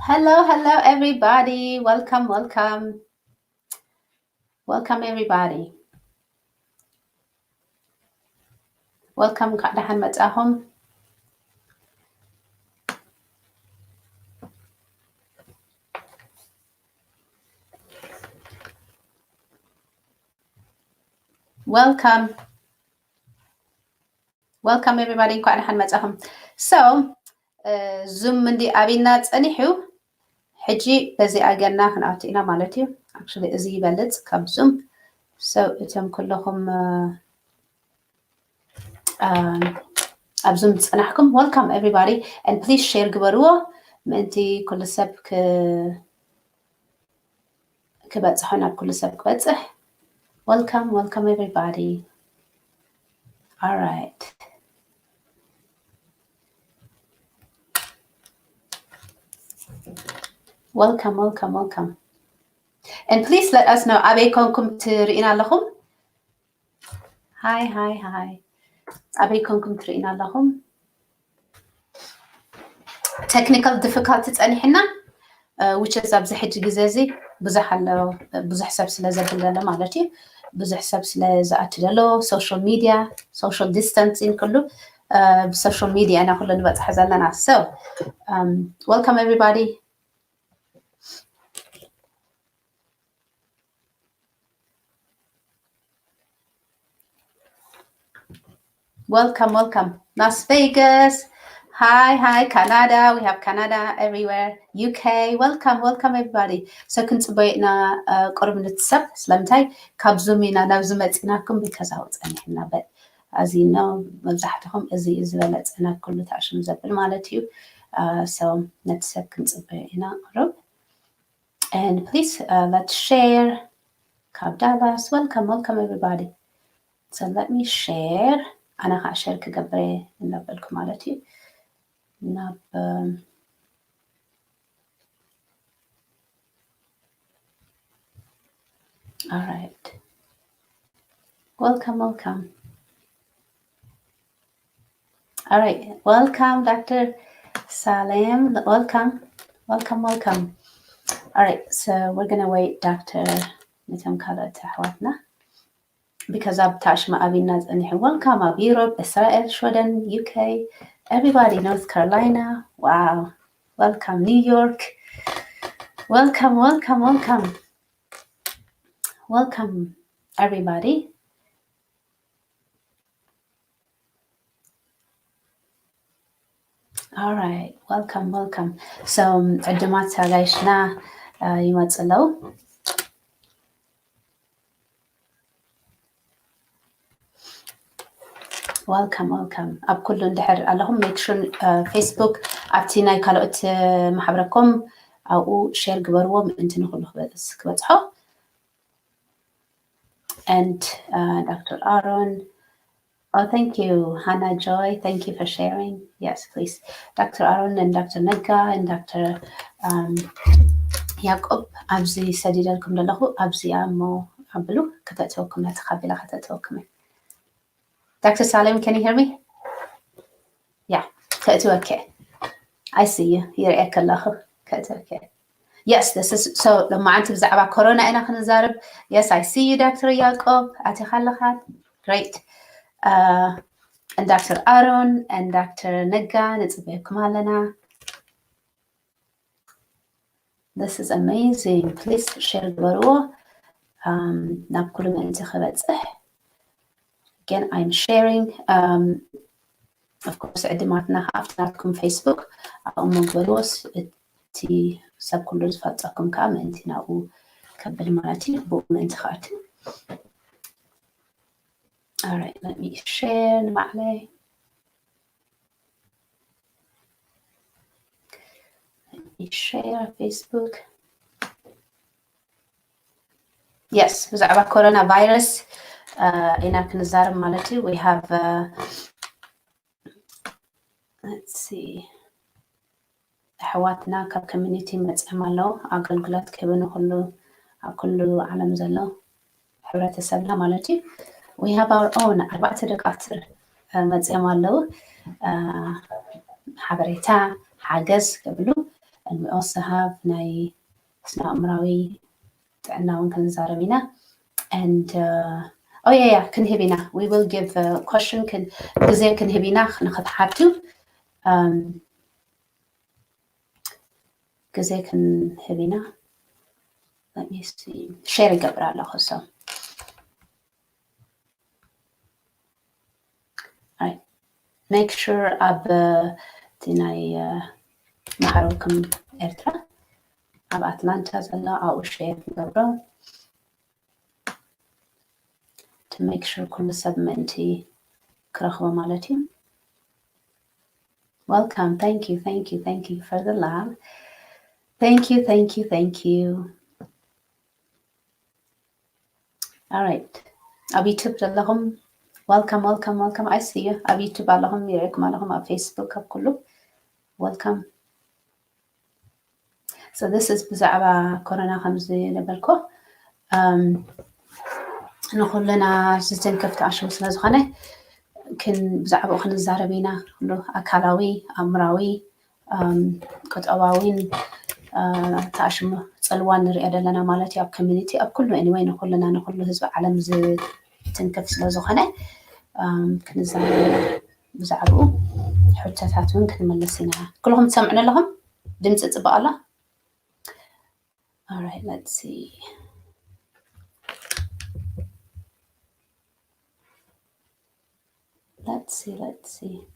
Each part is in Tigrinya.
Hello, hello, everybody. Welcome, welcome. Welcome, everybody. Welcome፣ እንኳዕ ደሓን መጻኹም። Welcome. Welcome, everybody. እንኳዕ ደሓን መጻኹም። So, ዙም እንዲ ኣብና ጸኒሑ፣ ሕጂ በዚ ኣገና ክንኣቱ ኢና ማለት እዩ። Actually፣ እዚ ይበልጽ ካብ ዙም። So፣ እቶም ኩለኹም፣ እ፣ ኣብ ዙም ዝጸናሕኩም፣ welcome, everybody. And please share ግበርዎ፣ ምእንቲ ኩሉ ሰብ ክ-፣ ክበጽሖ፣ ናብ ኩሉ ሰብ ክበጽሕ። Welcome, welcome, everybody. All right. Welcome, welcome, welcome. And please let us know፣ ኣበይ ኮንኩም ትርእዩና ኣለኹም? Hi, hi, hi. ኣበይ ኮንኩም ትርእዩና ኣለኹም? Technical difficulty ጸኒሕና፣ እ፣ which is ኣብዚ ሕጂ ግዜ እዚ ብዙሕ ኣሎ፣ ብዙሕ ሰብ ስለ ዘብል ዘሎ ማለት እዩ። ብዙሕ ሰብ ስለ ዝኣቱ ዘሎ፣ social media፣ social distancing ኩሉ፣ እ፣ ብ social media ኢና ኩሉ ንበጽሖ ዘለና። So, um, welcome, everybody. Welcome, welcome. Las Vegas. Hi, hi, Canada. We have Canada everywhere. U K. Welcome, welcome, everybody. So ክንጽበዮ ኢና፣ እ፣ ቁሩብ ንትሰብ፣ ስለምንታይ ካብ ዙም ኢና ናብዚ መጺናኩም፣ because ኣብኡ ጸኒሕና። But as you know፣ መብዛሕትኹም እዚ እዩ ዝበለጸ ናብ ኩሉ ታሽም ዘብል ማለት እዩ። እ፣ so ነቲ ሰብ ክንጽበዮ ኢና ቁሩብ። And please, uh, let's share. ካብ ዳላስ፣ welcome, welcome, everybody. So let me share. ኣነ ከዓ ሼር ክገብር እየ እናበልኩ ማለት እዩ። ናብ፣ um, all right. Welcome, welcome. All right, welcome, Doctor Salem. Welcome, welcome, welcome. All right, so we're gonna wait, Doctor፣ ነቶም ካልኦት ኣሕዋትና፣ because ኣብ ታሽማ ኣብና ጸኒሑ። Welcome ኣብ ዩሮፕ፣ እስራኤል፣ ሽወደን፣ U K, everybody, North Carolina. Wow, welcome, New York. Welcome, welcome, welcome. Welcome, everybody. All right, welcome, welcome. So, ዕድማት ኣጋይሽና፣ እ፣ ይመጽ ኣለዉ። Welcome, welcome። ኣብ ኩሉ እንድሕር ኣለኹም፣ make sure፣ እ፣ Facebook ኣብቲ ናይ ካልኦት፣ እ፣ ማሕበረኮም ኣብኡ ሼር ግበርዎ፣ ምእንቲ ንኹሉ ክበ-፣ ክበጽሖ። And, uh, Doctor Aaron. Oh, thank you, Hannah Joy. Thank you for sharing. Yes, please. Doctor Aaron and Doctor Nega and Doctor, um, ያዕቆብ፣ ኣብዚ ሰዲደልኩም ዘለኹ፣ ኣብዚኣ እሞ ኣብሉ፣ ከተእትወኩም እያ፣ ተኻቢላ ከተእትወኩም እያ። Doctor Salem, can you hear me? Yeah, ከእትወኪ። I see you. ይርእየኪ ኣለኹ። ከእትወኪ። Yes, this is so። ሎማዓንቲ ብዛዕባ ኮሮና ኢና ክንዛረብ። Yes, I see you, ዶክተር ያዕቆብ። ኣቲኻ ኣለኻ። Great. Uh, and ዶክተር ኣሮን and ዶክተር ነጋ ንጽበየኩም ኣለና። This is amazing. Please share ግበርዎ፣ um, ናብ ኩሉ ምእንቲ ክበጽሕ። Again, I'm sharing. Um, of course፣ ዕድማትና ኣብቲ ናትኩም Facebook ኣብኡ ግበርዎ። ስ-፣ እቲ ሰብ ኩሉ ዝፈልጠኩም ከዓ ምእንቲ ናብኡ ከብል ማለት እዩ፣ ብኡ ምእንቲ ክኣቱ። All right, let me share ንባዕለይ። Let me share Facebook. Yes, ብዛዕባ ኮሮና ቫይረስ፣ uh, ኢና ክንዛረብ ማለት እዩ። We have, uh, let's see፣ ኣሕዋትና ካብ ኮሚኒቲ መፅኦም ኣለዉ፣ ኣገልግሎት ክህቡ ንኩሉ፣ ኣብ ኩሉ ዓለም ዘሎ ሕብረተሰብና ማለት እዩ። We have our own ኣርባዕተ ደቃትር፣ uh፣ መፅኦም ኣለዉ፣ uh፣ ሓበሬታ፣ ሓገዝ ክብሉ። we also have ናይ ስነ ኣእምራዊ ጥዕና እውን ክንዛረብ ኢና። And uh, oh yeah, yeah, ክንህብ ኢና። We will give a question, ግዜ ክንህብ ኢና ንክትሓቱ። Um, ግዜ ክንህብ ኢና። Let me see. ሼር ይገብር ኣለኹ። So make sure ኣብ እቲ ናይ ማሕበረኩም ኤርትራ ኣብ ኣትላንታ ዘሎ ኣብኡ ሼር ንገብሮ። To make sure ኩሉ ሰብ ምእንቲ ክረኽቦ ማለት እዩ። Welcome. Thank you, thank you, thank you for the love. Thank you, thank you, thank you. All right. ኣብ ዩቱብ ዘለኹም welcome, welcome, welcome. I see you. ኣብ ዩቱብ ኣለኹም፣ ይርእየኩም ኣለኹም፣ ኣብ ፌስቡክ፣ ኣብ ኩሉ። Welcome. So this is ብዛዕባ ኮሮና ከም ዝበልኩ ንኩልና ዝተንከፍ ተኣሽሙ ስለ ዝኾነ ብዛዕባኡ ክንዛረብ ኢና። ኩሉ ኣካላዊ፣ ኣእምራዊ፣ ቁጠባዊን ተኣሽሙ ፅልዋ ንሪኦ ዘለና ማለት እዩ። ኣብ ኮሚኒቲ ኣብ ኩሉ anyway ንኩልና ንኩሉ ህዝቢ ዓለም ዝትንክፍ ስለ ዝኾነ ክንዛረብ ኢና ብዛዕባኡ። ሕቶታት እውን ክንመልስ ኢና። ኩልኹም ትሰምዑኒ ኣለኹም? ድምፂ ፅቡቅ ኣሎ? All right, let's see. Let's see, let's see.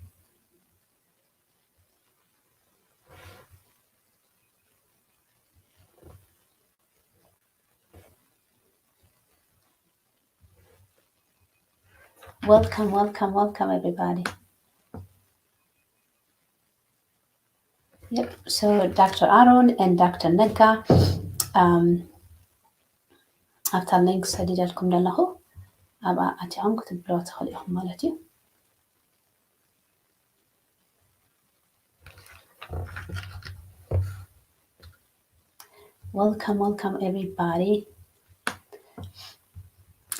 Welcome, welcome, welcome, everybody. Yep, so Doctor Aaron and Doctor Nagga, um, ኣብታ ሊንክ ሰዲደልኩም ዘለኹ ኣብኣ ኣቲኹም ክትብልዋ ትኽእሉ ኢኹም ማለት እዩ። Welcome, welcome everybody.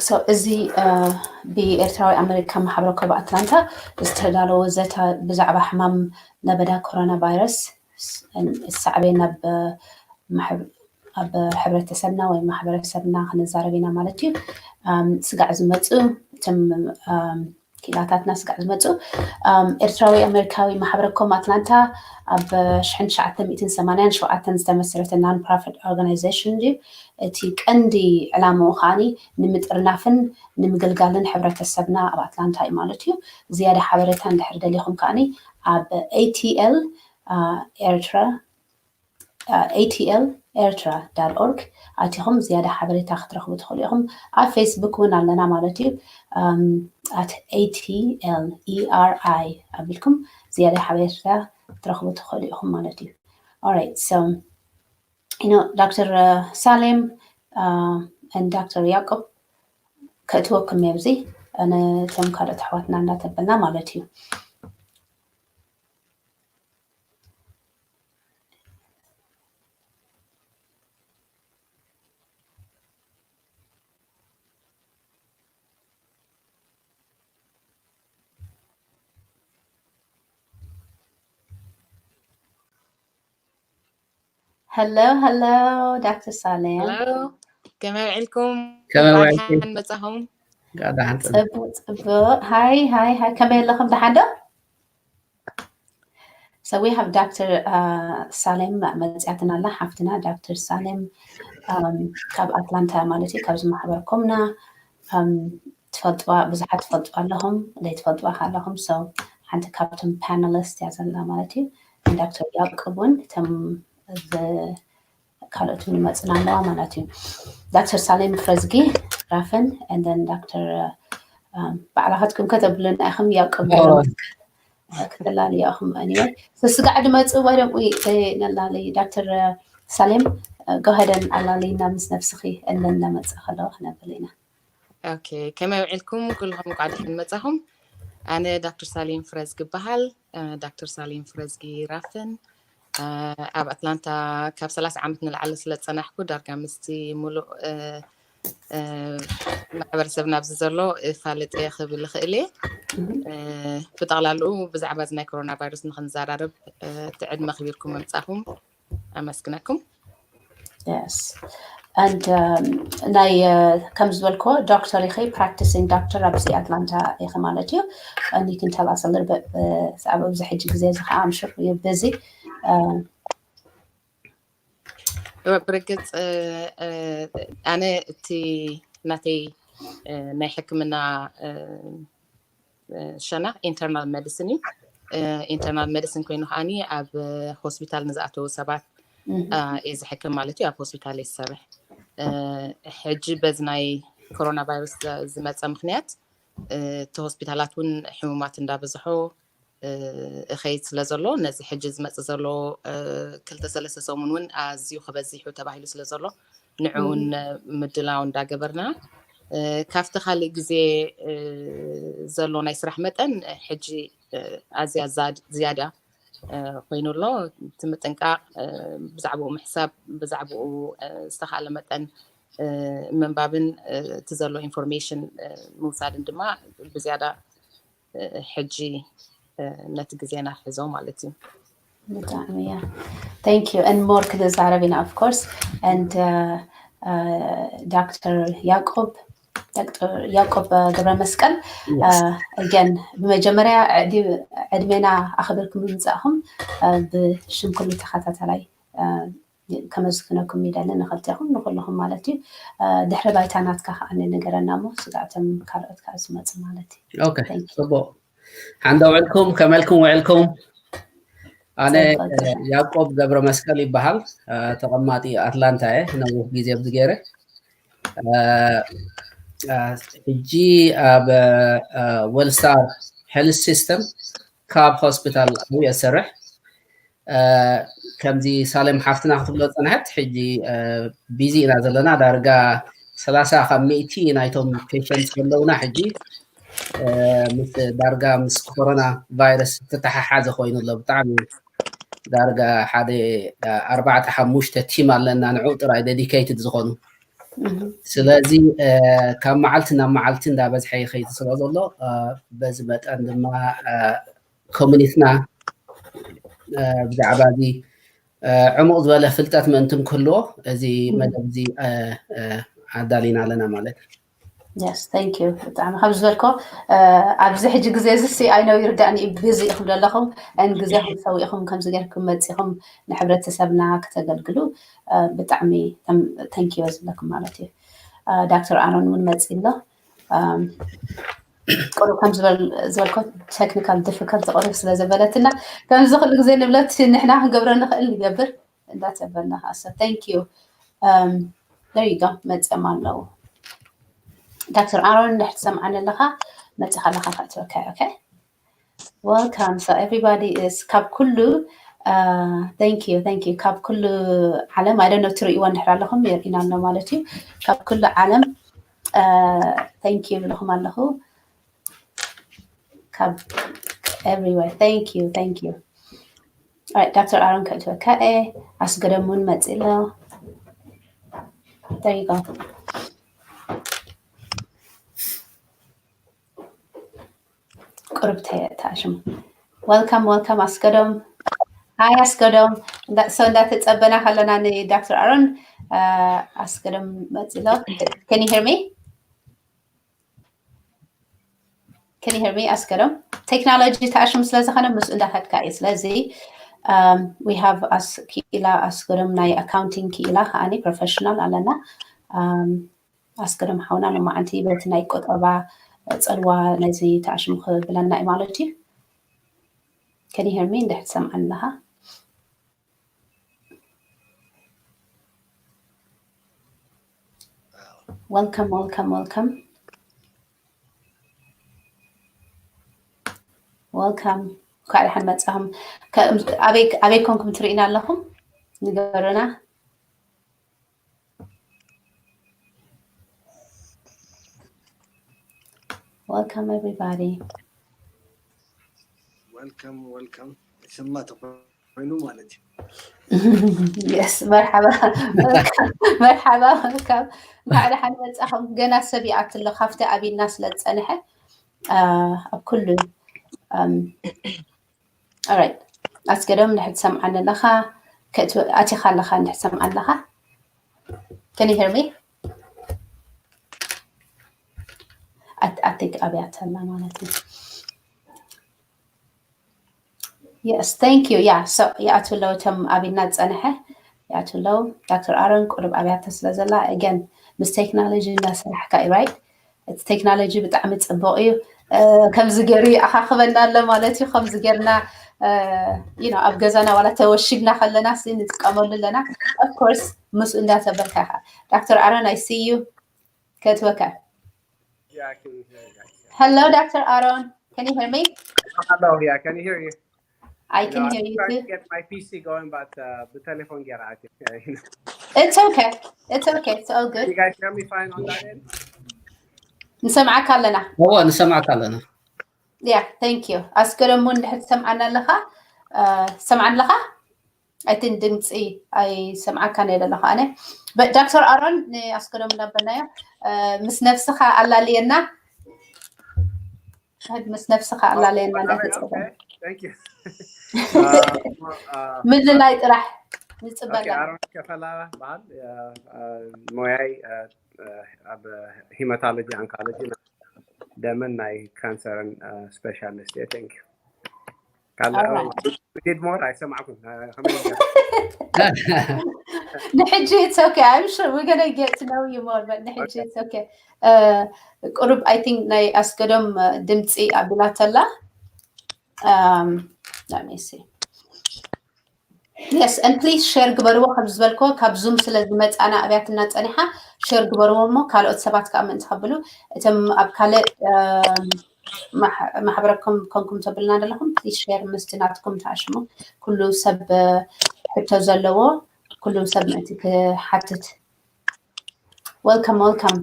So እዚ ብኤርትራዊ ኣሜሪካ ማሕበረ ኮብ ኣትላንታ ዝተዳለወ ዘተ ብዛዕባ ሕማም ለበዳ ኮሮና ቫይረስ ሳዕቤን ኣብ ኣብ ሕብረተሰብና ወይ ማሕበረሰብና ክንዛረብ ኢና ማለት እዩ። ስጋዕ ዝመፁ እቶም ክኢላታትና ስጋዕ ዝመፁ ኤርትራዊ ኣሜሪካዊ ማሕበረ ኮም ኣትላንታ ኣብ ሽሕን ትሽዓተ ሚእትን ሰማንያን ሸውዓተን ዝተመስረተ non-profit organization እዩ። እቲ ቀንዲ ዕላምኡ ከዓኒ ንምጥርናፍን ንምግልጋልን ሕብረተሰብና ኣብ ኣትላንታ እዩ ማለት እዩ። ዝያዳ ሓበሬታ እንድሕር ደሊኹም ከዓኒ ኣብ ኤቲኤል ኤርትራ ኤቲኤል ኤርትራ ዳት ኦርግ ኣቲኹም ዝያዳ ሓበሬታ ክትረኽቡ ትኽእሉ ኢኹም። ኣብ ፌስቡክ እውን ኣለና ማለት እዩ። ኣት ኤቲኤል ኢኣርኣይ ኣቢልኩም ዝያዳ ሓበሬታ ክትረኽቡ ትኽእሉ ኢኹም ማለት እዩ። Alright, so you know, ዶክተር ሳሌም and ዶክተር ያዕቆብ ከእትወኩም እየ ኣብዚ ነቶም ካልኦት ኣሕዋትና እንዳተበልና ማለት እዩ። Hello, hello, ዶክተር ሳሌም። Hello. ከመይ ውዒልኩም? ከመይ ውዒልኩም? ደሓን መጻኹም? ደሓን ጽቡቅ። ጽቡቅ፣ ጽቡቅ። ሃይ፣ ሃይ፣ ሃይ። ከመይ ኣለኹም? ደሓን ዶ? So we have ዶክተር ሳሌም መጽያትና ኣላ ሓፍትና ዶክተር ሳሌም ካብ ኣትላንታ ማለት እዩ። ካብዚ ማሕበር ኮምና ትፈልጥዋ ብዙሓት ትፈልጥዋ ኣለኹም፣ ዘይትፈልጥዋ ኣለኹም። So ሓንቲ ካብቶም ፓነሊስት እያ ዘላ ማለት እዩ። ዶክተር ያዕቆብ እውን እቶም ካልኦት እውን ይመፅና ኣለዋ ማለት እዩ። ዶክተር ሳሌም ፍረዝጊ ራፈን and then ዶክተር ባዕላኻትኩም ከተብሉና ኢኹም ያዕቆብ ገይሮም ክትላልዩ ኢኹም። Anyway ስጋዕ ድመፅእ ወይ ደምኡ ነላሊ ዶክተር ሳሌም go ahead and ኣላልይና ምስ ነብስኺ and then እናመፅእ ከለዋ ክነብል ኢና። Okay፣ ከመይ ውዒልኩም ኩልኹም? እንኳዕ ደሓን መጻኹም። ኣነ ዶክተር ሳሌም ፍረዝጊ ይበሃል። ዶክተር ሳሌም ፍረዝጊ ራፍን ኣብ ኣትላንታ ካብ ሰላሳ ዓመት ንላዕሊ ስለ ዝጸናሕኩ ዳርጋ ምስቲ ሙሉእ ማሕበረሰብና ኣብዚ ዘሎ እፋለጥ እየ ክብል እኽእል እየ። ብጠቕላልኡ ብዛዕባ እዚ ናይ ኮሮና ቫይረስ ንክንዘራረብ እቲ ዕድመ ኣኽቢርኩም ምምጻኹም ኣመስግነኩም። Yes. And um, ናይ uh, ከም ዝበልኮ ዶክተር ኢኺ፣ practicing doctor ኣብዚ ኣትላንታ ኢኺ ማለት እዩ። And you can tell us a little bit ብዛዕባ ኣብዚ ሕጂ ግዜ እዚ ከዓ I'm sure you're busy. ብርግፅ ኣነ እቲ ናተይ ናይ ሕክምና ሸነኽ internal medicine እዩ። Internal medicine ኮይኑ ከዓኒ ኣብ ሆስፒታል ንዝኣተዉ ሰባት እየ ዝሕክም ማለት እዩ። ኣብ ሆስፒታል እየ ዝሰርሕ። ሕጂ በዚ ናይ ኮሮና ቫይረስ ዝመፀ ምክንያት እቲ ሆስፒታላት እውን ሕሙማት እንዳበዝሖ እኸይድ ስለ ዘሎ ነዚ ሕጂ ዝመፅእ ዘሎ ክልተ ሰለስተ ሰሙን እውን ኣዝዩ ክበዚሑ ተባሂሉ ስለ ዘሎ ንዕኡን ምድላው እንዳገበርና ካብቲ ካልእ ግዜ ዘሎ ናይ ስራሕ መጠን ሕጂ ኣዝያ ዝያዳ ኮይኑ ኣሎ። እቲ ምጥንቃቕ ብዛዕባኡ ምሕሳብ ብዛዕባኡ ዝተኻለ መጠን ምንባብን እቲ ዘሎ ኢንፎርሜሽን ምውሳድን ድማ ብዝያዳ ሕጂ ነቲ ግዜና ሒዞ ማለት እዩ። ብጣዕሚ እያ። Thank you and more ክንዛረብ ኢና of course and ዶክተር ያዕቆብ ዶክተር ያዕቆብ ገብረ መስቀል again ብመጀመርያ ዕድሜና ኣኽብርኩም ምምፃእኹም ብሽም ኩሉ ተኸታተላይ ከመስግነኩም ይደሊ ንክልቴኹም ንኩልኹም ማለት እዩ። ድሕሪ ባይታ ናትካ ከዓ ንገረና እሞ ስጋዕቶም ካልኦት ከዓ ዝመፁ ማለት እዩ። ጽቡቅ ሓንዳ ውዕልኩም ከመልኩም ውዕልኩም። ኣነ ያዕቆብ ገብረ መስቀል ይበሃል። ተቐማጢ ኣትላንታ እየ። ነዊሕ ግዜ ኣብዚ ገይረ ሕጂ ኣብ ወልስታር ሄልስ ሲስተም ካብ ሆስፒታል ኣብየ ዝሰርሕ። ከምዚ ሳሌም ሓፍትና ክትብሎ ዝፀንሐት ሕጂ ቢዚ ኢና ዘለና። ዳርጋ ሰላሳ ካብ ሚእቲ ናይቶም ፔሸንት ዘለውና ሕጂ ምስ ዳርጋ ምስ ኮሮና ቫይረስ ዝተተሓሓዘ ኮይኑ ኣሎ። ብጣዕሚ ዳርጋ ሓደ ኣርባዕተ ሓሙሽተ ቲም ኣለና ንዑ ጥራይ ዴዲኬትድ ዝኾኑ። ስለዚ ካብ መዓልቲ ናብ መዓልቲ እንዳበዝሐ ይኸይድ ስለ ዘሎ በዚ መጠን ድማ ኮሚኒቲና ብዛዕባ እዚ ዕሙቕ ዝበለ ፍልጠት ምእንትን ክህልዎ እዚ መደብ እዚ ኣዳሊና ኣለና ማለት እዩ። Yes, thank you። ብጣዕሚ ካብ ዝበልኮ ኣብዚ ሕጂ ግዜ እዚ ሲ ኣይነው ይርዳእኒ እዩ ቢዚ ኢኹም ዘለኹም ን ግዜኹም ሰዊእኹም ከምዚ ጌርኩም መፂኹም ንሕብረተሰብና ከተገልግሉ ብጣዕሚ thank you ዝብለኩም ማለት እዩ። ዶክተር ኣሮን እውን መፂ ኣሎ። ቁሩብ ከም ዝበልኮ ቴክኒካል ዲፊካልቲ ቁሩብ ስለ ዘበለትና ከምዚ ኩሉ ግዜ ንብለት ንሕና ክንገብሮ ንኽእል ንገብር እንዳተበልና ከኣሰ thank you there you go መፅኦም ኣለዉ። ዶክተር ኣሮን እንድሕር ትሰምዓኒ ኣለኻ መፂኻ ኣለኻ ከእትወካ okay። Welcome so everybody is ካብ ኩሉ thank you thank you ካብ ኩሉ ዓለም I don't know ትርእይዎ እንድሕር ኣለኹም የርእና ኣሎ ማለት እዩ። ካብ ኩሉ ዓለም thank you ይብለኹም ኣለኹ። ካብ everywhere thank you thank you። Alright ዶክተር ኣሮን ከእትወካ እየ። ኣስገደም እውን መፂ ኣሎ። There you go። ቁርብ ተሽሙ welcome welcome ኣስገዶም። Hi ኣስገዶም። So እንዳተፀበና ከለና ንዶክተር ኣሮን ኣስገዶም መፂ ኣሎ። Can you hear me? Can you hear me ኣስገዶም? ቴክኖሎጂ ተኣሽሙ ስለ ዝኾነ ምስ እንዳኸድካ እዩ። ስለዚ we have ኣስ ክኢላ ኣስገዶም ናይ ኣካውንቲንግ ክኢላ ከዓኒ ፕሮፌሽናል ኣለና። ኣስገዶም ሓውና ንመዓንቲ በቲ ናይ ቆጠባ ፅልዋ ነዚ ተኣሽሙ ክብለና እዩ ማለት እዩ። Can you hear me እንድሕር ትሰምዓኒ ኣለኻ? Welcome welcome welcome welcome እንኳዕ ደሓን መጻኹም። ኣበይ ኮንኩም ትርእዩና ኣለኹም ንገሩና። Welcome everybody. Welcome welcome ይስማ ተኮይኑ ማለት እዩ። Yes መርሓባ መርሓባ welcome እንኳዕ ደሓን መጻኹም። ገና ሰብ ይኣትሎ ካብቲ ኣቢልና ስለ ዝጸንሐ ኣብ ኩሉ Alright ኣስገዶም እንድሕር ትሰምዓኒ ኣለኻ ኣቲኻ ኣለኻ እንድሕር ትሰምዓ ኣለኻ? Can you hear me? I think ኣብያት ኣላ ማለት እዩ። Yes, thank you. Yeah, so ይኣትዉ ኣለዉ እቶም ኣቢልና ዝጸንሐ ይኣትዉ ኣለዉ። ዶክተር ኣሮን ቁሩብ ኣብያተ ስለ ዘላ again ምስ ቴክኖሎጂ እናሰራሕካ እዩ right? እቲ ቴክኖሎጂ ብጣዕሚ ጽቡቕ እዩ። ከምዚ ገይሩ ይኣኻኽበና ኣሎ ማለት እዩ። ከምዚ ገይርና you know ኣብ ገዛና ዋላ ተወሺብና ከለና ንጥቀመሉ ኣለና። Of course ምስኡ እንዳተበልካ ኢኻ። ዶክተር ኣሮን I see you ከእትወካ። Yeah, I can hear you guys. Hello, Doctor Aaron. Can you hear me? Hello, yeah, can you hear you? I can hear you trying too. To get my P C going, but uh, the telephone get out. It's okay. It's okay. It's all good. You guys hear me fine on that end? ንሰምዓካ ኣለና። እዎ ንሰምዓካ ኣለና። Yeah, thank you. ኣስገደሙ እንድሕር ትሰምዓና ኣለኻ ትሰምዓኒ ኣለኻ? I think ድምፂ ኣይሰምዓካን እየ ዘለኹ ኣነ። But ዶክተር ኣሮን ንኣስገደሙ እናበልናዮ ምስ ነብስኻ ኣላልየና። ምስ ነብስኻ ኣላልየና እንዳተፀበ Thank you. ምልላይ ጥራሕ ንፅበላ። ኣሮን ከፈላ በሃል ሞያይ ኣብ hematology oncology ደምን ናይ ካንሰርን specialist እየ። Thank you. ካልእ Alright. We did more ኣይሰማዕኩን። ንሕጂ it's okay. I'm sure we're gonna get to know you more, but ንሕጂ it's okay. ቁሩብ I think ናይ ኣስገዶም ድምፂ ኣቢላተላ። Let me see. Yes, and please share ግበርዎ። ከም ዝበልክዎ ካብ ዙም ስለ ዝመፃና ኣብያትና ፀኒሓ share ግበርዎ እሞ ካልኦት ሰባት ከዓ ምእንቲ ከብሉ እቶም ኣብ ካልእ ማሕበረኩም ኮንኩም ተብልና ዘለኹም please share ምስቲ ናትኩም ተኣሽሙ። ኩሉ ሰብ ሕቶ ዘለዎ ኩሉም ሰብ ምእንቲ ክሓትት። Welcome, welcome.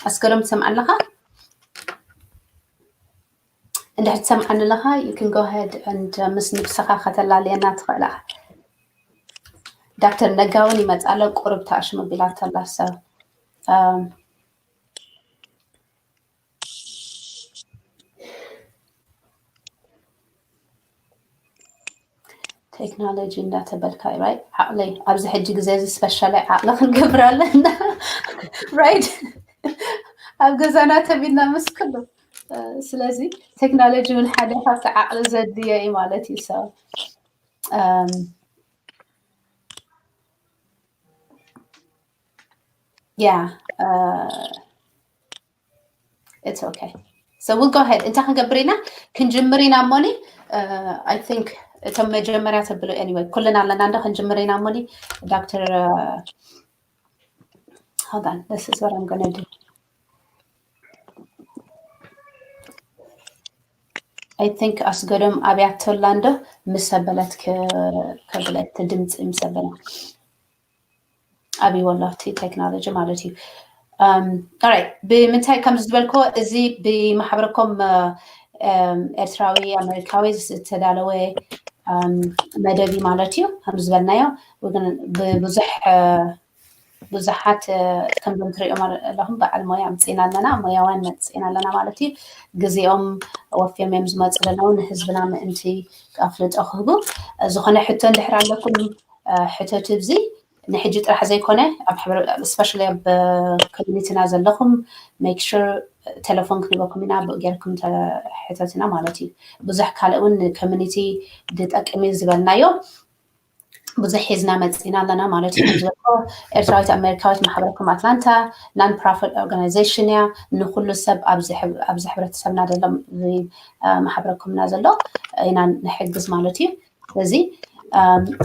ኣስገዶም ትሰምዓ ኣለኻ? እንድሕር ትሰምዓኒ ኣለኻ you can go ahead and ምስ ንብስኻ ከተላልየና ትኽእል ኢኻ። ዶክተር ነጋ እውን ይመጽእ ኣሎ ቁሩብ ተኣሽሙ ቢላቶ ኣላ። So ቴክኖሎጂ እንዳተበልካ right ዓቕለይ ኣብዚ ሕጂ ግዜ እዚ specially ዓቕሊ ክንገብር ኣለና right ኣብ ገዛና ተቢልና ምስ ኩሉ ስለዚ ቴክኖሎጂ እውን ሓደ ካብቲ ዓቕሊ ዘድልዮ እዩ ማለት እዩ። So yeah it's okay. So we'll go ahead. እንታይ ክንገብር ኢና? ክንጅምር ኢና እሞኒ I think እቶም መጀመርያ ተብሎ anyway ኩልና ኣለና እንዶ ክንጅምር ኢና እሞኒ ዶክተር hold on, this is what I'm gonna do. I think ኣስገዶም ኣብያቶላ እንዶ ምስ ኣበለት ከብለት ድምፂ ምስ ኣበላ ኣብይዎ ኣሎ እቲ ቴክኖሎጂ ማለት እዩ። Alright ብምንታይ ከም ዝበልኮ እዚ ብማሕበረኮም ኤርትራዊ ኣሜሪካዊ ዝተዳለወ መደብ ማለት እዩ። ከም ዝበልናዮ ብብዙሕ ብዙሓት ከምዞም ትሪኦም ኣለኹም በዓል ሞያ ኣምፅእና ኣለና፣ ሞያውያን መፅእና ኣለና ማለት እዩ። ግዜኦም ወፍዮም እዮም ዝመፁ ዘለዉ ንህዝብና ምእንቲ ኣፍልጦ ክህቡ። ዝኾነ ሕቶ እንድሕር ኣለኩም ሕተቱ። እዚ ንሕጂ ጥራሕ ዘይኮነ ኣብ especially ኣብ communityና ዘለኹም make sure ቴሌፎን ክንበኩም ኢና ብኡ ጌርኩም ሕተቱና ማለት እዩ። ብዙሕ ካልእ እውን community ዝጠቅም እዩ ዝበልናዮ ብዙሕ ሒዝና መፂና ኣለና ማለት እዩ። ዝበልኮ ኤርትራዊት ኣሜሪካዊት ማሕበረኩም ኣትላንታ non-profit organization እያ። ንኩሉ ሰብ ኣብዚ ሕብረተሰብና ዘሎ ማሕበረኩምና ዘሎ ኢና ንሕግዝ ማለት እዩ። ስለዚ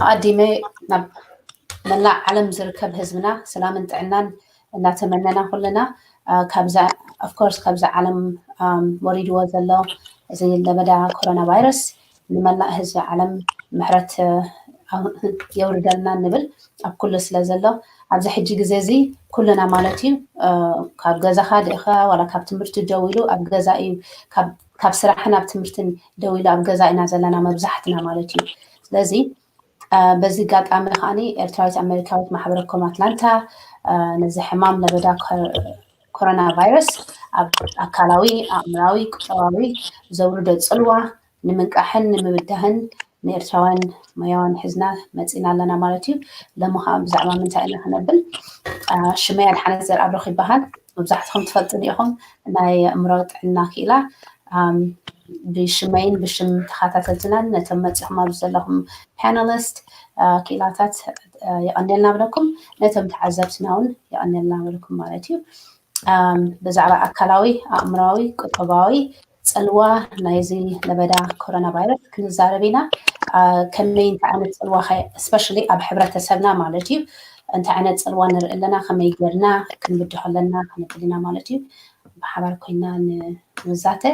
ኣቐዲመ ናብ መላእ ዓለም ዝርከብ ህዝብና ሰላምን ጥዕናን እናተመነና ኩልና ካብዛ of course ካብዛ ዓለም ወሪድዎ ዘሎ እዚ ለበዳ ኮሮና ቫይረስ ንመላእ ህዝቢ ዓለም ምሕረት የውርደልና ንብል ኣብ ኩሉ ስለ ዘሎ ኣብዚ ሕጂ ግዜ እዚ ኩልና ማለት እዩ ካብ ገዛኻ ድኢኻ ዋላ ካብ ትምህርቲ ደው ኢሉ ኣብ ገዛ እዩ ካብ ስራሕን ኣብ ትምህርትን ደው ኢሉ ኣብ ገዛ ኢና ዘለና መብዛሕትና ማለት እዩ። ስለዚ በዚ ኣጋጣሚ ከዓኒ ኤርትራዊት ኣሜሪካዊት ማሕበረኮም ኣትላንታ ነዚ ሕማም ለበዳ ኮሮና ቫይረስ ኣብ ኣካላዊ ኣእምራዊ ቁጠባዊ ዘውርዶ ፅልዋ ንምንቃሕን ንምብዳህን ንኤርትራውያን ሞያውያን ሒዝና መፂና ኣለና ማለት እዩ። ሎሚ ከዓ ብዛዕባ ምንታይ ኢና ክነብል? ሽመይ ኣድሓነት ዘርኣብሩኽ ይበሃል። መብዛሕትኹም ትፈልጡ ኢኹም። ናይ ኣእምሮ ጥዕና ክኢላ ብሽመይን ብሽም ተኸታተልትናን ነቶም መፂኹም ኣብዚ ዘለኹም ፓነሊስት ክኢላታት የቐንየልና ብለኩም፣ ነቶም ተዓዘብትና እውን የቐንየልና ብለኩም ማለት እዩ። ብዛዕባ ኣካላዊ፣ ኣእምራዊ፣ ቁጠባዊ ፅልዋ ናይዚ ለበዳ ኮሮና ቫይረስ ክንዛረብ ኢና። ከመይ እንታይ ዓይነት ፅልዋ እስፔሻሊ ኣብ ሕብረተሰብና ማለት እዩ እንታይ ዓይነት ፅልዋ ንርኢ ኣለና፣ ከመይ ጌርና ክንብድሆ ኣለና ክንብል ኢና ማለት እዩ። ብሓባር ኮይና ንዛተ።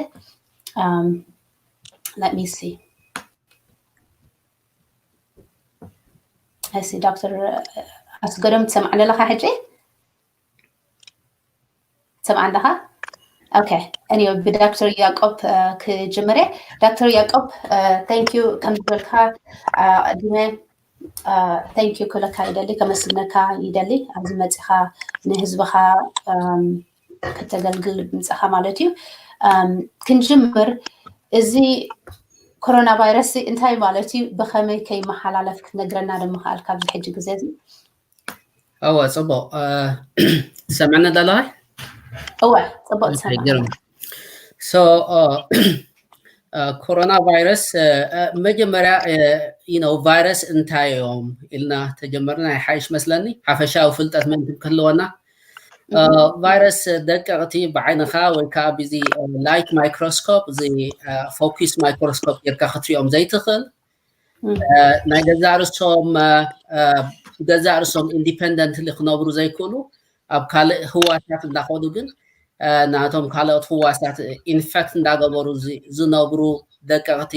Let me see. እሺ ዶክተር ኣስገዶም ትሰምዓኒ ኣለኻ ሕጂ? ትሰምዓ ኣለኻ? ኦኬ። እኔ ብዶክተር ያዕቆብ ክጅምር እየ። ዶክተር ያዕቆብ፣ thank you ከም ዝበልካ ኣቐዲመ thank you ክብለካ ይደሊ፣ ከመስግነካ ይደሊ ኣብዚ መፂኻ ንህዝብኻ ክተገልግል ምፅኻ ማለት እዩ። ክንጅምር፣ እዚ ኮሮና ቫይረስ እንታይ ማለት እዩ፣ ብኸመይ ከይመሓላለፍ ክትነግረና ዶ ምኽኣልካ ኣብዚ ሕጂ ግዜ እዚ? እወ፣ ፅቡቅ። ትሰምዕኒ ኣለኻ? እወ፣ ፅቡቅ ትሰምዕ። ኮሮና ቫይረስ መጀመርያ ቫይረስ እንታይ እዮም ኢልና ተጀመርና ይሓይሽ መስለኒ፣ ሓፈሻዊ ፍልጠት ምእንቲ ክህልወና። ቫይረስ ደቀቕቲ ብዓይንኻ ወይ ከዓ ብዚ ላይት ማይክሮስኮፕ፣ እዚ ፎኪስ ማይክሮስኮፕ ጌርካ ክትሪኦም ዘይትኽእል፣ ናይ ገዛእ ርእሶም ብገዛእ ርእሶም ኢንዲፐንደንትሊ ክነብሩ ዘይክእሉ፣ ኣብ ካልእ ህዋሳት እንዳኸዱ ግን ናቶም ካልኦት ህዋሳት ኢንፌክት እንዳገበሩ ዝነብሩ ደቀቕቲ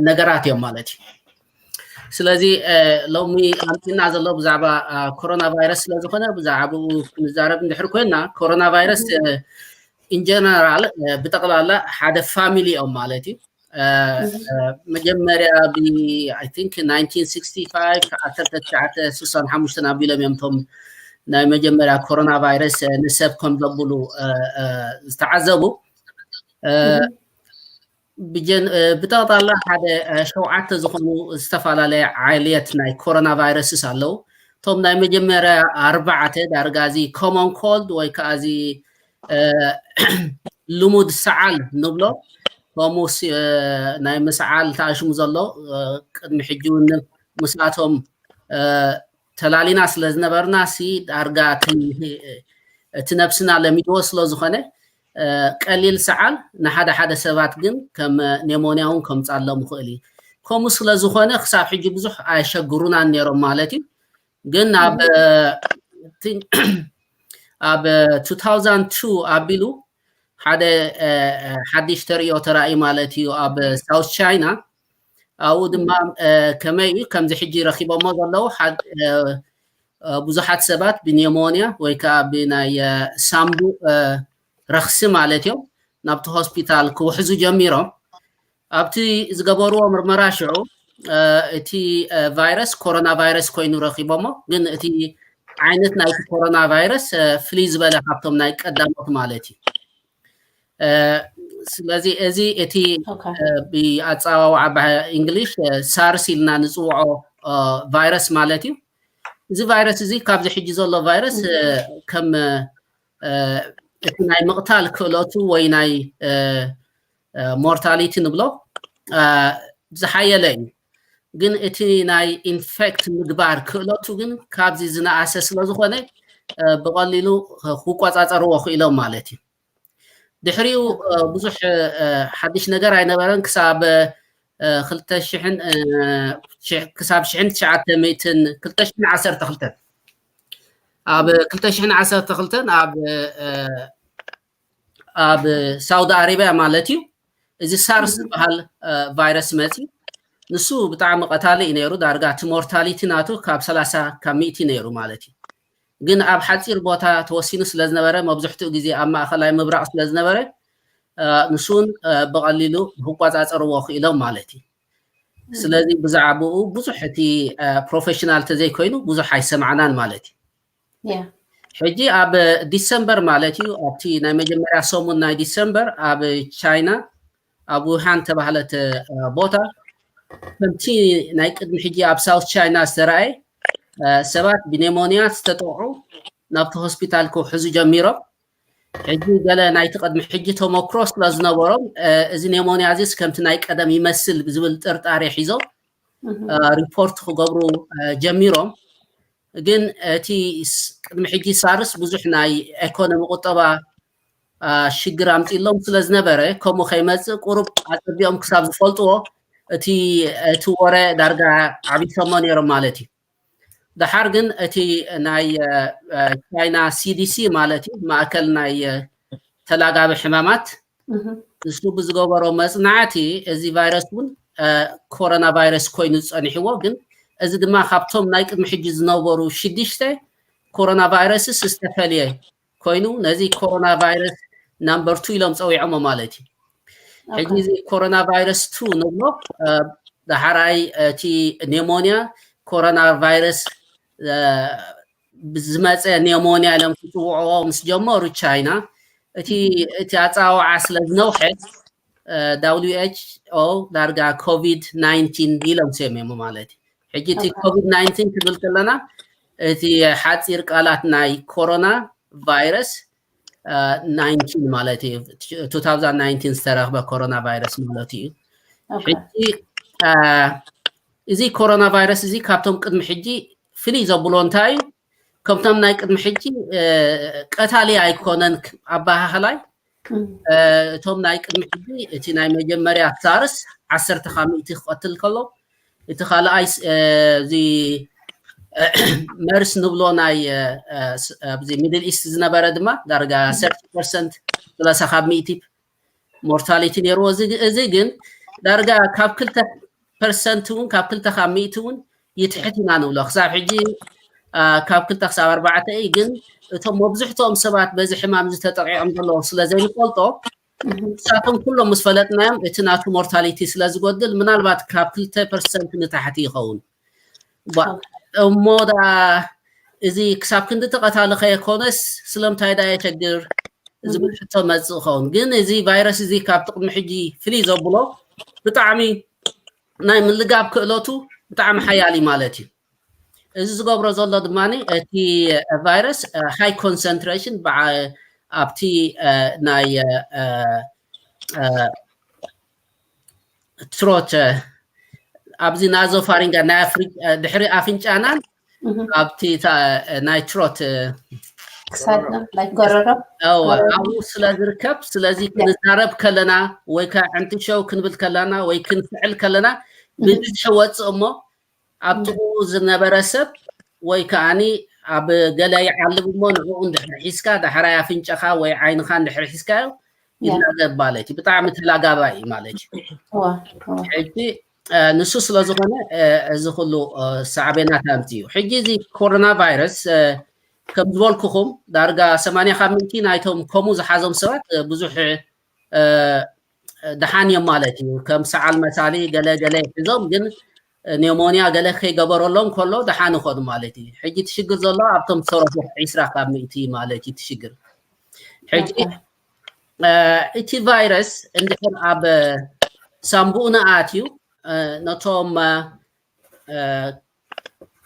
ነገራት እዮም ማለት እዩ። ስለዚ ሎሚ ኣምፅና ዘሎ ብዛዕባ ኮሮና ቫይረስ ስለዝኾነ ብዛዕባኡ ክንዛረብ እንድሕር ኮይና፣ ኮሮና ቫይረስ ኢንጀነራል ብጠቕላላ ሓደ ፋሚሊ እዮም ማለት እዩ። መጀመርያ ብ I think nineteen sixty five ዓሰርተ ትሽዓተ ስሳን ሓሙሽተን ኣቢሎም እዮም እቶም ናይ መጀመርያ ኮሮና ቫይረስ ንሰብ ከም ዘብሉ ዝተዓዘቡ። ብጠቕላላ ሓደ ሸውዓተ ዝኾኑ ዝተፈላለየ ዓይነት ናይ ኮሮና ቫይረስስ ኣለዉ። እቶም ናይ መጀመርያ ኣርባዕተ ዳርጋ እዚ ኮመን ኮልድ ወይ ከዓ እዚ ልሙድ ሰዓል ንብሎ፣ ከምኡ ናይ ምስዓል ተኣሽሙ ዘሎ ቅድሚ ሕጂ እውን ምስኣቶም ተላሊና ስለ ዝነበርና ሲ ዳርጋ እቲ ነብስና ለሚድዎ ስለ ዝኾነ ቀሊል ሰዓል ንሓደ ሓደ ሰባት ግን ከም ኔሞንያ እውን ከምፃሎም ይኽእል እዩ። ከምኡ ስለ ዝኾነ ክሳብ ሕጂ ብዙሕ ኣየሸግሩናን ነይሮም ማለት እዩ። ግን ኣብ ኣብ two thousand two ኣቢሉ ሓደ ሓድሽ ተርእዮ ተራእዩ ማለት እዩ ኣብ ሳውት ቻይና። ኣብኡ ድማ ከመይ እዩ ከምዚ ሕጂ ረኪቦሞ ዘለዉ ብዙሓት ሰባት ብኒሞንያ ወይ ከዓ ብናይ ሳምቡ ረክሲ ማለት እዮም ናብቲ ሆስፒታል ክውሕዙ ጀሚሮም። ኣብቲ ዝገበርዎ ምርመራ ሽዑ እቲ ቫይረስ ኮሮና ቫይረስ ኮይኑ ረኪቦሞ፣ ግን እቲ ዓይነት ናይቲ ኮሮና ቫይረስ ፍልይ ዝበለ ካብቶም ናይ ቀዳሞት ማለት እዩ። ስለዚ እዚ እቲ ብኣፀዋውዓ እንግሊሽ ሳርስ ኢልና ንፅውዖ ቫይረስ ማለት እዩ። እዚ ቫይረስ እዚ ካብዚ ሕጂ ዘሎ ቫይረስ ከም እቲ ናይ ምቕታል ክእለቱ ወይ ናይ ሞርታሊቲ ንብሎ ዝሓየለ እዩ። ግን እቲ ናይ ኢንፌክት ምግባር ክእለቱ ግን ካብዚ ዝነኣሰ ስለ ዝኾነ ብቐሊሉ ክቆፃፀርዎ ክኢሎም ማለት እዩ። ድሕሪኡ ብዙሕ ሓድሽ ነገር ኣይነበረን ክሳብ ክልተ ሽሕን ክሳብ ሽሕን ትሽዓተ ሚእትን ክልተ ሽሕን ዓሰርተ ክልተን ኣብ ክልተ ሽሕን ዓሰርተ ክልተን ኣብ ኣብ ሳውዲ ኣረቢያ ማለት እዩ እዚ ሳርስ ዝበሃል ቫይረስ መፂ። ንሱ ብጣዕሚ ቀታሊ እዩ ነይሩ። ዳርጋ እቲ ሞርታሊቲ ናቱ ካብ ሰላሳ ካብ ሚእቲ ነይሩ ማለት እዩ። ግን ኣብ ሓፂር ቦታ ተወሲኑ ስለ ዝነበረ መብዝሕትኡ ግዜ ኣብ ማእኸላይ ምብራቕ ስለ ዝነበረ ንሱ እውን ብቐሊሉ ክቆፃፀርዎ ክኢሎም ማለት እዩ። ስለዚ ብዛዕባኡ ብዙሕ እቲ ፕሮፌሽናል ተዘይኮይኑ ብዙሕ ኣይሰማዕናን ማለት እዩ። ሕጂ ኣብ ዲሰምበር ማለት እዩ ኣብቲ ናይ መጀመርያ ሰሙን ናይ ዲሰምበር ኣብ ቻይና ኣብ ውሃን ተባህለት ቦታ ከምቲ ናይ ቅድሚ ሕጂ ኣብ ሳውት ቻይና ዝተረኣየ ሰባት ብኔሞንያ ዝተጠቑዑ ናብቲ ሆስፒታል ክውሕዙ ጀሚሮም። ሕጂ ገለ ናይቲ ቅድሚ ሕጂ ተመክሮ ስለ ዝነበሮም እዚ ኔሞንያ እዚስ ከምቲ ናይ ቀደም ይመስል ዝብል ጥርጣሬ ሒዞም ሪፖርት ክገብሩ ጀሚሮም። ግን እቲ ቅድሚ ሕጂ ሳርስ ብዙሕ ናይ ኢኮኖሚ ቁጠባ ሽግር ኣምፂሎም ስለ ዝነበረ ከምኡ ከይመፅእ ቁሩብ ኣፀቢኦም ክሳብ ዝፈልጥዎ እቲ እቲ ወረ ዳርጋ ዓቢሶሞ ነይሮም ማለት እዩ። ደሓር ግን እቲ ናይ ቻይና ሲዲሲ ማለት እዩ ማእከል ናይ ተላጋቢ ሕማማት ንሱ ብዝገበሮ መፅናዕቲ እዚ ቫይረስ እውን ኮሮና ቫይረስ ኮይኑ ዝፀኒሕዎ ግን እዚ ድማ ካብቶም ናይ ቅድሚ ሕጂ ዝነበሩ ሽዱሽተ ኮሮና ቫይረስስ ዝተፈልየ ኮይኑ ነዚ ኮሮና ቫይረስ ናምበር ቱ ኢሎም ፀዊዖሞ ማለት እዩ። ሕጂ እዚ ኮሮና ቫይረስ ቱ ንብሎ ዳሕራይ እቲ ኔሞንያ ኮሮና ቫይረስ ዝመፀ ኔሞንያ ኢሎም ክፅውዕዎ ምስ ጀመሩ ቻይና እቲ እቲ ኣፀዋውዓ ስለ ዝነውሐ ዳብሊው ኤች ኦ ዳርጋ ኮቪድ ናይንቲን ኢሎም ሰሚሞ ማለት እዩ። ሕጂ እቲ ኮቪድ ናይንቲን ክብል ከለና እቲ ሓፂር ቃላት ናይ ኮሮና ቫይረስ ናይንቲን ማለት እዩ። ቱ ታውዛንድ ናይንቲን ዝተረኽበ ኮሮና ቫይረስ ማለት እዩ። ሕጂ እዚ ኮሮና ቫይረስ እዚ ካብቶም ቅድሚ ሕጂ ፍልይ ዘብሎ እንታይ እዩ? ከምቶም ናይ ቅድሚ ሕጂ ቀታሊ ኣይኮነን ኣበሃህላይ እቶም ናይ ቅድሚ ሕጂ እቲ ናይ መጀመርያ ሳርስ ዓሰርተ ካብ ሚእቲ ክቐትል ከሎ እቲ ካልኣይ እዚ መርስ ንብሎ ናይ ኣብዚ ሚድል ኢስት ዝነበረ ድማ ዳርጋ ሰርቲ ፐርሰንት ሰላሳ ካብ ሚእቲ ሞርታሊቲ ነይርዎ። እዚ ግን ዳርጋ ካብ ክልተ ፐርሰንት እውን ካብ ክልተ ካብ ሚእቲ እውን ይትሕት ኢና ንብሎ። ክሳብ ሕጂ ካብ ክልተ ክሳብ ኣርባዕተ እዩ። ግን እቶም መብዝሕትኦም ሰባት በዚ ሕማም ዝተጠቂዖም ዘለዉ ስለ ዘይንፈልጦ ንሳቶም ኩሎም ምስ ፈለጥናዮም እቲ ናቱ ሞርታሊቲ ስለ ዝጎድል ምናልባት ካብ ክልተ ፐርሰንት ንታሕቲ ይኸውን። እሞ ዳ እዚ ክሳብ ክንዲ ተቐታሊ ከየኮነስ ስለምንታይ ዳ የሸግር ዝብል ሕቶ መፅእ ይኸውን። ግን እዚ ቫይረስ እዚ ካብ ጥቕሚ ሕጂ ፍልይ ዘብሎ ብጣዕሚ ናይ ምልጋብ ክእለቱ ብጣዕሚ ሓያል እዩ ማለት እዩ። እዚ ዝገብሮ ዘሎ ድማ እቲ ቫይረስ ሃይ ኮንሰንትሬሽን ኣብቲ ናይ ትሮት ኣብዚ ናዞ ፋሪንጋ ናይ ድሕሪ ኣፍንጫናን ኣብቲ ናይ ትሮት ክሳድና ናይ ጎረሮ ኣብኡ ስለ ዝርከብ ስለዚ ክንዛረብ ከለና ወይ ከዓ ዕንትሸው ክንብል ከለና ወይ ክንስዕል ከለና ብብዝሒ ወፅእ እሞ ኣብ ጥቕኡ ዝነበረ ሰብ ወይ ከዓኒ ኣብ ገለ ይዓልብ እሞ ንዕኡ እንድሕር ሒዝካ ዳሕራይ ኣፍንጨኻ ወይ ዓይንኻ እንድሕር ሒዝካዮ ይላገብ ማለት እዩ። ብጣዕሚ ተላጋባይ እዩ ማለት እዩ። ሕጂ ንሱ ስለ ዝኾነ እዚ ኩሉ ሳዕቤናት ኣምፅኡ። ሕጂ እዚ ኮሮና ቫይረስ ከም ዝበልኩኹም ዳርጋ ሰማንያ ካብ ሚእቲ ናይቶም ከምኡ ዝሓዞም ሰባት ብዙሕ ደሓን እዮም ማለት እዩ። ከም ሰዓል መሳሊ ገለ ገለ ይሕዞም ግን ኔሞንያ ገለ ከይገበረሎም ከሎ ደሓን ይኾኑ ማለት እዩ። ሕጂ ትሽግር ዘሎ ኣብቶም ዝተረፉ ዒስራ ካብ ሚእቲ ማለት እዩ ትሽግር። ሕጂ እቲ ቫይረስ እንድሕር ኣብ ሳምቡእና ኣትዩ ነቶም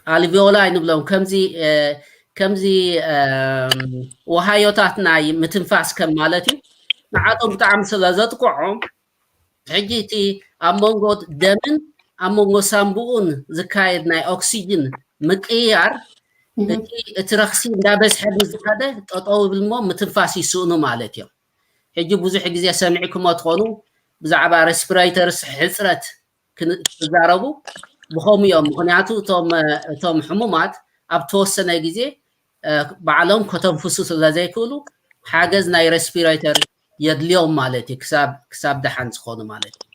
ኣልቪዮላይ ንብሎም ከምዚ ከምዚ ወሃዮታት ናይ ምትንፋስ ከም ማለት እዩ ንዓቶም ብጣዕሚ ስለ ዘጥቅዖም ሕጂ እቲ ኣብ መንጎ ደምን ኣብ መንጎ ሳምቡኡን ዝካየድ ናይ ኦክሲጅን ምቅያር እቲ እቲ ረኽሲ እንዳበዝሐ ምስ ዝኸደ ጠጠው ይብል እሞ ምትንፋስ ይስእኑ ማለት እዮም። ሕጂ ብዙሕ ግዜ ሰሚዕኩሞ ትኾኑ ብዛዕባ ሬስፒሬተርስ ሕፅረት ክዛረቡ ብኸምኡ እዮም። ምክንያቱ እቶም ሕሙማት ኣብ ተወሰነ ግዜ ባዕሎም ከተንፍሱ ስለ ዘይክእሉ ሓገዝ ናይ ሬስፒሬተር የድልዮም ማለት እዩ ክሳብ ደሓን ዝኾኑ ማለት እዩ።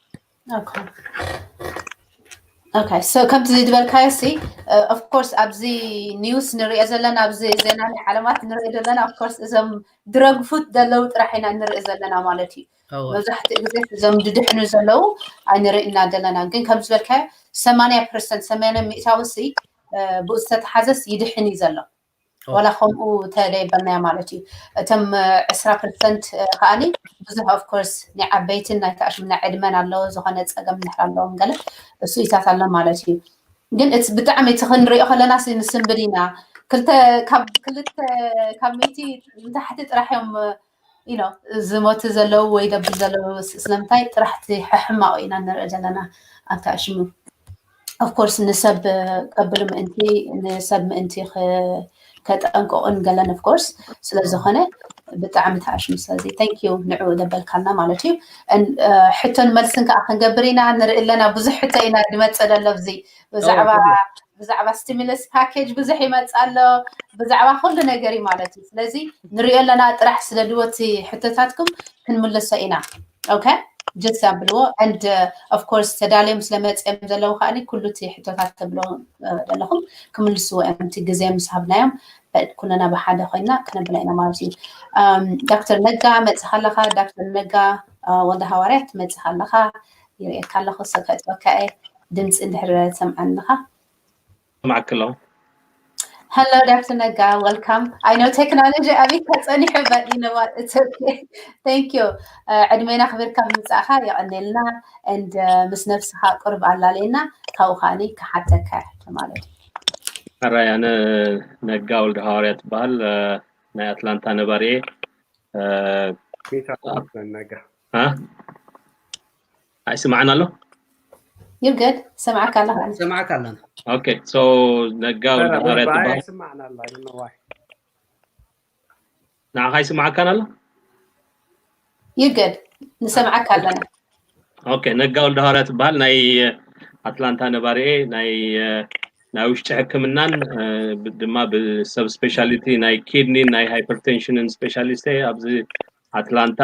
ከምቲ ዝበልካዮ ሲ ኦፍኮርስ ኣብዚ ኒውስ ንሪኦ ዘለና ኣብዚ ዜና ናይ ዓለማት ንሪኦ ዘለና ኦፍኮርስ እዞም ድረግፉት ዘለዉ ጥራሕ ኢና ንርኢ ዘለና ማለት እዩ። መብዛሕትኡ ግዜ እዞም ድድሕኑ ዘለዉ ኣይንርኢ ኢና ዘለና። ግን ከም ዝበልካዮ ሰማንያ ፐርሰንት ሰማንያ ሚእታዊ ሲ ብኡ ዝተተሓዘስ ይድሕን እዩ ዘሎ። ዋላ ከምኡ ተደይበልናዮ ማለት እዩ። እቶም ዕስራ ፐርሰንት ከኣኒ ብዙሕ of course ናይ ዓበይትን ናይ ተኣሽሙ ናይ ዕድመን ኣለዎ፣ ዝኾነ ፀገም እንድሕር ኣለዎም ገለ እሱኢታት ኣሎ ማለት እዩ። ግን እቲ ብጣዕሚ እቲ ክንሪኦ ከለና ሲ- ንስንብድ ኢና። ክልተ ካብ ክልተ ካብ ሚእቲ ንታሕቲ ጥራሕ እዮም you know ዝሞቱ ዘለዉ ወይ ደብል ዘለዉ። ስ- ስለምንታይ ጥራሕ እቲ ሕሕማቑ ኢና ንርኢ ዘለና ኣብቲ ኣሽሙ። Of course ንሰብ ከብል ምእንቲ ንሰብ ምእንቲ ከ- ከጠንቅቑን ገለን of course ስለ ዝኾነ ብጣዕሚ ተኣሽሙ። ስለዚ thank you ንዕኡ ደበልካልና ማለት እዩ። እን- እ፣ ሕቶን መልስን ከዓ ክንገብር ኢና ንርኢ ኣለና። ብዙሕ ሕቶ ኢና ዝመፅእ ዘሎ ኣብዚ ብዛዕባ ብዛዕባ stimulus package ብዙሕ ይመፅእ ኣሎ፣ ብዛዕባ ኩሉ ነገር እዩ ማለት እዩ። ስለዚ ንሪኦ ኣለና ጥራሕ ስለ ድወቲ ሕቶታትኩም ክንምልሶ ኢና። Okay just ኣብልዎ and of course ተዳልዮም ስለ መፅኦም ዘለዉ ከዓ ኩሉ እቲ ሕቶታት ተብሎ ዘለኹም ክምልስዎ እዮም። እቲ ግዜ ምስ ሃብናዮም ኩለና ብሓደ ኮይና ክነብላ ኢና ማለት እዩ። ዶክተር ነጋ መፅኻ ኣለኻ? ዶክተር ነጋ ወልደ ሃዋርያት መፅኻ ኣለኻ? ይርእየካ ኣለኹ፣ ሰከትወካ እየ። ድምፂ እንድሕር ሰምዓኒ ኣለኻ? ሰማዕክሎ። Hello ዶክተር ነጋ, welcome. I know technology ኣበይ ከፀኒሑ but you know what, it's okay. Thank you. ዕድሜና ክብርካ ብምምፃእካ የቐኔልና and ምስ ነብስካ ቁርብ ኣላለየና ካብኡ ከዓኒ ክሓተካ ማለት እዩ። ሕራይ፣ ኣነ ነጋ ወልደ ሃዋርያ ትበሃል። ናይ ኣትላንታ ነባሪ እየ። ሚታ ነጋ ኣይስማዕን ኣሎ? You're good. ሰማዕካ ኣለኻ። ሰማዕካ ኣለና። Okay so ነጋ ወልደ ሃዋርያ ትበሃል። ስማዕና ኣሎ። I don't know why. ንዓኻ ኣይስማዕካን ኣሎ? You're good. ንሰምዓካ ኣለና። Okay ነጋ ወልደ ሃዋርያ ትበሃል። ናይ ኣትላንታ ነባሪ እየ። ናይ ናይ ውሽጢ ሕክምናን ድማ ብሰብ ስፔሻሊቲ ናይ ኪድኒን ናይ ሃይፐርቴንሽንን ስፔሻሊስት እየ። ኣብዚ ኣትላንታ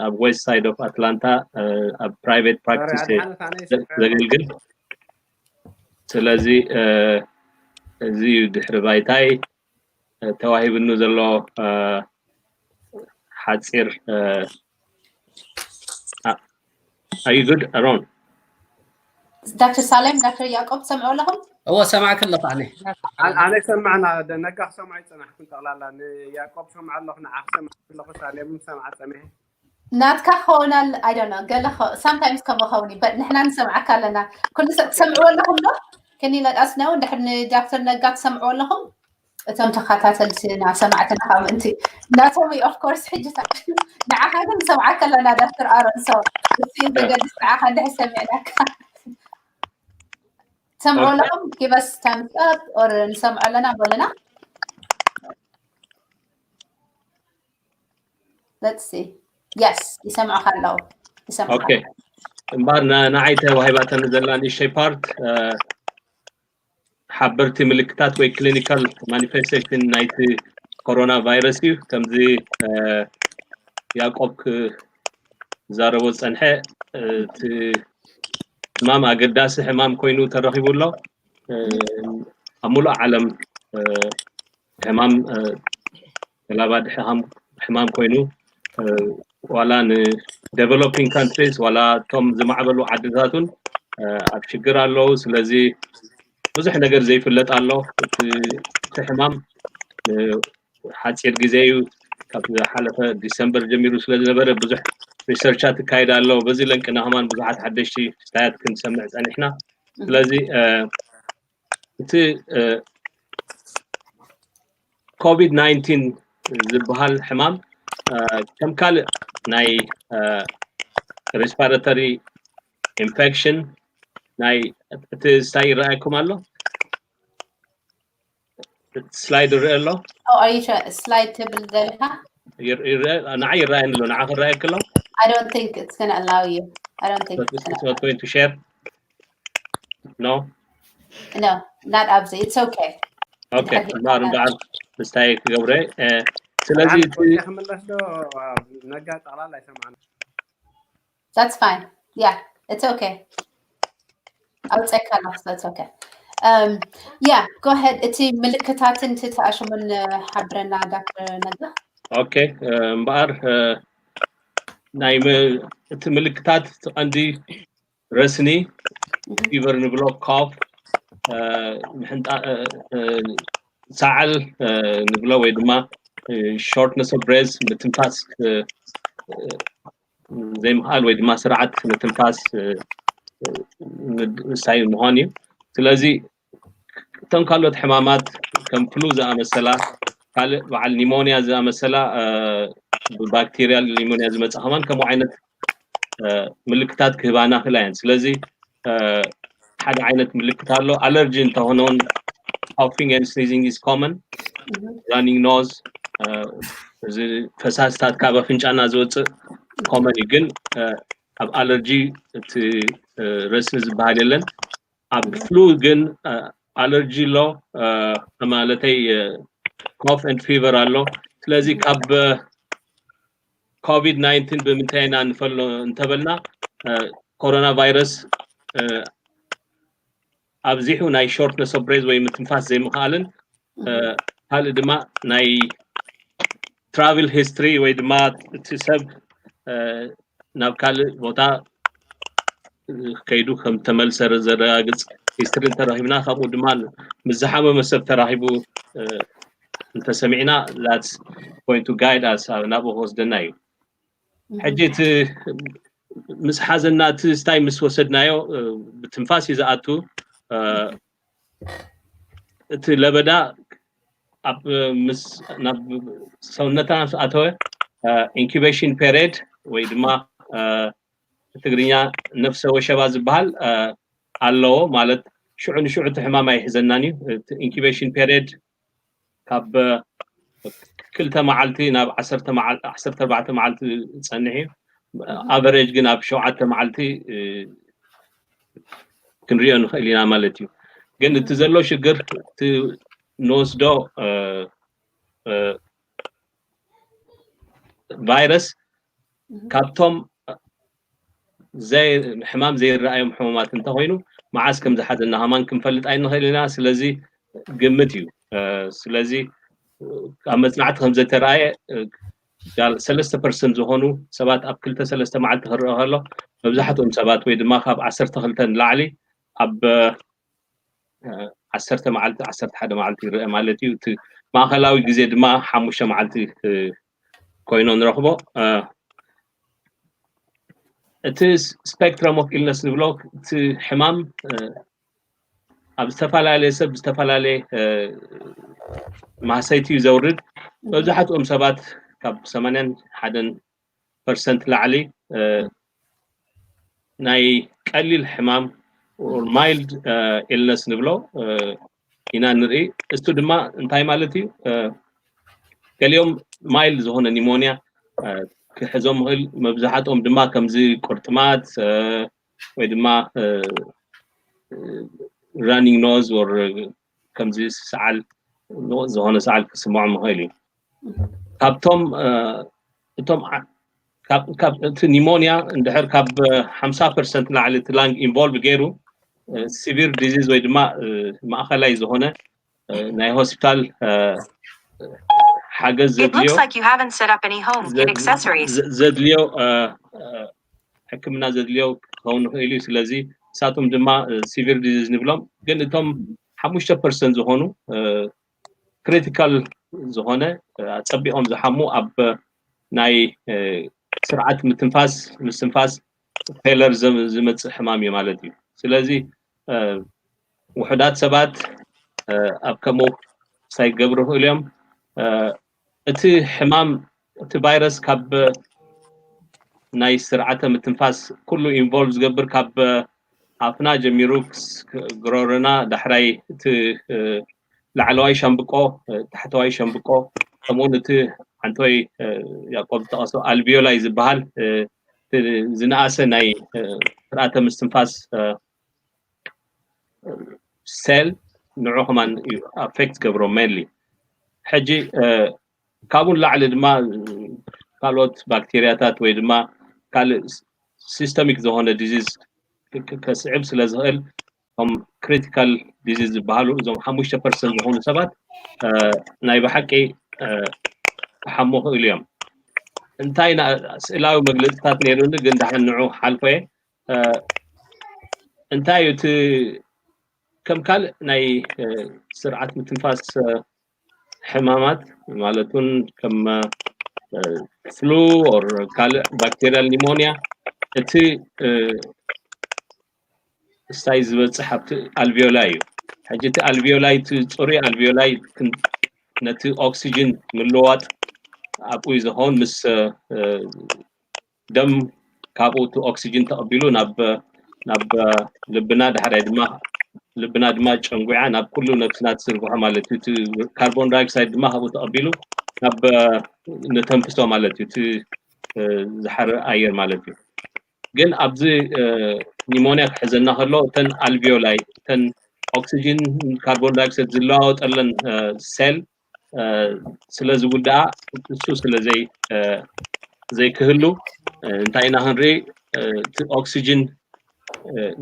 ኣብ west side of ኣትላንታ ኣብ private practice እየ ዘገልግል። ስለዚ እዚ እዩ ድሕሪ ባይታይ ተዋሂብኑ ዘሎ ሓፂር። Are you good, ኣሮን? ዶክተር ሳሌም፣ ዶክተር ያዕቆብ ትሰምዑ ኣለኹም? እወ ሰማዕክ ኣለኹ ኣነ። ኣነ ሰማዕና ነጋ ክሰምዖ ይፀናሕኩን ጠቕላላ ንያዕቆብ ሰምዖ ኣለኹ፣ ንዓኽ ሰምዖ ኣለኹ፣ ሳሌም ሰምዓ ፀኒሐ። ናትካ ክኸውን I don't know ገለ sometimes ከምኡ ኸውን እዩ but ንሕና ንሰምዓካ ኣለና። ኩሉ ሰብ ትሰምዕዎ ኣለኹም ዶ? Can you let us know እንድሕር ንዶክተር ነጋ ትሰምዕዎ ኣለኹም? እቶም ተኸታተልትና ሰማዕትና ካብ ምእንቲ ናቶም እዩ of course ሕጂ ንዓኻ ግን ንሰምዓካ ኣለና ዶክተር ኣሮን። So እሱ እዩ ዘገድስ ንዓኻ እንድሕር ሰሚዕናካ። ትሰምዑ ኣለኹም? Give us thumbs up or ንሰምዖ ኣለና በሉና። Let's see. Yes ይሰምዑኻ ኣለዉ። ይሰምዑኻ Okay እምበኣር ንዓይ ተዋሂባተኒ ዘላ ንእሽተይ ፓርት ሓበርቲ ምልክታት ወይ clinical manifestation ናይቲ ኮሮና ቫይረስ እዩ። ከምዚ ያዕቆብ ክዛረቦ ዝፀንሐ እቲ ሕማም ኣገዳሲ ሕማም ኮይኑ ተረኺቡ ኣሎ። ኣብ ሙሉእ ዓለም ሕማም ተላባዲ ሕማም ኮይኑ ዋላ ን developing countries ዋላ እቶም ዝማዕበሉ ዓድታት እውን ኣብ ሽግር ኣለዉ። ስለዚ ብዙሕ ነገር ዘይፍለጥ ኣሎ። እቲ ሕማም ሓፂር ግዜ እዩ። ካብ ዝሓለፈ ዲሰምበር ጀሚሩ ስለ ዝነበረ ብዙሕ ሪሰርቻት ይካየድ ኣሎ። በዚ ለንቅና ከማን ብዙሓት ሓደሽቲ ክስታያት ክንሰምዕ ፀኒሕና። ስለዚ እቲ ኮቪድ ናይንቲን ዝበሃል ሕማም ከም ካልእ ናይ respiratory infection ናይ እቲ ስታይ ይረኣየኩም ኣሎ? ስላይድ ይረአ ኣሎ? ስላይድ ትብል ዘለካ ንዓይ ይረኣየኒ ኣሎ። ንዓኻ ይረኣየኪ ኣሎ? I don't think it's gonna allow you. I don't think it's gonna allow you. Going to share? No? No, not ኣብዚ. It's okay. Okay እምበኣር እምበኣር ምስታይ ክገብረ ስለዚ ክምለስ ዶ? ነጋ ጠቕላላ ኣይሰማዕና። That's fine. Yeah, it's okay. ኣውፀካ ኣለኹ so it's okay. Um, yeah, go ahead. እቲ ምልክታትን እቲ ተኣሽሙን ሓብረና ዶክተር ነጋ። Okay እምበኣር ናይ እቲ ምልክታት እቲ ቀንዲ ረስኒ፣ ፊቨር ንብሎ፣ ኮፍ፣ ምሕንጣ ሳዓል ንብሎ ወይ ድማ shortness of breath፣ ምትንፋስ ዘይምኽኣል ወይ ድማ ስርዓት ምትንፋስ ምድሳይ ምዃን እዩ። ስለዚ እቶም ካልኦት ሕማማት ከም ፍሉ ዝኣመሰላ፣ ካልእ በዓል ኒሞንያ ዝኣመሰላ፣ ብባክቴርያል ኒሞንያ ዝመጽእ ከማን ከምኡ ዓይነት ምልክታት ክህባና ክእላ እየን። ስለዚ ሓደ ዓይነት ምልክት ኣሎ። ኣለርጂ እንተኾነ እውን፣ coughing and sneezing is common፣ running nose፣ እዚ ፈሳስታት ካብ ኣፍንጫና ዝወፅእ common እዩ። ግን ኣብ ኣለርጂ እቲ ረስኒ ዝበሃል የለን። ኣብ ፍሉ ግን ኣለርጂ ኣሎ፣ ማለተይ cough and fever ኣሎ። ስለዚ ካብ ኮቪድ ናይንቲን ብምንታይ ኢና ንፈሎ እንተበልና፣ ኮሮና ቫይረስ ኣብዚሑ ናይ shortness of breath ወይ ምትንፋስ ዘይምኽኣልን፣ ካልእ ድማ ናይ travel history ወይ ድማ እቲ ሰብ ናብ ካልእ ቦታ ከይዱ ከም ተመልሰ ዘረጋግፅ ሂስትሪ እንተረኺብና፣ ካብኡ ድማ ምስ ዝሓመመ ሰብ ተራኺቡ እንተሰሚዕና፣ that's going to guide us፣ ናብኡ ክወስደና እዩ። ሕጂ እቲ ምስ ሓዘና፣ እቲ ስታይ ምስ ወሰድናዮ ብትንፋስ እዩ ዝኣቱ። እቲ ለበዳ ኣብ ምስ ናብ ሰውነትና ምስ ኣተወ፣ incubation period ወይ ድማ ብትግርኛ ነፍሰ ወሸባ ዝበሃል ኣለዎ። ማለት ሽዑ ንሽዑ እቲ ሕማም ኣይሕዘናን እዩ። እቲ incubation period ካብ ክልተ መዓልቲ ናብ ዓሰርተ መዓል-፣ ዓሰርተ ኣርባዕተ መዓልቲ ዝጸንሕ እዩ። ኣቨሬጅ ግን ኣብ ሸውዓተ መዓልቲ ክንሪኦ ንኽእል ኢና ማለት እዩ። ግን እቲ ዘሎ ሽግር፣ እቲ ንወስዶ ቫይረስ ካብቶም ዘይ-፣ ሕማም ዘይረኣዮም ሕሙማት እንተኾይኑ፣ መዓስ ከም ዝሓዘና ከማን ክንፈልጥ ኣይንኽእል ኢና። ስለዚ ግምት እዩ። ስለዚ ኣብ መጽናዕቲ ከም ዘተረኣየ፣ ሰለስተ ፐርሰንት ዝኾኑ ሰባት ኣብ ክልተ ሰለስተ መዓልቲ ክረአ ከሎ፣ መብዛሕትኦም ሰባት ወይ ድማ ካብ ዓሰርተ ክልተ ንላዕሊ ኣብ ዓሰርተ መዓልቲ፣ ዓሰርተ ሓደ መዓልቲ ይረአ ማለት እዩ። እቲ ማእኸላዊ ግዜ ድማ ሓሙሽተ መዓልቲ ኮይኑ ንረኽቦ። እቲ spectrum of illness ንብሎ፣ እቲ ሕማም ኣብ ዝተፈላለየ ሰብ ዝተፈላለየ ማህሰይቲ እዩ ዘውርድ። መብዛሕትኦም ሰባት ካብ ሰማንያን ሓደን ፐርሰንት ላዕሊ ናይ ቀሊል ሕማም፣ or mild illness ንብሎ ኢና ንርኢ። እሱ ድማ እንታይ ማለት እዩ? ገሊኦም ማይልድ ዝኾነ ኒሞንያ ክሕዞም ይኽእል። መብዛሕትኦም ድማ ከምዚ ቁርጥማት ወይ ድማ ራኒንግ ኖዝ፣ or ከምዚ ሰዓል፣ ንቑጽ ዝኾነ ሰዓል ክስምዖም ይኽእል እዩ። ካብቶም እቶም ካብ እቲ ኒሞንያ እንድሕር ካብ ሓምሳ ፐርሰንት ላዕሊ እቲ ላንግ ኢንቮልቭ ገይሩ፣ ሲቪር ዲዚዝ ወይ ድማ ማእኸላይ ዝኾነ ናይ ሆስፒታል ሓገዝ ዘድልዮ ዘድልዮ ሕክምና ዘድልዮ ክኸውን ይኽእል እዩ። ስለዚ እሳቶም ድማ ሲቪር ዲዚዝ ንብሎም። ግን እቶም ሓሙሽተ ፐርሰንት ዝኾኑ ክሪቲካል ዝኾነ፣ ኣጸቢቖም ዝሓሙ፣ ኣብ ናይ ስርዓት ምትንፋስ፣ ምስትንፋስ ፌለር ዝመጽእ ሕማም እዩ ማለት እዩ። ስለዚ ውሑዳት ሰባት ኣብ ከምኡ ሳይገብሩ ይኽእሉ እዮም። እቲ ሕማም፣ እቲ ቫይረስ ካብ ናይ ስርዓተ ምትንፋስ ኩሉ ኢንቮልቭ ዝገብር፣ ካብ ኣፍና ጀሚሩ፣ ግሮሮና፣ ዳሕራይ እቲ ላዕለዋይ ሻምብቆ፣ ታሕተዋይ ሻምብቆ፣ ከምኡውን እቲ ሓንተወይ ያዕቆብ ዝጠቐሶ ኣልቪዮላይ ዝበሃል ዝነኣሰ ናይ ስርዓተ ምስትንፋስ ሴል፣ ንዑ ከማን እዩ ኣፌክት ገብሮ ሜንሊ። ሕጂ ካብኡ ንላዕሊ ድማ ካልኦት ባክቴርያታት ወይ ድማ ካልእ ሲስተሚክ ዝኾነ ዲዚዝ ከስዕብ ስለ ዝኽእል፣ እቶም ክሪቲካል ዲዚዝ ዝበሃሉ፣ እዞም ሓሙሽተ ፐርሰንት ዝኾኑ ሰባት ናይ ብሓቂ ክሓሙ ይኽእሉ እዮም። እንታይ ስእላዊ መግለፅታት ነይሩኒ፣ ግን ደሓን ንዑ ሓልፎ እየ። እንታይ እዩ እቲ ከም ካልእ ናይ ስርዓት ምትንፋስ ሕማማት ማለት እውን ከም ፍሉ ኦር ካልእ ባክቴሪያል ኒሞኒያ እቲ ስታይ ዝበፅሕ ኣብቲ ኣልቪዮላይ እዩ። ሕጂ እቲ ኣልቪዮላይ እቲ ፅሩይ ኣልቪዮላይ ነቲ ኦክሲጅን ምልዋጥ ኣብኡ እዩ ዝኸውን ምስ ደም ካብኡ እቲ ኦክሲጅን ተቐቢሉ ናብ ናብ ልብና ዳሕራይ ድማ ልብና ድማ ጨንጉዓ ናብ ኩሉ ነብስና ትዝርግሖ ማለት እዩ። እቲ ካርቦን ዳይኦክሳይድ ድማ ካብኡ ተቐቢሉ ናብ ንተንፍሶ ማለት እዩ። እቲ ዝሓረ ኣየር ማለት እዩ። ግን ኣብዚ ኒሞኒያ ክሕዘና ከሎ እተን ኣልቪዮላይ እተን ኦክሲጅን ካርቦን ዳይኦክሳይድ ዝለዋወጠለን ሴል ስለ ዝጉዳኣ እሱ ስለ ዘይክህሉ እንታይ ኢና ክንርኢ እቲ ኦክሲጅን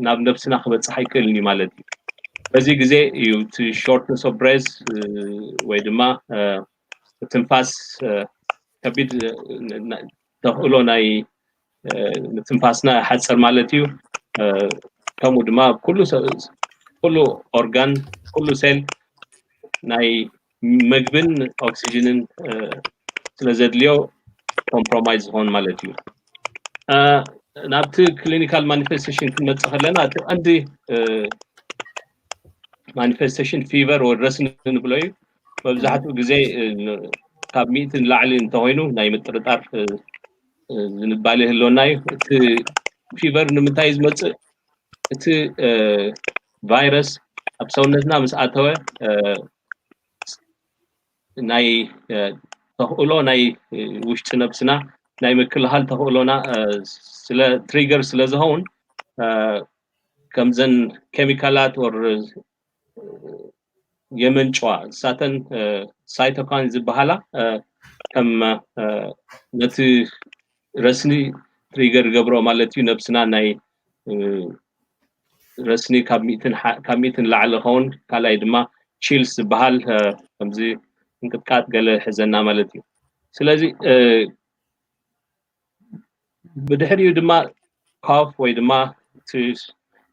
ናብ ነብስና ክበፅሕ ኣይክእልን እዩ ማለት እዩ። በዚ ግዜ እዩ እቲ shortness of breath ወይ ድማ ትንፋስ ከቢድ ተኽእሎ ናይ ምትንፋስና ሓፀር ማለት እዩ። ከምኡ ድማ ኩሉ ኦርጋን ኩሉ ሴል ናይ ምግብን ኦክሲጅንን ስለ ዘድልዮ ኮምፕሮማይዝ ዝኸውን ማለት እዩ። ናብቲ ክሊኒካል ማኒፌስቴሽን ክንመፅእ ከለና እቲ ቀንዲ ማኒፌስቴሽን ፊቨር ወይ ረስኒ ንብሎ እዩ። መብዛሕትኡ ግዜ ካብ ሚእቲ ንላዕሊ እንተኮይኑ ናይ ምጥርጣር ዝንባሌ ይህልወና እዩ። እቲ ፊቨር ንምንታይ እዩ ዝመፅእ? እቲ ቫይረስ ኣብ ሰውነትና ምስ ኣተወ ናይ ተኽእሎ ናይ ውሽጢ ነብስና ናይ ምክልኻል ተኽእሎና ስለ ትሪገር ስለ ዝኸውን ከምዘን ኬሚካላት ወር የመንጭዋ እሳተን ሳይቶካይን ዝበሃላ ከም ነቲ ረስኒ ትሪገር ገብሮ ማለት እዩ። ነብስና ናይ ረስኒ ካብ ሚእትን ንላዕሊ ኸውን ካልኣይ ድማ ቺልስ ዝበሃል ከምዚ እንቅጥቃጥ ገለ ሕዘና ማለት እዩ። ስለዚ ብድሕሪኡ ድማ ካፍ ወይ ድማ እቲ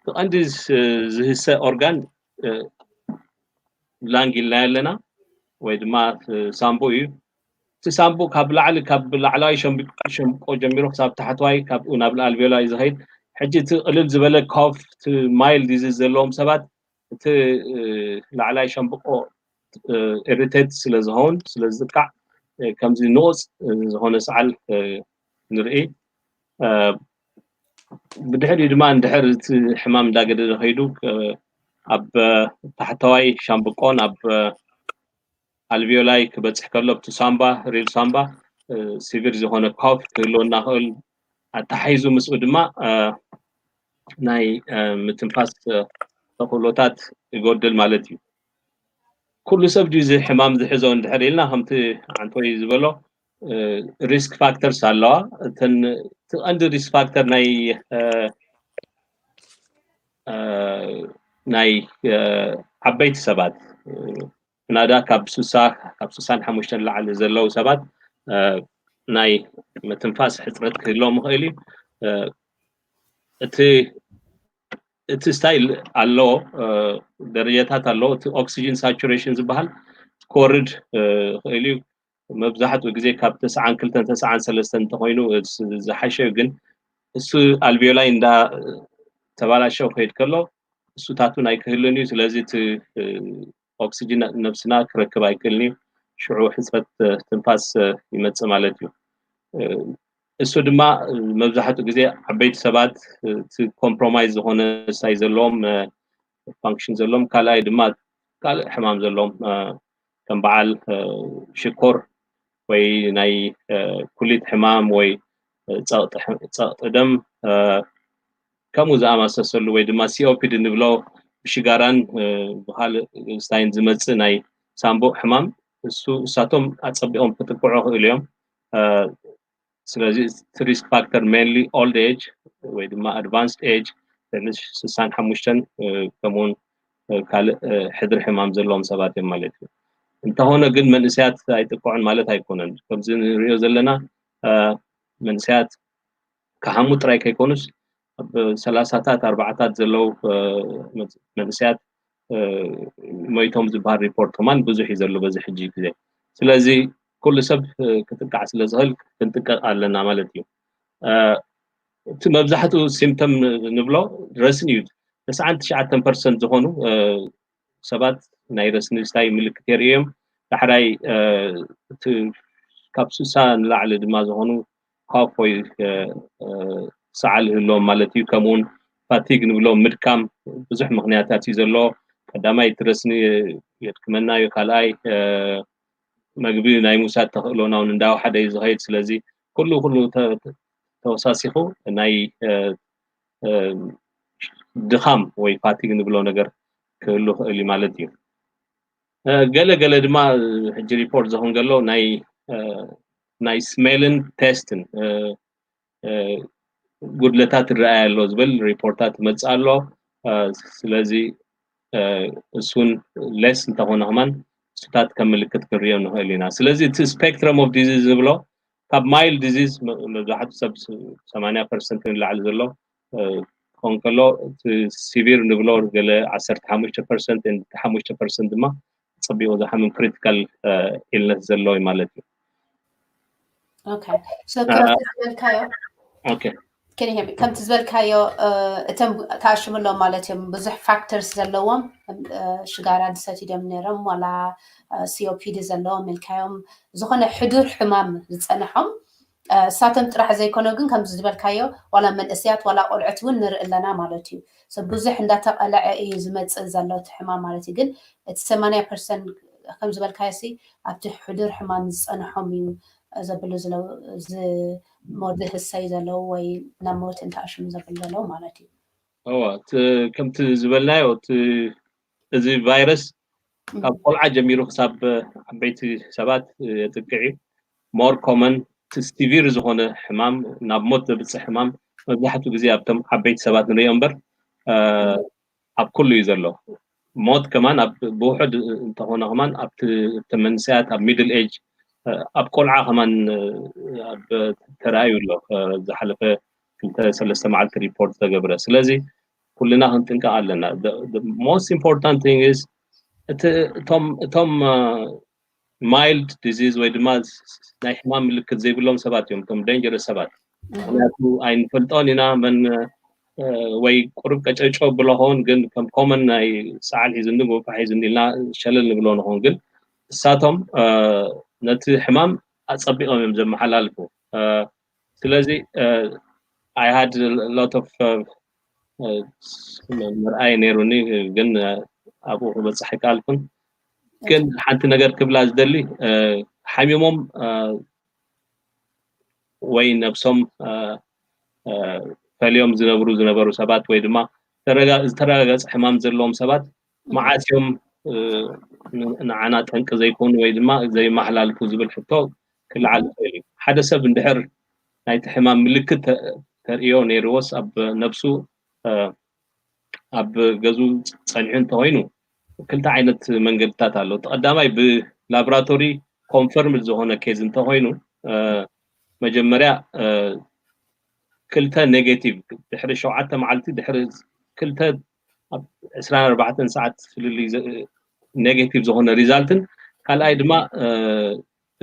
ቀንዲ ዝህሰ ኦርጋን ላንግ ኢልና ኣለና ወይ ድማ ሳምቡ እዩ። እቲ ሳምቡ ካብ ላዕሊ ካብ ላዕለዋይ ሸምብቆ ጀሚሩ ክሳብ ታሕተዋይ ካብኡ ናብ ኣልቬላ እዩ ዝኸይድ። ሕጂ እቲ ቅልል ዝበለ ኮፍ እቲ ማይልድ ዲዚዝ ዘለዎም ሰባት እቲ ላዕላይ ሸምብቆ ኢሪቴት ስለ ዝኸውን ስለ ዝጥቃዕ ከምዚ ንቑፅ ዝኾነ ሰዓል ንርኢ። ብድሕሪኡ ድማ እንድሕር እቲ ሕማም እንዳገደደ ከይዱ ኣብ ታሕተዋይ ሻምብቆን ኣብ ኣልቪዮላይ ክበፅሕ ከሎ ኣብቲ ሳምባ ሪል ሳምባ ሲቪር ዝኾነ ኮፍ ክህልወና ክእል ኣተሓሒዙ ምስኡ ድማ ናይ ምትንፋስ ተኽእሎታት ይጎድል ማለት እዩ። ኩሉ ሰብ ድዩ እዚ ሕማም ዝሕዞ እንድሕር ኢልና ከምቲ ዓንቶይ ዝበሎ ሪስክ ፋክተርስ ኣለዋ። እተን እቲ ቀንዲ ሪስክ ፋክተር ናይ ናይ ዓበይቲ ሰባት ምናዳ ካብ ስሳ ካብ ስሳን ሓሙሽተን ላዕሊ ዘለዉ ሰባት ናይ ምትንፋስ ሕፅረት ክህልዎም ይኽእል እዩ። እቲ እቲ ስታይል ኣለዎ ደረጃታት ኣለዎ። እቲ ኦክሲጅን ሳቹሬሽን ዝበሃል ክወርድ ይኽእል እዩ። መብዛሕትኡ ግዜ ካብ ተስዓን ክልተን ተስዓን ሰለስተን እንተኮይኑ ዝሓሸ እዩ። ግን እሱ ኣልቪዮላይ እንዳ ተባላሸው ክሄድ ከሎ እሱታት እውን ኣይክህልን እዩ። ስለዚ እቲ ኦክሲጅን ነብስና ክረክብ ኣይክእልን እዩ። ሽዑ ሕፅረት ትንፋስ ይመፅእ ማለት እዩ። እሱ ድማ መብዛሕትኡ ግዜ ዓበይቲ ሰባት እቲ ኮምፕሮማይዝ ዝኾነ ስታይ ዘለዎም ፋንክሽን ዘለዎም ካልኣይ ድማ ካልእ ሕማም ዘለዎም ከም በዓል ሽኮር ወይ ናይ ኩሊት ሕማም ወይ ፀቕጢ ደም ከምኡ ዝኣመሳሰሉ ወይ ድማ ሲኦፒዲ ንብሎ ብሽጋራን ብካልእ ስታይን ዝመፅእ ናይ ሳምቡእ ሕማም እሱ እሳቶም ኣፀቢቖም ክጥቅዑ ክእሉ እዮም። ስለዚ እቲ ሪስክ ፋክተር ሜንሊ ኦልድ ኤጅ ወይ ድማ ኣድቫንስድ ኤጅ ልዕሊ ስሳን ሓሙሽተን ከምኡውን ካልእ ሕድሪ ሕማም ዘለዎም ሰባት እዮም ማለት እዩ። እንተኾነ ግን መንእሰያት ኣይጥቅዑን ማለት ኣይኮነን። ከምዚ ንሪኦ ዘለና መንእሰያት ክሓሙ ጥራይ ከይኮኑስ ኣብ ሰላሳታት ኣርባዓታት ዘለዉ መንእሰያት ሞይቶም ዝበሃል ሪፖርት ከማን ብዙሕ እዩ ዘሎ በዚ ሕጂ ግዜ። ስለዚ ኩሉ ሰብ ክጥቃዕ ስለ ዝኽእል ክንጥቀቕ ኣለና ማለት እዩ። እቲ መብዛሕትኡ ሲምፕተም ንብሎ ረስኒ እዩ። ተስዓን ትሽዓተን ፐርሰንት ዝኾኑ ሰባት ናይ ረስኒ ስታይ ምልክት የርእዩ እዮም። ዳሕራይ እቲ ካብ ስሳ ንላዕሊ ድማ ዝኾኑ ኮፍ ወይ ሰዓል ይህልዎም ማለት እዩ። ከምኡውን ፋቲግ ንብሎ ምድካም ብዙሕ ምኽንያታት እዩ ዘለዎ። ቀዳማይ እቲ ረስኒ የድክመና እዩ። ካልኣይ መግቢ ናይ ምውሳድ ተኽእሎና እውን እንዳወሓደ እዩ ዝኸይድ። ስለዚ ኩሉ ኩሉ ተወሳሲኹ ናይ ድኻም ወይ ፋቲግ ንብሎ ነገር ክህሉ ክእል እዩ ማለት እዩ። ገለ ገለ ድማ ሕጂ ሪፖርት ዝኾን ዘሎ ናይ ናይ ስሜልን ቴስትን ጉድለታት ይረኣይ ኣሎ ዝብል ሪፖርታት ይመፅእ ኣሎ። ስለዚ እሱን ሌስ እንተኾነ ከማን እሱታት ከም ምልክት ክንሪኦ ንኽእል ኢና። ስለዚ እቲ ስፔክትረም ኦፍ ዲዚዝ ዝብሎ ካብ ማይልድ ዲዚዝ መብዛሕቱ ሰብ ሰማንያ ፐርሰንት ንላዕሊ ዘሎ ክኾን ከሎ እቲ ሲቪር ንብሎ ገለ ዓሰርተ ሓሙሽተ ፐርሰንት ሓሙሽተ ፐርሰንት ድማ ፀቢቑ ዝሓምም ክሪቲካል ኢልነስ ዘሎ እዩ ማለት እዩ። ኦኬ so ከምቲ ዝበልካዮ ኦኬ ከኒሄም ከምቲ ዝበልካዮ እቶም ተኣሽምሎም ማለት እዮም ብዙሕ ፋክተርስ ዘለዎም ሽጋራ ዝሰትዩ ድዮም ነይሮም ዋላ ሲኦፒዲ ዘለዎም ኢልካዮም ዝኾነ ሕዱር ሕማም ዝፀንሖም እሳቶም ጥራሕ ዘይኮነ ግን ከምዚ ዝበልካዮ ዋላ መንእስያት ዋላ ቆልዑት እውን ንርኢ ኣለና ማለት እዩ ብዙሕ እንዳተቐለዐ እዩ ዝመፅእ ዘሎ እቲ ሕማም ማለት እዩ ግን እቲ ሰማንያ ፐርሰንት ከም ዝበልካዮ ሲ ኣብቲ ሕዱር ሕማም ዝፀንሖም እዩ ዘብሉ ዝለው ዝሞት ዝህሰዩ ዘለው ወይ ናብ ሞት እንተኣሽሙ ዘብሉ ዘለው ማለት እዩ እዋ እቲ ከምቲ ዝበልናዮ እቲ እዚ ቫይረስ ካብ ቆልዓ ጀሚሩ ክሳብ ዓበይቲ ሰባት የጥቅዕ እዩ more common እቲ ሲቪር ዝኾነ ሕማም ናብ ሞት ዘብፅሕ ሕማም መብዛሕትኡ ግዜ ኣብቶም ዓበይቲ ሰባት ንሪኦ እምበር ኣብ ኩሉ እዩ ዘሎ ሞት ከማን ኣብ ብውሕድ እንተኾነ ከማን ኣብቲ መንስያት ኣብ ሚድል ኤጅ ኣብ ቆልዓ ከማን ተራእዩ ኣሎ ዝሓለፈ ክልተ ሰለስተ መዓልቲ ሪፖርት ተገብረ ስለዚ ኩልና ክንጥንቀቕ ኣለና most important thing is እቶም ማይልድ ዲዚዝ ወይ ድማ ናይ ሕማም ምልክት ዘይብሎም ሰባት እዮም እቶም ደንጀረስ ሰባት ምክንያቱ ኣይንፈልጦን ኢና መን ወይ ቁሩብ ቀጨጮ ብሎ ኸውን ግን ከም ኮመን ናይ ሰዓል ሒዝኒ ጉንፋዕ ሒዝኒ ኢልና ሸለል ንብሎ ንኸውን ግን እሳቶም ነቲ ሕማም ኣፀቢቖም እዮም ዘመሓላልፉ ስለዚ I had lot of ምርኣይ ነይሩኒ ግን ኣብኡ ክበፅሕ ይከኣልኩን ግን ሓንቲ ነገር ክብላ ዝደሊ ሓሚሞም ወይ ነብሶም ፈልዮም ዝነብሩ ዝነበሩ ሰባት ወይ ድማ ዝተረጋገፀ ሕማም ዘለዎም ሰባት መዓስ እዮም ንዓና ጠንቂ ዘይኮኑ ወይ ድማ ዘይመሓላልፉ ዝብል ሕቶ ክልዓል ይኽእል እዩ ሓደ ሰብ እንድሕር ናይቲ ሕማም ምልክት ተርእዮ ነይርዎስ ኣብ ነብሱ ኣብ ገዙ ፀኒሑ እንተኮይኑ ክልተ ዓይነት መንገድታት ኣሎ እቲ ቀዳማይ ብላቦራቶሪ ኮንፈርምድ ዝኾነ ኬዝ እንተኮይኑ መጀመርያ ክልተ ኔጌቲቭ ድሕሪ ሸውዓተ መዓልቲ ድሕሪ ክልተ ኣብ ዕስራን ኣርባዕተን ሰዓት ፍልልይ ኔጌቲቭ ዝኾነ ሪዛልትን ካልኣይ ድማ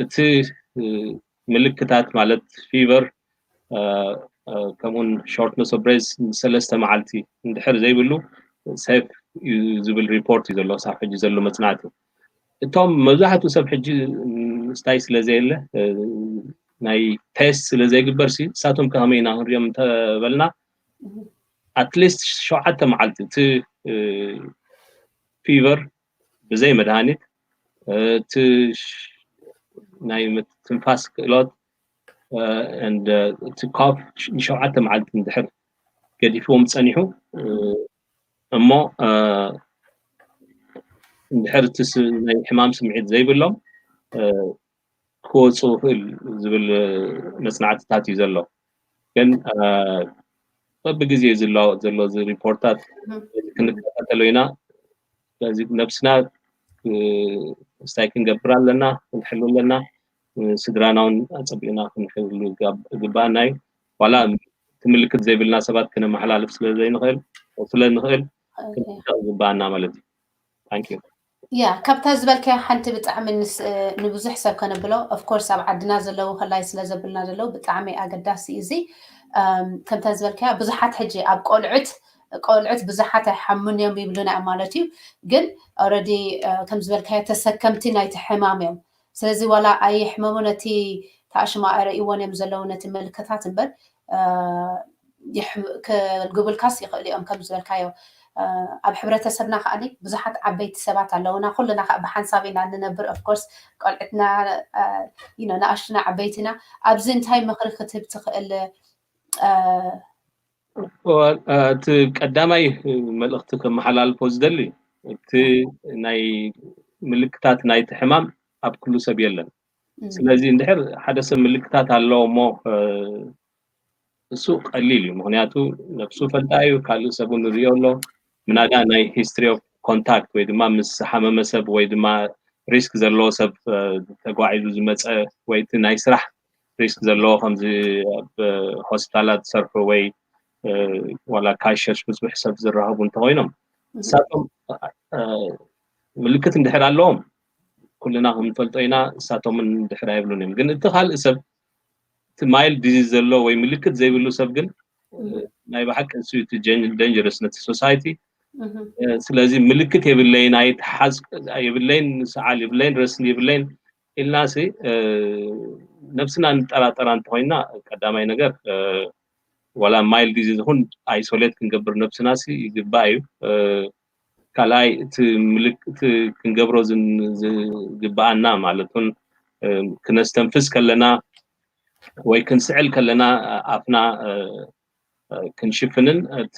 እቲ ምልክታት ማለት ፊቨር ከምኡን shortness of breath ሰለስተ መዓልቲ እንድሕር ዘይብሉ ሴፍ እዩ ዝብል ሪፖርት እዩ ዘሎ ሳብ ሕጂ ዘሎ መፅናዕቲ እቶም መብዛሕትኡ ሰብ ሕጂ ስታይ ስለ ዘየለ ናይ ቴስት ስለ ዘይግበር ሲ እሳቶም ከመይ ኢና ክንሪኦም እንተበልና ኣትሊስት ሸውዓተ መዓልቲ እቲ ፊቨር ብዘይ መድሃኒት እቲ ናይ ትንፋስ ክእሎት እቲ ኮፍ ንሸውዓተ መዓልቲ እንድሕር ገዲፍዎም ፀኒሑ እሞ እንድሕር እቲ ናይ ሕማም ስምዒት ዘይብሎም ክወፁ ክእል ዝብል መፅናዕትታት እዩ ዘሎ ግን በብግዜ ዝለዋወጥ ዘሎ እዚ ሪፖርታት ክንከታተሎ ኢና ስለዚ ነብስና ስታይ ክንገብር ኣለና ክንሕሉ ኣለና ስድራና እውን ኣፀቢቅና ክንሕሉ ግባኣና እዩ ዋላ ትምልክት ዘይብልና ሰባት ክነመሓላልፍ ስለዘይንኽእል ስለንኽእል ክንጠንቀቕ ግባኣና ማለት እዩ Thank you. ያ ካብታ ዝበልካያ ሓንቲ ብጣዕሚ ንብዙሕ ሰብ ከነብሎ of course ኣብ ዓድና ዘለዉ ከላይ ስለ ዘብልና ዘለዉ ብጣዕሚ ኣገዳሲ እዩ እዚ። ከምታ ዝበልካያ ብዙሓት ሕጂ ኣብ ቆልዑት ቆልዑት ብዙሓት ኣይሓሙን እዮም ይብሉና እዮም ማለት እዩ። ግን already ከም ዝበልካዮ ተሰከምቲ ናይቲ ሕማም እዮም። ስለዚ ዋላ ኣይሕመሙ ነቲ ተኣሽማ ኣይረእይዎን እዮም ዘለዉ ነቲ ምልክታት እምበር ከልግቡልካስ ይኽእሉ እዮም ከም ዝበልካዮ። ኣብ ሕብረተሰብና ከዓኒ ብዙሓት ዓበይቲ ሰባት ኣለውና። ኩልና ከዓ ብሓንሳብ ኢና እንነብር። Of course ቆልዕትና ንኣሽቱና ዓበይትና ኣብዚ እንታይ ምኽሪ ክትህብ ትኽእል? እቲ ቀዳማይ መልእኽቲ ከመሓላልፎ ዝደሊ እቲ ናይ ምልክታት ናይቲ ሕማም ኣብ ኩሉ ሰብ የለን። ስለዚ እንድሕር ሓደ ሰብ ምልክታት ኣለዎ እሞ እሱ ቀሊል እዩ። ምክንያቱ ነብሱ ፈልጣ እዩ፣ ካልእ ሰብ እውን ንሪኦ ኣሎ። ምናዳ ናይ history of contact ወይ ድማ ምስ ዝሓመመ ሰብ ወይ ድማ risk ዘለዎ ሰብ ተጓዒዙ ዝመፀ ወይ እቲ ናይ ስራሕ risk ዘለዎ ከምዚ ኣብ ሆስፒታላት ዝሰርሑ ወይ ዋላ cashiers ብዙሕ ሰብ ዝራኸቡ እንተኮይኖም እሳቶም ምልክት እንድሕር ኣለዎም ኩልና ክንፈልጦ ኢና። እሳቶም እንድሕር ኣይብሉን እዮም። ግን እቲ ካልእ ሰብ እቲ mild disease ዘሎ ወይ ምልክት ዘይብሉ ሰብ ግን ናይ ብሓቂ እሱ እቲ dangerous ነቲ society። ስለዚ ምልክት የብለይን ኣይትሓዝ የብለይን ሰዓል የብለይን ረስኒ የብለይን ኢልና ሲ ነብስና ንጠራጠራ እንተኮይና ቀዳማይ ነገር ዋላ mild disease ይኹን isolate ክንገብር ነብስና ሲ ይግባእ እዩ። ካልኣይ እቲ ምልክት ክንገብሮ ዝግባኣና ማለት እውን ክነስተንፍስ ከለና ወይ ክንስዕል ከለና ኣፍና ክንሽፍንን እቲ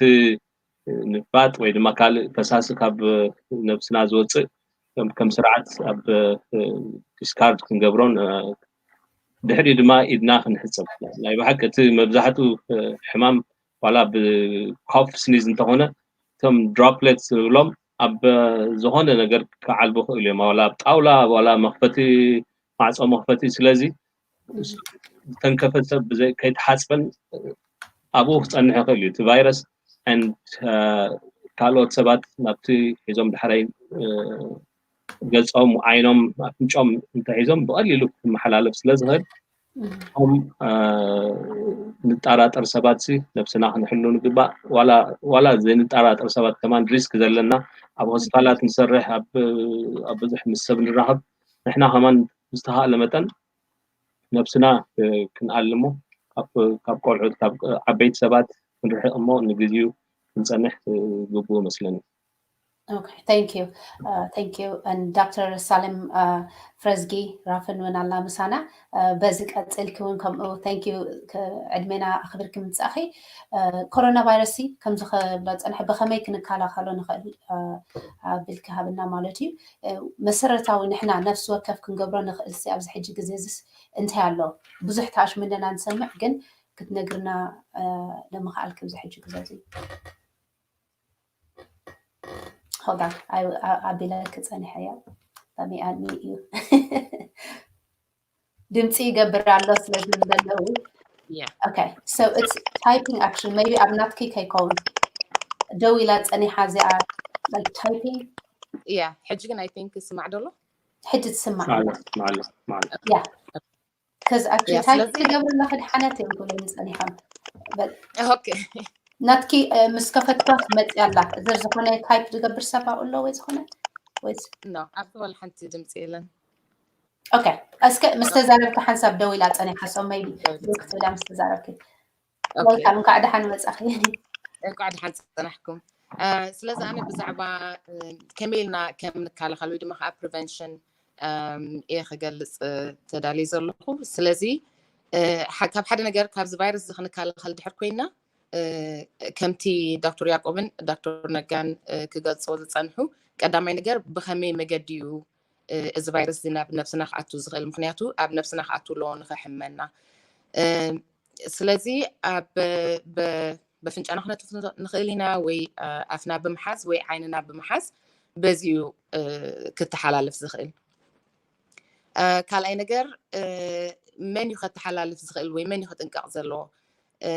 ንፋጥ ወይ ድማ ካልእ ፈሳሲ ካብ ነብስና ዝወፅእ ከም ስርዓት ኣብ discard ክንገብሮን ድሕሪ ድማ ኢድና ክንሕፀብ ናይ ብሓቂ እቲ መብዛሕትኡ ሕማም ዋላ ብ cough sneeze እንተኾነ እቶም droplets ንብሎም ኣብ ዝኾነ ነገር ክዓልቡ ክእሉ እዮም። ዋላ ኣብ ጣውላ ዋላ መኽፈቲ ማዕፆ መኽፈቲ ስለዚ ዝተንከፈ ሰብ ከይተሓፅበን ኣብኡ ክፀንሕ ይኽእል እዩ እቲ ቫይረስ። ካልኦት ሰባት ናብቲ ሒዞም ዳሕራይ ገፆም ዓይኖም ኣፍንጮም እንተሒዞም ብቐሊሉ ክመሓላለፍ ስለዝኽእል እቶም ንጠራጠር ሰባት ሲ ነብስና ክንሕሉ ንግባእ። ዋላ ዘይንጠራጠር ሰባት ከማን risk ዘለና ኣብ ሆስፒታላት ንሰርሕ ኣብ ብዙሕ ምስ ሰብ ንራኸብ ንሕና ከማን ብዝተኻእለ መጠን ነብስና ክንኣልሞ ካብ ቆልዑት ካብ ዓበይቲ ሰባት ክንርሕቕ እሞ ንግዚኡ ክንፀንሕ ዝግብኡ መስለኒ። Okay, thank you. Uh, thank you. And Doctor Salim uh, Fresgi Rafin እውን ኣላ ምሳና በዚ ቀፅልኪ እውን ከምኡ thank you ዕድሜና ኣኽብርኪ ምምፃእኺ። ኮሮና ቫይረስ ከምዚ ክብሎ ፀንሐ ብኸመይ ክንከላኸሎ ንኽእል ኣቢልኪ ሃብና ማለት እዩ። መሰረታዊ ንሕና ነፍሲ ወከፍ ክንገብሮ ንኽእል ሲ ኣብዚ ሕጂ ግዜ እዚስ እንታይ ኣሎ? ብዙሕ ተኣሽሙ ኣለና ንሰምዕ ግን ክትነግርና ንምኽኣልኪ ኣብዚ ሕጂ ግዜ እዚ። Hold on, I ኣቢለ ክፀኒሐ እያ። Let me unmute you. ድምፂ ይገብር ኣሎ ስለዚ ዘለዉ Yeah. Okay, so it's typing action. Maybe ኣብ ናትኪ ከይከውን ደው ኢላ ፀኒሓ እዚኣ like typing Yeah. ሕጂ ግን I think ይስማዕ ዶ ኣሎ? ሕጂ ትስማዕ ማለ ማለ ማለ yeah because actually Yeah, type ስለዚ- ትገብር ኣለኺ ድሓነት እዮም ክብሉኒ ፀኒሖም። But Okay. ናትኪ እ፣ ምስ ከፈትኳ መፅያ ኣላ። እዘር ዝኾነ type ዝገብር ሰብ ኣብኡ ኣሎ ወይ ዝኾነ ወይስ No, ኣብቲ ዋላ ሓንቲ ድምፂ የለን። Okay እስከ ምስ ተዛረብኪ ሓንሳብ ደው ኢላ ፀኒሓ so maybe ደው ኢላ ብክ ትብላ ምስ ተዛረብኪ Okay. Welcome እንኳዕ ደሓን መፃኺ። እንኳዕ ደሓን ፀናሕኩም። እ፣ ስለዚ ኣነ ብዛዕባ እ፣ ከመይ ኢልና ከም ንከላኸል ወይ ድማ ከዓ prevention እም፣ እየ ክገልፅ እ፣ ተዳልየ ዘለኹ። ስለዚ እ፣ ሓ- ካብ ሓደ ነገር ካብዚ ቫይረስ እዚ ክንከላኸል ድሕር ኮይና እ፣ ከምቲ ዶክተር ያዕቆብን ዶክተር ነጋን እ፣ ክገልፅዎ ዝፀንሑ ቀዳማይ ነገር ብኸመይ መገዲ እዩ እ፣ እዚ ቫይረስ እዚ ናብ ነብስና ክኣቱ ዝኽእል? ምክንያቱ ኣብ ነብስና ክኣቱ ኣለዎ ንኸሕመና። እ፣ ስለዚ ኣብ ብ- በፍንጫና ክነጥፍ ንኽእል ኢና ወይ እ፣ ኣፍና ብምሓዝ ወይ ዓይንና ብምሓዝ በዚኡ እ፣ ክተሓላልፍ ዝኽእል። እ፣ ካልኣይ ነገር እ፣ መን እዩ ከተሓላልፍ ዝኽእል ወይ መን እዩ ክጥንቀቕ ዘለዎ? እ፣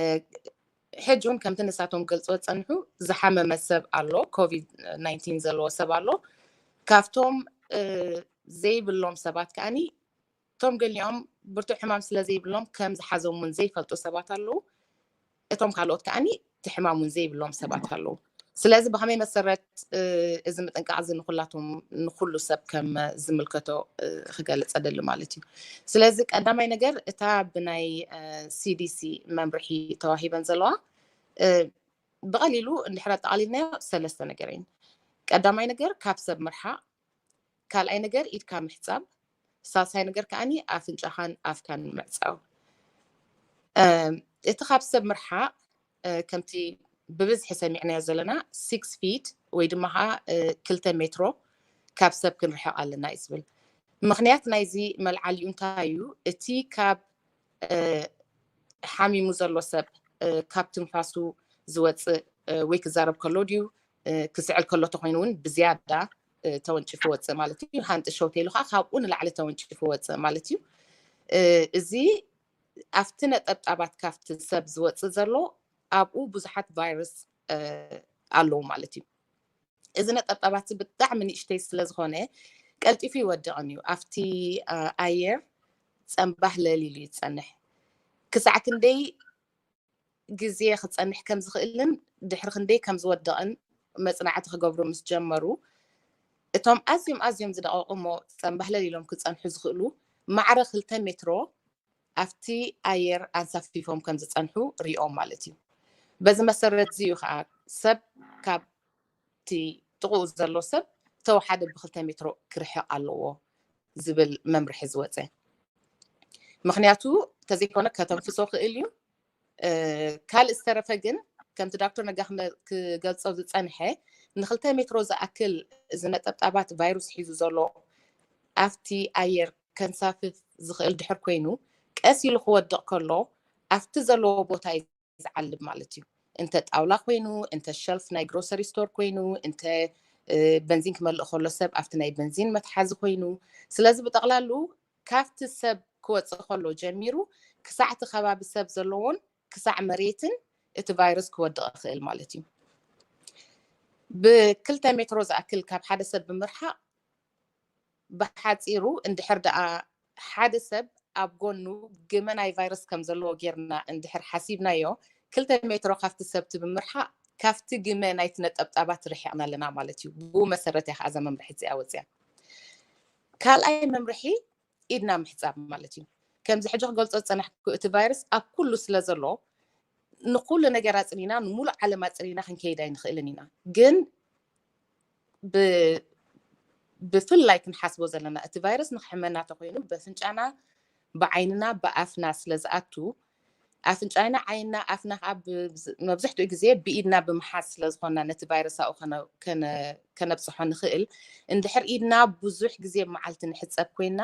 ሕጂ እውን ከምቲ ንሳቶም ክገልፅዎ ዝፀንሑ ዝሓመመ ሰብ ኣሎ፣ ኮቪድ ናይንቲን ዘለዎ ሰብ ኣሎ። ካብቶም ዘይብሎም ሰባት ከዓኒ፣ እቶም ገሊኦም ብርቱዕ ሕማም ስለ ዘይብሎም ከም ዝሓዞም እውን ዘይፈልጡ ሰባት ኣለዉ። እቶም ካልኦት ከዓኒ እቲ ሕማም እውን ዘይብሎም ሰባት ኣለዉ። ስለዚ ብኸመይ መሰረት እዚ ምጥንቃቕ እዚ ንኩላቶም ንኩሉ ሰብ ከም ዝምልከቶ ክገልፅ እደሊ ማለት እዩ። ስለዚ ቀዳማይ ነገር እታ ብናይ CDC መምርሒ ተዋሂበን ዘለዋ ብቐሊሉ እንድሕር ኣጠቓሊልናዮ ሰለስተ ነገር እየን። ቀዳማይ ነገር ካብ ሰብ ምርሓቕ፣ ካልኣይ ነገር ኢድካ ምሕፃብ፣ ሳልሳይ ነገር ከዓኒ ኣፍንጫኻን ኣፍካን ምዕፃው። እቲ ካብ ሰብ ምርሓቕ ከምቲ ብብዝሒ ሰሚዕናዮ ዘለና six feet ወይ ድማ ከዓ ክልተ ሜትሮ ካብ ሰብ ክንርሕቕ ኣለና እዩ ዝብል። ምኽንያት ናይዚ መልዓሊኡ እንታይ እዩ? እቲ ካብ ሓሚሙ ዘሎ ሰብ ካብ ትንፋሱ ዝወፅእ ወይ ክዛረብ ከሎ ድዩ ክስዕል ከሎ ተኮይኑ እውን ብዝያዳ ተወንጭፉ ወፅእ ማለት እዩ። ሃንጢ ሸውቴሉ ከዓ ካብኡ ንላዕሊ ተወንጭፉ ወፅእ ማለት እዩ። እዚ ኣብቲ ነጠብጣባት ካብቲ ሰብ ዝወፅእ ዘሎ ኣብኡ ብዙሓት ቫይረስ ኣለዉ ማለት እዩ። እዚ ነጠብጣባት ብጣዕሚ ንእሽተይ ስለዝኾነ ቀልጢፉ ይወድቕን እዩ። ኣብቲ ኣየር ፀንባህ ለሊሉ ይፀንሕ። ክሳዕ ክንደይ ግዜ ክፀንሕ ከም ዝኽእልን ድሕሪ ክንደይ ከም ዝወድቕን መፅናዕቲ ክገብሩ ምስ ጀመሩ፣ እቶም ኣዝዮም ኣዝዮም ዝደቐቑ እሞ ፀንባህለል ኢሎም ክፀንሑ ዝኽእሉ ማዕረ ክልተ ሜትሮ ኣብቲ ኣየር ኣንሳፊፎም ከም ዝፀንሑ ሪኦም ማለት እዩ። በዚ መሰረት እዚ እዩ ከዓ ሰብ ካብቲ ጥቕኡ ዘሎ ሰብ ተወሓደ ብክልተ ሜትሮ ክርሕቕ ኣለዎ ዝብል መምርሒ ዝወፀ። ምክንያቱ እንተዘይኮነ ከተንፍሶ ክእል እዩ። ካልእ ዝተረፈ ግን ከምቲ ዳክተር ነጋ ክገልፆ ዝፀንሐ ንክልተ ሜትሮ ዝኣክል እዚ ነጠብጣባት ቫይሩስ ሒዙ ዘሎ ኣብቲ ኣየር ከንሳፍፍ ዝኽእል ድሕር ኮይኑ ቀስ ኢሉ ክወድቕ ከሎ ኣብቲ ዘለዎ ቦታ እዩ ዝዓልብ ማለት እዩ። እንተ ጣውላ ኮይኑ፣ እንተ ሸልፍ ናይ ግሮሰሪ ስቶር ኮይኑ፣ እንተ በንዚን ክመልእ ከሎ ሰብ ኣብቲ ናይ በንዚን መትሓዚ ኮይኑ፣ ስለዚ ብጠቕላሉ ካብቲ ሰብ ክወፅእ ከሎ ጀሚሩ ክሳዕ እቲ ከባቢ ሰብ ዘለዎን ክሳዕ መሬትን እቲ ቫይረስ ክወድቕ ይኽእል ማለት እዩ። ብክልተ ሜትሮ ዝኣክል ካብ ሓደ ሰብ ብምርሓቕ ብሓፂሩ እንድሕር ደኣ ሓደ ሰብ ኣብ ጎኑ ግመ ናይ ቫይረስ ከም ዘለዎ ጌርና እንድሕር ሓሲብናዮ ክልተ ሜትሮ ካብቲ ሰብቲ ብምርሓቕ ካብቲ ግመ ናይቲ ነጠብጣባት ርሒቕና ኣለና ማለት እዩ። ብኡ መሰረት እያ ከዓዛ መምርሒ እዚኣ ወፅያ። ካልኣይ መምርሒ ኢድና ምሕፃብ ማለት እዩ። ከምዚ ሕጂ ክገልፆ ዝፀናሕኩ እቲ ቫይረስ ኣብ ኩሉ ስለ ዘሎ ንኩሉ ነገር ኣፅኒና ንሙሉእ ዓለም ኣፅኒና ክንከይድ ኣይንኽእልን ኢና። ግን ብፍላይ ክንሓስቦ ዘለና እቲ ቫይረስ ንክሕመና ተኮይኑ በፍንጫና ብዓይንና ብኣፍና ስለ ዝኣቱ ኣፍንጫና ዓይንና ኣፍና ከዓ መብዝሕትኡ ግዜ ብኢድና ብምሓዝ ስለ ዝኾና ነቲ ቫይረስ ኣብኡ ከነብፅሖ ንኽእል። እንድሕር ኢድና ብዙሕ ግዜ መዓልቲ ንሕፀብ ኮይና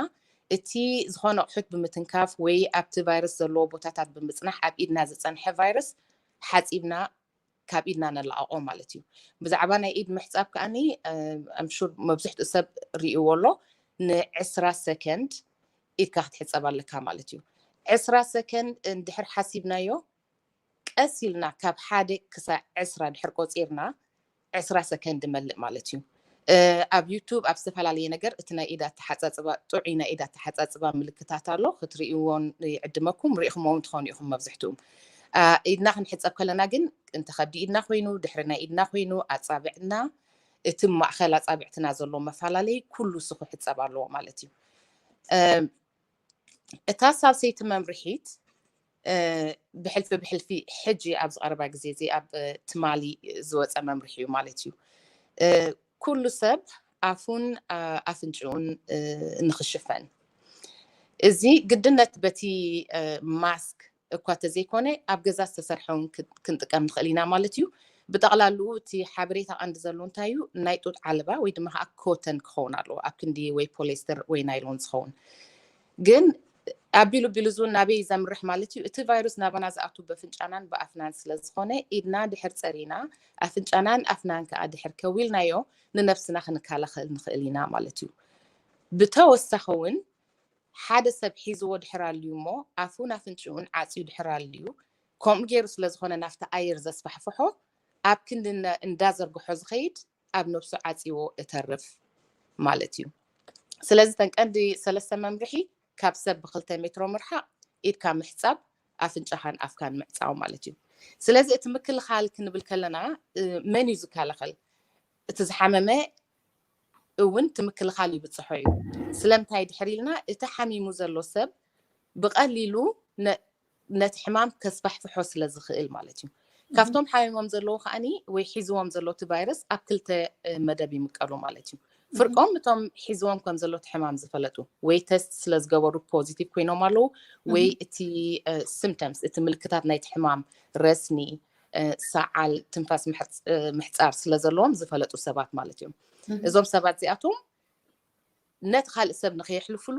እቲ ዝኾነ ኣቑሑት ብምትንካፍ ወይ ኣብቲ ቫይረስ ዘለዎ ቦታታት ብምፅናሕ ኣብ ኢድና ዝፀንሐ ቫይረስ ሓፂብና ካብ ኢድና ነለዓቆ ማለት እዩ። ብዛዕባ ናይ ኢድ ምሕፃብ ከዓኒ ኣምሹር መብዝሕትኡ ሰብ ርእይዎ ኣሎ። ንዕስራ ሰከንድ ኢድካ ክትሕፀብ ኣለካ ማለት እዩ። ዕስራ ሰከንድ እንድሕር ሓሲብናዮ ቀስ ኢልና ካብ ሓደ ክሳዕ ዕስራ ድሕር ቆፂርና ዕስራ ሰከንድ መልእ ማለት እዩ። ኣብ ዩቱብ ኣብ ዝተፈላለየ ነገር እቲ ናይ ኢድ ኣተሓፃፅባ ጥዑይ ናይ ኢድ ኣተሓፃፅባ ምልክታት ኣሎ ክትርእይዎን ይዕድመኩም ርኢኹምዎም ትኾኑ ኢኹም። መብዝሕትኡ ኢድና ክንሕፀብ ከለና ግን እንተ ከብዲ ኢድና ኮይኑ ድሕሪ ናይ ኢድና ኮይኑ ኣፃብዕና እቲ ማእኸል ኣፃብዕትና ዘሎ መፈላለይ ኩሉ ስኹ ሕፀብ ኣለዎ ማለት እዩ። እታ ሳልሰይቲ መምርሒት ብሕልፊ ብሕልፊ ሕጂ ኣብ ዝቐረባ ግዜ እዚ ኣብ ትማሊ ዝወፀ መምርሒ እዩ ማለት እዩ። ኩሉ ሰብ ኣፉን ኣፍንጭኡን ንክሽፈን እዚ ግድነት በቲ ማስክ እኳ ተዘይኮነ ኣብ ገዛ ዝተሰርሐውን ክንጥቀም ንኽእል ኢና ማለት እዩ። ብጠቕላልኡ እቲ ሓበሬታ ቀንዲ ዘሎ እንታይ እዩ? ናይ ጡጥ ዓለባ ወይ ድማ ከዓ ኮተን ክኸውን ኣለዎ ኣብ ክንዲ ወይ ፖሌስተር ወይ ናይሎን ዝኸውን። ግን ኣቢሉ ቢሉ ዝውን ናበይ ዘምርሕ ማለት እዩ? እቲ ቫይሩስ ናባና ዝኣቱ በፍንጫናን ብኣፍናን ስለ ዝኾነ ኢድና ድሕር ፀሪና ኣፍንጫናን ኣፍናን ከዓ ድሕር ከዊልናዮ ንነብስና ክንከላኸል ንኽእል ኢና ማለት እዩ። ብተወሳኺ እውን ሓደ ሰብ ሒዝዎ ድሕር ኣልዩ እሞ ኣፉን ኣፍንጭኡን ዓፅዩ ድሕር ኣልዩ ከምኡ ገይሩ ስለ ዝኾነ ናብቲ ኣየር ዘስፋሕፍሖ ኣብ ክንዲ እንዳዘርግሖ ዝኸይድ ኣብ ነብሱ ዓፅዎ እተርፍ። ማለት እዩ። ስለዚ እተን ቀንዲ ሰለስተ መምርሒ፣ ካብ ሰብ ብክልተ ሜትሮ ምርሓቕ፣ ኢድካ ምሕፃብ፣ ኣፍንጫኻን ኣፍካን ምዕፃው ማለት እዩ። ስለዚ እቲ ምክልኻል ክንብል ከለና መን እዩ ዝከላኸል? እቲ ዝሓመመ እውን እቲ ምክልኻል ይብፅሖ እዩ። ስለምንታይ ድሕር ኢልና፣ እቲ ሓሚሙ ዘሎ ሰብ ብቐሊሉ ነቲ ሕማም ከስፋሕፍሖ ስለ ዝኽእል ማለት እዩ። ካብቶም ሓሚሞም ዘለዉ ከዓኒ ወይ ሒዝዎም ዘሎ እቲ ቫይረስ ኣብ ክልተ መደብ ይምቀሉ ማለት እዩ። ፍርቆም እቶም ሒዝዎም ከም ዘሎ እቲ ሕማም ዝፈለጡ ወይ ተስት ስለ ዝገበሩ ፖዚቲቭ ኮይኖም ኣለዉ፣ ወይ እቲ ሲምፕተምስ፣ እቲ ምልክታት ናይቲ ሕማም፣ ረስኒ፣ ሰዓል፣ ትንፋስ ምሕፃር ስለ ዘለዎም ዝፈለጡ ሰባት ማለት እዮም። እዞም ሰባት እዚኣቶም ነቲ ካልእ ሰብ ንኸየሕልፍሉ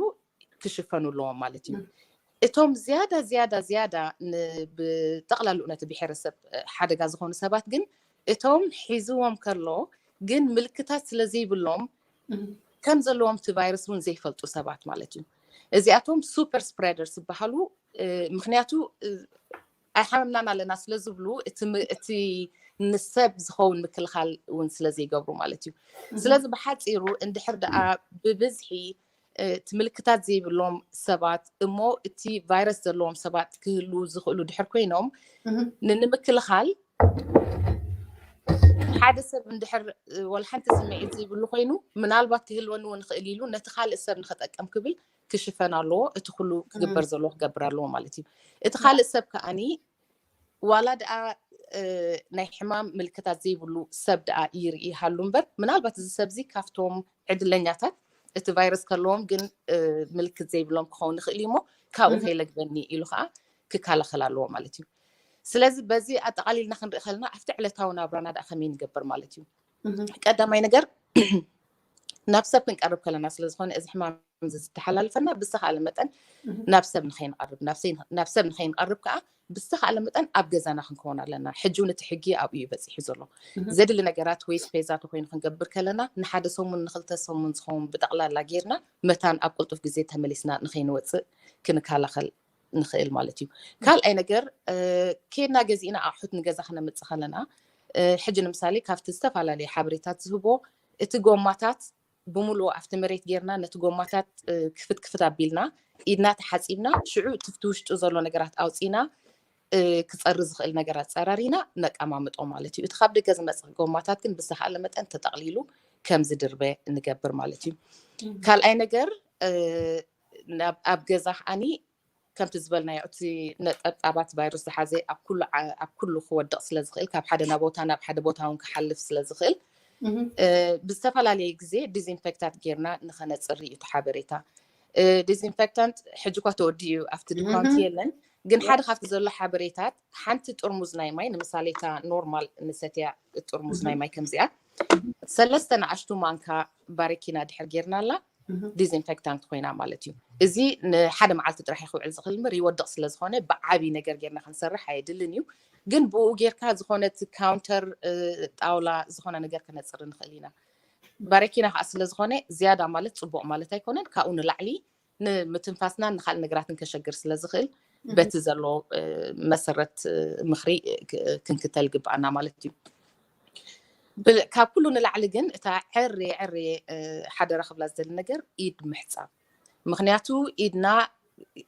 ክሽፈኑ ኣለዎም ማለት እዩ። እቶም ዝያዳ ዝያዳ ዝያዳ ብጠቕላሉ ነቲ ብሔረሰብ ሓደጋ ዝኾኑ ሰባት ግን፣ እቶም ሒዝዎም ከሎ ግን ምልክታት ስለ ዘይብሎም፣ ከም ዘለዎም እቲ ቫይረስ እውን ዘይፈልጡ ሰባት ማለት እዩ። እዚኣቶም ሱፐር ስፕሬደርስ ዝበሃሉ። ምክንያቱ ኣይሓመምናን ኣለና ስለ ዝብሉ፣ እቲ ንሰብ ዝኸውን ምክልኻል እውን ስለ ዘይገብሩ ማለት እዩ። ስለዚ ብሓፂሩ፣ እንድሕር ደኣ ብብዝሒ እቲ ምልክታት ዘይብሎም ሰባት እሞ እቲ ቫይረስ ዘለዎም ሰባት ክህሉ ዝኽእሉ ድሕር ኮይኖም፣ ንንምክልኻል ሓደ ሰብ እንድሕር ወላ ሓንቲ ስምዒት ዘይብሉ ኮይኑ፣ ምናልባት ክህልወኒ እውን ይኽእል ኢሉ ነቲ ካልእ ሰብ ንኸጠቅም ክብል ክሽፈን ኣለዎ። እቲ ኩሉ ክግበር ዘለዎ ክገብር ኣለዎ ማለት እዩ። እቲ ካልእ ሰብ ከኣኒ ዋላ ደኣ ናይ ሕማም ምልክታት ዘይብሉ ሰብ ደኣ ይርኢ ሃሉ እምበር፣ ምናልባት እዚ ሰብዚ ካብቶም ዕድለኛታት፣ እቲ ቫይረስ ከለዎም ግን ምልክት ዘይብሎም ክኸውን ይኽእል እዩ እሞ፣ ካብኡ ከይለግበኒ ኢሉ ከዓ ክከላኸል ኣለዎ ማለት እዩ። ስለዚ በዚ ኣጠቓሊልና ክንርኢ ከለና፣ ኣብቲ ዕለታዊ ናብራና ደኣ ከመይ ንገብር ማለት እዩ? ቀዳማይ ነገር፣ ናብ ሰብ ክንቀርብ ከለና ስለ ዝኾነ፣ እዚ ሕማም እዚ ዝተሓላልፈና፣ ብዝተኻለ መጠን ናብ ሰብ ንኸይንቐርብ፣ ናብ ሰብ ንኸይንቐርብ ከዓ ብዝተኻለ መጠን ኣብ ገዛና ክንከውን ኣለና። ሕጂ እውን እቲ ሕጊ ኣብኡ እዩ በፂሑ ዘሎ። ዘድሊ ነገራት ወይ ስፔዛ ተኮይኑ ክንገብር ከለና፣ ንሓደ ሰሙን ንክልተ ሰሙን ዝኸውን ብጠቕላላ ጌርና፣ መታን ኣብ ቅልጡፍ ግዜ ተመሊስና ንኸይንወፅእ ክንከላኸል ንኽእል ማለት እዩ። ካልኣይ ነገር፣ ኬድና ገዚእና ኣቑሑት ንገዛ ክነምፅእ ከለና፣ ሕጂ ንምሳሌ ካብቲ ዝተፈላለየ ሓበሬታት ዝህቦ፣ እቲ ጎማታት ብምሉኡ ኣብቲ መሬት ጌርና፣ ነቲ ጎማታት ክፍት ክፍት ኣቢልና፣ ኢድና ተሓፂብና፣ ሽዑ እቲ ውሽጡ ዘሎ ነገራት ኣውፂና፣ ክፀሪ ዝኽእል ነገራት ፀራሪና ነቀማምጦ ማለት እዩ። እቲ ካብ ደገ ዝመፅእ ጎማታት ግን ብዝተኻለ መጠን ተጠቕሊሉ ከም ዝድርበ ንገብር ማለት እዩ። ካልኣይ ነገር፣ ኣብ ገዛ ከዓኒ ከምቲ ዝበልናዮ፣ እቲ ነጠብጣባት ቫይረስ ዝሓዘ ኣብ ኩሉ ክወድቕ ስለ ዝኽእል፣ ካብ ሓደ ናብ ቦታ ናብ ሓደ ቦታ እውን ክሓልፍ ስለ ዝኽእል፣ ብዝተፈላለየ ግዜ ዲዝኢንፌክታት ጌርና ንኸነፅሪ እዩ እቲ ሓበሬታ። ዲዝኢንፌክታንት ሕጂ እኳ ተወዲኡ እዩ፣ ኣብቲ ድኳንቲ የለን፣ ግን ሓደ ካብቲ ዘሎ ሓበሬታት፣ ሓንቲ ጥርሙዝ ናይ ማይ፣ ንምሳሌ እታ ኖርማል ንሰትያ ጥርሙዝ ናይ ማይ ከምዚኣ፣ ሰለስተ ንኣሽቱ ማንካ ባረኪና ድሕር ጌርናላ፣ ዲዝኢንፌክታንት ኮይና ማለት እዩ። እዚ ንሓደ መዓልቲ ጥራሕ ክውዕል ዝኽእል እምበር፣ ይወድቕ ስለ ዝኾነ፣ ብዓቢ ነገር ጌርና ክንሰርሕ ኣየድልን እዩ። ግን ብኡ ጌርካ ዝኾነ እቲ ካውንተር፣ ጣውላ፣ ዝኾነ ነገር ከነፅሪ ንኽእል ኢና። ባረኪና ከዓ ስለ ዝኾነ፣ ዝያዳ ማለት ፅቡቕ ማለት ኣይኮነን፣ ካብኡ ንላዕሊ ንምትንፋስናን ንኻልእ ነገራትን ከሸግር ስለ ዝኽእል፣ በቲ ዘሎ መሰረት ምኽሪ ክንክተል ግብኣና ማለት እዩ። ካብ ኩሉ ንላዕሊ ግን እታ ዕሬ ዕሬ ሓደራ ክብላ ዝደሊ ነገር ኢድ ምሕፃብ። ምክንያቱ ኢድና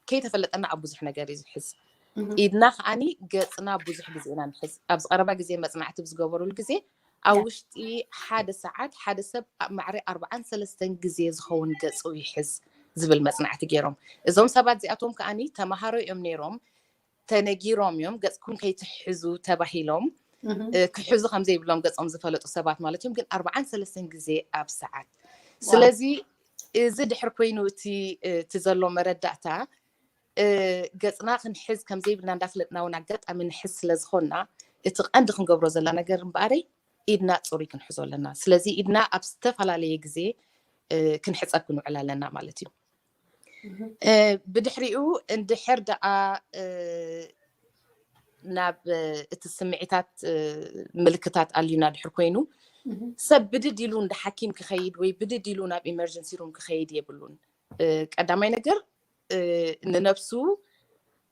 ከይተፈለጠና ኣብ ብዙሕ ነገር እዩ ዝሕዝ። ኢድና ከዓኒ ገፅና ብዙሕ ግዜ ኢና ንሕዝ። ኣብዚ ቀረባ ግዜ መፅናዕቲ ብዝገበሩሉ ግዜ ኣብ ውሽጢ ሓደ ሰዓት ሓደ ሰብ ኣብ ማዕረ ኣርባዓን ሰለስተን ግዜ ዝኸውን ገፁ ይሕዝ ዝብል መፅናዕቲ ገይሮም። እዞም ሰባት እዚኣቶም ከዓኒ ተምሃሮ እዮም ነይሮም፣ ተነጊሮም እዮም ገፅኩም ከይትሕዙ ተባሂሎም ክሕዙ ከም ዘይብሎም ገፆም ዝፈለጡ ሰባት ማለት እዮም። ግን ኣርባዓን ሰለስተን ግዜ ኣብ ሰዓት። ስለዚ እዚ ድሕር ኮይኑ እቲ እቲ ዘሎ መረዳእታ ገፅና ክንሕዝ ከም ዘይብልና እንዳፍለጥና እውን ኣጋጣሚ ንሕዝ ስለ ዝኾንና፣ እቲ ቀንዲ ክንገብሮ ዘለና ነገር እምበኣረይ ኢድና ፅሩይ ክንሕዞ ኣለና። ስለዚ ኢድና ኣብ ዝተፈላለየ ግዜ ክንሕፀብ ክንውዕል ኣለና ማለት እዩ። ብድሕሪኡ እንድሕር ደኣ ናብ እቲ ስምዒታት ምልክታት ኣልዩና ድሕር ኮይኑ፣ ሰብ ብድድ ኢሉ እንደ ሓኪም ክኸይድ ወይ ብድድ ኢሉ ናብ ኢመርጀንሲ ሩም ክኸይድ የብሉን። ቀዳማይ ነገር ንነብሱ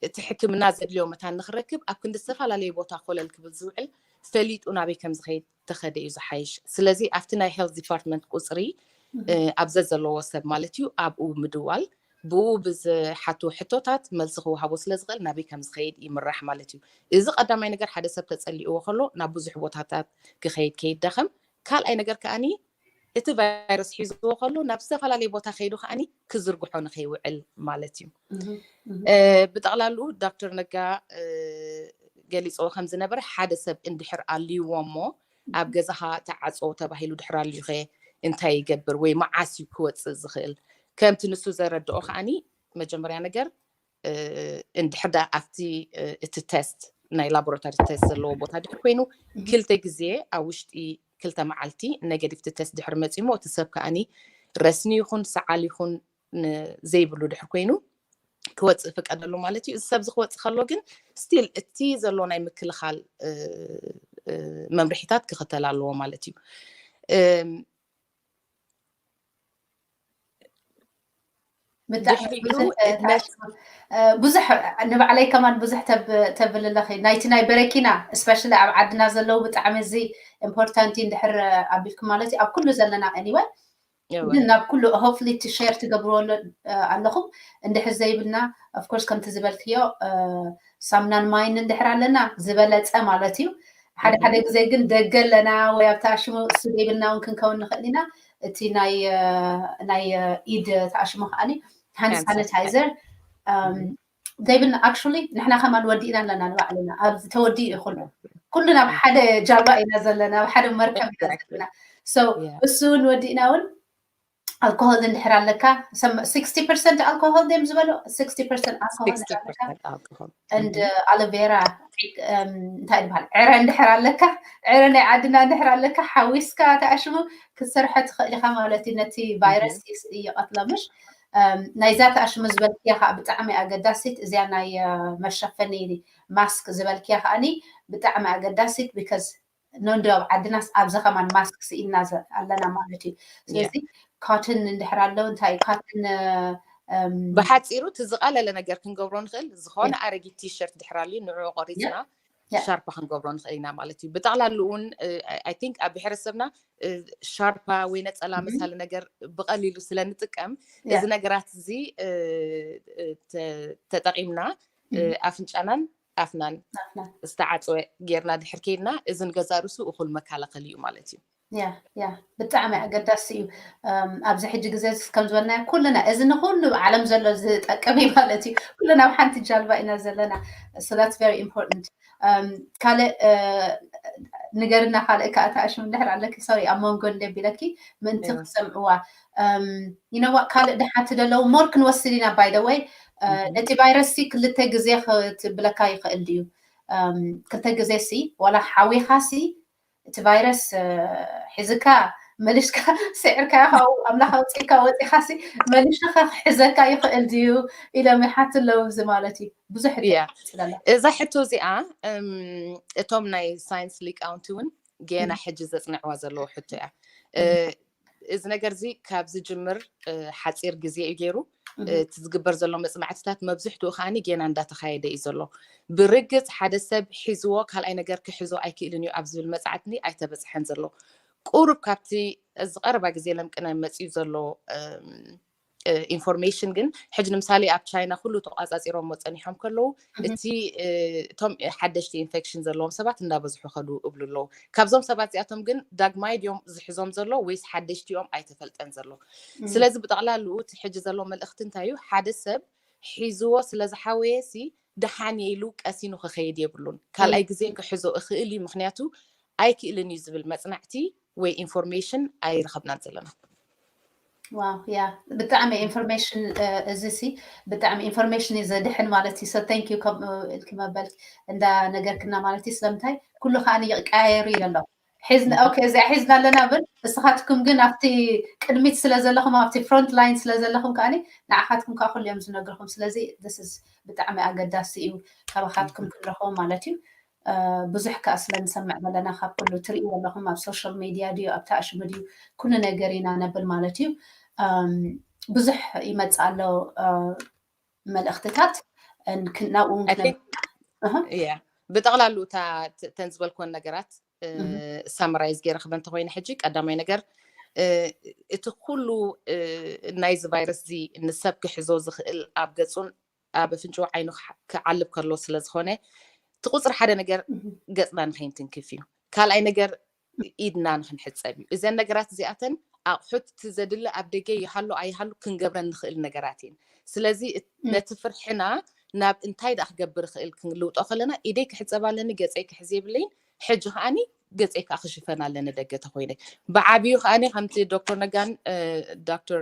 እቲ ሕክምና ዘድልዮ መታን ንክረክብ ኣብ ክንዲ ዝተፈላለየ ቦታ ኮለል ክብል ዝውዕል ፈሊጡ ናበይ ከም ዝኸይድ ተኸደ እዩ ዝሓይሽ። ስለዚ ኣብቲ ናይ ሄልት ዲፓርትመንት ቁፅሪ ኣብ ዘዘለዎ ሰብ ማለት እዩ ኣብኡ ምድዋል፣ ብኡ ብዝሓቱ ሕቶታት መልሲ ክወሃቦ ስለ ዝኽእል ናበይ ከም ዝኸይድ ይምራሕ ማለት እዩ። እዚ ቀዳማይ ነገር ሓደ ሰብ ተጸሊእዎ ከሎ ናብ ብዙሕ ቦታታት ክኸይድ ከይዳኸም፣ ካልኣይ ነገር ከኣኒ እቲ ቫይረስ ሒዝዎ ከሎ ናብ ዝተፈላለየ ቦታ ከይዱ ከኣኒ ክዝርግሖ ንኸይውዕል ማለት እዩ። ብጠቕላልኡ ዶክተር ነጋ ገሊፅዎ ከም ዝነበረ ሓደ ሰብ እንድሕር ኣልይዎ እሞ ኣብ ገዛኻ ተዓፆ ተባሂሉ ድሕር ኣልዩኸ እንታይ ይገብር ወይ መዓስ እዩ ክወፅእ ዝኽእል? ከምቲ ንሱ ዘረድኦ ከዓኒ መጀመርያ ነገር እንድሕር ዳ ኣብቲ እቲ ቴስት ናይ ላቦራቶሪ ቴስት ዘለዎ ቦታ ድሕር ኮይኑ ክልተ ግዜ ኣብ ውሽጢ ክልተ መዓልቲ ኔጋቲቭ ቴስት ድሕር መፂሞ እቲ ሰብ ከዓኒ ረስኒ ይኹን ሰዓል ይኹን ዘይብሉ ድሕር ኮይኑ ክወፅእ ፍቀደሉ ማለት እዩ። እዚ ሰብ ክወፅእ ከሎ ግን ስቲል እቲ ዘሎ ናይ ምክልኻል መምርሒታት ክኽተል ኣለዎ ማለት እዩ። ብዙሕ ንባዕለይ ከማን ብዙሕ ተብል ኣለኺ ናይቲ ናይ በረኪና ስፔሻሊ ኣብ ዓድና ዘለዉ ብጣዕሚ እዚ ኢምፖርታንት እንድሕር ኣቢልኩም ማለት እዩ ኣብ ኩሉ ዘለና ኤኒወይ ግን ናብ ኩሉ ሆፕፉሊ እቲ ሸር ትገብርዎ ኣለኹም እንድሕር ዘይብልና ኦፍኮርስ ከምቲ ዝበልክዮ ሳምናን ማይን እንድሕር ኣለና ዝበለፀ ማለት እዩ ሓደ ሓደ ግዜ ግን ደገ ኣለና ወይ ኣብታ ሽሙ እሱ ዘይብልና እውን ክንከውን ንኽእል ኢና እቲ ናይ ኢድ ተኣሽሙ ከዓኒ ሃንድ ሳኒታይዘር ዘይብልና ኣክቹሊ ንሕና ከማን ወዲእና ኣለና ንባዕልና ኣብዚ ተወዲኡ ይኹን ኩሉ ናብ ሓደ ጃልባ ኢና ዘለና ኣብ ሓደ መርከብ ኢና ዘለና እሱ እውን ወዲእና እውን ኣልኮሆል እንድሕር ኣለካ ስክስቲ ፐርሰንት ኣልኮሆል ደም ዝበሎ ስክስቲ ፐርሰንት ኣልኮሆል ኣለካ እንድ ኣሎቬራ እንታይ ይበሃል ዕረ እንድሕር ኣለካ ዕረ ናይ ዓድና እንድሕር ኣለካ ሓዊስካ ተኣሽሙ ክትሰርሖ ትኽእል ኢኻ ማለት እዩ ነቲ ቫይረስ ይቐትሎ ምሽ ናይዛ ተኣሽሙ ዝበልክያ ከዓ ብጣዕሚ ኣገዳሲት እዚኣ ናይ መሸፈኒ ማስክ ዝበልክያ ከዓኒ ብጣዕሚ ኣገዳሲት ቢካዝ ኖንዶ ኣብ ዓድናስ ኣብዚ ከማን ማስክ ስኢልና ኣለና ማለት እዩ ስለዚ ካትን እንድሕር ኣለዉ እንታይ ካትን ብሓፂሩ እቲ ዝቐለለ ነገር ክንገብሮ ንኽእል ዝኾነ ኣረጊት ቲሸርት ድሕር ኣልዩ ንዕኡ ቆሪፅና ሻርፓ ክንገብሮ ንኽእል ኢና ማለት እዩ ብጠቕላሉ እውን ኣይ ቲንክ ኣብ ብሕረሰብና ሻርፓ ወይ ነፀላ መሳሊ ነገር ብቐሊሉ ስለ ንጥቀም እዚ ነገራት እዚ ተጠቒምና ኣፍንጫናን ኣፍናን ዝተዓፀወ ጌርና ድሕር ከይድና እዚ ንገዛ ርእሱ እኹል መከላኸሊ እዩ ማለት እዩ ያ ያ ብጣዕሚ ኣገዳሲ እዩ ኣብዚ ሕጂ ግዜ ከም ዝበልናዮ ኩልና እዚ ንኩሉ ዓለም ዘሎ ዝጠቅም እዩ ማለት እዩ ኩልና ኣብ ሓንቲ ጃልባ ኢና ዘለና so that's very important ካልእ ንገርና ካልእ ከዓ ተኣሽሙ እንድሕር ኣለኪ ሶሪ ኣብ መንጎ እንደ ቢለኪ ምእንቲ ክሰምዕዋ ይነዋ ካልእ ደሓንቲ ደለዉ ሞር ክንወስድ ኢና by the way ነቲ ቫይረስ ሲ ክልተ ግዜ ክትብለካ ይኽእል ድዩ ክልተ ግዜ ሲ ዋላ ሓዊኻ ሲ እቲ ቫይረስ ሒዝካ መሊሽካ ስዕርካ ካብኡ ኣምላኽ ኣውፅእካ ወፂኻ ሲ መሊሽካ ክሕዘካ ይኽእል ድዩ ኢሎም ይሓቱ ኣለዉ እዚ ማለት እዩ ብዙሕ እዛ ሕቶ እዚኣ እቶም ናይ ሳይንስ ሊቃውንቲ እውን ገና ሕጂ ዘፅንዕዋ ዘለዎ ሕቶ እያ እዚ ነገር እዚ ካብ ዝጅምር ሓፂር ግዜ እዩ ገይሩ እቲ ዝግበር ዘሎ መፅናዕትታት መብዝሕትኡ ከዓኒ ገና እንዳተኻየደ እዩ ዘሎ ብርግፅ ሓደ ሰብ ሒዝዎ ካልኣይ ነገር ክሕዞ ኣይክእልን እዩ ኣብ ዝብል መፅናዕቲ ኣይተበፅሐን ዘሎ ቁሩብ ካብቲ እዚ ቀረባ ግዜ ለምቅነ መፅዩ ዘሎ ኢንፎርሜሽን ግን ሕጂ ንምሳሌ ኣብ ቻይና ኩሉ ተቋፃፂሮሞ ፀኒሖም ከለዉ እቲ እቶም ሓደሽቲ ኢንፌክሽን ዘለዎም ሰባት እንዳበዝሑ ከዱ እብሉ ኣለዉ ካብዞም ሰባት እዚኣቶም ግን ዳግማይ ድዮም ዝሕዞም ዘሎ ወይስ ሓደሽቲ እዮም ኣይተፈልጠን ዘሎ ስለዚ ብጠቕላልኡ እቲ ሕጂ ዘሎ መልእኽቲ እንታይ እዩ ሓደ ሰብ ሒዝዎ ስለ ዝሓወየ ሲ ደሓን ኢሉ ቀሲኑ ክኸይድ የብሉን ካልኣይ ግዜ ክሕዞ እኽእል እዩ ምክንያቱ ኣይክእልን እዩ ዝብል መፅናዕቲ ወይ ኢንፎርሜሽን ኣይረኸብናን ዘለና ዋው ያ ብጣዕሚ ኢንፎርሜሽን እዚ ሲ ብጣዕሚ ኢንፎርሜሽን እዩ ዘድሕን ማለት እዩ so thank you ከምኡ ኢልኪ መበል እንዳ ነገርክና ማለት እዩ ስለምንታይ ኩሉ ከዓ ይቀያየሩ ይለሎ ሒዝና ኦኬ እዚኣ ሒዝና ኣለና ብል ንስኻትኩም ግን ኣብቲ ቅድሚት ስለ ዘለኹም ኣብቲ ፍሮንት ላይን ስለ ዘለኹም ከዓ ንዓኻትኩም ከዓ ኩሉ እዮም ዝነግርኹም ስለዚ this is ብጣዕሚ ኣገዳሲ እዩ ካባኻትኩም ክንረኽቦ ማለት እዩ ብዙሕ ከዓ ስለ ንሰምዕ ዘለና ካብ ኩሉ ትርእዩ ኣለኹም ኣብ ሶሻል ሚድያ ድዩ ኣብ ተኣሽሙ ድዩ ኩሉ ነገር ኢና ነብል ማለት እዩ ብዙሕ ይመፅእ ኣሎ መልእኽትታት ናብኡ ብጠቕላሉ እተን ዝበልክወን ነገራት ሳምራይዝ ገይረ ክበ እንተኮይነ ሕጂ ቀዳማይ ነገር እቲ ኩሉ ናይዚ ቫይረስ እዚ ንሰብ ክሕዞ ዝኽእል ኣብ ገፁን ኣብ ኣፍንጭኡ ዓይኑ ክዓልብ ከሎ ስለ ዝኾነ፣ እቲ ቁፅሪ ሓደ ነገር ገፅና ንኸይንትንክፍ እዩ። ካልኣይ ነገር ኢድና ንክንሕፀብ እዩ። እዘን ነገራት እዚኣተን ኣቑሑት እቲ ዘድሊ ኣብ ደገ ይሃሉ ኣይሃሉ ክንገብረን ንኽእል ነገራት እየን። ስለዚ ነቲ ፍርሕና ናብ እንታይ ደኣ ክገብር ይኽእል ክንልውጦ ከለና፣ ኢደይ ክሕፀብ ኣለኒ፣ ገፀይ ክሕዝ የብለይን፣ ሕጂ ከዓኒ ገፀይ ከዓ ክሽፈን ኣለኒ ደገ ተኮይነ። ብዓብዩ ከዓኒ ከምቲ ዶክተር ነጋን ዶክተር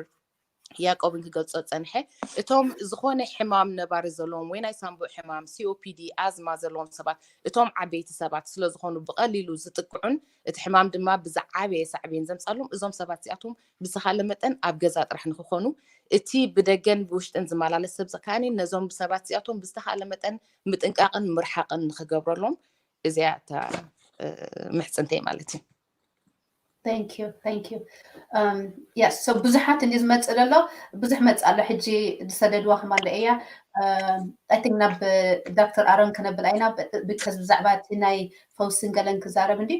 ያዕቆብን ክገልጾ ጸንሐ፣ እቶም ዝኾነ ሕማም ነባሪ ዘለዎም ወይ ናይ ሳንቡእ ሕማም፣ ሲኦፒዲ፣ ኣዝማ ዘለዎም ሰባት፣ እቶም ዓበይቲ ሰባት ስለ ዝኾኑ ብቐሊሉ ዝጥቅዑን እቲ ሕማም ድማ ብዝዓበየ ሳዕቤን ዘምጻሎም፣ እዞም ሰባት እዚኣቶም ብዝኻለ መጠን ኣብ ገዛ ጥራሕ ንክኾኑ፣ እቲ ብደገን ብውሽጥን ዝመላለስ ሰብ ከኣኒ ነዞም ሰባት እዚኣቶም ብዝተኻለ መጠን ምጥንቃቕን ምርሓቕን ንክገብረሎም እዚኣ እታ ምሕጽንተይ ማለት እዩ። Thank you, thank you. Um, yes, so ብዙሓት እንዲ ዝመፅእ ዘሎ ብዙሕ መፅ ኣሎ ሕጂ ዝሰደድዋ ከማለ እያ። I think ናብ ዶክተር ኣሮን ክነብል ኣይና because ብዛዕባ እቲ ናይ ፈውስን ገለን ክዛረብ እንዲ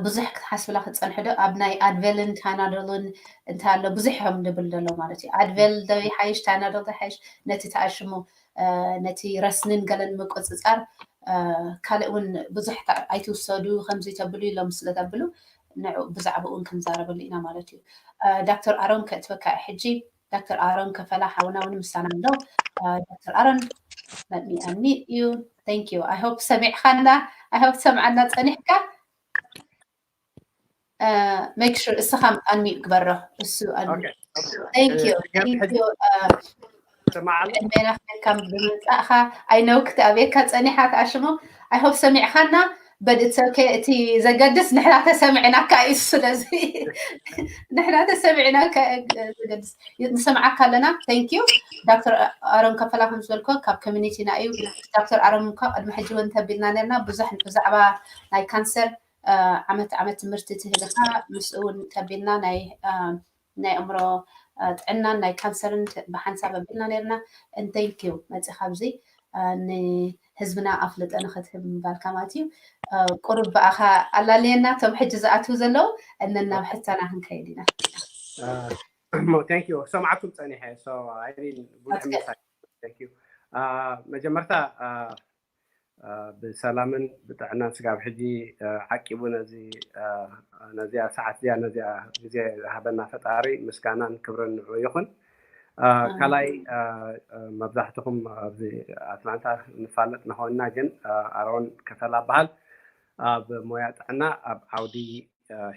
ብዙሕ ክትሓስብላ ክፀንሕ ዶ ኣብ ናይ ኣድቨልን ታናዶልን እንታይ ኣሎ ብዙሕ እዮም ንብል ዘሎ ማለት እዩ። ኣድቨል ዶ ይሓይሽ ታናዶል ዶ ይሓይሽ ነቲ ተኣሽሙ ነቲ ረስንን ገለን ምቁፅፃር ካልእ እውን ብዙሕ ኣይትውሰዱ ከምዚ ተብሉ ኢሎም ስለ ተብሉ ንዑ ብዛዕባ እውን ክንዛረበሉ ኢና ማለት እዩ። ዶክተር ኣሮን ከእትወካ ሕጂ ዶክተር ኣሮን ከፈላ ሓውና እውን ምሳና ኣሎ። ዶክተር ኣሮን let me unmute you. Thank you. I hope ሰሚዕኻና። I hope ሰምዓና ጸኒሕካ። Make sure እስኻ unmute ግበሮ። እሱ thank you. Thank you. ዕድሜና ክበካ ብምምፃእኻ። I know ክትኣብየካ ፀኒሓ ተኣሽሙ። I hope ሰሚዕኻና። But it's okay. እቲ ዘገድስ ንሕና ተሰሚዕናካ እዩ። ስለዚ ንሕና ተሰሚዕናካ ዘገድስ ንሰምዓካ ኣለና። Thank you. ዶክተር ኣሮን ከፈላ ከም ዝበልኮ ካብ community ና እዩ። ዶክተር ኣሮን እኳ ቅድሚ ሕጂ እውን ተቢልና ነርና ብዙሕ ብዛዕባ ናይ ካንሰር ዓመት ዓመት ትምህርቲ ትህልካ ምስኡ እውን ተቢልና ናይ ናይ ኣእምሮ ጥዕናን ናይ ካንሰርን ብሓንሳብ ኣቢልና ነርና። Thank you መፂኻ ኣብዚ ንህዝብና ኣፍልጦ ንክትህብ ምባልካ ማለት እዩ። ቁሩብ ብኣኻ ኣላልየና እቶም ሕጂ ዝኣትዉ ዘለዉ እነናብ ሕቶና ክንከይድ ኢና። Thank you ሰማዕኩም ፀኒሐ ብዙሕ መጀመርታ ብሰላምን ብጥዕናን ስጋብ ሕጂ ዓቂቡ ነዚ ነዚኣ ሰዓት እዚኣ ነዚኣ ግዜ ዝሃበና ፈጣሪ ምስጋናን ክብርን ንዑ ይኹን። ካልኣይ መብዛሕትኹም ኣብዚ ኣትላንታ ንፋለጥ ንኾንና ግን ኣሮን ከፈላ በሃል ኣብ ሞያ ጥዕና ኣብ ዓውዲ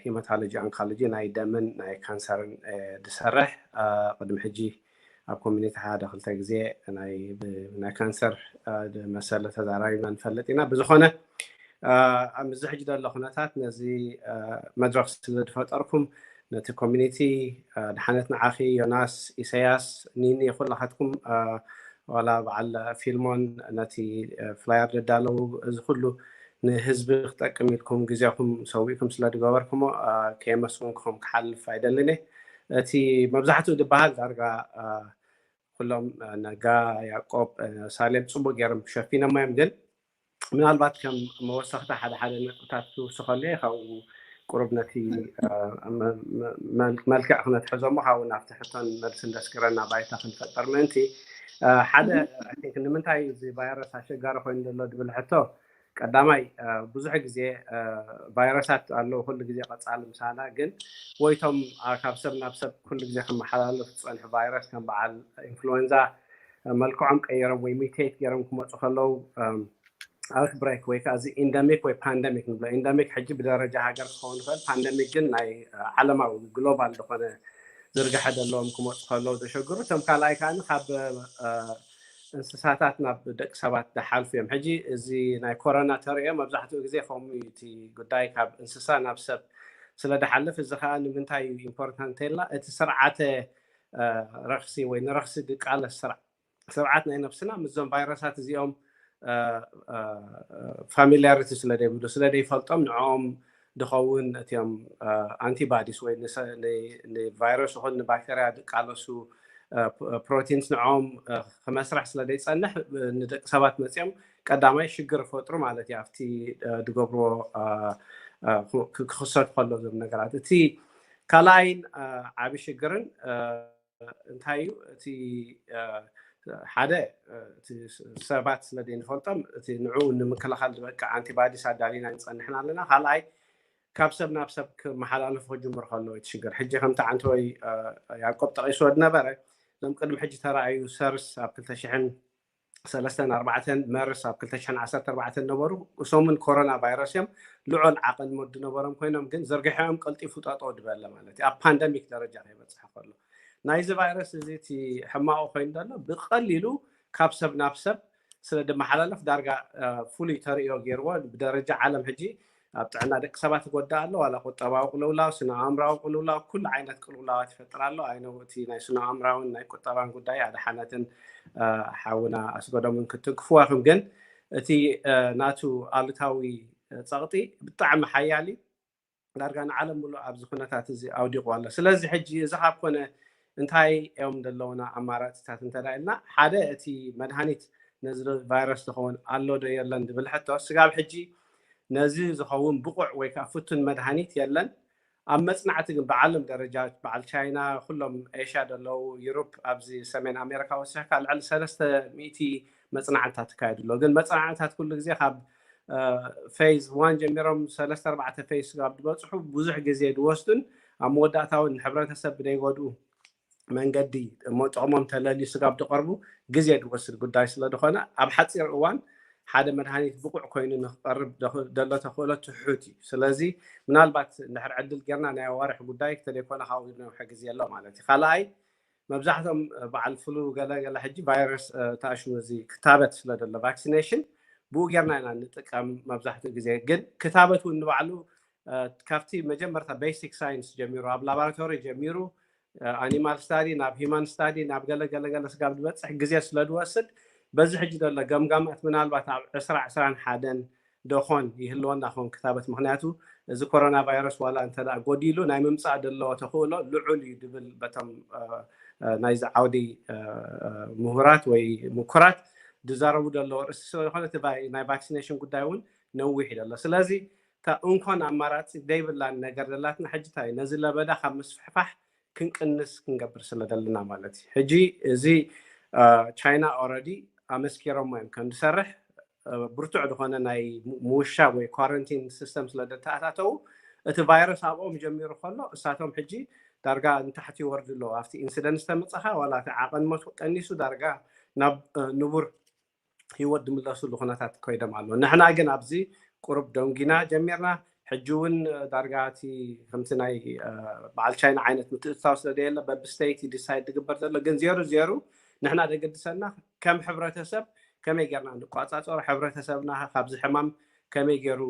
ሂማቶሎጂ ኦንኮሎጂ ናይ ደምን ናይ ካንሰርን ዝሰርሕ ቅድሚ ሕጂ ኣብ ኮሚኒቲ ሓደ ክልተ ግዜ ናይ ካንሰር መሰለ ተዛራሪብና ንፈልጥ ኢና። ብዝኾነ ኣብዚ ሕጂ ዘሎ ኩነታት ነዚ መድረክ ስለዝፈጠርኩም ነቲ ኮሚኒቲ ድሓነት ንዓኺ ዮናስ፣ ኢሰያስ፣ ኒኒ ኩላኻትኩም ዋላ በዓል ፊልሞን ነቲ ፍላየር ዘዳለዉ እዚ ኩሉ ንህዝቢ ክጠቅም ኢልኩም ግዜኹም ሰዊእኩም ስለ ዝገበርኩሞ ከየመስግንኩም ክሓልፍ ኣይደልን እየ። እቲ መብዛሕትኡ ዝበሃል ዳርጋ ኩሎም ነጋ፣ ያቆብ፣ ሳሌም ፅቡቅ ገይሮም ሸፊኖሞ እዮም። ግን ምናልባት ከም መወሰኽታ ሓደ ሓደ ነጥብታት ክውስኸሉ እየ። ካብኡ ቁሩብ ነቲ መልክዕ ክነትሕዞ እሞ ካብኡ ናብቲ ሕቶን መልስን ደስክረና ባይታ ክንፈጥር ምእንቲ ሓደ ንምንታይ እዚ ቫይረስ ኣሸጋሪ ኮይኑ ዘሎ ዝብል ሕቶ ቀዳማይ ብዙሕ ግዜ ቫይረሳት ኣለዉ ኩሉ ግዜ ቀፃሊ ምሳና ግን ወይቶም ካብ ሰብ ናብ ሰብ ኩሉ ግዜ ክመሓላለፍ ዝፀንሑ ቫይረስ ከም በዓል ኢንፍሉዌንዛ መልክዖም ቀይሮም ወይ ሚቴት ገይሮም ክመፁ ከለዉ ኣውትብሬክ ወይ ከዓ እዚ ኢንደሚክ ወይ ፓንደሚክ ንብሎ ኢንደሚክ ሕጂ ብደረጃ ሃገር ክኸውን ይኽእል ፓንደሚክ ግን ናይ ዓለማዊ ግሎባል ዝኾነ ዝርግሐ ዘለዎም ክመፁ ከለዉ ዘሸግሩ እቶም ካልኣይ ከዓ ካብ እንስሳታት ናብ ደቂ ሰባት ዝሓልፉ እዮም። ሕጂ እዚ ናይ ኮሮና ተርእዮ መብዛሕትኡ ግዜ ከምኡ እዩ እቲ ጉዳይ ካብ እንስሳ ናብ ሰብ ስለ ዝሓልፍ እዚ ከዓ ንምንታይ እዩ ኢምፖርታንት ተላ እቲ ስርዓተ ረክሲ ወይ ንረክሲ ዝቃለስ ስርዓት ናይ ነብስና ምስዞም ቫይረሳት እዚኦም ፋሚሊያሪቲ ስለ ዘይብሉ ስለ ዘይፈልጦም ንዕኦም ዝኸውን እቲኦም ኣንቲባዲስ ወይ ንቫይረስ ይኹን ንባክተርያ ዝቃለሱ ፕሮቲንስ ንዕኦም ክመስራሕ ስለ ዘይፀንሕ ንደቂ ሰባት መፅኦም ቀዳማይ ሽግር ይፈጥሩ ማለት እዩ ኣብቲ ዝገብርዎ ክኽሰት ከሎ ዞም ነገራት እቲ ካልኣይን ዓቢ ሽግርን እንታይ እዩ? እቲ ሓደ ሰባት ስለ ዘይንፈልጦም እቲ ንዕኡ ንምክልኻል ዝበቅዕ ኣንቲባዲስ ኣዳሊና ንፀንሕና ኣለና። ካልኣይ ካብ ሰብ ናብ ሰብ ክመሓላለፉ ክጅምር ከለዉ እቲ ሽግር። ሕጂ ከምቲ ዓንተወይ ያዕቆብ ጠቒስዎ ዝነበረ እዞም ቅድሚ ሕጂ ተራእዩ ሰርስ ኣብ ክልተ ሽሕን ሰለስተን ኣርባዕተን መርስ ኣብ ክልተ ሽሕን ዓሰርተ ኣርባዕተን ነበሩ። እሶምን ኮሮና ቫይረስ እዮም። ልዑል ዓቐን ሞት ዝነበሮም ኮይኖም ግን ዝርግሐኦም ቀልጢፉ ጠጠው ዝበለ ማለት እዩ። ኣብ ፓንደሚክ ደረጃ ከይበፅሐ ከሎ ናይዚ ቫይረስ እዚ እቲ ሕማቑ ኮይኑ ዘሎ ብቐሊሉ ካብ ሰብ ናብ ሰብ ስለ ዝመሓላለፍ ዳርጋ ፍሉይ ተርእዮ ገይርዎ። ብደረጃ ዓለም ሕጂ ኣብ ጥዕና ደቂ ሰባት ይጎዳእ ኣሎ። ዋላ ቁጠባዊ ቅልውላው፣ ስነ ኣእምራዊ ቅልውላው፣ ኩሉ ዓይነት ቅልውላዋት ይፈጥር ኣሎ። ኣይነው እቲ ናይ ስነ ኣእምራውን ናይ ቁጠባን ጉዳይ ኣድሓነትን ሓውና ኣስገዶምን ክትንክፍዋ ኢኹም። ግን እቲ ናቱ ኣሉታዊ ፀቕጢ ብጣዕሚ ሓያል እዩ። ዳርጋ ንዓለም ሙሉእ ኣብዚ ኩነታት እዚ ኣውዲቑ ኣሎ። ስለዚ ሕጂ እዚ ካብ ኮነ እንታይ እዮም ዘለውና ኣማራፅታት እንተ ኢልና፣ ሓደ እቲ መድሃኒት ነዚ ቫይረስ ዝኸውን ኣሎ ዶ የለን ዝብል ሕቶ ስጋብ ሕጂ ነዚ ዝኸውን ብቑዕ ወይ ከዓ ፍቱን መድሃኒት የለን። ኣብ መፅናዕቲ ግን ብዓለም ደረጃ በዓል ቻይና፣ ኩሎም ኤሽያ ዘለዉ፣ ዩሮፕ፣ ኣብዚ ሰሜን ኣሜሪካ ወሲኽካ ልዕሊ ሰለስተ ሚእቲ መፅናዕትታት ይካየዱ ኣለዉ። ግን መፅናዕትታት ኩሉ ግዜ ካብ ፌዝ ዋን ጀሚሮም ሰለስተ ኣርባዕተ ፌዝ ስጋብ ዝበፅሑ ብዙሕ ግዜ ዝወስዱን ኣብ መወዳእታ እውን ንሕብረተሰብ ብደይጎድኡ መንገዲ እሞ ጥቕሞም ተለልዩ ስጋብ ዝቐርቡ ግዜ ዝወስድ ጉዳይ ስለ ዝኾነ ኣብ ሓፂር እዋን ሓደ መድሃኒት ብቑዕ ኮይኑ ንክቐርብ ዘሎ ተኽእሎ ትሑት እዩ። ስለዚ ምናልባት እንድሕር ዕድል ጌርና ናይ ኣዋርሕ ጉዳይ ክተደይኮነ ካብኡ ነውሐ ግዜ ኣሎ ማለት እዩ። ካልኣይ መብዛሕቶም በዓል ፍሉ ገለገለ ሕጂ ቫይረስ ተኣሽሙ እዚ ክታበት ስለ ዘሎ ቫክሲኔሽን ብኡ ጌርና ኢና ንጥቀም መብዛሕትኡ ግዜ። ግን ክታበት እውን ንባዕሉ ካብቲ መጀመርታ ቤሲክ ሳይንስ ጀሚሩ ኣብ ላቦራቶሪ ጀሚሩ ኣኒማል ስታዲ ናብ ሂማን ስታዲ ናብ ገለ ገለ ገለ ስጋብ ዝበፅሕ ግዜ ስለ ዝወስድ በዚ ሕጂ ዘሎ ገምጋማት ምናልባት ኣብ ዕስራ ዕስራን ሓደን ዶኾን ይህልወና ኾን ክታበት። ምክንያቱ እዚ ኮሮና ቫይረስ ዋላ እንተ ጎዲሉ ናይ ምምፃእ ዘለዎ ተኽእሎ ልዑል እዩ ድብል በቶም ናይዚ ዓውዲ ምሁራት ወይ ምኩራት ዝዛረቡ ዘለዎ ርእሲ ስለዝኾነ እቲ ናይ ቫክሲኔሽን ጉዳይ እውን ነዊሕ እዩ ዘሎ። ስለዚ እታ እንኮን ኣማራፂ ዘይብላን ነገር ዘላትና ሕጂ እንታይ ነዚ ለበዳ ካብ ምስፍሕፋሕ ክንቅንስ ክንገብር ስለ ዘለና ማለት እዩ። ሕጂ እዚ ቻይና ኦረዲ ኣመስኪሮሞ እዮም ከም ዝሰርሕ ብርቱዕ ዝኾነ ናይ ምውሻብ ወይ ኳረንቲን ሲስተም ስለ ዘተኣታተው እቲ ቫይረስ ኣብኦም ጀሚሩ ከሎ እሳቶም ሕጂ ዳርጋ ንታሕቲ ይወርዱ ኣለዉ። ኣብቲ ኢንሲደንስ ተመፀኻ ዋላ እቲ ዓቐን ሞት ቀኒሱ ዳርጋ ናብ ንቡር ህይወት ዝምለስሉ ኩነታት ኮይዶም ኣለዉ። ንሕና ግን ኣብዚ ቁሩብ ደንጊና ጀሚርና። ሕጂ እውን ዳርጋ እቲ ከምቲ ናይ በዓል ቻይና ዓይነት ምትእትታው ስለ ዘየለ በብስተይቲ ዲሳይድ ዝግበር ዘሎ ግን ዜሩ ዜሩ ንሕና ደገድሰና ከም ሕብረተሰብ ከመይ ጌርና ንቋፃፀሮ፣ ሕብረተሰብና ካብዚ ሕማም ከመይ ገይሩ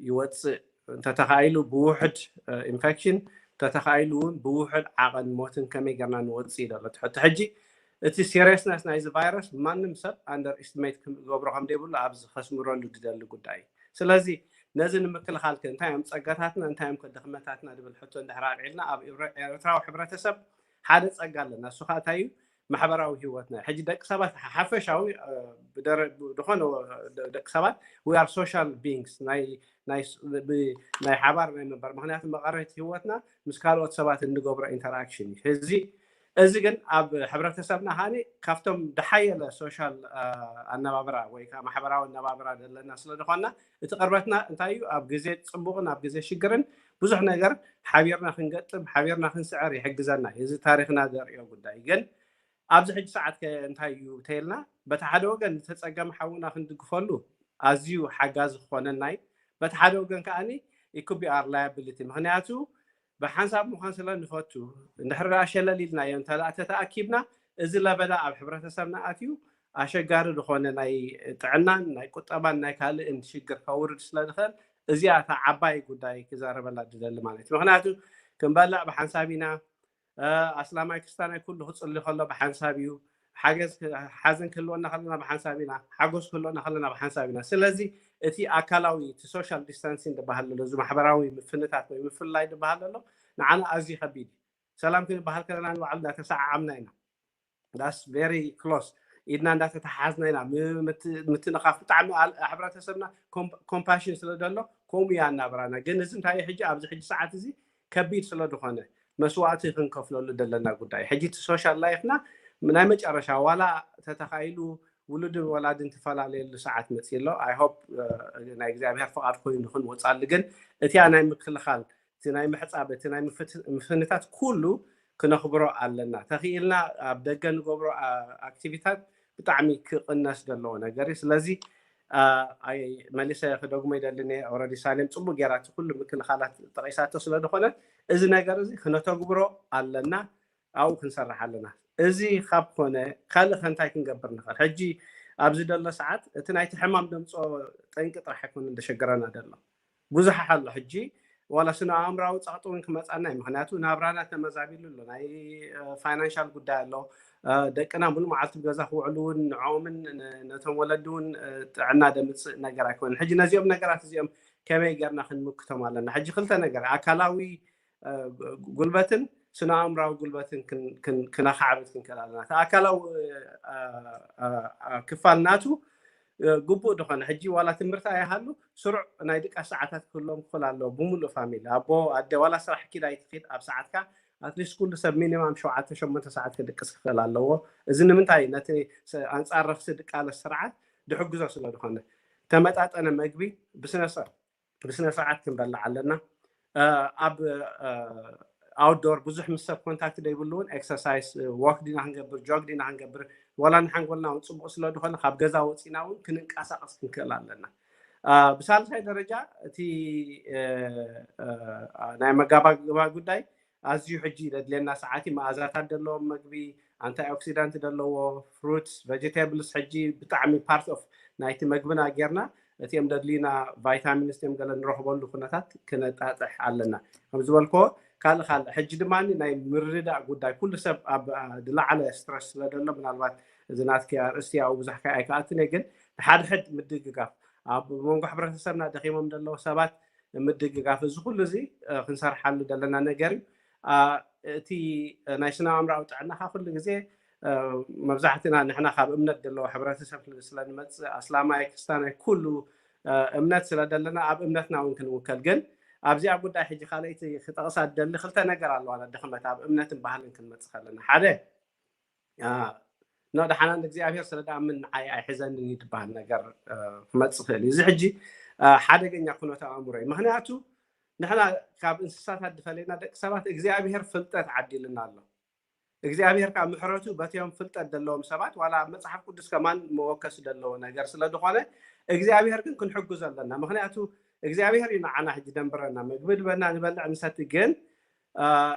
ይወፅእ፣ እንተተኻኢሉ ብውሕድ ኢንፌክሽን፣ እንተተኻኢሉ እውን ብውሕድ ዓቐን ሞትን ከመይ ጌርና ንወፅእ እዩ ዘሎ እቲ ሕጂ። እቲ ሲሪየስነስ ናይዚ ቫይረስ ማንም ሰብ ኣንደር ኢስቲሜት ክገብሮ ከም ዘይብሉ ኣብዚ ከስምረሉ ዝደሊ ጉዳይ እዩ። ስለዚ ነዚ ንምክልኻል ከ እንታይ እዮም ፀጋታትና፣ እንታይ እዮም ከ ድኽመታትና ዝብል ሕቶ እንድሕር ኣልዒልና ኣብ ኤርትራዊ ሕብረተሰብ ሓደ ፀጋ ኣለና። እሱ ከዓ እንታይ እዩ? ማሕበራዊ ህይወትና ሕጂ ደቂ ሰባት ሓፈሻዊ ዝኾነ ደቂ ሰባት we are social beings ናይ ሓባር ናይ ምንባር ምክንያቱ መቐረት ህይወትና ምስ ካልኦት ሰባት እንገብሮ ኢንተራክሽን እዩ። እዚ እዚ ግን ኣብ ሕብረተሰብና ከዓኒ ካብቶም ድሓየለ ሶሻል ኣነባብራ ወይ ከዓ ማሕበራዊ ኣነባብራ ዘለና ስለ ዝኾንና እቲ ቅርበትና እንታይ እዩ ኣብ ግዜ ፅቡቕን ኣብ ግዜ ሽግርን ብዙሕ ነገር ሓቢርና ክንገጥም ሓቢርና ክንስዕር ይሕግዘና እዩ። እዚ ታሪክና ዘርእዮ ጉዳይ ግን ኣብዚ ሕጂ ሰዓት ከ እንታይ እዩ ተይልና በቲ ሓደ ወገን ዝተፀገመ ሓውና ክንድግፈሉ ኣዝዩ ሓጋዚ ክኾነና እዩ። በቲ ሓደ ወገን ከዓኒ it could be our liability ምክንያቱ ብሓንሳብ ምዃን ስለ ንፈቱ እንድሕር ደኣ ሸለል ኢልናዮ እንተ ተተኣኪብና እዚ ለበዳ ኣብ ሕብረተሰብና ኣትዩ ኣሸጋሪ ዝኾነ ናይ ጥዕናን ናይ ቁጠባን ናይ ካልእን ሽግር ከውርድ ስለ ዝኽእል እዚኣ እታ ዓባይ ጉዳይ ክዛረበላ ዝደሊ ማለት እዩ። ምክንያቱ ክንበልዕ ብሓንሳብ ኢና፣ ኣስላማይ ክስታናይ ኩሉ ክፅሊ ከሎ ብሓንሳብ እዩ። ሓዘን ክህልወና ከለና ብሓንሳብ ኢና፣ ሓጎስ ክህልወና ከለና ብሓንሳብ ኢና። ስለዚ እቲ ኣካላዊ እቲ ሶሻል ዲስታንሲንግ ዝበሃል ዘሎ እዚ ማሕበራዊ ምፍንታት ወይ ምፍልላይ ዝበሃል ዘሎ ንዓና ኣዝዩ ከቢድ እዩ። ሰላም ክንበሃል ከለና ንባዕሉ እንዳተሰዓዓምና ኢና። ዳስ ቨሪ ክሎስ ኢድና እንዳተተሓዝና ኢና ምትንኻፍ ብጣዕሚ ሕብረተሰብና ኮምፓሽን ስለ ዘሎ ከምኡ እያ እናብራና ግን እዚ እንታይ ሕጂ ኣብዚ ሕጂ ሰዓት እዚ ከቢድ ስለ ዝኾነ መስዋእቲ ክንከፍለሉ ዘለና ጉዳይ። ሕጂ እቲ ሶሻል ላይፍና ናይ መጨረሻ ዋላ ተተኻኢሉ ውሉድን ወላድን ትፈላለየሉ ሰዓት መፅእ ኣሎ። I hope ናይ እግዚኣብሔር ፍቓድ ኮይኑ ክንወፃሉ፣ ግን እቲያ ናይ ምክልኻል፣ እቲ ናይ ምሕፃብ፣ እቲ ናይ ምፍት- ምፍንታት ኩሉ ክነኽብሮ ኣለና። ተኽኢልና ኣብ ደገ ንገብሮ ኣ- ኣክቲቪታት ብጣዕሚ ክቕነስ ዘለዎ ነገር እዩ። ስለዚ ኣ፣ ኣይ መሊሰ ክደግሞ ይደልን እየ። ኦረዲ ሳሌም ፅቡቅ ጌራ እቲ ኩሉ ምክልኻላት ጠቂሳቶ ስለ ዝኾነ እዚ ነገር እዚ ክነተግብሮ ኣለና፣ ኣብኡ ክንሰርሕ ኣለና። እዚ ካብ ኮነ ካልእ ከንታይ ክንገብር ንኽእል? ሕጂ ኣብዚ ደሎ ሰዓት እቲ ናይቲ ሕማም ደምፅኦ ጠንቂ ጥራሕ ኣይኮነን ደሸገረና ደሎ፣ ብዙሕ ኣሎ። ሕጂ ዋላ ስነ ኣእምራዊ ፀቕጢ እውን ክመፃና እዩ። ምክንያቱ ናብራና ተመዛቢሉ ኣሎ። ናይ ፋይናንሻል ጉዳይ ኣሎ። ደቅና ሙሉ መዓልቲ ብገዛ ክውዕሉ እውን ንዕኦምን ነቶም ወለዲ እውን ጥዕና ደምፅእ ነገር ኣይኮነን። ሕጂ ነዚኦም ነገራት እዚኦም ከመይ ጌርና ክንምክቶም ኣለና? ሕጂ ክልተ ነገር፣ ኣካላዊ ጉልበትን ስነ ኣእምራዊ ጉልበትን ክነካዕብት ክንክእል ኣለና። እቲ ኣካላዊ ክፋል ናቱ ግቡእ ዝኾነ፣ ሕጂ ዋላ ትምህርቲ ኣይሃሉ ስሩዕ ናይ ድቃስ ሰዓታት ክህልዎም ክኽእል ኣለዎ። ብምሉእ ፋሚሊ፣ ኣቦ ኣደ ዋላ ስራሕ ኪድ ኣይትኺድ፣ ኣብ ሰዓትካ ኣትሊስት ኩሉ ሰብ ሚኒማም ሸውዓተ ሸሞንተ ሰዓት ክድቅስ ክኽእል ኣለዎ። እዚ ንምንታይ? ነቲ ኣንፃር ረኽሲ ድቃለስ ስርዓት ድሕግዞ ስለ ዝኾነ፣ ተመጣጠነ መግቢ ብስነ ብስነ ስርዓት ክንበልዕ ኣለና። ኣብ ኣውትዶር ብዙሕ ምስ ሰብ ኮንታክት ዘይብሉ እውን ኤክሰርሳይስ፣ ዋክ ዲና ክንገብር፣ ጆግ ዲና ክንገብር፣ ዋላ ንሓንጎልና እውን ፅቡቅ ስለ ዝኾነ ካብ ገዛ ወፂና እውን ክንንቀሳቀስ ክንክእል ኣለና። ብሳልሳይ ደረጃ እቲ ናይ መጋባግባ ጉዳይ ኣዝዩ ሕጂ ዘድልየና ሰዓት እዩ። መኣዛታት ዘለዎም መግቢ፣ ኣንታይ ኦክሲዳንት ዘለዎ፣ ፍሩትስ፣ ቨጀቴብልስ ሕጂ ብጣዕሚ ፓርት ኦፍ ናይቲ መግብና ጌርና እቲኦም ደድልዩና ቫይታሚንስ እዮም ገለ ንረኽበሉ ኩነታት ክነጣጥሕ ኣለና። ከም ዝበልክዎ ካልእ ካልእ ሕጂ ድማ ናይ ምርዳእ ጉዳይ፣ ኩሉ ሰብ ኣብ ዝለዓለ ስትረስ ስለ ዘሎ ምናልባት እዚ ናትኪ ኣርእስቲ ኣብኡ ብዙሕ ኣይክኣትን እየ፣ ግን ሓድሕድ ምድግጋፍ ኣብ መንጎ ሕብረተሰብና ደኺሞም ዘለዉ ሰባት ምድግጋፍ፣ እዚ ኩሉ እዚ ክንሰርሓሉ ዘለና ነገር እዩ። እቲ ናይ ስነ ኣእምራዊ ጥዕናኻ ኩሉ ግዜ መብዛሕትና ንሕና ካብ እምነት ዘለዎ ሕብረተሰብ ስለ ንመፅእ ኣስላማይ ክስታናይ ኩሉ እምነት ስለ ዘለና ኣብ እምነትና እውን ክንውከል። ግን ኣብዚኣ ጉዳይ ሕጂ ካልኣይቲ ክጠቕሳ ደሊ ክልተ ነገር ኣለዋ ድኽመት ኣብ እምነትን ባህልን ክንመፅእ ከለና ሓደ ኖ ደሓና እግዚኣብሔር ስለ ደኣምን ንዓይ ኣይሕዘንን እዩ ዝበሃል ነገር ክመፅእ ክእል እዩ። እዚ ሕጂ ሓደገኛ ኩነተ ኣእምሮ እዩ። ምክንያቱ ንሕና ካብ እንስሳታት ዝፈለየና ደቂ ሰባት እግዚኣብሔር ፍልጠት ዓዲልና ኣሎ። እግዚኣብሔር ካብ ምሕረቱ በቲኦም ፍልጠት ዘለዎም ሰባት ዋላ ኣብ መፅሓፍ ቅዱስ ከማን መወከሲ ዘለዎ ነገር ስለ ዝኾነ እግዚኣብሔር ግን ክንሕግዞ ኣለና። ምክንያቱ እግዚኣብሔር እዩ ንዓና ሕጂ ደንብረና፣ ምግቢ ድበና ንበልዕ ንሰቲ፣ ግን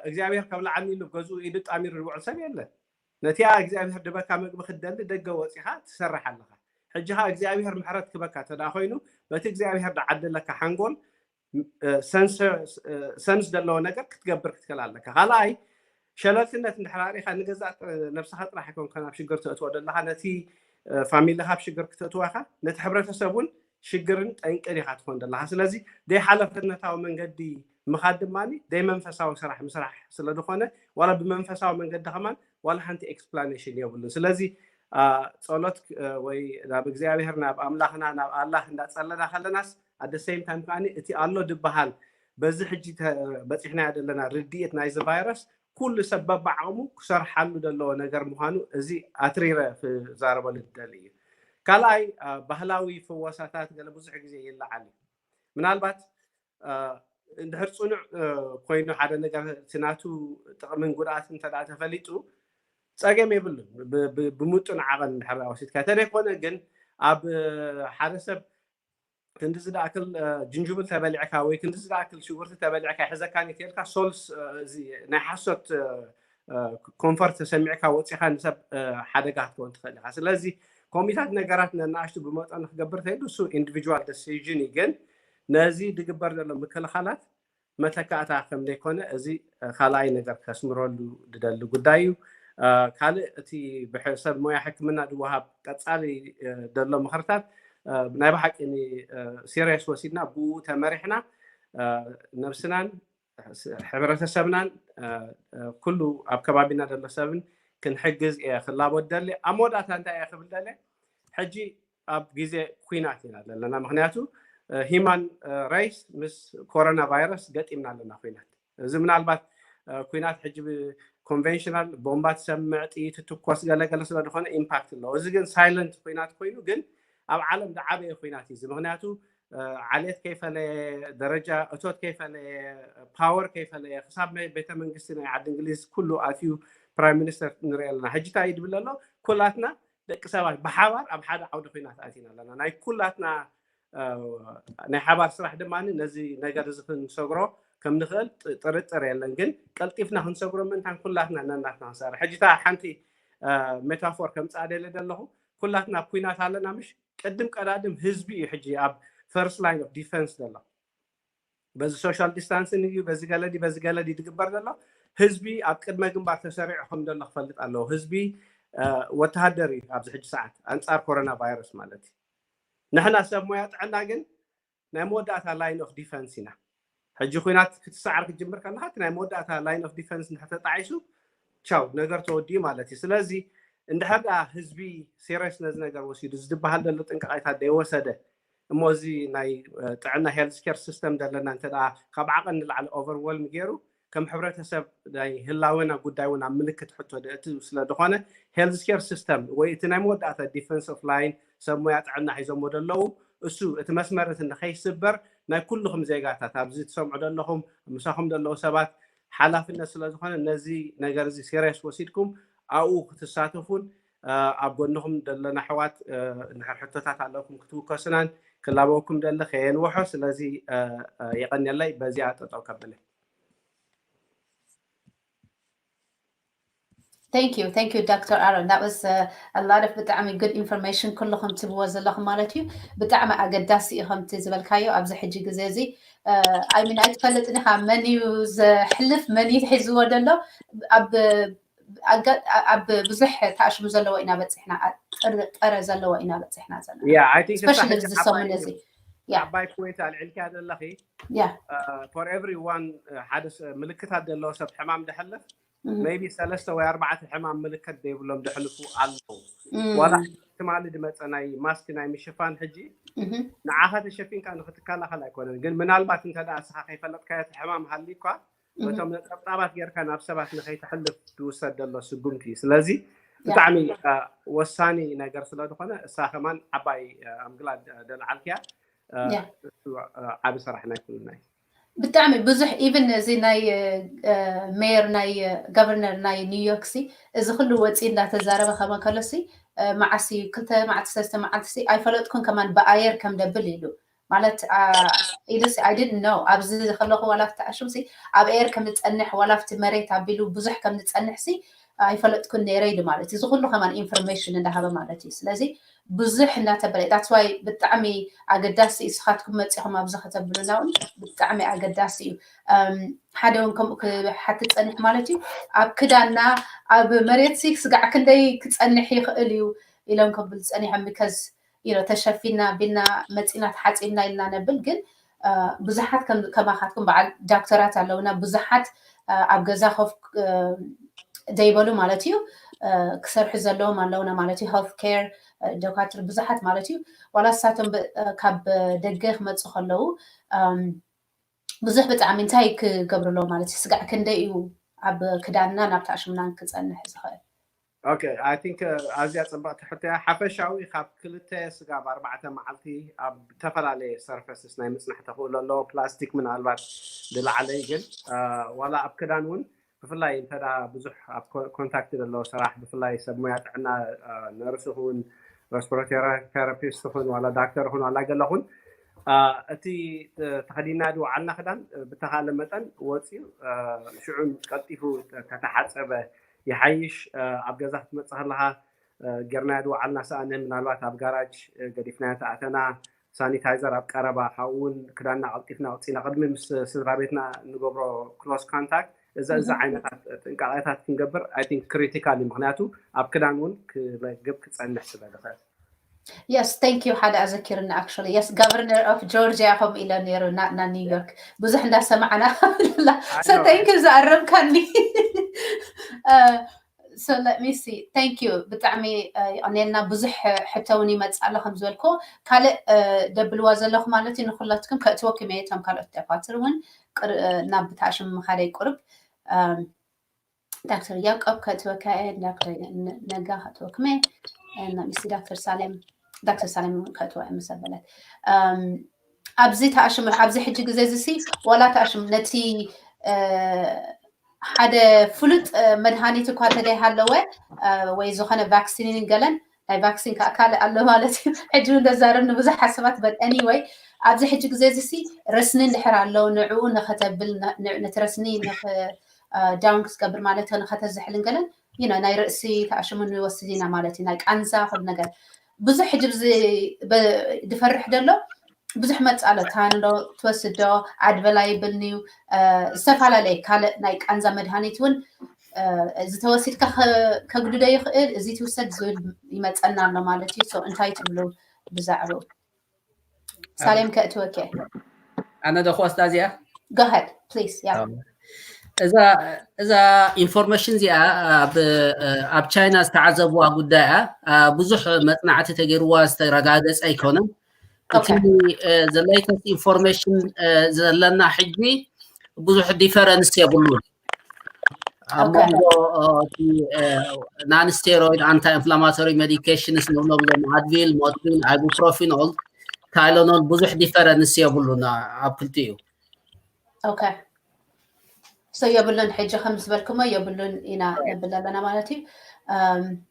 እግዚኣብሔር ከብልዓኒ ኢሉ ገዝኡ ኢዱ ጣሚሩ ዝውዕል ሰብ የለን። ነቲኣ እግዚኣብሔር ድበካ መግቢ ክትደሊ ደገ ወፂኻ ትሰርሕ ኣለኻ። ሕጂ ኸዓ እግዚኣብሔር ምሕረት ክበካ እንተ ደኣ ኮይኑ በቲ እግዚኣብሔር ዝዓደለካ ሓንጎል ሰንስ ዘለዎ ነገር ክትገብር ክትክእል ኣለካ። ካልኣይ ሸለልትነት እንድሕር ርኢኻ ንገዛእ ነብስኻ ጥራሕ ኣይኮንካ ናብ ሽግር ተእትዎ ዘለኻ፣ ነቲ ፋሚሊኻ ኣብ ሽግር ክተእትዎ ኢኻ፣ ነቲ ሕብረተሰብ እውን ሽግርን ጠንቅን ኢኻ ትኾን ዘለኻ። ስለዚ ደይ ሓላፍነታዊ መንገዲ ምኻድ ድማ ደይ መንፈሳዊ ስራሕ ምስራሕ ስለ ዝኾነ ዋላ ብመንፈሳዊ መንገዲ ከማን ዋላ ሓንቲ ኤክስፕላኔሽን የብሉን። ስለዚ ጸሎት ወይ ናብ እግዚኣብሔር ናብ ኣምላኽና ናብ ኣላህ እንዳጸለና ከለናስ ኣደ ሴም ታይም ከዓኒ እቲ ኣሎ ድበሃል በዚ ሕጂ በፂሕናዮ ዘለና ርድኢት ናይዚ ቫይረስ ኩሉ ሰብ በብዓቕሙ ክሰርሓሉ ዘለዎ ነገር ምዃኑ እዚ ኣትሪረ ክዛረበሉ ዝደሊ እዩ። ካልኣይ ባህላዊ ፍወሳታት ገለ ብዙሕ ግዜ ይለዓል እዩ። ምናልባት እንድሕር ፅኑዕ ኮይኑ ሓደ ነገር እቲ ናቱ ጥቕምን ጉድኣትን እንተ ተፈሊጡ ፀገም የብሉን። ብምጡን ዓቐን እንድሕር ወሲድካ እንተደይኮነ ግን ኣብ ሓደ ሰብ ክንድዚ ዝኣክል ጅንጅብል ተበሊዕካ ወይ ክንድዚ ዝኣክል ሽጉርቲ ተበሊዕካ ይሕዘካን እዩ ተልካ ሶልስ እዚ ናይ ሓሶት ኮንፈርት ተሰሚዕካ ወፂኻ ንሰብ ሓደጋ ክትከውን ትኽእል ኢኻ። ስለዚ ኮሚታት ነገራት ነናእሽቱ ብመጠኑ ክገብር ተይሉ እሱ ኢንዲቪጁዋል ደሲዥን እዩ። ግን ነዚ ድግበር ዘሎ ምክልኻላት መተካእታ ከም ዘይኮነ እዚ ካልኣይ ነገር ከስምረሉ ድደሊ ጉዳይ እዩ። ካልእ እቲ ብሰብ ሞያ ሕክምና ድወሃብ ቀፃሊ ደሎ ምኽርታት ናይ ብሓቂ ሲሪየስ ወሲድና ብኡ ተመሪሕና ነብስናን ሕብረተሰብናን ኩሉ ኣብ ከባቢና ዘሎ ሰብን ክንሕግዝ እየ ክላቦ ደሊ። ኣብ መወዳእታ እንታይ እየ ክብል ደለ ሕጂ ኣብ ግዜ ኩናት ኢና ዘለና። ምክንያቱ ሂማን ሬስ ምስ ኮሮና ቫይረስ ገጢምና ኣለና ኩናት። እዚ ምናልባት ኩናት ሕጂ ኮንቨንሽናል ቦምባ ትሰምዕ፣ ጥይት ትኮስ፣ ገለገለ ስለ ዝኾነ ኢምፓክት ኣለዎ። እዚ ግን ሳይለንት ኩናት ኮይኑ ግን ኣብ ዓለም ዝዓበየ ኩናት እዩ። ምክንያቱ ዓሌት ከይፈለየ፣ ደረጃ እቶት ከይፈለየ፣ ፓወር ከይፈለየ፣ ክሳብ ቤተ መንግስቲ ናይ ዓዲ እንግሊዝ ኩሉ ኣትዩ ፕራይም ሚኒስተር ንርኢ ኣለና። ሕጂ እንታይ እዩ ድብል ኣሎ? ኩላትና ደቂ ሰባት ብሓባር ኣብ ሓደ ዓውዲ ኩናት ኣቲና ኣለና። ናይ ኩላትና ናይ ሓባር ስራሕ ድማ ነዚ ነገር እዚ ክንሰግሮ ከም ንኽእል ጥርጥር የለን። ግን ቀልጢፍና ክንሰግሮ ምእንታን ኩላትና ነናትና ክንሰርሕ። ሕጂ እታ ሓንቲ ሜታፎር ከምፅኣ ደለ ዘለኹ፣ ኩላትና ኣብ ኩናት ኣለና። ምሽ ቅድም ቀዳድም ህዝቢ እዩ ሕጂ ኣብ ፈርስት ላይን ኦፍ ዲፈንስ ዘሎ። በዚ ሶሻል ዲስታንስን እዩ፣ በዚ ገለዲ በዚ ገለዲ ዝግበር ዘሎ። ህዝቢ ኣብ ቅድመ ግንባር ተሰሪዑ ከም ዘሎ ክፈልጥ ኣለዎ። ህዝቢ ወተሃደር እዩ ኣብዚ ሕጂ ሰዓት ኣንፃር ኮሮና ቫይረስ ማለት እዩ። ንሕና ሰብ ሞያ ጥዕና ግን ናይ መወዳእታ ላይን ኦፍ ዲፈንስ ኢና። ሕጂ ኩናት ክትሰዓር ክትጅምር ከለካ እቲ ናይ መወዳእታ ላይን ኦፍ ዲፈንስ እንድሕር ተጣዒሱ ቻው ነገር ተወዲኡ ማለት እዩ። ስለዚ እንድሕር ደኣ ህዝቢ ሴሪየስ ነዚ ነገር ወሲዱ፣ እዚ ዝበሃል ዘሎ ጥንቃቄታት ዘይወሰደ፣ እሞ እዚ ናይ ጥዕና ሄልዝ ኬር ሲስተም ዘለና እንተ ደኣ ካብ ዓቐን ንላዕሊ ኦቨርወልም ገይሩ ከም ሕብረተሰብ ናይ ህላወና ጉዳይ እውን ኣብ ምልክት ሕቶ ደእቱ ስለ ዝኾነ ሄልዝ ኬር ሲስተም ወይ እቲ ናይ መወዳእታ ዲፈንስ ኦፍ ላይን ሰብ ሞያ ጥዕና ሒዞሞ ዘለዉ እሱ እቲ መስመር እቲ ንኸይስበር ናይ ኩልኹም ዜጋታት ኣብዚ ትሰምዑ ዘለኹም ምሳኹም ዘለዉ ሰባት ሓላፍነት ስለ ዝኾነ ነዚ ነገር እዚ ሴሪየስ ወሲድኩም ኣብኡ ክትሳተፉን ኣብ ጎንኹም ዘለና ኣሕዋት እንድሕር ሕቶታት ኣለኩም ክትውከሱናን ክላበወኩም ደሊ ከየንውሖ። ስለዚ የቐንየለይ በዚኣ ጠጠው ከብል። Thank you, thank you, Doctor Aaron. That was uh, a lot of ብጣዕሚ good information ኩልኹም ትብዎ ዘለኹም ማለት እዩ። ብጣዕሚ ኣገዳሲ እዩ ከምቲ ዝበልካዮ ኣብዚ ሕጂ ግዜ እዚ I mean ኣይትፈልጥን ኢኻ መን እዩ ዘሕልፍ መን እዩ ሒዝዎ ዘሎ ኣብ ኣብ ብዙሕ ተኣሽሙ ዘለዎ ኢና በፂሕና ጥርጠረ ዘለዎ ኢና በፂሕና ዘለና። Yeah, I think it's a ሰሙን እዚ ዓባይ point ኣልዒልካ ዘለኺ። Yeah. For everyone ሓደ ምልክታት ዘለዎ ሰብ ሕማም ደሕልፍ maybe ሰለስተ ወይ ኣርባዕተ ሕማም ምልክት ዘይብሎም ደሕልፉ ኣለዉ። ዋላ ትማሊ ድመፀ ናይ ማስክ ናይ ምሽፋን ሕጂ ንዓኻ ተሸፊንካ ንክትከላኸል ኣይኮነን፣ ግን ምናልባት እንተ ደኣ እስኻ ከይፈለጥካዮ እቲ ሕማም ሃልዩ እኳ በቶም ነጠብጣባት ጌርካ ናብ ሰባት ንኸይተሕልፍ ዝውሰድ ዘሎ ስጉምቲ እዩ። ስለዚ ብጣዕሚ ወሳኒ ነገር ስለ ዝኾነ እሳ ከማን ዓባይ ኣምግላ ደልዓልክያ ዓቢ ስራሕ ናይ ኩልና እዩ። ብጣዕሚ ብዙሕ ኢቭን እዚ ናይ ሜየር ናይ ገቨርነር ናይ ኒውዮርክ ሲ እዚ ኩሉ ወፂ እንዳተዛረበ ከመ ከሎ ሲ መዓሲ ክልተ መዓልቲ ሰለስተ መዓልቲ ሲ ኣይፈለጥኩን ከማን ብኣየር ከም ደብል ኢሉ ማለት ኢሉ ሲ I didn't know ኣብዚ ከለኹ ዋላ ፍቲ ኣሽም ሲ ኣብ ኤር ከም ዝፀንሕ ዋላ ፍቲ መሬት ኣቢሉ ብዙሕ ከም ዝፀንሕ ሲ ኣይፈለጥኩን ነይረ ኢሉ ማለት እዩ። እዚ ኩሉ ከማን ኢንፎርሜሽን እንዳሃበ ማለት እዩ። ስለዚ ብዙሕ እናተበለ that's why ብጣዕሚ ኣገዳሲ እዩ። ስኻትኩም መፂኹም ኣብዚ ከተብሉና እውን ብጣዕሚ ኣገዳሲ እዩ። ሓደ እውን ከምኡ ክሓትት ፀኒሕ ማለት እዩ። ኣብ ክዳንና ኣብ መሬት ሲ ስጋዕ ክንደይ ክፀንሕ ይኽእል እዩ ኢሎም ከብል ፀኒሖም because you know ተሸፊና ቢልና መፂና ተሓፂብና ኢልና ነብል ግን ብዙሓት ከማኻትኩም በዓል ዳክተራት ኣለውና ብዙሓት ኣብ ገዛ ኮፍ ዘይበሉ ማለት እዩ ክሰርሑ ዘለዎም ኣለውና ማለት እዩ health care ዶካትር ብዙሓት ማለት እዩ ዋላ ሳቶም ካብ ደገ ክመፁ ከለዉ ብዙሕ ብጣዕሚ እንታይ ክገብሩ ኣለዎ ማለት እዩ ስጋዕ ክንደይ እዩ ኣብ ክዳንና ናብ ተኣሽምናን ክፀንሕ ዝኽእል Okay, I think ኣዝያ ፅብቕቲ ሕቶ እያ። ሓፈሻዊ ካብ ክልተ ስጋብ ኣርባዕተ መዓልቲ ኣብ ዝተፈላለየ ሰርፈስስ ናይ ምፅናሕ ተኽእሎ ኣለዎ። ፕላስቲክ ምናልባት ዝለዓለ እዩ፣ ግን ዋላ ኣብ ክዳን እውን ብፍላይ እንተ ብዙሕ ኣብ ኮንታክት ዘለዎ ስራሕ ብፍላይ ሰብ ሞያ ጥዕና ነርስ ይኹን ረስፒራቶሪ ቴራፒስት ይኹን ዋላ ዳክተር ይኹን ዋላ ገለ ይኹን እቲ ተኸዲና ዝወዓልና ክዳን ብተኻለ መጠን ወፂኡ ሽዑን ቀልጢፉ ተተሓፀበ ይሓይሽ ኣብ ገዛ ክትመፅእ ከለካ ጌርናዮ ዝወዓልና ሰኣነ ምናልባት ኣብ ጋራጅ ገዲፍናዮ ተኣተና ሳኒታይዘር ኣብ ቀረባ ካብኡ እውን ክዳንና ቀልጢፍና ኣውፂና ቅድሚ ምስ ስድራ ቤትና እንገብሮ ክሎስ ኮንታክት እዛ እዛ ዓይነታት ጥንቃቄታት ክንገብር I think critical እዩ ምክንያቱ ኣብ ክዳን እውን ክለግብ ክፀንሕ ስለ ዝኽእል Yes, thank you ሓደ ኣዘኪርኒ actually yes governor of Georgia ከምኡ ኢለ ነይሩ ና ና New York ብዙሕ እንዳሰማዕና so thank you ዝኣረምካኒ so let me see thank you ብጣዕሚ ይቀንየልና ብዙሕ ሕቶ እውን ይመፅእ ኣሎ ከም ዝበልኩ ካልእ ደብልዋ ዘለኹ ማለት እዩ ንኩላትኩም ከእትወኩም እየ እቶም ካልኦት ደፋትር እውን ናብ ብታሽም ምኻደይ ቁርብ ዳክተር ያዕቆብ ከእትወካ እየ፣ ዳክተር ነጋ ከእትወክመ፣ ሚስቲ ዳክተር ሳሌም፣ ዳክተር ሳሌም እውን ከእትወ እየ መሰበለት። ኣብዚ ተኣሽሙ፣ ኣብዚ ሕጂ ግዜ እዚ ሲ ዋላ ተኣሽሙ ነቲ ሓደ ፍሉጥ መድሃኒት እኳ ተደይሃለወ ወይ ዝኾነ ቫክሲንን ገለን ናይ ቫክሲን ከዓ ካልእ ኣሎ ማለት እዩ። ሕጂ እውን ዘዛርብ ንብዙሓት ሰባት በጠኒ ወይ ኣብዚ ሕጂ ግዜ እዚ ሲ ረስኒ እንድሕር ኣሎ ንዕኡ ንኸተብል ነቲ ረስኒ ዳውን ክትገብር ማለት ንኸተዝሕልን ገለን ናይ ርእሲ ተኣሽሙ ንወስድ ኢና ማለት እዩ። ናይ ቃንዛ ኩሉ ነገር ብዙሕ ሕጂ ድፈርሕ ደሎ ብዙሕ መጽ ኣሎ። ታንዶ ትወስዶ ኣድበላ ይብል ንዩ ዝተፈላለየ ካልእ ናይ ቃንዛ መድሃኒት እውን እዚ ተወሲድካ ከግድዶ ይኽእል፣ እዚ ትውሰድ ዝብል ይመጸና ኣሎ ማለት እዩ። So እንታይ ትብሉ ብዛዕባኡ? ሳሌም ከእትወከ ኣነ ዶ ክወስዳ እዚኣ? Go ahead please። ያ እዛ እዛ ኢንፎርሜሽን እዚኣ ኣብ ቻይና ዝተዓዘብዋ ጉዳይ እያ። ብዙሕ መጽናዕቲ ተገይርዋ ዝተረጋገጸ ኣይኮነን። እቲ the latest information ዘለና ሕጂ ብዙሕ ዲፈረንስ የብሉን ኣብ መንጎ non steroid anti inflammatory medications ንብሎም ዞም ኣድቪል፣ ሞትሪን፣ ibuprofen፣ ታይሎኖል ብዙሕ ዲፈረንስ የብሉን ኣብ ክልቲኡ። Okay so የብሉን ሕጂ ከም ዝበልኩሞ የብሉን ኢና ነብል ኣለና ማለት እዩ።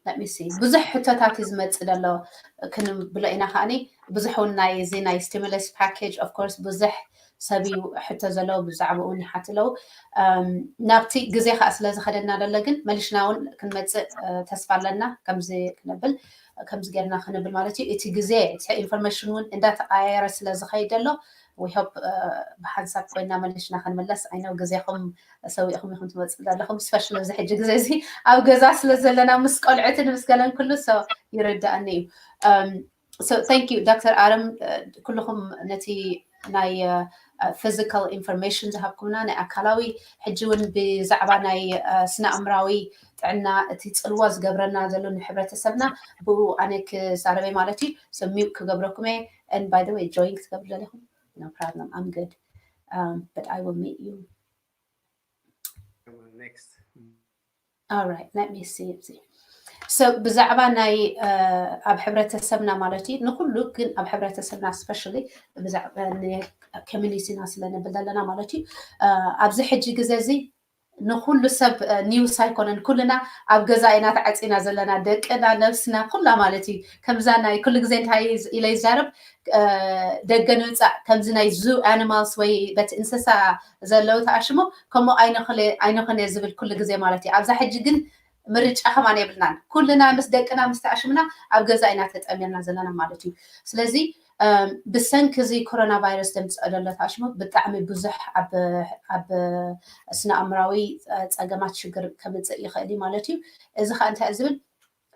Let me see ብዙሕ ሕቶታት እዩ ዝመፅእ ዘሎ ክንብሎ ኢና ከዓኒ ብዙሕ እውን ናይ እዚ ናይ stimulus package of course ብዙሕ ሰብ እዩ ሕቶ ዘለዎ ብዛዕባኡ እውን ይሓት ኣለዉ። ናብቲ ግዜ ከዓ ስለ ዝኸደና ደሎ ግን መሊሽና እውን ክንመፅእ ተስፋ ኣለና። ከምዚ ክንብል ከምዚ ጌርና ክንብል ማለት እዩ። እቲ ግዜ እቲ ኢንፎርሜሽን እውን እንዳተቃየረ ስለ ዝኸይድ ደሎ we hope ብሓንሳብ ኮይና መሊሽና ክንምለስ። I know ግዜኹም ሰዊእኹም ኢኹም ትመፅእ ዘለኹም specially ኣብዚ ሕጂ ግዜ እዚ ኣብ ገዛ ስለ ዘለና ምስ ቆልዑትን ምስ ገለን ኩሉ so ይርዳእኒ እዩ። So thank you ዶክተር ኣረም ኩልኹም ነቲ ናይ physical information ዝሃብኩምና ናይ ኣካላዊ ሕጂ እውን ብዛዕባ ናይ ስነ ኣእምራዊ ጥዕና እቲ ፅልዋ ዝገብረና ዘሎ ንሕብረተሰብና ብኡ ኣነ ክዛረበ ማለት እዩ። So mute ክገብረኩም እየ and by the way join ክትገብሩ ደለኹም no problem I'm good but I will meet you next All right let me see እዚ so ብዛዕባ ናይ ኣብ ሕብረተሰብና ማለት እዩ ንኩሉ ግን ኣብ ሕብረተሰብና especially ብዛዕባ community ና ስለንብል ዘለና ማለት እዩ። ኣብዚ ሕጂ ግዜ እዚ ንኩሉ ሰብ ኒውስ ኣይኮነን ኩልና ኣብ ገዛ ኢና ተዓፂና ዘለና ደቅና ነብስና ኩላ ማለት እዩ። ከምዛ ናይ ኩሉ ግዜ እንታይ ኢለ ይዛረብ ደገ ንውፃእ ከምዚ ናይ zoo animals ወይ በቲ እንስሳ ዘለዉ ተኣሽሙ ከምኡ ኣይንኾነ ዝብል ኩሉ ግዜ ማለት እዩ። ኣብዛ ሕጂ ግን ምርጫ ከማን የብልናን። ኩልና ምስ ደቅና ምስ ተኣሽምና ኣብ ገዛ ኢና ተጠሚርና ዘለና ማለት እዩ። ስለዚ ብሰንኪ እዚ ኮሮና ቫይረስ ዘምፅኦ ዘሎ ተኣሽሙ ብጣዕሚ ብዙሕ ኣብ ስነ ኣእምራዊ ፀገማት ሽግር ከምፅእ ይኽእል እዩ ማለት እዩ። እዚ ከዓ እንታይ ዝብል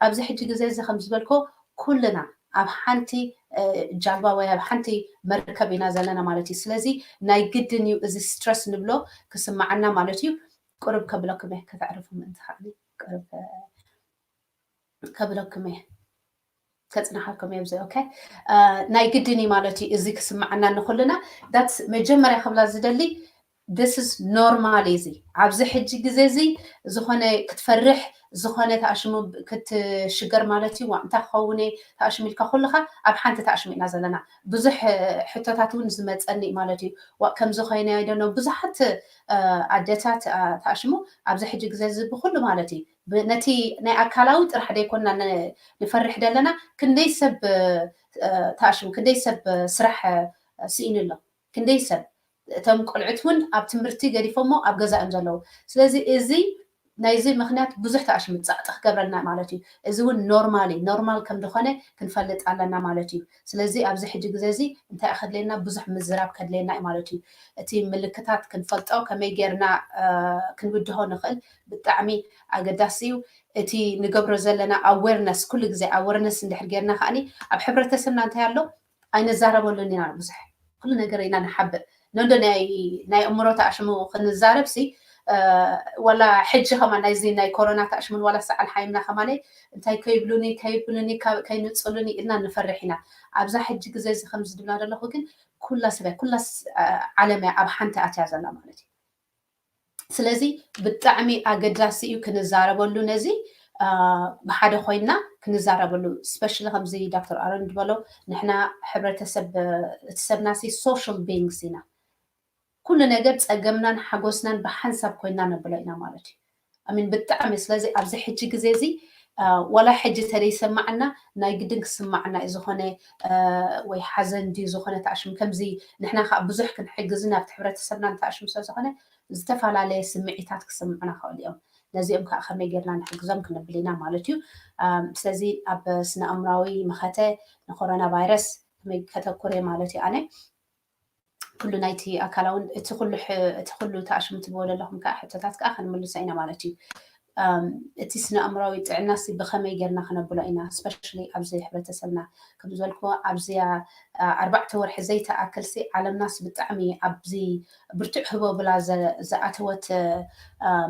ኣብዚ ሕጂ ግዜ እዚ ከም ዝበልኮ ኩልና ኣብ ሓንቲ ጃልባ ወይ ኣብ ሓንቲ መርከብ ኢና ዘለና ማለት እዩ። ስለዚ ናይ ግድን እዩ እዚ ስትረስ ንብሎ ክስማዓና ማለት እዩ። ቁሩብ ከብለኩም እየ ከተዕርፉ ምእንቲ ከዓኒ ቁሩብ ከብለኩም እየ ከፅናሓኩም እየ ብዚ okay ናይ ግድን እዩ ማለት እዩ። እዚ ክስማዓና ንኩልና that's መጀመርያ ክብላ ዝደሊ this is normal እዚ ኣብዚ ሕጂ ግዜ እዚ ዝኾነ ክትፈርሕ ዝኾነ ተኣሽሙ ክትሽገር ማለት እዩ። ዋ እንታይ ክኸውን እየ ተኣሽሙ ኢልካ ኩልኻ ኣብ ሓንቲ ተኣሽሙ ኢና ዘለና። ብዙሕ ሕቶታት እውን ዝመፀኒ ማለት እዩ። ዋ ከምዚ ኮይነ ኣይደኖ ብዙሓት ኣደታት ተኣሽሙ ኣብዚ ሕጂ ግዜ እዚ ብኩሉ ማለት እዩ ነቲ ናይ ኣካላዊ ጥራሕ ደይኮና ንፈርሕ ዘለና ክንደይ ሰብ ተኣሽሙ ክንደይ ሰብ ስራሕ ስኢኑ ኣሎ ክንደይ ሰብ እቶም ቆልዑት እውን ኣብ ትምህርቲ ገዲፎሞ ኣብ ገዛ እዮም ዘለዉ። ስለዚ እዚ ናይዚ ምክንያት ብዙሕ ተኣሽሙ ፃዕጢ ክገብረልና ማለት እዩ። እዚ እውን ኖርማሊ ኖርማል ከም ዝኾነ ክንፈልጥ ኣለና ማለት እዩ። ስለዚ ኣብዚ ሕጂ ግዜ እዚ እንታይ ከድልየና ብዙሕ ምዝራብ ከድልየና እዩ ማለት እዩ። እቲ ምልክታት ክንፈልጦ ከመይ ጌርና ክንብድሆ ንኽእል ብጣዕሚ ኣገዳሲ እዩ። እቲ ንገብሮ ዘለና ኣዌርነስ ኩሉ ግዜ ኣዌርነስ እንድሕር ጌርና ከዓኒ ኣብ ሕብረተሰብና እንታይ ኣሎ ኣይንዛረበሉን ኢና ብዙሕ ኩሉ ነገር ኢና ንሓብእ ነንዶ ናይ ናይ እምሮ ተኣሽሙ ክንዛረብ ሲ ዋላ ሕጂ ከማ ናይዚ ናይ ኮሮና ተኣሽሙን ዋላ ሰዓል ሓይምና ከማለይ እንታይ ከይብሉኒ ከይብሉኒ ከይንፅሉኒ ኢልና ንፈርሕ ኢና። ኣብዛ ሕጂ ግዜ እዚ ከምዚ ድብላ ዘለኹ ግን ኩላ ሰብ ኩላ ዓለም ኣብ ሓንቲ ኣትያ ዘላ ማለት እዩ። ስለዚ ብጣዕሚ ኣገዳሲ እዩ ክንዛረበሉ ነዚ ብሓደ ኮይና ክንዛረበሉ። ስፔሻሊ ከምዚ ዶክተር ኣሮን ዝበሎ ንሕና ሕብረተሰብ እቲ ሰብና ሲ ሶሻል ቢንግስ ኢና። ኩሉ ነገር ጸገምናን ሓጎስናን ብሓንሳብ ኮይና ነብሎ ኢና ማለት እዩ። ኣሚን ብጣዕሚ ስለዚ ኣብዚ ሕጂ ግዜ እዚ ዋላ ሕጂ ተደይሰማዕና ናይ ግድን ክስማዕና እዩ ዝኾነ ወይ ሓዘን ድዩ ዝኾነ ተኣሽሙ ከምዚ ንሕና ከዓ ብዙሕ ክንሕግዝን ኣብቲ ሕብረተሰብና ንተኣሽሙ ስለ ዝኾነ ዝተፈላለየ ስምዒታት ክስምዑና ክኽእሉ እዮም። ነዚኦም ከዓ ከመይ ጌርና ንሕግዞም ክንብል ኢና ማለት እዩ። ስለዚ ኣብ ስነ ኣእምራዊ መኸተ ንኮሮና ቫይረስ ከመይ ከተኩር እየ ማለት እዩ ኣነ። ኩሉ ናይቲ ኣካላውን እቲ ኩሉ እቲ ኩሉ ተኣሽሙ ትብዎ ዘለኹም ከዓ ሕቶታት ከዓ ክንምልሶ ኢና ማለት እዩ። እቲ ስነ ኣእምራዊ ጥዕናሲ ብኸመይ ጌርና ክነብሎ ኢና? ስፔሻሊ ኣብዚ ሕብረተሰብና ከም ዝበልክዎ ኣብዚያ ኣርባዕተ ወርሒ ዘይተኣክልሲ ዓለምናስ ብጣዕሚ ኣብዚ ብርቱዕ ህቦብላ ዝኣተወት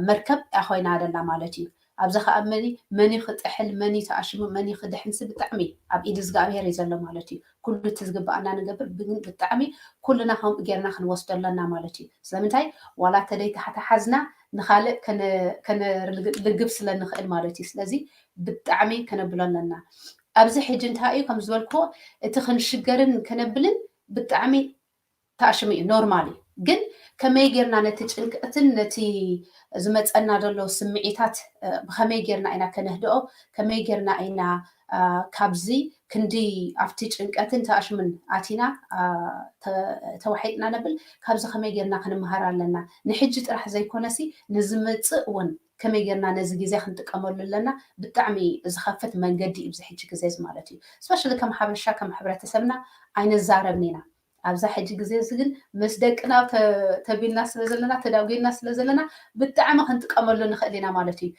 መርከብ ኮይና ደላ ማለት እዩ። ኣብዚ ከዓ መኒ መኒ ክጥሕል መኒ ተኣሽሙ መኒ ክድሕንሲ ብጣዕሚ ኣብ ኢድ እግዚኣብሔር እዩ ዘሎ ማለት እዩ። ኩሉ እቲ ዝግባኣና ንገብር ግን ብጣዕሚ ኩልና ከምኡ ጌርና ክንወስዶ ኣለና ማለት እዩ። ስለምንታይ ዋላ ተደይ ተሓተሓዝና ንካልእ ከነርልግብ ስለ ንኽእል ማለት እዩ። ስለዚ ብጣዕሚ ከነብሎ ኣለና። ኣብዚ ሕጂ እንታይ እዩ ከም ዝበልክዎ እቲ ክንሽገርን ከነብልን ብጣዕሚ ተኣሽሙ እዩ፣ ኖርማል እዩ። ግን ከመይ ጌርና ነቲ ጭንቀትን ነቲ ዝመፀና ዘሎ ስምዒታት ብኸመይ ጌርና ኢና ከነህድኦ፣ ከመይ ጌርና ኢና ካብዚ ክንዲ ኣብቲ ጭንቀትን ተኣሽሙን ኣቲና ተዋሒጥና ነብል፣ ካብዚ ከመይ ጌርና ክንምሃር ኣለና። ንሕጂ ጥራሕ ዘይኮነሲ ንዝመፅእ እውን ከመይ ጌርና ነዚ ግዜ ክንጥቀመሉ ኣለና። ብጣዕሚ ዝኸፍት መንገዲ እዩ ብዚ ሕጂ ግዜ እዚ ማለት እዩ። ስፔሻሊ ከም ሓበሻ ከም ሕብረተሰብና ኣይንዛረብን ኢና። ኣብዛ ሕጂ ግዜ እዚ ግን ምስ ደቅና ተቢልና ስለ ዘለና ተዳጒና ስለ ዘለና ብጣዕሚ ክንጥቀመሉ ንኽእል ኢና ማለት እዩ።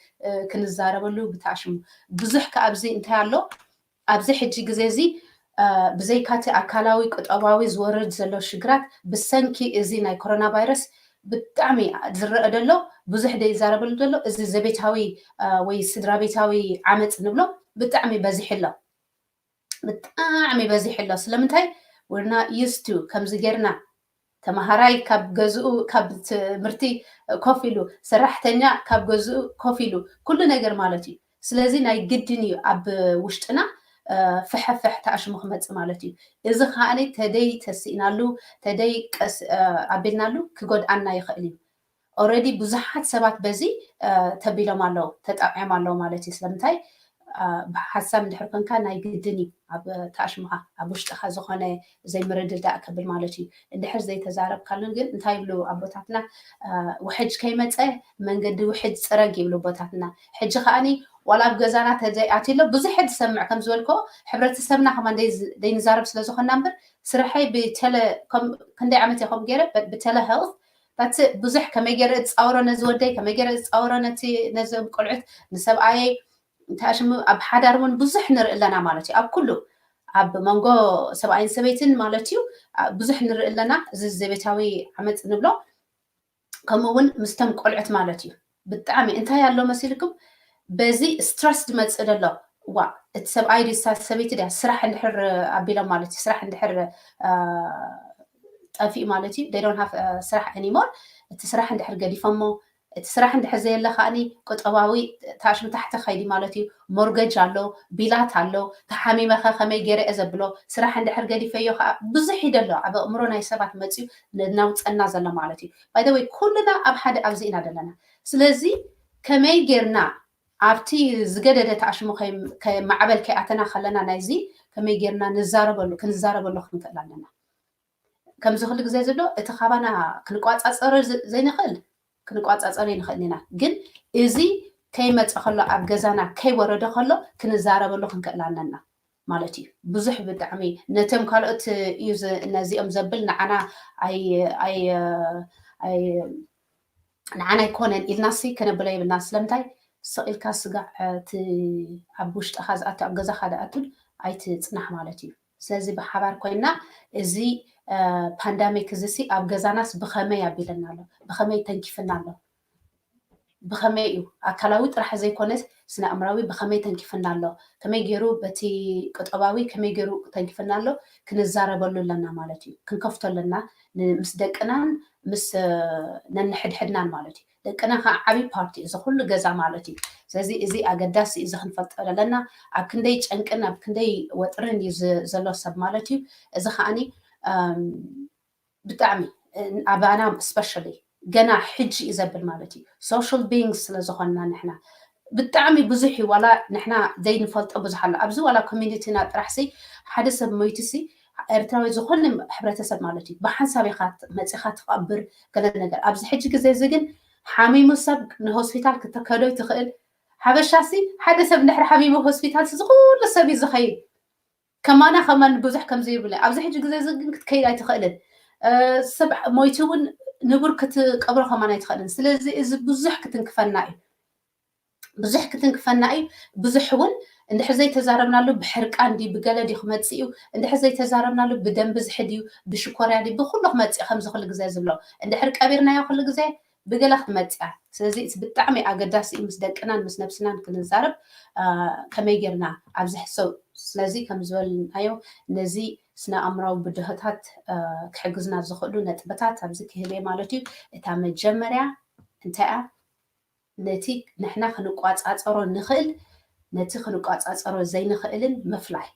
ክንዛረበሉ ብተኣሽሙ ብዙሕ ከ ኣብዚ እንታይ ኣሎ ኣብዚ ሕጂ ግዜ እዚ ብዘይካቲ ኣካላዊ ቁጠባዊ ዝወርድ ዘሎ ሽግራት ብሰንኪ እዚ ናይ ኮሮና ቫይረስ ብጣዕሚ ዝረአ ደሎ ብዙሕ ዘይዛረበሉ ዘሎ እዚ ዘቤታዊ ወይ ስድራ ቤታዊ ዓመፅ ንብሎ ብጣዕሚ በዚሑ ኣሎ። ብጣዕሚ በዚሑ ኣሎ። ስለምንታይ we're not used to ከምዚ ጌርና ተምሃራይ ካብ ገዝኡ ካብ ትምህርቲ ኮፍ ኢሉ ሰራሕተኛ ካብ ገዝኡ ኮፍ ኢሉ ኩሉ ነገር ማለት እዩ። ስለዚ ናይ ግድን እዩ ኣብ ውሽጥና ፍሕፍሕ ተኣሽሙ ክመፅእ ማለት እዩ። እዚ ከዓኒ ተደይ ተስኢናሉ ተደይ ቀስ ኣቢልናሉ ክጎድኣና ይኽእል እዩ። ኦረዲ ብዙሓት ሰባት በዚ ተቢሎም ኣለዉ ተጣቂዖም ኣለዉ ማለት እዩ። ስለምንታይ ብሓሳብ እንድሕር ኮንካ ናይ ግድን እዩ ኣብ ተኣሽሙኻ ኣብ ውሽጥኻ ዝኾነ ዘይምርድዳእ ከብል ማለት እዩ። እንድሕር ዘይተዛረብካሉን ግን እንታይ ይብሉ ኣቦታትና ውሕጅ ከይመፀ መንገዲ ውሕጅ ፅረግ ይብሉ ኣቦታትና። ሕጂ ከዓኒ ዋላ ኣብ ገዛና ተዘይኣትሎ ብዙሕ ዝሰምዕ ከም ዝበልኮ ሕብረተሰብና ከማ ዘይንዛረብ ስለዝኾና እምበር ስርሐይ ብተለ ክንደይ ዓመት እየ ከም ገይረ ብተለ ሄልት ታት ብዙሕ ከመይ ገይረ ዝፃወሮ ነዚ ወደይ ከመይ ገይረ ዝፃወሮ ነቲ ነዞም ቆልዑት ንሰብኣየይ እንታይ ሽሙ ኣብ ሓዳር እውን ብዙሕ ንርኢ ኣለና ማለት እዩ። ኣብ ኩሉ ኣብ መንጎ ሰብኣይን ሰበይትን ማለት እዩ ብዙሕ ንርኢ ኣለና። እዚ ዘቤታዊ ዓመፅ ንብሎ ከምኡ እውን ምስቶም ቆልዑት ማለት እዩ። ብጣዕሚ እንታይ ኣሎ መሲልኩም በዚ ስትረስ ዝመፅእ ዘሎ ዋ እቲ ሰብኣይ ድዩ ሰበይቲ ድያ ስራሕ እንድሕር ኣቢሎም ማለት እዩ ስራሕ እንድሕር ጠፊኡ ማለት እዩ they don't have ስራሕ anymore እቲ ስራሕ እንድሕር ገዲፎሞ እቲ ስራሕ እንድሕር ዘየለ ከዓኒ ቁጠባዊ ታሽም ታሕቲ ከይዲ ማለት እዩ። ሞርገጅ ኣሎ፣ ቢላት ኣሎ፣ ተሓሚመኸ ከመይ ገይረ እየ ዘብሎ ስራሕ እንድሕር ገዲፈዮ ከዓ ብዙሕ እዩ ደሎ ኣብ ኣእምሮ ናይ ሰባት መፅዩ ነናውፀና ዘሎ ማለት እዩ። ባይደወይ ኩልና ኣብ ሓደ ኣብዚ ኢና ዘለና። ስለዚ ከመይ ጌርና ኣብቲ ዝገደደ ተኣሽሙ ማዕበል ከይኣተና ከለና ናይዚ ከመይ ጌርና ንዛረበሉ ክንዛረበሉ ክንክእል ኣለና። ከምዚ ኩሉ ግዜ ዝብሎ እቲ ካባና ክንቋፃፀሮ ዘይንኽእል ክንቋፃፀሮ ይንኽእል ኢና። ግን እዚ ከይመፀ ከሎ ኣብ ገዛና ከይወረደ ከሎ ክንዛረበሉ ክንክእል ኣለና ማለት እዩ። ብዙሕ ብጣዕሚ ነቶም ካልኦት እዩ ነዚኦም ዘብል ንዓና ንዓና ኣይኮነን ኢልናሲ ከነብሎ የብልና። ስለምንታይ ስቕ ኢልካ ስጋዕ እቲ ኣብ ውሽጥኻ ዝኣቱ ኣብ ገዛኻ ዝኣቱን ኣይትፅናሕ ማለት እዩ። ስለዚ ብሓባር ኮይና እዚ ፓንዳሚክ እዚ ሲ ኣብ ገዛናስ ብኸመይ ኣቢለና ኣሎ? ብኸመይ ተንኪፍና ኣሎ? ብኸመይ እዩ ኣካላዊ ጥራሕ ዘይኮነስ ስነ ኣእምራዊ ብኸመይ ተንኪፍና ኣሎ? ከመይ ገይሩ በቲ ቁጠባዊ ከመይ ገይሩ ተንኪፍና ኣሎ? ክንዛረበሉ ኣለና ማለት እዩ። ክንከፍቶ ኣለና ምስ ደቅናን ምስ ነንሕድሕድናን ማለት እዩ። ደቅና ከዓ ዓብዪ ፓርቲ እዚ ኩሉ ገዛ ማለት እዩ። ስለዚ እዚ ኣገዳሲ እዩ፣ እዚ ክንፈልጦ ዘለና። ኣብ ክንደይ ጨንቅን ኣብ ክንደይ ወጥርን እዩ ዝ- ዘሎ ሰብ ማለት እዩ። እዚ ከዓኒ እም፣ ብጣዕሚ እ፣ ኣባና ስፐሻሊ ገና ሕጂ እዩ ዘብል ማለት እዩ። ሶሻል ቢንግስ ስለ ዝኾንና ንሕና ብጣዕሚ ብዙሕ እዩ። ዋላ ንሕና ዘይንፈልጦ ብዙሕ ኣሎ ኣብዚ ዋላ ኮሚኒቲና ጥራሕ ሲ ሓደ ሰብ ሞይቱ ሲ ኤርትራዊ ዝኾነ ሕብረተሰብ ማለት እዩ ብሓንሳብ ኢኻ መፂኻ ትቐብር ገለ ነገር። ኣብዚ ሕጂ ግዜ እዚ ግን ሓሚሙ ሰብ ንሆስፒታል ክተከዶ ትኽእል። ሓበሻ ሲ ሓደ ሰብ እንድሕር ሓሚሙ ሆስፒታል ሲ ዝኩሉ ሰብ እዩ ዝኸይድ። ከማና ከማን ብዙሕ ከምዚ ይብለ ኣብዚ ሕጂ ግዜ እዚ ግን ክትከይድ ኣይትኽእልን። እ፣ ሰብ ሞይቱ እውን ንቡር ክትቀብሮ ከማን ኣይትኽእልን። ስለዚ እዚ ብዙሕ ክትንክፈና እዩ። ብዙሕ ክትንክፈና እዩ። ብዙሕ እውን እንድሕር ዘይተዛረብናሉ ብሕርቃን ድዩ ብገለ ድዩ ክመፅእ እዩ። እንድሕር ዘይተዛረብናሉ ብደም ብዝሒ ድዩ ብሽኮርያ ድዩ ብኩሉ ክመፅእ እዩ። ከምዚ ኩሉ ግዜ ዝብሎ እንድሕር ቀቢርናዮ ኩሉ ግዜ ብገለ ክትመፅእ እያ። ስለዚ እቲ ብጣዕሚ ኣገዳሲ እዩ ምስ ደቅናን ምስ ነብስናን ክንዛረብ አ፣ ከመይ ጌርና ኣብዚ ሕሰው። ስለዚ ከም ዝበልናዮ ነዚ ስነ ኣእምራዊ ብድሆታት አ፣ ክሕግዝና ዝኽእሉ ነጥብታት ኣብዚ ክህብ እየ ማለት እዩ። እታ መጀመርያ እንታይ እያ? ነቲ ንሕና ክንቋፃፀሮ ንኽእል ነቲ ክንቋፃፀሮ ዘይንኽእልን ምፍላይ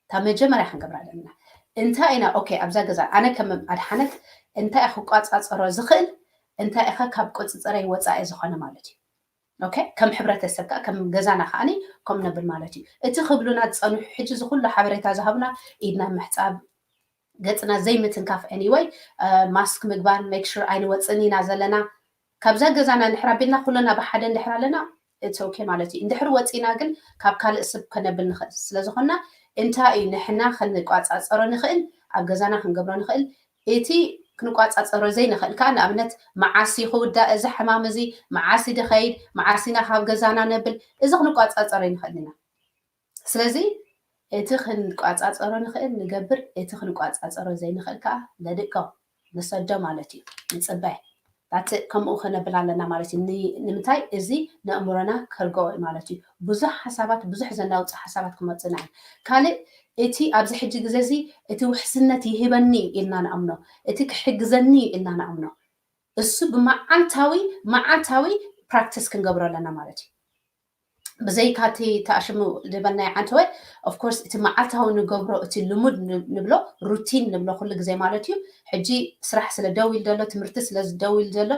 እታ መጀመርያ ክንገብራ ኣለና። እንታይ ኢና ኦኬ ኣብዛ ገዛ ኣነ ከም ኣድሓነት እንታይ ክቋፃፀሮ ዝኽእል እንታይ ኢኸ ካብ ቁፅፅረይ ወፃኢ ዝኾነ ማለት እዩ። ኦኬ ከም ሕብረተሰብ ከዓ ከም ገዛና ከዓኒ ከም ነብል ማለት እዩ። እቲ ክብሉና ዝፀንሑ ሕጂ ዝኩሉ ሓበሬታ ዝሃቡና ኢድና ምሕፃብ ገፅና ዘይምትንካፍ ኤኒወይ ማስክ ምግባር ሜክ ሹር ኣይንወፅን ኢና ዘለና ካብዛ ገዛና እንድሕር ኣቢልና ኩልና ብሓደ እንድሕር ኣለና it's okay ማለት እዩ። እንድሕር ወፂና ግን ካብ ካልእ ስብ ከነብል ንኽእል ስለዝኾና እንታይ እዩ ንሕና ክንቋፃፀሮ ንኽእል ኣብ ገዛና ክንገብሮ ንኽእል እቲ ክንቋፃፀሮ ዘይንኽእል ከዓ ንኣብነት መዓስ እዩ ክውዳእ እዚ ሕማም እዚ መዓስ ድኸይድ መዓስ ኢና ካብ ገዛና ነብል እዚ ክንቋፃፀሮ ይንኽእል ኢና። ስለዚ እቲ ክንቋፃፀሮ ንኽእል ንገብር እቲ ክንቋፃፀሮ ዘይንኽእል ከዓ ነድቀው ንሰዶ ማለት እዩ። ንፅበ ት ከምኡ ክነብል ኣለና ማለት እዩ። ንምንታይ እዚ ንእምሮና ከርገኦ ማለት እዩ። ብዙሕ ሓሳባት ብዙሕ ዘናውፅ ሓሳባት ክመፅና እዩ። ካልእ እቲ ኣብዚ ሕጂ ግዜ እዚ እቲ ውሕስነት ይህበኒ ኢልና ንኣምኖ እቲ ክሕግዘኒ ኢልና ንኣምኖ እሱ ብመዓልታዊ መዓልታዊ ፕራክቲስ ክንገብሮ ኣለና ማለት እዩ። ብዘይካ እቲ ተኣሽሙ ዝበልናዮ ዓንተወ ኦፍኮርስ እቲ መዓልታዊ ንገብሮ እቲ ልሙድ ንብሎ ሩቲን ንብሎ ኩሉ ግዜ ማለት እዩ። ሕጂ ስራሕ ስለ ደው ኢሉ ዘሎ ትምህርቲ ስለ ደው ኢሉ ዘሎ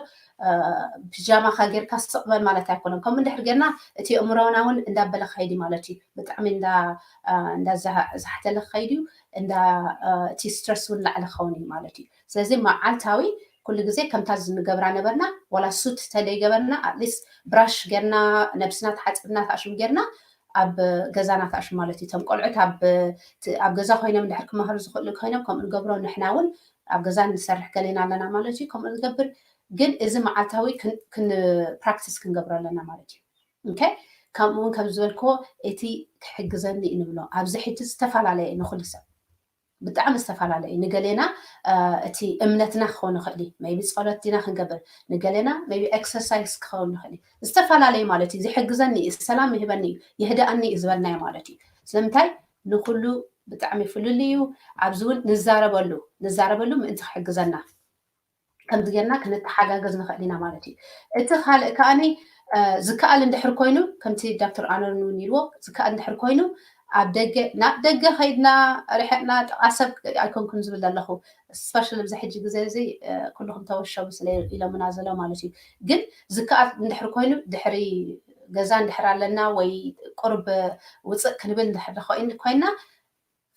ፒጃማካ ጌርካ ስቕ በል ማለት ኣይኮነን። ከምኡ እንድሕር ጌርና እቲ ኣእምሮና እውን እንዳበለ ክኸይድ እዩ ማለት እዩ። ብጣዕሚ እንዳዛሕተለ ክኸይድ እዩ። እቲ ስትረስ እውን ላዕሊ ክኸውን እዩ ማለት እዩ። ስለዚ መዓልታዊ ኩሉ ግዜ ከምታ ንገብራ ነበርና ዋላ ሱት ተደይገበርና ኣትሊስት ብራሽ ጌርና ነብስና ተሓፂብና ተኣሽም ጌርና ኣብ ገዛና ተኣሽም ማለት እዩ። እቶም ቆልዑት ኣብ ገዛ ኮይኖም እንድሕር ክመሃሩ ዝኽእሉ ኮይኖም ከምኡ ንገብሮ ንሕና እውን ኣብ ገዛ ንሰርሕ ገሌና ኣለና ማለት እዩ። ከምኡ ንገብር ግን እዚ መዓልታዊ ፕራክቲስ ክንገብሮ ኣለና ማለት እዩ። ከምኡ እውን ከም ዝበልክዎ እቲ ክሕግዘኒ እዩ ንብሎ ኣብዚ ሕጂ ዝተፈላለየ ንኩሉ ሰብ ብጣዕሚ ዝተፈላለየ እዩ። ንገሌና እቲ እምነትና ክኸውን ይኽእል እዩ። ቢ ጸሎት ዲና ክንገብር ንገሌና ቢ ኤክሰርሳይስ ክኸውን ይኽእል እዩ። ዝተፈላለየ ማለት እዩ። ዝሕግዘኒ እዩ፣ ሰላም ይህበኒ እዩ፣ ይህደኣኒ እዩ ዝበልናዮ ማለት እዩ። ስለምንታይ ንኩሉ ብጣዕሚ ፍልል እዩ። ኣብዚ እውን ንዛረበሉ ንዛረበሉ ምእንቲ ክሕግዘና ከምዚ ጌርና ክንተሓጋገዝ ንኽእል ኢና ማለት እዩ። እቲ ካልእ ከዓኒ ዝከኣል እንድሕር ኮይኑ ከምቲ ዶክተር ኣነርን እውን ኢልዎ ዝከኣል እንድሕር ኮይኑ ኣብ ደገ ናብ ደገ ከይድና ርሕቕና ጥቓ ሰብ ኣይኮንኩን ዝብል ዘለኹ ስፐሻል ኣብዚ ሕጂ ግዜ እዚ ኩልኹም ተወሸቡ ስለ ኢሎምና ዘሎ ማለት እዩ። ግን ዝከኣል እንድሕር ኮይኑ ድሕሪ ገዛ እንድሕር ኣለና ወይ ቁርብ ውፅእ ክንብል እንድሕር ኮይና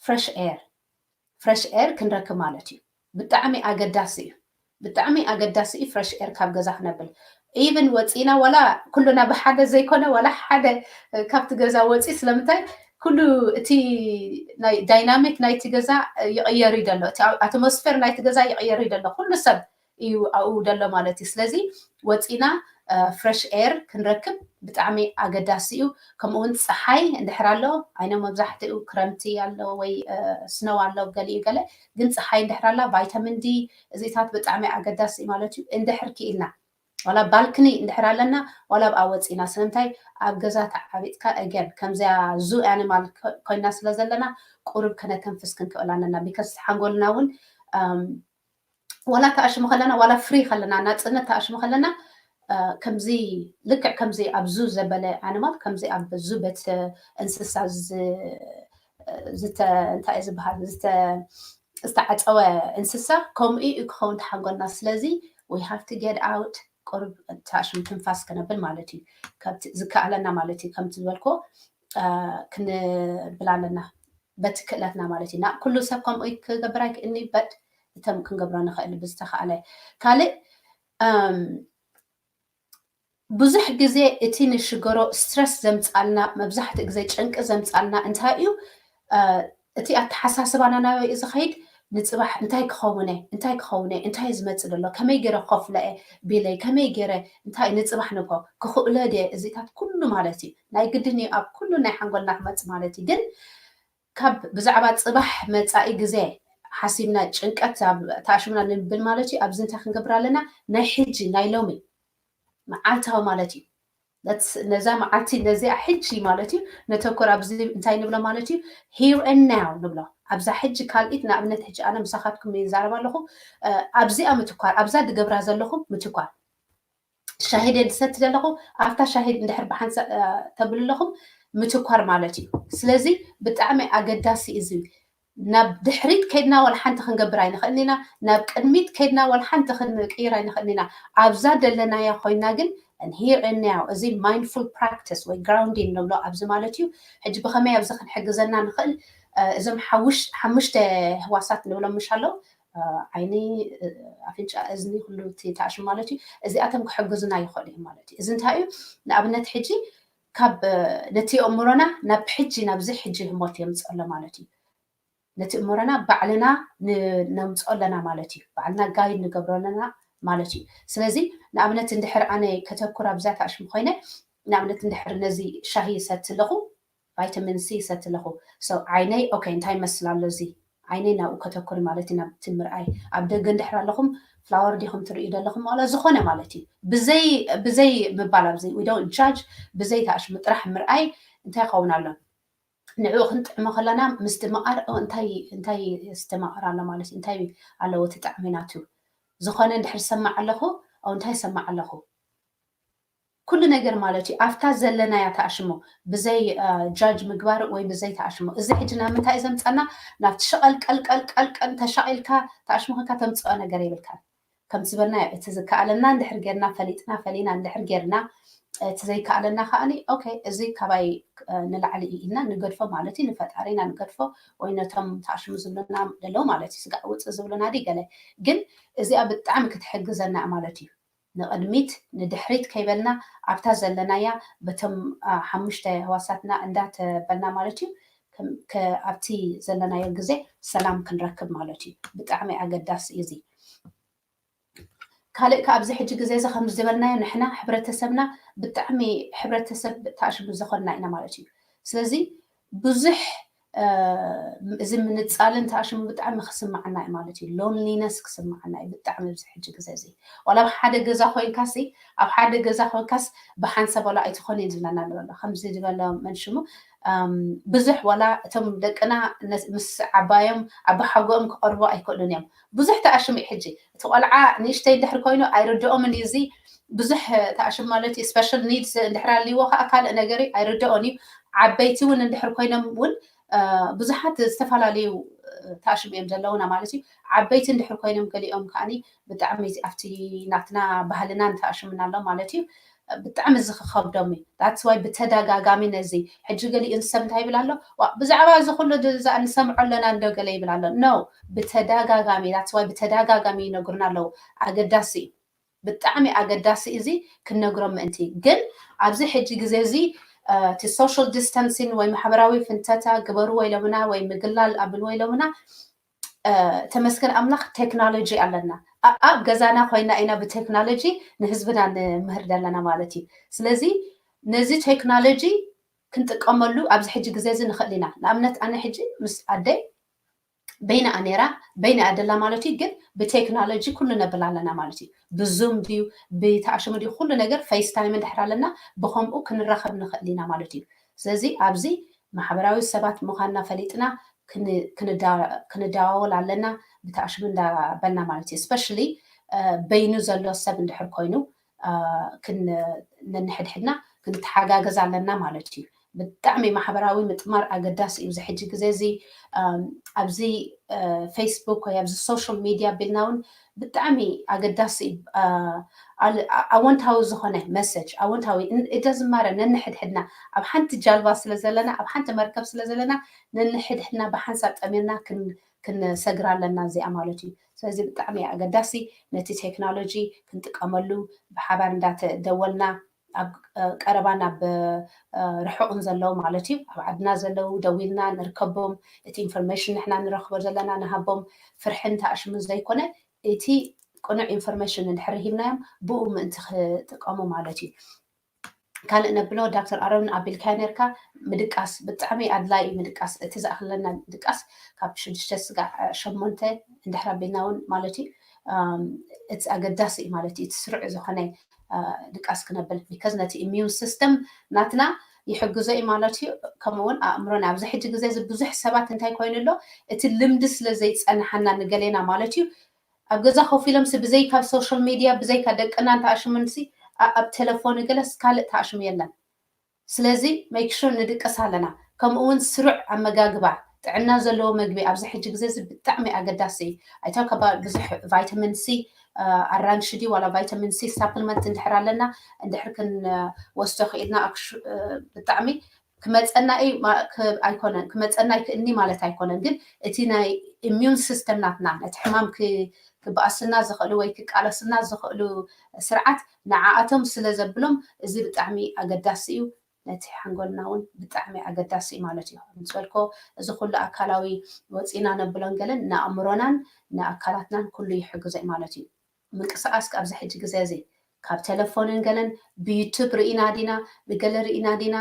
ፍረሽ ኤር ፍረሽ ኤር ክንረክብ ማለት እዩ። ብጣዕሚ ኣገዳሲ እዩ። ብጣዕሚ ኣገዳሲ እዩ ፍረሽ ኤር ካብ ገዛ ክነብል ኢቨን ወፂና ዋላ ኩሉና ብሓደ ዘይኮነ ዋላ ሓደ ካብቲ ገዛ ወፂ ስለምንታይ ኩሉ እቲ ናይ ዳይናሚክ ናይቲ ገዛ ይቕየር እዩ ዘሎ። እቲ ኣትሞስፌር ናይቲ ገዛ ይቕየር እዩ ዘሎ። ኩሉ ሰብ እዩ ኣብኡ ዘሎ ማለት እዩ። ስለዚ ወፂና ፍረሽ ኤር ክንረክብ ብጣዕሚ ኣገዳሲ እዩ። ከምኡ እውን ፀሓይ እንድሕር ኣሎ ኣይነ መብዛሕትኡ ክረምቲ ኣሎ ወይ ስነው ኣሎ ገሊኡ ገለ ግን ፀሓይ እንድሕር ኣላ ቫይታሚን ዲ እዚታት ብጣዕሚ ኣገዳሲ ማለት እዩ። እንድሕር ክኢልና ዋላ ባልክኒ እንድሕር ኣለና ዋላ ኣብኣ ወፂና ስለምንታይ ኣብ ገዛ ተዓቢጥካ ኣገን ከምዚያ ዙ ኣኒማል ኮይና ስለ ዘለና ቁሩብ ከነተንፍስ ክንክእል ኣለና። ቢካስ ሓንጎልና እውን ዋላ ተኣሽሙ ከለና ዋላ ፍሪ ከለና ናፅነት ተኣሽሙ ከለና ከምዚ ልክዕ ከምዚ ኣብ ዙ ዘበለ ኣነማት ከምዚ ኣብ ዙ ቤት እንስሳ እንታይ ዝበሃል ዝተዓፀወ እንስሳ ከምኡ እዩ ክኸውን ተሓንጎልና። ስለዚ we have to get out፣ ቁርብ ታሽም ትንፋስ ክነብል ማለት እዩ ዝከኣለና ማለት እዩ። ከምቲ ዝበልኮ ክንብል ኣለና በቲ ክእለትና ማለት እዩ። ኩሉ ሰብ ከምኡ ክገብር ኣይክእልኒ፣ but እቶም ክንገብሮ ንኽእል ብዝተኻእለ። ካልእ ብዙሕ ግዜ እቲ ንሽገሮ ስትረስ ዘምፃልና፣ መብዛሕትኡ ግዜ ጭንቂ ዘምፃልና እንታይ እዩ? እቲ ኣተሓሳስባና ናበይ እዩ ዝኸይድ? ንፅባሕ እንታይ ክኸውነ እንታይ ክኸውነ እንታይ ዝመፅእ ዘሎ፣ ከመይ ገይረ ክኸፍሎ እየ ቢለይ፣ ከመይ ገይረ እንታይ ንፅባሕ ንኮ ክኽእሎ ድየ? እዚታት ኩሉ ማለት እዩ ናይ ግድን እዩ ኣብ ኩሉ ናይ ሓንጎልና ክመፅእ ማለት እዩ። ግን ካብ ብዛዕባ ፅባሕ መፃኢ ግዜ ሓሲብና ጭንቀት ተኣሽምና ንብል ማለት እዩ። ኣብዚ እንታይ ክንገብር ኣለና? ናይ ሕጂ ናይ ሎሚ መዓልታዊ ማለት እዩ። ነዛ መዓልቲ ነዚኣ ሕጂ ማለት እዩ ነተኮር። ኣብዚ እንታይ ንብሎ ማለት እዩ? Here and now ንብሎ። ኣብዛ ሕጂ ካልኢት ንኣብነት ሕጂ ኣነ ምሳኻትኩም ይዛረብ ኣለኹ። ኣብዚኣ ምትኳር፣ ኣብዛ ድገብራ ዘለኹ ምትኳር። ሻሂደ ድሰቲ ዘለኹ ኣብታ ሻሂድ እንድሕር ብሓንሳ ተብሉ ኣለኹም ምትኳር ማለት እዩ። ስለዚ ብጣዕሚ ኣገዳሲ እዚ ናብ ድሕሪት ከይድና ዋላ ሓንቲ ክንገብር ኣይንኽእልን ኢና። ናብ ቅድሚት ከይድና ዋላ ሓንቲ ክንቅይር ኣይንኽእልን ኢና። ኣብዛ ደለናያ ኮይና ግን here and now እዚ mindful practice ወይ grounding ንብሎ ኣብዚ ማለት እዩ። ሕጂ ብኸመይ ኣብዚ ክንሕግዘና ንኽእል? እዞም ሓሙሽተ ህዋሳት ንብሎም ምሽ ኣለዉ ዓይኒ፣ ኣፍንጫ፣ እዝኒ፣ ኩሉ እቲ ተኣሽም ማለት እዩ። እዚኣቶም ክሕግዙና ይኽእሉ እዮም ማለት እዩ። እዚ እንታይ እዩ? ንኣብነት ሕጂ ካብ ነቲ ኣእምሮና ናብ ሕጂ ናብዚ ሕጂ ህሞት የምፅእ ኣሎ ማለት እዩ። ነቲ እምሮና ባዕልና ነምፅኦ ኣለና ማለት እዩ። ባዕልና ጋይድ ንገብሮ ኣለና ማለት እዩ። ስለዚ ንኣብነት እንድሕር ኣነ ከተኩር ኣብዛ ተኣሽም ኮይነ ንኣብነት እንድሕር ነዚ ሻሂ ይሰቲ ኣለኹ ቫይታሚን ሲ ይሰቲ ኣለኹ። ዓይነይ ኦኬ እንታይ ይመስል ኣሎ እዚ ዓይነይ ናብኡ ከተኩር ማለት እዩ ናብቲ ምርኣይ። ኣብ ደገ እንድሕር ኣለኹም ፍላወር ዲኹም ትርእዩ ዘለኹም ዋላ ዝኾነ ማለት እዩ። ብዘይ ምባል ኣብዚ ዊ ዶንት ጃጅ ብዘይ ተኣሽሙ ጥራሕ ምርኣይ እንታይ ይኸውን ኣሎ? ንዕኡ ክንጥዕሞ ከለና ምስትምቓር እንታይ እንታይ ይስተማቐር ኣሎ ማለት እዩ። እንታይ ኣለዎ እቲ ጣዕሚ ናቱ? ዝኾነ እንድሕር ሰማዕ ኣለኹ እንታይ ሰማዕ ኣለኹ? ኩሉ ነገር ማለት እዩ ኣብታ ዘለናያ ተኣሽሞ ብዘይ ጃጅ ምግባር ወይ ብዘይ ተኣሽሞ። እዚ ሕጂ ናብ ምንታይ እዩ ዘምፀና? ናብቲ ሸቐልቀልቀልቀልቀል ተሻቒልካ ተኣሽሞ ክንካ ተምፅኦ ነገር የብልካን። ከምቲ ዝበልና እቲ ዝከኣለና እንድሕር ጌርና ፈሊጥና ፈሊና እንድሕር ጌርና እቲ ዘይከኣለና ከዓኒ ኦኬ እዚ ካባይ ንላዕሊ እዩ ኢልና ንገድፎ ማለት እዩ። ንፈጣሪና ንገድፎ ወይ ነቶም ተኣሽሙ ዝብሉና ደለው ማለት እዩ። ስጋዕ ውፅእ ዝብሉና ዲ ገለ ግን እዚኣ ብጣዕሚ ክትሕግዘና ማለት እዩ። ንቕድሚት ንድሕሪት ከይበልና ኣብታ ዘለናያ በቶም ሓሙሽተ ህዋሳትና እንዳተበልና ማለት እዩ ኣብቲ ዘለናዮ ግዜ ሰላም ክንረክብ ማለት እዩ። ብጣዕሚ ኣገዳሲ እዩ እዚ። ካልእ ከ ኣብዚ ሕጂ ግዜ እዚ ከም ዝበልናዮ ንሕና ሕብረተሰብና ብጣዕሚ ሕብረተሰብ ተኣሽሙ ዝኾንና ኢና ማለት እዩ። ስለዚ ብዙሕ እዚ ምንፃልን ተኣሽሙ ብጣዕሚ ክስማዓና እዩ ማለት እዩ። ሎንሊነስ ክስማዓና እዩ ብጣዕሚ ኣብዚ ሕጂ ግዜ እዚ። ዋላ ኣብ ሓደ ገዛ ኮይንካ ሲ ኣብ ሓደ ገዛ ኮይንካስ ብሓንሳብ ዋላ ኣይትኾን እየ ዝብለና ንበሎ ከምዚ ዝበሎ መንሽሙ ብዙሕ ዋላ እቶም ደቅና ምስ ዓባዮም ኣባሓጎኦም ክቐርቡ ኣይክእሉን እዮም። ብዙሕ ተኣሽሙ እዩ ሕጂ እቲ ቆልዓ ንእሽተይ እንድሕር ኮይኑ ኣይርድኦምን እዩ እዚ ብዙሕ ተኣሽም ማለት እዩ። ስፔሻል ኒድስ እንድሕር ኣልዎ ከዓ ካልእ ነገር እዩ ኣይርድኦን እዩ። ዓበይቲ እውን እንድሕር ኮይኖም እውን ብዙሓት ዝተፈላለዩ ተኣሽም እዮም ዘለውና ማለት እዩ። ዓበይቲ እንድሕር ኮይኖም ገሊኦም ከዓኒ ብጣዕሚ ኣብቲ ናትና ባህልና ንተኣሽምና ኣሎ ማለት እዩ። ብጣዕሚ እዚ ክኸብዶም እዩ። ዳትስ ዋይ ብተደጋጋሚ ነዚ ሕጂ ገሊኡ ሰብ እንታይ ይብል ኣሎ ብዛዕባ እዚ ኩሉ ንሰምዖ ኣለና እንዶ ገለ ይብል ኣሎ። ኖ ብተደጋጋሚ ዳትስ ዋይ ብተደጋጋሚ ይነግሩና ኣለዉ። ኣገዳሲ እዩ። ብጣዕሚ ኣገዳሲ እዚ ክነግሮም ምእንቲ ግን ኣብዚ ሕጂ ግዜ እዚ እቲ ሶሻል ዲስታንሲን ወይ ማሕበራዊ ፍንተታ ግበርዎ ኢሎምና ወይ ምግላል ኣብልዎ ኢሎምና ተመስገን ኣምላኽ ቴክኖሎጂ ኣለና። ኣብ ገዛና ኮይና ኢና ብቴክኖሎጂ ንህዝብና ንምህር ዘለና ማለት እዩ። ስለዚ ነዚ ቴክኖሎጂ ክንጥቀመሉ ኣብዚ ሕጂ ግዜ እዚ ንኽእል ኢና። ንኣብነት ኣነ ሕጂ ምስ ኣደይ በይና ነራ በይና ኣደላ ማለት እዩ። ግን ብቴክኖሎጂ ኩሉ ነብል ኣለና ማለት እዩ። ብዙም ድዩ ብተኣሽሙ ድዩ ኩሉ ነገር ፌስታይም እንድሕር ኣለና ብከምኡ ክንራኸብ ንኽእል ኢና ማለት እዩ። ስለዚ ኣብዚ ማሕበራዊ ሰባት ምዃንና ፈሊጥና ክንዳዋወል ኣለና ብተኣሽሙ እንዳበልና ማለት እዩ። ስፐሽሊ በይኑ ዘሎ ሰብ እንድሕር ኮይኑ ነንሕድሕድና ክንተሓጋገዝ ኣለና ማለት እዩ። ብጣዕሚ ማሕበራዊ ምጥማር ኣገዳሲ እዩ። እዚ ሕጂ ግዜ እዚ ኣብዚ ፌስቡክ ወይ ኣብዚ ሶሻል ሚድያ ቢልና እውን ብጣዕሚ ኣገዳሲ ኣወንታዊ ዝኾነ መሰጅ ኣወንታዊ እደዝማረ ነንሕድሕድና ኣብ ሓንቲ ጃልባ ስለ ዘለና ኣብ ሓንቲ መርከብ ስለ ዘለና ነንሕድሕድና ብሓንሳብ ጠሚርና ክንሰግር ኣለና እዚኣ ማለት እዩ። ስለዚ ብጣዕሚ ኣገዳሲ ነቲ ቴክኖሎጂ ክንጥቀመሉ ብሓባር እንዳተደወልና ኣብ ቀረባን ኣብ ርሑቕን ዘለዉ ማለት እዩ ኣብ ዓድና ዘለዉ ደዊልና ንርከቦም እቲ ኢንፎርሜሽን ንሕና ንረኽቦ ዘለና ንሃቦም ፍርሕን ተኣሽምን ዘይኮነ እቲ ቅኑዕ ኢንፎርሜሽን እንድሕር ሂብናዮም ብኡ ምእንቲ ክጥቀሙ ማለት እዩ። ካልእ ነብሎ ዳክተር ኣሮን ኣቢልካዮ ነርካ ምድቃስ ብጣዕሚ ኣድላይ ምድቃስ እቲ ዝኣክለና ምድቃስ ካብ ሽዱሽተ ስጋዕ ሸሞንተ እንድሕር ኣቢልና እውን ማለት እዩ እቲ ኣገዳሲ እዩ ማለት እዩ እቲ ስሩዕ ዝኾነ ድቃስ ክነብል because ነቲ immune system ናትና ይሕግዞ እዩ ማለት እዩ። ከምኡውን ኣእምሮና ኣብዚ ሕጂ ግዜ እዚ ብዙሕ ሰባት እንታይ ኮይኑ ኣሎ እቲ ልምዲ ስለ ዘይፀናሓና ንገሌና ማለት እዩ ኣብ ገዛ ኮፍ ኢሎም ሲ ብዘይካ ሶሻል ሚድያ ብዘይካ ደቅና እንተኣሽሙን ሲ ኣብ ቴሌፎን ገለስ ካልእ ተኣሽሙ የለን። ስለዚ make sure ንድቅስ ኣለና። ከምኡ እውን ስሩዕ ኣመጋግባ ጥዕና ዘለዎ መግቢ ኣብዚ ሕጂ ግዜ እዚ ብጣዕሚ ኣገዳሲ እዩ። I talk about ብዙሕ vitamin C ኣራንሽ ድዩ ዋላ vitamin C supplement እንድሕር ኣለና እንድሕር ክንወስዶ ክኢልና ብጣዕሚ ክመፀና ኣይኮነን ክመፀና ኣይክእልኒ ማለት ኣይኮነን ግን እቲ ናይ immune system ናትና ነቲ ሕማም ክበኣስና ዝኽእሉ ወይ ክቃለስና ዝኽእሉ ስርዓት ንዓኣቶም ስለ ዘብሎም እዚ ብጣዕሚ ኣገዳሲ እዩ። ነቲ ሓንጎልና እውን ብጣዕሚ ኣገዳሲ እዩ ማለት እዩ። ምስ በልኮ እዚ ኩሉ ኣካላዊ ወፂና ነብሎን ገለን ንኣእምሮናን ንኣካላትናን ኩሉ ይሕግዞ እዩ ማለት እዩ። ምንቅስቃስ ኣብዚ ሕጂ ግዜ እዚ ካብ ቴሌፎንን ገለን ብዩቱብ ርኢና ዲና ብገለ ርኢና ዲና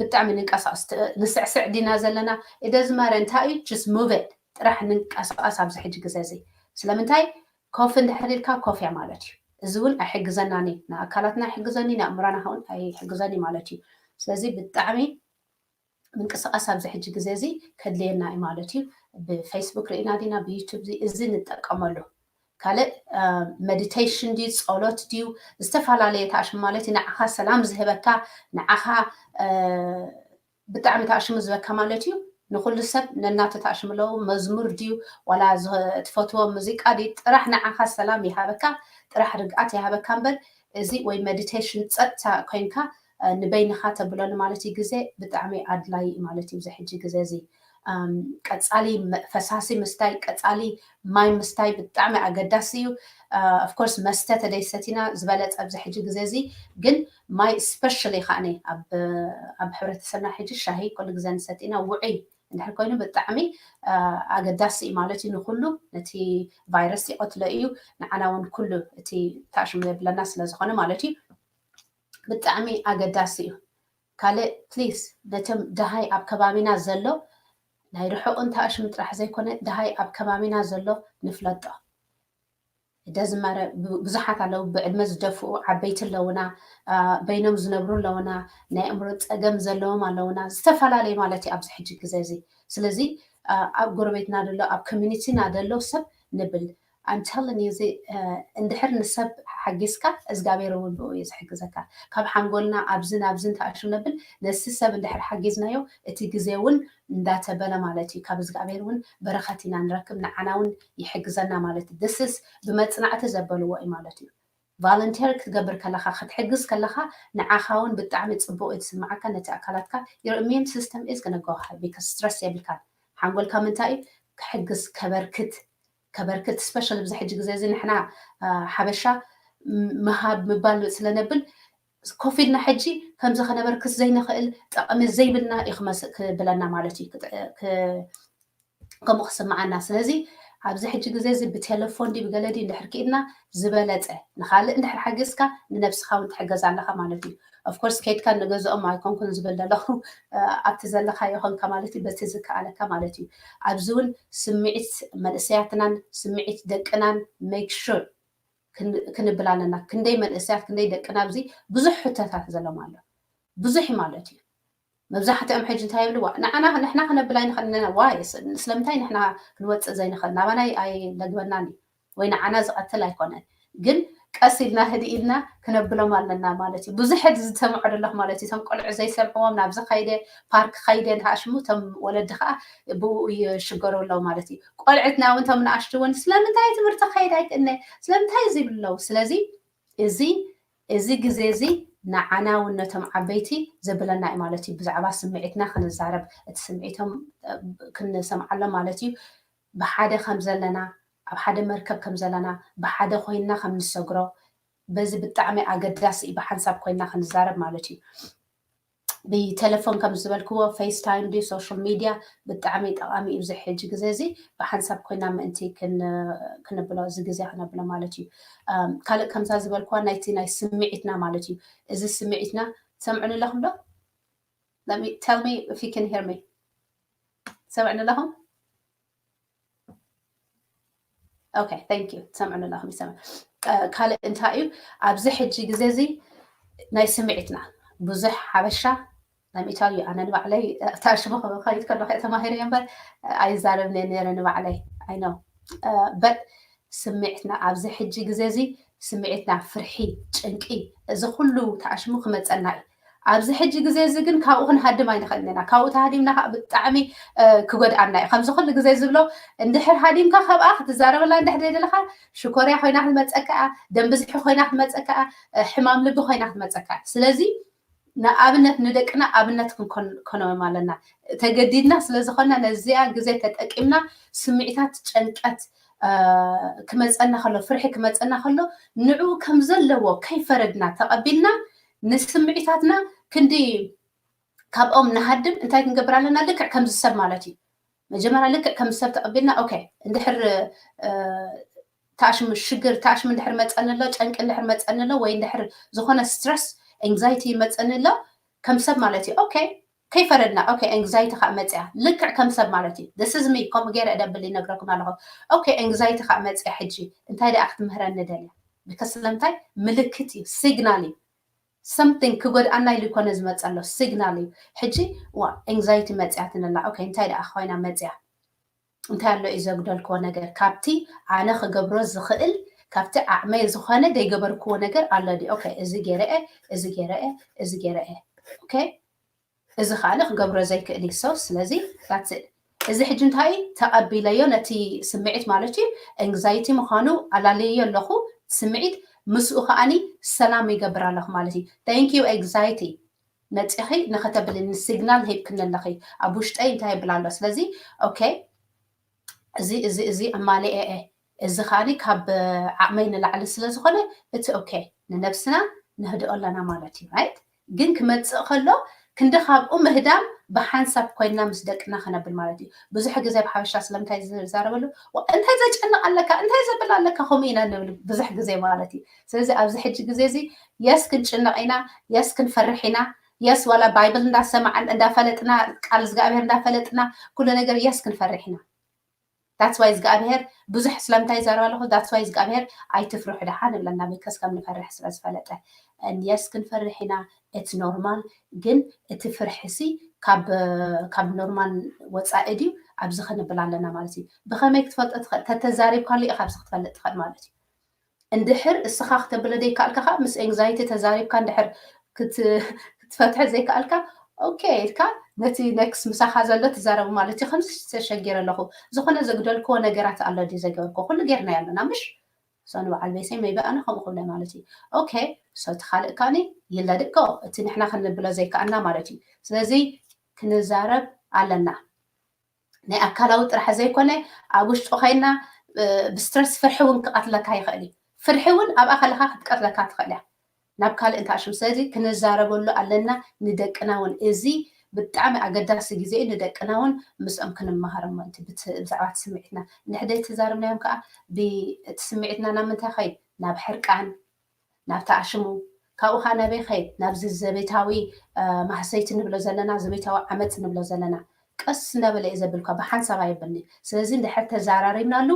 ብጣዕሚ ንንቀሳቀስ ንስዕስዕ ዲና ዘለና እደ ዝማረ እንታይ እዩ just move it ጥራሕ ንንቀሳቀስ ኣብዚ ሕጂ ግዜ እዚ ስለምንታይ ኮፍ እንድሕር ኢልካ ኮፍ እያ ማለት እዩ። እዚ እውን ኣይሕግዘናን እዩ ንኣካላትና ኣይሕግዘኒ ንኣእምሮና እውን ኣይሕግዘን እዩ ማለት እዩ። ስለዚ ብጣዕሚ ምንቅስቃስ ኣብዚ ሕጂ ግዜ እዚ ከድልየና እዩ ማለት እዩ። ብፌስቡክ ርኢና ዲና ብዩቱብ እዚ ንጠቀመሉ ካልእ መዲቴሽን ድዩ ጸሎት ድዩ ዝተፈላለየ ተኣሽሙ ማለት እዩ ንዓኻ ሰላም ዝህበካ ንዓኻ ብጣዕሚ ተኣሽሙ ዝበካ ማለት እዩ። ንኩሉ ሰብ ነናተ ተኣሽሙ ኣለዉ መዝሙር ድዩ ዋላ ትፈትዎ ሙዚቃ ድዩ ጥራሕ ንዓኻ ሰላም ይሃበካ ጥራሕ ርግኣት ይሃበካ እምበር እዚ ወይ መዲቴሽን ጸጥታ ኮይንካ ንበይንኻ ተብለሉ ማለት እዩ ግዜ ብጣዕሚ ኣድላይ እዩ ማለት እዩ እዚ ሕጂ ግዜ እዚ ቀፃሊ ፈሳሲ ምስታይ ቀፃሊ ማይ ምስታይ ብጣዕሚ ኣገዳሲ እዩ። ኦፍኮርስ መስተ ተደይሰቲና ዝበለፀ ኣብዚ ሕጂ ግዜ እዚ ግን ማይ ስፐሻሊ ከዓኒ ኣብ ሕብረተሰብና ሕጂ ሻሂ ኩሉ ግዜ ንሰቲና ውዑይ እንድሕር ኮይኑ ብጣዕሚ ኣገዳሲ እዩ ማለት እዩ ንኩሉ ነቲ ቫይረስ ይቀትሎ እዩ ንዓና እውን ኩሉ እቲ ተኣሽሙ የብለና ስለዝኮነ ማለት እዩ ብጣዕሚ ኣገዳሲ እዩ። ካልእ ፕሊስ ነቶም ደሃይ ኣብ ከባቢና ዘሎ ናይ ርሑቕ እንተ ኣሽሙ ጥራሕ ዘይኮነ ደሃይ ኣብ ከባቢና ዘሎ ንፍለጦ። ደዝማረ ብዙሓት ኣለዉ፣ ብዕድመ ዝደፍኡ ዓበይቲ ኣለዉና፣ በይኖም ዝነብሩ ኣለዉና፣ ናይ ኣእምሮ ጸገም ዘለዎም ኣለዉና፣ ዝተፈላለዩ ማለት እዩ ኣብዚ ሕጂ ግዜ እዚ። ስለዚ ኣብ ጎረቤትና ደሎ ኣብ ኮሚኒቲና ደሎ ሰብ ንብል I'm telling you እዚ እንድሕር ንሰብ ሓጊዝካ እግዚኣብሔር እውን ብኡ እዩ ዝሕግዘካ። ካብ ሓንጎልና ኣብዝን ኣብዝን ተኣሽም ነብል ነሲ ሰብ እንድሕር ሓጊዝናዮ እቲ ግዜ እውን እንዳተበለ ማለት እዩ። ካብ እግዚኣብሔር እውን በረኸት ኢና ንረክብ፣ ንዓና እውን ይሕግዘና ማለት እዩ። This is ብመጽናዕቲ ዘበልዎ እዩ ማለት እዩ። ቫለንቴር ክትገብር ከለኻ ክትሕግዝ ከለኻ ንዓኻ እውን ብጣዕሚ ፅቡቅ እዩ ትስምዓካ። ነቲ ኣካላትካ your immune system is gonna go high because stress የብልካን። ሓንጎልካ ምንታይ እዩ ክሕግዝ ከበርክት ከበርክት special ብዚ ሕጂ ግዜ እዚ ንሕና ሓበሻ ምሃብ ምባል ስለነብል ኮፍ ኢልና ሕጂ ከምዚ ከነበርክት ዘይንኽእል ጠቕሚ ዘይብልና እዩ ክብለና ማለት እዩ። ከምኡ ክስምዓና ስለዚ ኣብዚ ሕጂ ግዜ እዚ ብቴሌፎን ድዩ ብገለ ድዩ እንድሕር ክኢልና ዝበለፀ ንካልእ እንድሕር ሓጊዝካ ንነብስኻ እውን ትሕገዝ ኣለኻ ማለት እዩ። Of course ከይድካ ንገዝኦም ኣይኮንኩን ዝብል ዘለኹ ኣብቲ ዘለኻዮ ኮንካ ማለት እዩ በቲ ዝከኣለካ ማለት እዩ። ኣብዚ እውን ስምዒት መንእሰያትናን ስምዒት ደቅናን make sure ክንብል ኣለና። ክንደይ መንእሰያት ክንደይ ደቅና ኣብዚ ብዙሕ ሕቶታት ዘሎም ኣሎ ብዙሕ ማለት እዩ። መብዛሕትኦም ሕጂ እንታይ ይብልዋ ንዓና ንሕና ክነብል ኣይንኽእልና ዋይ ስለምንታይ ንሕና ክንወፅእ ዘይንኽእል ናባና ኣይለግበናን እዩ ወይ ንዓና ዝቐትል ኣይኮነን ግን ቀስ ኢልና ህድእ ኢልና ክነብሎም ኣለና ማለት እዩ። ብዙሕ ዝሰምዖ ዘለኹ ማለት እዩ። እቶም ቆልዑ ዘይሰምዕዎም ናብዚ ከይደ ፓርክ ከይደ እንተኣሽሙ እቶም ወለዲ ከዓ ብኡ ይሽገሩ ኣለዉ ማለት እዩ። ቆልዕትና እውን እቶም ንኣሽቱ እውን ስለምንታይ ትምህርቲ ከይድ ኣይክእነ ስለምንታይ እዚ ይብሉ ኣለዉ። ስለዚ እዚ እዚ ግዜ እዚ ንዓና እውን ነቶም ዓበይቲ ዘብለና እዩ ማለት እዩ። ብዛዕባ ስምዒትና ክንዛረብ እቲ ስምዒቶም ክንሰምዓሎም ማለት እዩ። ብሓደ ከም ዘለና ኣብ ሓደ መርከብ ከም ዘለና ብሓደ ኮይንና ከም ንሰግሮ በዚ ብጣዕሚ ኣገዳሲ እዩ። ብሓንሳብ ኮይንና ክንዛረብ ማለት እዩ። ብቴሌፎን ከም ዝበልክዎ ፌስታይም ድዩ ሶሻል ሚድያ ብጣዕሚ ጠቃሚ እዩ። እዚ ሕጂ ግዜ እዚ ብሓንሳብ ኮይና ምእንቲ ክን- ክነብሎ እዚ ግዜ ክነብሎ ማለት እዩ። ካልእ ከምዛ ዝበልክዋ ናይቲ ናይ ስምዒትና ማለት እዩ። እዚ ስምዒትና ትሰምዑኒ ኣለኹም ዶ? Let me tell me if you can hear me. ትሰምዑኒ ኣለኹም? Okay, thank you. ትሰምዑኒ ኣለኹም ይሰምዕ። ካልእ እንታይ እዩ ኣብዚ ሕጂ ግዜ እዚ ናይ ስምዒትና ብዙሕ ሓበሻ ናይ ሚታዊ ኣነ ንባዕለይ ታሽሙ ክኸይድ ከለኹ ተማሂረ እየ እምበር ኣይዛረብን እየ ነይረ ንባዕለይ። I know but ስምዒትና ኣብዚ ሕጂ ግዜ እዚ ስምዒትና ፍርሒ፣ ጭንቂ፣ እዚ ኩሉ ተኣሽሙ ክመፀና እዩ። ኣብዚ ሕጂ ግዜ እዚ ግን ካብኡ ክንሃድም ኣይንኽእልን ኢና። ካብኡ ተሃዲምና ከዓ ብጣዕሚ ክጎድኣና እዩ። ከምዚ ኩሉ ግዜ ዝብሎ እንድሕር ሃዲምካ ካብኣ ክትዛረበላ እንድሕር ዘይደለካ ሽኮርያ ኮይና ክትመፀካ እያ፣ ደም ብዝሒ ኮይና ክትመፀካ እያ፣ ሕማም ልቢ ኮይና ክትመፀካ እያ። ስለዚ ንኣብነት ንደቅና ኣብነት ክንኮኖም ኣለና። ተገዲድና ስለዝኮና ነዚኣ ግዜ ተጠቂምና ስምዒታት ጨንቀት ክመፀና ከሎ ፍርሒ ክመፀና ከሎ ንዕኡ ከም ዘለዎ ከይፈረድና ተቐቢልና ንስምዒታትና ክንዲ ካብኦም ንሃድም እንታይ ክንገብር ኣለና? ልክዕ ከምዚ ሰብ ማለት እዩ። መጀመርያ ልክዕ ከምዚ ሰብ ተቐቢልና ኦኬ እንድሕር ታሽም ሽግር ታሽም እንድሕር መፀኒ ኣሎ ጨንቂ እንድሕር መፀኒ ኣሎ ወይ እንድሕር ዝኾነ ስትረስ ኤንግዛይቲ ይመፀኒ ኣሎ ከም ሰብ ማለት እዩ። ኦኬ ከይፈረድና ኦኬ ኤንግዛይቲ ከዓ መፅያ ልክዕ ከም ሰብ ማለት እዩ። ደስዝሚ ከምኡ ገይረ እደብል ይነግረኩም ኣለኹ። ኦኬ ኤንግዛይቲ ከዓ መፅያ ሕጂ እንታይ ደኣ ክትምህረኒ ደልያ? ብከስ ስለምንታይ ምልክት እዩ፣ ሲግናል እዩ። ሰምቲንግ ክጎድኣና ኢሉ ይኮነ ዝመፀ ኣሎ ሲግናል እዩ። ሕጂ ዋ ኤንግዛይቲ መፅያ ትንላ ኦኬ እንታይ ደኣ ኮይና መፅያ እንታይ ኣሎ እዩ ዘጉደልክዎ ነገር ካብቲ ኣነ ክገብሮ ዝኽእል ካብቲ ዓቕመይ ዝኾነ ዘይገበርክዎ ነገር ኣሎ ድዩ? ኦኬ እዚ ገይረ እየ፣ እዚ ገይረ እየ፣ እዚ ገይረ እየ። ኦኬ እዚ ከዓ ክገብሮ ዘይክእል እዩ። So ስለዚ that's it። እዚ ሕጂ እንታይ ተቐቢለዮ ነቲ ስምዒት ማለት እዩ። ኤንግዛይቲ ምዃኑ ኣላለየዮ ኣለኹ። ስምዒት ምስኡ ከዓኒ ሰላም ይገብር ኣለኹ ማለት እዩ። Thank you ኤንግዛይቲ መፂኺ ንኸተብልኒ ሲግናል ሂብክኒ ኣለኺ ኣብ ውሽጠይ እንታይ ይብል ኣሎ። ስለዚ ኦኬ እዚ እዚ እዚ ኣማሊኤ እየ እዚ ከዓኒ ካብ ዓቕመይ ንላዕሊ ስለ ዝኾነ እቲ ኦኬ ንነብስና ነህድኦ ኣለና ማለት እዩ። ራይት ግን ክመፅእ ከሎ ክንዲ ካብኡ ምህዳም ብሓንሳብ ኮይንና ምስ ደቅና ክነብል ማለት እዩ። ብዙሕ ግዜ ብሓበሻ ስለምንታይ ዝዛረበሉ እንታይ ዘጨንቕ ኣለካ እንታይ ዘብል ኣለካ ከምኡ ኢና ንብል ብዙሕ ግዜ ማለት እዩ። ስለዚ ኣብዚ ሕጂ ግዜ እዚ የስ ክንጭነቕ ኢና፣ የስ ክንፈርሕ ኢና፣ የስ ዋላ ባይብል እንዳሰማዕን እንዳፈለጥና ቃል እግዚኣብሔር እንዳፈለጥና ኩሉ ነገር የስ ክንፈርሕ ኢና። That's why እግዚኣብሔር ብዙሕ ስለምንታይ ይዛረብ ኣለኹ that's why እግዚኣብሔር ኣይትፍርሑ ደሓን ይብለና because ከም ንፈርሕ ስለ ዝፈለጠ። And yes ክንፈርሕ ኢና it's normal ግን እቲ ፍርሒ ሲ ካብ ካብ ኖርማል ወፃኢ ድዩ ኣብዚ ክንብል ኣለና ማለት እዩ። ብኸመይ ክትፈልጦ ትኽእል ተተዛሪብካሉ ኢኻ ኣብዚ ክትፈልጥ ትኽእል ማለት እዩ። እንድሕር እስኻ ክተብሎ ዘይከኣልካ ከዓ ምስ ኤንግዛይቲ ተዛሪብካ እንድሕር ክትፈትሐ ዘይከኣልካ ኦኬ ኢልካ ነቲ ኔክስት ምሳኻ ዘሎ ትዛረቡ ማለት እዩ። ከምዚ ተሸጊረ ኣለኹ ዝኾነ ዘጉደልክዎ ነገራት ኣሎ ድዩ ዘይገበርክዎ ኩሉ ጌርናዮ ኣለና ምሽ so ንበዓል ቤተይ maybe ኣነ ከምኡ ክብለ ማለት እዩ። ኦኬ so እቲ ካልእ ከዓኒ ይለድቆ እቲ ንሕና ክንብሎ ዘይከኣልና ማለት እዩ። ስለዚ ክንዛረብ ኣለና። ናይ ኣካላዊ ጥራሕ ዘይኮነ ኣብ ውሽጡ ኮይና ብስትረስ ፍርሒ እውን ክቐትለካ ይኽእል እዩ። ፍርሒ እውን ኣብኣ ከለካ ክትቀትለካ ትኽእል እያ ናብ ካልእ እንተኣሽም። ስለዚ ክንዛረበሉ ኣለና ንደቅና እውን። እዚ ብጣዕሚ ኣገዳሲ ግዜ እዩ። ንደቅና እውን ምስኦም ክንመሃሮም ምእንቲ ብዛዕባ እቲ ስምዒትና እንድሕር ዘይተዛረብናዮም ከዓ እቲ ስምዒትና ናብ ምንታይ ኸይድ ናብ ሕርቃን ናብ ተኣሽሙ ካብኡ ከዓ ናበይ ኸይድ ናብዚ ዘቤታዊ ማህሰይቲ ንብሎ ዘለና ዘቤታዊ ዓመፅ ንብሎ ዘለና ቀስ እንዳበለ እዩ ዘብልኳ ብሓንሳብ ኣየብልኒ። ስለዚ እንድሕር ተዛራሪብናሉ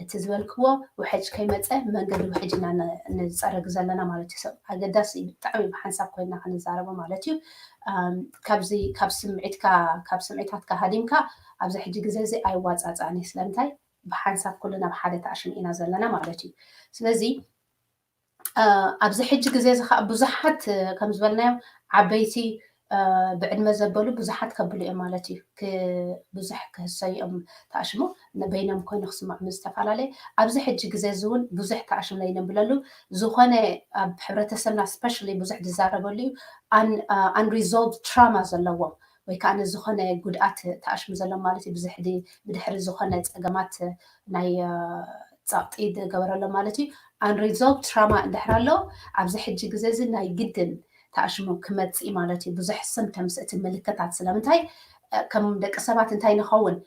እቲ ዝበልክዎ ውሕጅ ከይመፀ መንገዲ ውሕጅ ኢና ንፀረግ ዘለና ማለት እዩ። ሰብ ኣገዳሲ እዩ ብጣዕሚ ብሓንሳብ ኮይንና ክንዛረቦ ማለት እዩ። ካብዚ ካብ ስምዒትካ ካብ ስምዒታትካ ሃዲምካ ኣብዚ ሕጂ ግዜ እዚ ኣይዋፃፃእን እዩ። ስለምንታይ ብሓንሳብ ኩሉ ናብ ሓደ ተኣሽም ኢና ዘለና ማለት እዩ። ስለዚ ኣብዚ ሕጂ ግዜ እዚ ከዓ ብዙሓት ከም ዝበልናዮም ዓበይቲ ብዕድመ ዘበሉ ብዙሓት ከብሉ እዮም ማለት እዩ። ብዙሕ ክህሰዩ እዮም ተኣሽሙ በይኖም ኮይኑ ክስምዖም ዝተፈላለየ። ኣብዚ ሕጂ ግዜ እዚ እውን ብዙሕ ተኣሽሙ ነይነብለሉ ዝኾነ ኣብ ሕብረተሰብና ስፔሻሊ ብዙሕ ዝዛረበሉ እዩ። Unresolved trauma ዘለዎም ወይ ከዓ ዝኾነ ጉድኣት ተኣሽሙ ዘሎ ማለት እዩ። ብድሕሪ ዝኾነ ፀገማት ናይ ፀቕጢ ዝገበረሎም ማለት እዩ። Unresolved trauma እንድሕር ኣሎ ኣብዚ ሕጂ ግዜ እዚ ናይ ግድን ተኣሽሙ ክመፅእ ማለት እዩ። ብዙሕ symptoms እቲ ምልክታት ስለምንታይ ከም ደቂ ሰባት እንታይ ንኸውን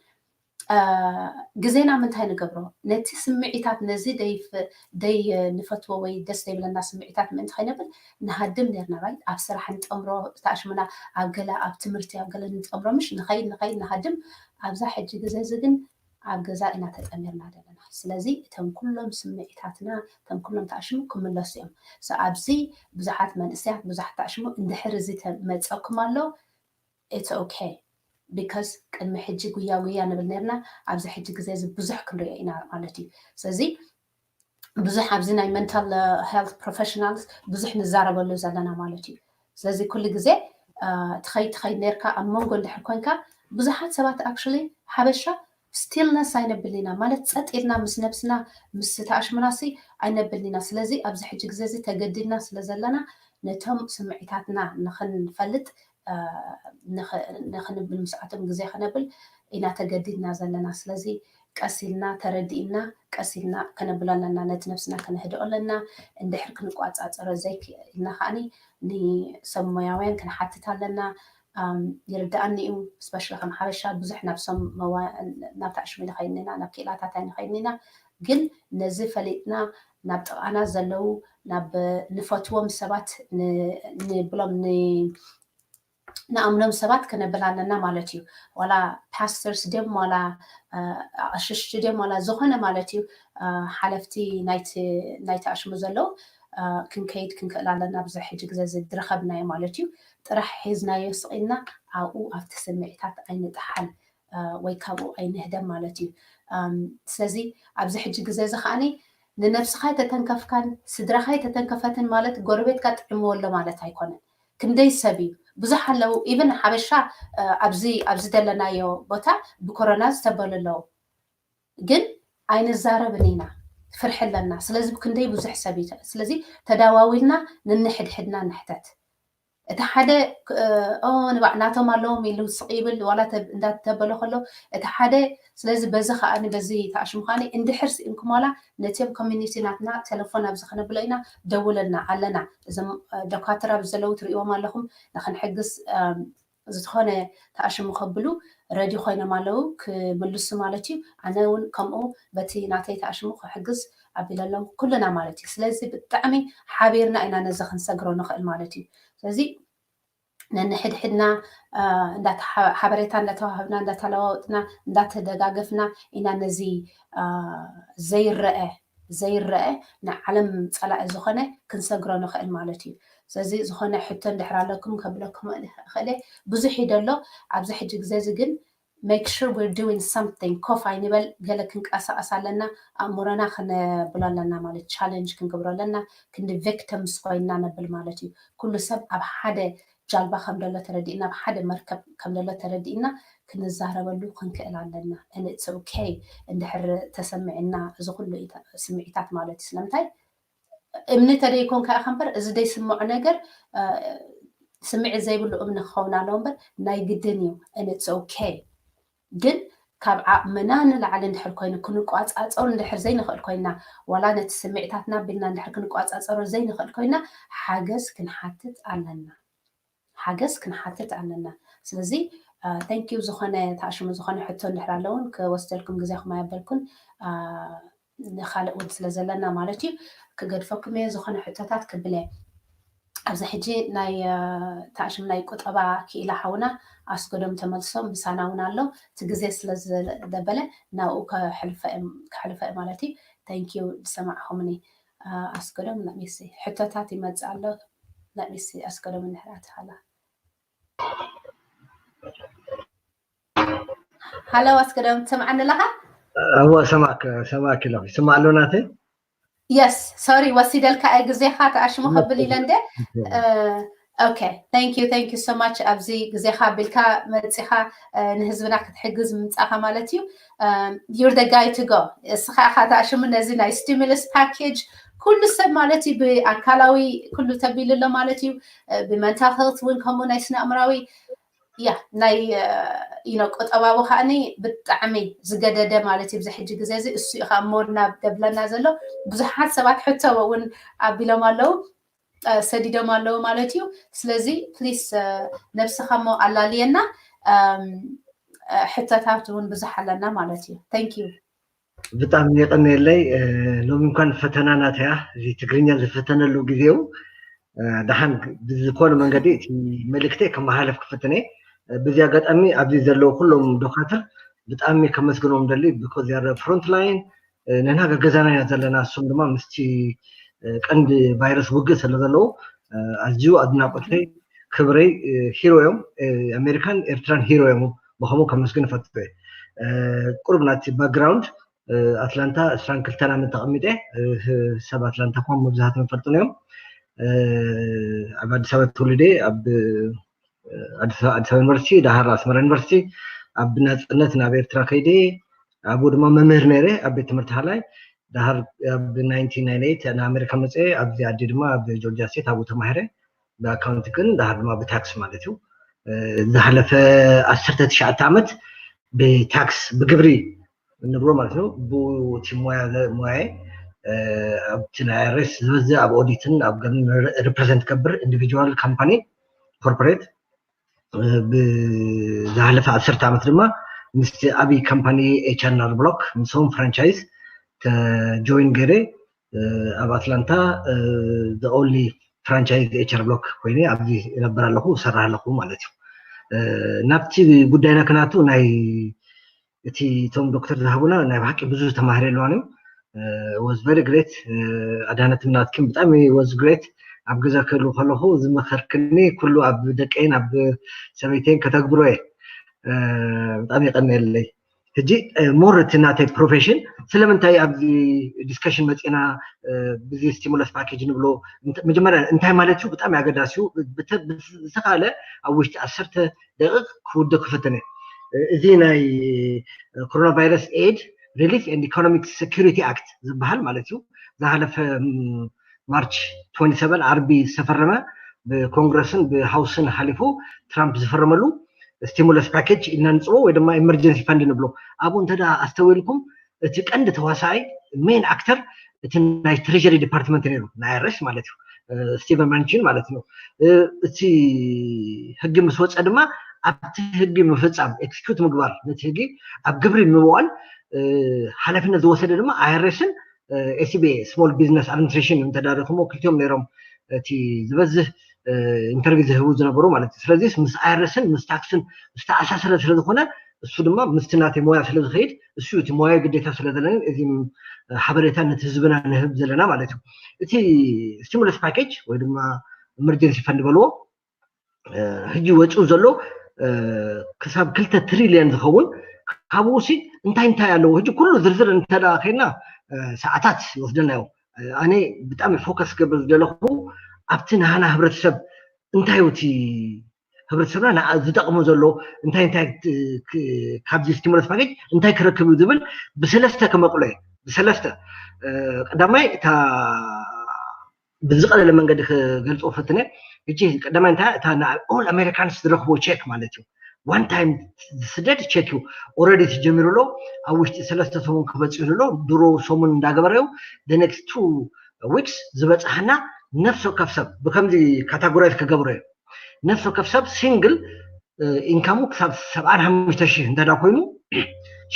ግዜና ምንታይ ንገብሮ ነቲ ስምዒታት ነዚ ደይ ንፈትዎ ወይ ደስ ዘይብለና ስምዒታት ምእንቲ ከይነብል ንሃድም ነርና ራይት ኣብ ስራሕ ንጠምሮ ተኣሽሙና ኣብ ገለ ኣብ ትምህርቲ ኣብ ገለ ንጠምሮ ምሽ ንኸይድ ንኸይድ ንሃድም ኣብዛ ሕጂ ግዜ እዚ ግን ኣብ ገዛ ኢና ተጠሚርና ዘለና ስለዚ እቶም ኩሎም ስምዒታትና እቶም ኩሎም ተኣሽሙ ክምለሱ እዮም ኣብዚ ብዙሓት መንእሰያት ብዙሓት ተኣሽሙ እንድሕር እዚ መፀኩም ኣሎ it's okay because ቅድሚ ሕጂ ጉያ ጉያ ንብል ነርና ኣብዚ ሕጂ ግዜ እዚ ብዙሕ ክንሪኦ ኢና ማለት እዩ ስለዚ ብዙሕ ኣብዚ ናይ mental health professionals ብዙሕ ንዛረበሉ ዘለና ማለት እዩ ስለዚ ኩሉ ግዜ ትኸይድ ትኸይድ ነርካ ኣብ መንጎ እንድሕር ኮንካ ብዙሓት ሰባት actually ሓበሻ stillness ኣይነብልን ኢና ማለት ፀጥ ኢልና ምስ ነብስና ምስ ተኣሽሙናሲ ኣይነብልን ኢና ስለዚ ኣብዚ ሕጂ ግዜ እዚ ተገዲድና ስለ ዘለና ነቶም ስምዒታትና ንኽንፈልጥ ንኽንብል ምስኣቶም ግዜ ክነብል ኢና ተገዲድና ዘለና ስለዚ ቀስ ኢልና ተረዲእና ቀስ ኢልና ከነብሎ ኣለና ነቲ ነብስና ከነህድኦ ኣለና እንድሕር ክንቋፃፀሮ ዘይክእልና ከዓኒ ንሰብ ሞያውያን ክንሓትት ኣለና ይርዳኣኒ እዩ ስፔሻሊ ከም ሓበሻ ብዙሕ ናብ ሰም ናብ ተኣሽሙ ንኸይድኒና ናብ ክኢላታት ኣይንኸይድኒና ግን ነዚ ፈሊጥና ናብ ጥቓና ዘለዉ ናብ ንፈትዎም ሰባት ንብሎም ንኣምኖም ሰባት ክነብል ኣለና ማለት እዩ ዋላ ፓስተርስ ድዮም ዋላ ኣሽሽቲ ድዮም ዋላ ዝኾነ ማለት እዩ ሓለፍቲ ናይቲ ኣሽሙ ዘለዉ ክንከይድ ክንክእል ኣለና ብዚ ሕጂ ግዜ ዝድረኸብናዮ ማለት እዩ ጥራሕ ሒዝናዮ ስቕ ኢልና ኣብኡ ኣብቲ ስምዒታት ኣይንጠሓል ወይ ካብኡ ኣይንህደም ማለት እዩ ስለዚ ኣብዚ ሕጂ ግዜ እዚ ከዓኒ ንነብስኻ ተተንከፍካን ስድራኻ ተተንከፈትን ማለት ጎረቤትካ ጥዕምዎ ኣሎ ማለት ኣይኮነን ክንደይ ሰብ እዩ ብዙሕ ኣለዉ ኢቨን ሓበሻ ኣብዚ ኣብዚ ዘለናዮ ቦታ ብኮሮና ዝተበሉ ኣለዉ ግን ኣይንዛረብን ኢና ፍርሒ ኣለና ስለዚ ክንደይ ብዙሕ ሰብ እዩ ስለዚ ተዳዋዊልና ንንሕድሕድና ንሕተት እቲ ሓደ ናቶም ኣለዎም ኢሉ ስቕ ይብል ዋላ እንዳተበሎ ከሎ እቲ ሓደ ስለዚ በዚ ከዓ በዚ ተኣሽሙ ከዓ እንድሕር ስኢንኩም ዋላ ነቲም ኮሚኒቲ ናትና ቴሌፎን ኣብዚ ከነብሎ ኢና ደውለልና ኣለና እዞም ዶካትር ኣብዚ ዘለዉ ትርእዎም ኣለኹም ንክንሕግዝ ዝኾነ ተኣሽሙ ከብሉ ረዲ ኮይኖም ኣለዉ ክምልሱ ማለት እዩ ኣነ እውን ከምኡ በቲ ናተይ ተኣሽሙ ክሕግዝ ኣቢለ ኣለዉ ኩልና ማለት እዩ ስለዚ ብጣዕሚ ሓቢርና ኢና ነዚ ክንሰግሮ ንኽእል ማለት እዩ ስለዚ ነንሕድሕድና ሓበሬታ እንዳተዋሃብና እንዳተለዋወጥና እንዳተደጋገፍና ኢና ነዚ ዘይረአ ዘይረአ ንዓለም ፀላኢ ዝኾነ ክንሰግሮ ንኽእል ማለት እዩ ስለዚ ዝኾነ ሕቶ እንድሕር ኣለኩም ከብለኩም እኽእለ ብዙሕ እዩ ደሎ ኣብዚ ሕጂ ግዜ እዚ ግን make sure we're doing something ኮፍ ኣይንበል ገለ ክንቀሳቀስ ኣለና ኣእምሮና ክነብሎ ኣለና ማለት challenge ክንገብሮ ኣለና ክንዲ victims ኮይንና ነብል ማለት እዩ ኩሉ ሰብ ኣብ ሓደ ጃልባ ከም ደሎ ተረዲእና ኣብ ሓደ መርከብ ከም ደሎ ተረዲእና ክንዛረበሉ ክንክእል ኣለና and it's okay እንድሕር ተሰሚዕና እዚ ኩሉ ስምዒታት ማለት እዩ ስለምንታይ እምኒ ተደይኮን ከዓ ከንበር እዚ ደይስምዖ ነገር ስምዒት ዘይብሉ እምኒ ክኸውን ኣለዎ እምበር ናይ ግድን እዩ and it's okay ግን ካብ ዓቕምና ንላዕሊ እንድሕር ኮይኑ ክንቋፃፀሩ እንድሕር ዘይንኽእል ኮይና ዋላ ነቲ ስምዒታትና ቢልና እንድሕር ክንቋፃፀሮ ዘይንኽእል ኮይና ሓገዝ ክንሓትት ኣለና ሓገዝ ክንሓትት ኣለና ስለዚ thank you ዝኾነ ተኣሽሙ ዝኾነ ሕቶ እንድሕር ኣለውን ክወስደልኩም ግዜኹም ኣየበልኩን ንካልእ እውን ስለ ዘለና ማለት እዩ ክገድፈኩም እየ ዝኾነ ሕቶታት ክብል እየ ኣብዚ ሕጂ ናይ ተኣሽም ናይ ቁጠባ ክኢላ ሓውና ኣስገዶም ተመልሶ ምሳና እውን ኣሎ እቲ ግዜ ስለ ዝደበለ ናብኡ ከሕልፈ እየ ማለት እዩ thank you ዝሰማዕኹምኒ ኣስገዶም let me see ሕቶታት ይመፅእ ኣሎ let me see ኣስገዶም እንድሕር ኣትኻላ ሃሎ ኣስገዶም ትሰምዓኒ ኣለኻ እወ ሰማክ ሰማክ ኣለኹ ይስማዕ ኣሎ ናተይ Yes, sorry ወሲደልካ እየ ግዜኻ ተኣሽሙ ከብል ኢለ እንደ okay, thank you, thank you so much ኣብዚ ግዜኻ ቢልካ መፂኻ ንህዝብና ክትሕግዝ ምምፃእኻ ማለት እዩ። You're the guy to go። እስኻ ኢኻ ተኣሽሙ ነዚ ናይ stimulus package ኩሉ ሰብ ማለት እዩ ብኣካላዊ ኩሉ ተቢሉ ኣሎ ማለት እዩ። ብመንታል ሄልት እውን ከምኡ ናይ ስነ ኣእምራዊ ያ ናይ ቁጠባዊ ከዓኒ ብጣዕሚ ዝገደደ ማለት እዩ። ብዚ ሕጂ ግዜ እዚ እሱ እዩ ከዓ ሞር ናብ ደብለና ዘሎ። ብዙሓት ሰባት ሕቶ እውን ኣቢሎም ኣለዉ፣ ሰዲዶም ኣለዉ ማለት እዩ። ስለዚ ፕሊስ ነብስኻ እሞ ኣላልየና፣ ሕቶታት እውን ብዙሕ ኣለና ማለት እዩ። Thank you። ብጣዕሚ የቐንየለይ። ሎሚ እንኳን ፈተና ናተያ እዚ ትግርኛ ዝፈተነሉ ግዜው ደሓን ብዝኾነ መንገዲ እቲ መልእክተይ ከመሓለፍ ክፍትነ። በዚ ኣጋጣሚ ኣብዚ ዘለዉ ኩሎም ዶካትር ብጣዕሚ ከመስግኖም ደሊ because they are front line። ንሕና ገገዛና ኢና ዘለና፣ እሶም ድማ ምስቲ ቀንዲ ቫይረስ ውግእ ስለ ዘለዉ ኣዝዩ ኣድናቆተይ ክብረይ ሂሮ እዮም። ኣሜሪካን ኤርትራን ሂሮ እዮም። ብኸምኡ ከመስግን እፈቱ እየ። ቁሩብ ናቲ ባክግራውንድ ኣትላንታ ዕስራን ክልተን ዓመት ተቐሚጠ። ሰብ ኣትላንታ እኳ መብዛሕትኦም ይፈልጡን እዮም። ኣብ ኣዲስ ኣበባ ተወሊደ፣ ኣብ ኣዲስ ኣበባ ዩኒቨርሲቲ፣ ደሃር ኣስመራ ዩኒቨርሲቲ፣ ኣብ ናፅነት ናብ ኤርትራ ከይደ ኣብኡ ድማ መምህር ነይረ ኣብ ቤት ትምህርቲ ሃላይ። ደሃር ኣብ ናይንቲን ናይንቲ ኤይት ንኣሜሪካ መፅአ። ኣብዚ ዓዲ ድማ ኣብ ጆርጂያ ስቴት ኣብኡ ተማሂረ ብኣካውንቲንግን ደሃር ድማ ብታክስ ማለት እዩ። ዝሓለፈ ዓሰርተ ትሽዓተ ዓመት ብታክስ ብግብሪ ንብሎ ማለት ነው። ብኡ እቲ ሞያ ሞያየ ኣብቲ ናይ ኣይኣርኤስ ዝበዝሕ ኣብ ኦዲትን ኣብ ገምን ሪፕሬዘንት ገብር ኢንዲቪጁዋል ካምፓኒ ኮርፖሬት። ብዝሓለፈ ዓሰርተ ዓመት ድማ ምስቲ ዓብዪ ካምፓኒ ኤች ኣን ኣር ብሎክ ምስኦም ፍራንቻይዝ ጆይን ገይረ ኣብ ኣትላንታ the only franchise ኤች ኣር ብሎክ ኮይነ ኣብዚ እነብር ኣለኹ፣ እሰርሕ ኣለኹ ማለት እዩ። ናብቲ ጉዳይና ክናቱ ናይ እቲ እቶም ዶክተር ዝሃቡና ናይ ብሓቂ ብዙ ተማሃሪ ኣለዋን እዮም። Was very great። ኣዳነትም ናትክን ብጣዕሚ was great። ኣብ ገዛ ክህሉ ከለኹ ዝመኸርክኒ ኩሉ ኣብ ደቀይን ኣብ ሰበይተይን ከተግብሮ እየ። ብጣዕሚ የቐንየለይ። ሕጂ ሞር እቲ ናተይ ፕሮፌሽን ስለምንታይ ኣብዚ ዲስከሽን መፂና ብዚ ስቲሙለስ ፓኬጅ ንብሎ መጀመርያ እንታይ ማለት እዩ ብጣዕሚ ኣገዳሲ እዩ። ዝተኻለ ኣብ ውሽጢ ዓሰርተ ደቂቕ ክውደ ክፍትን እየ። እዚ ናይ ኮሮና ቫይረስ ኤድ ሪሊፍ ኤንድ ኢኮኖሚክ ሴኩሪቲ ኣክት ዝበሃል ማለት እዩ። ዝሓለፈ ማርች ትወንቲ ሰቨን ዓርቢ ዝተፈረመ ብኮንግረስን ብሃውስን ሓሊፉ ትራምፕ ዝፈረመሉ ስቲሙለስ ፓኬጅ ኢልና ንፅዎ ወይ ድማ ኢመርጀንሲ ፈንድ ንብሎ። ኣብኡ እንተ ኣስተውኢልኩም እቲ ቀንዲ ተዋሳኣይ ሜን ኣክተር እቲ ናይ ትሬጀሪ ዲፓርትመንት ነይሩ ናይ ኣይኣርኤስ ማለት እዩ። ስቲቨን ማንቺን ማለት ነው። እቲ ህጊ ምስ ወፀ ድማ ኣብቲ ህጊ ምፍፃም ኤክስኪዩት ምግባር ነቲ ህጊ ኣብ ግብሪ ምውዓል ሓላፍነት ዝወሰደ ድማ ኣይኣርኤስን ኤስቢኤ ስሞል ቢዝነስ ኣድሚኒስትሬሽን እዩ። እንተዳሪኹሞ ክልቲኦም ነይሮም እቲ ዝበዝህ ኢንተርቪው ዝህቡ ዝነበሩ ማለት እዩ። ስለዚ ምስ ኣይኣርኤስን ምስ ታክስን ዝተኣሳሰረ ስለዝኾነ እሱ ድማ ምስቲ ናተይ ሞያ ስለዝኸይድ እሱ እቲ ሞያዊ ግዴታ ስለዘለኒ እዚ ሓበሬታ ነቲ ህዝብና ንህብ ዘለና ማለት እዩ። እቲ ስቲሙለስ ፓኬጅ ወይ ድማ ኢመርጀንሲ ፈንድ በልዎ ሕጂ ወፂኡ ዘሎ ክሳብ ክልተ ትሪልየን ዝኸውን ካብኡ ሲ እንታይ እንታይ ኣለዎ ሕጂ ኩሉ ዝርዝር እንተ ከይድና ሰዓታት ይወስደና እዩ። ኣነ ብጣዕሚ ፎከስ ክገብር ዝደለኹ ኣብቲ ናሃና ህብረተሰብ እንታይ እቲ ህብረተሰብና ዝጠቕሞ ዘሎ እንታይ እንታይ ካብዚ ስቲሙለስ ፓኬጅ እንታይ ክረክብ እዩ ዝብል ብሰለስተ ከመቕሎ እየ። ብሰለስተ ቀዳማይ እታ ብዝቐለለ መንገዲ ክገልፆ ፈትነ። ሕጂ ቀዳማይ እንታይ እታ ኦል ኣሜሪካንስ ዝረኽቦ ቼክ ማለት እዩ። ዋን ታይም ዝስደድ ቼክ እዩ። ኦረዲ ተጀሚሩ ኣሎ። ኣብ ውሽጢ ሰለስተ ሰሙን ክበፅሕ ዘሎ ድሮ ሰሙን እንዳገበረ እዩ። ኔክስት ቱ ዊክስ ዝበፅሓና ነፍሲ ወከፍ ሰብ ብከምዚ ካታጎራይዝ ክገብሮ እዩ። ነፍሲ ወከፍ ሰብ ሲንግል ኢንካሙ ክሳብ ሰብዓን ሓሙሽተ ሺህ እንተዳ ኮይኑ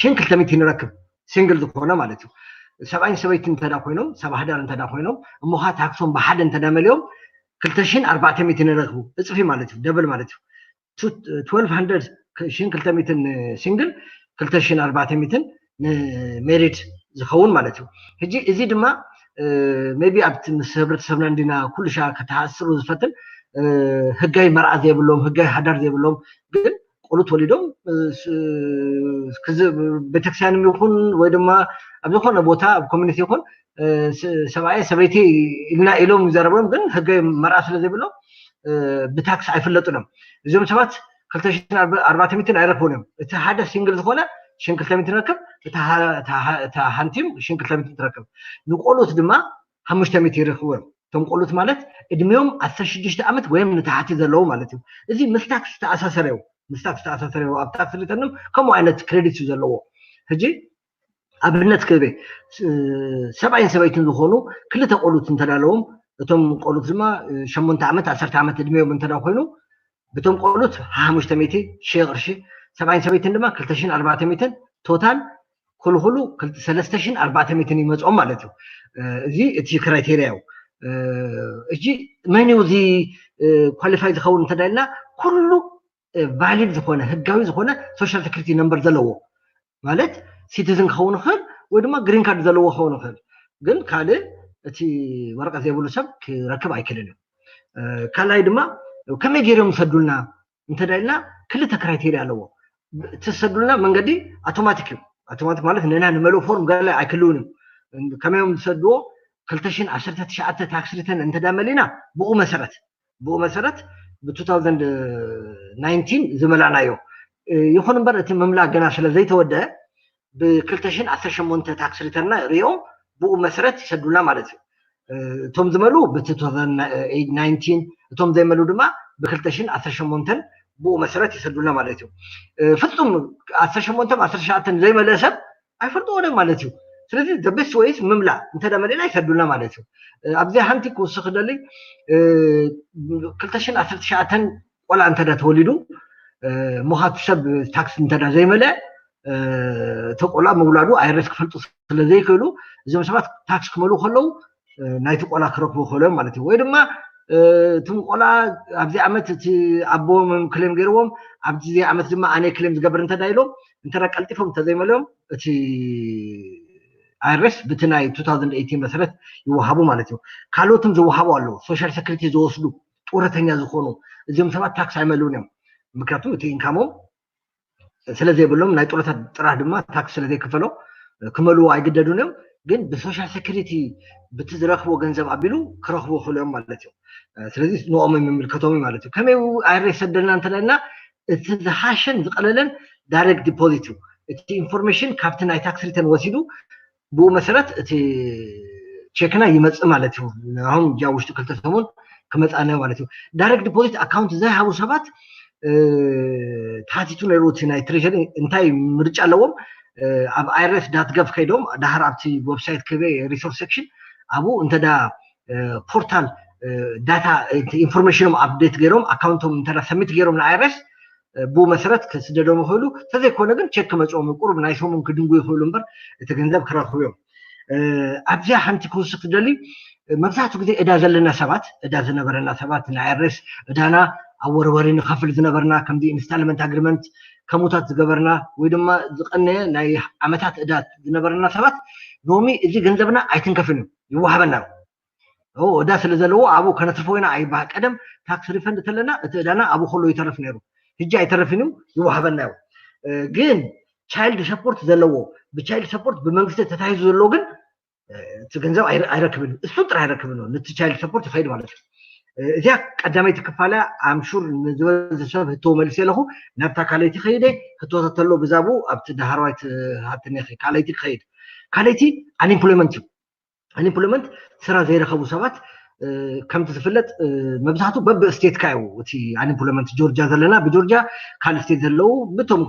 ሽን ክልተ ሚእቲ ንረክብ። ሲንግል ዝኾነ ማለት እዩ። ሰብኣይን ሰበይትን እንተዳ ኮይኖም ሰብ ሓዳር እንተዳ ኮይኖም እሞ ከዓ ታክሶም ብሓደ እንተዳ መሊኦም ክልተ ሽን ኣርባዕተ ሚእቲ ንረክቡ። እፅፊ ማለት እዩ። ደብል ማለት እዩ። ትወልቭ ሃንድረድ ሽን ክልተ ሚእትን ሲንግል ክልተ ሽን ኣርባዕተ ሚእትን ንሜሪድ ዝኸውን ማለት እዩ። ሕጂ እዚ ድማ ሜቢ ኣብቲ ምስ ህብረተሰብና እንዲና ኩሉ ሻ ከተሓስሩ ዝፈትን ህጋይ መርዓ ዘይብሎም ህጋይ ሓዳር ዘይብሎም ግን ቆልዑ ተወሊዶም ቤተክርስትያንም ይኹን ወይ ድማ ኣብ ዝኾነ ቦታ ኣብ ኮሚኒቲ ይኹን ሰብኣየ ሰበይቲ ኢልና ኢሎም ይዛረቦም፣ ግን ህገ መርኣ ስለ ዘይብሎም ብታክስ ኣይፍለጡን እዮም። እዚኦም ሰባት ክልተ ሽሕን ኣርባዕተ ሚእትን ኣይረክቡን እዮም። እቲ ሓደ ሲንግል ዝኾነ ሽን ክልተ ሚእትን ይረክብ፣ እታ ሓንቲም ሽን ክልተ ሚእትን ትረክብ። ንቆልኡት ድማ ሓሙሽተ ሚእቲ ይረክቡ እዮም። እቶም ቆልኡት ማለት እድሜኦም ዓሰርተ ሽዱሽተ ዓመት ወይም ንታሕቲ ዘለዉ ማለት እዩ። እዚ ምስ ታክስ ዝተኣሳሰረ እዩ። ምስ ታክስ ዝተኣሳሰረ እዩ። ኣብ ታክስ ሪተርንም ከምኡ ዓይነት ክሬዲት እዩ ዘለዎ። ሕጂ ኣብነት ክህበ፣ ሰብኣይን ሰበይትን ዝኾኑ ክልተ ቆልኡት እንተዳለዎም፣ እቶም ቆልኡት ድማ ሸሞንተ ዓመት ዓሰርተ ዓመት እድሜኦም እንተዳ ኮይኑ፣ ብቶም ቆልኡት ሓሙሽተ ሚእቲ ሺህ ቅርሺ፣ ሰብኣይን ሰበይትን ድማ ክልተ ሽሕን ኣርባዕተ ሚእትን፣ ቶታል ኩልኩሉ ሰለስተ ሽሕን ኣርባዕተ ሚእትን ይመፅኦም ማለት እዩ። እዚ እቲ ክራይቴሪያ እዩ። እጂ መን እዩ እዚ ኳሊፋይ ዝኸውን እንተዳልና፣ ኩሉ ቫሊድ ዝኾነ ህጋዊ ዝኾነ ሶሻል ሴኩሪቲ ነምበር ዘለዎ ማለት ሲቲዝን ክኸውን ይኽእል ወይ ድማ ግሪን ካርድ ዘለዎ ክኸውን ይኽእል። ግን ካልእ እቲ ወረቀት ዘይብሉ ሰብ ክረክብ ኣይክእልን እዩ። ካልኣይ ድማ ከመይ ገይሮም ይሰዱልና እንተዳልና ክልተ ክራይቴሪያ ኣለዎ። እቲ ዝሰዱልና መንገዲ ኣውቶማቲክ እዩ። ኣውቶማቲክ ማለት ንና ንመልኡ ፎርም ገለ ኣይክልውን እዩ። ከመዮም ዝሰድዎ ክልተ ሽሕን ዓሰርተ ትሽዓተ ታክስ ሪተርን እንተዳ መሊና ብኡ መሰረት ብኡ መሰረት ብ2019 ዝመላናዮ ይኹን እምበር እቲ ምምላእ ገና ስለ ዘይተወደአ ብ2018 ታክስ ሪተርና ሪኦም ብኡ መሰረት ይሰዱልና ማለት እዩ። እቶም ዝመሉ ብ እቶም ዘይመሉ ድማ ብ2018 ብኡ መሰረት ይሰዱልና ማለት እዩ። ፍጹም 18 19 ዘይመለአ ሰብ ኣይፈልጥዎ ዶ ማለት እዩ። ስለዚ the best way is ምምላእ እንተ መሊእና ይሰዱልና ማለት እዩ። ኣብዚ ሓንቲ ክውስኽ ደሊ 2019 ቆልዓ እንተ ተወሊዱ ሞኻቲ ሰብ ታክስ እንተ ዘይመልአ እቲ ቆልዓ ምውላዱ ኣይረስ ክፈልጡ ስለ ዘይክእሉ እዞም ሰባት ታክስ ክመልኡ ከለዉ ናይቲ ቆልዓ ክረክቡ ክእሎም ማለት እዩ። ወይ ድማ እቶም ቆልዓ ኣብዚ ዓመት እቲ ኣቦ ክሌም ገይርዎም ኣብዚ ዓመት ድማ ኣነ ክሌም ዝገብር እንተ ኢሎም እንተ ቀልጢፎም እንተዘይመልኦም እቲ ኣይረስ ብቲ ናይ 2018 መሰረት ይወሃቡ ማለት እዩ። ካልኦትም ዝወሃቡ ኣለዉ። ሶሻል ሴኩሪቲ ዝወስዱ ጡረተኛ ዝኾኑ እዚኦም ሰባት ታክስ ኣይመልኡን እዮም። ምክንያቱ እቲ ኢንካሞም ስለ ዘይብሎም ናይ ጡረታ ጥራሕ ድማ ታክስ ስለ ዘይክፈሎ ክመልኡ ኣይግደዱን እዮም። ግን ብሶሻል ሴኩሪቲ ብቲ ዝረክቦ ገንዘብ ኣቢሉ ክረክቦ ክእሉ እዮም ማለት እዩ። ስለዚ ንኦም ይምልከቶም ማለት እዩ። ከመይ ኣይረስ ይሰደልና እንተለና እቲ ዝሓሸን ዝቀለለን ዳይሬክት ዲፖዚት እዩ። እቲ ኢንፎርሜሽን ካብቲ ናይ ታክስ ሪተርን ወሲዱ ብኡ መሰረት እቲ ቼክና ይመፅእ ማለት እዩ። ኣሁን እዚኣ ውሽጢ ክልተ ሰሙን ክመፃና ማለት እዩ። ዳይሬክት ዲፖዚት ኣካውንት ዘይሃቡ ሰባት ተሓቲቱ ነይሩ እቲ ናይ ትሬሸሪ እንታይ ምርጫ ኣለዎም? ኣብ ኣይረስ ዳት ገቭ ከይዶም ዳሕር ኣብቲ ዌብሳይት ክበ ሪሶርስ ሴክሽን ኣብኡ እንተዳ ፖርታል ዳታ ኢንፎርሜሽኖም ኣፕዴት ገይሮም ኣካውንቶም እንተ ሰሚት ገይሮም ንኣይረስ ብኡ መሰረት ክስደዶም ይኽእሉ። እንተዘይኮነ ግን ቸክ ክመፅኦም ቁሩብ ናይ ሰሙን ክድንጉ ይኽእሉ እምበር እቲ ገንዘብ ክረኽቡ እዮም። ኣብዚኣ ሓንቲ ክውስኽ ትደሊ መብዛሕትኡ ግዜ እዳ ዘለና ሰባት እዳ ዝነበረና ሰባት ንኣይረስ እዳና ኣብ ወርወሪ ንኸፍል ዝነበርና ከምዚ ኢንስታልመንት ኣግሪመንት ከምኡታት ዝገበርና ወይ ድማ ዝቐነየ ናይ ዓመታት እዳ ዝነበረና ሰባት ሎሚ እዚ ገንዘብና ኣይትንከፍን እዩ ይወሃበና እዩ። እዳ ስለ ዘለዎ ኣብኡ ከነትርፎ ኢና ኣይበሃል። ቀደም ታክስ ሪፈንድ ተለና እቲ እዳና ኣብኡ ከሎ ይተርፍ ነይሩ። ሕጂ ኣይተርፍን እዩ ይወሃበና እዩ። ግን ቻይልድ ሰፖርት ዘለዎ ብቻይልድ ሰፖርት ብመንግስቲ ተታሂዙ ዘሎ ግን እቲ ገንዘብ ኣይረክብን እሱ ጥራሕ ኣይረክብን ነቲ ቻይልድ ሰፖርት ይኸይድ ማለት እዩ። እዚኣ ቀዳመይቲ ክፋላ ኣምሹር ንዝበዝ ሰብ ህቶ መልስ ኣለኹ። ናብታ ካልኣይቲ ከይደ ህቶታት ተሎ ብዛቡ ኣብቲ ዳሃርዋይ ትሃትኒ ካልኣይቲ ክኸይድ ካልኣይቲ ኣንኤምፕሎይመንት እዩ። ኣንኤምፕሎይመንት ስራ ዘይረኸቡ ሰባት ከምቲ ዝፍለጥ መብዛሕቱ በብ ስቴትካ እዩ እቲ ኣንኤምፕሎይመንት ጆርጂያ ዘለና ብጆርጂያ ካልእ ስቴት ዘለዉ ብቶም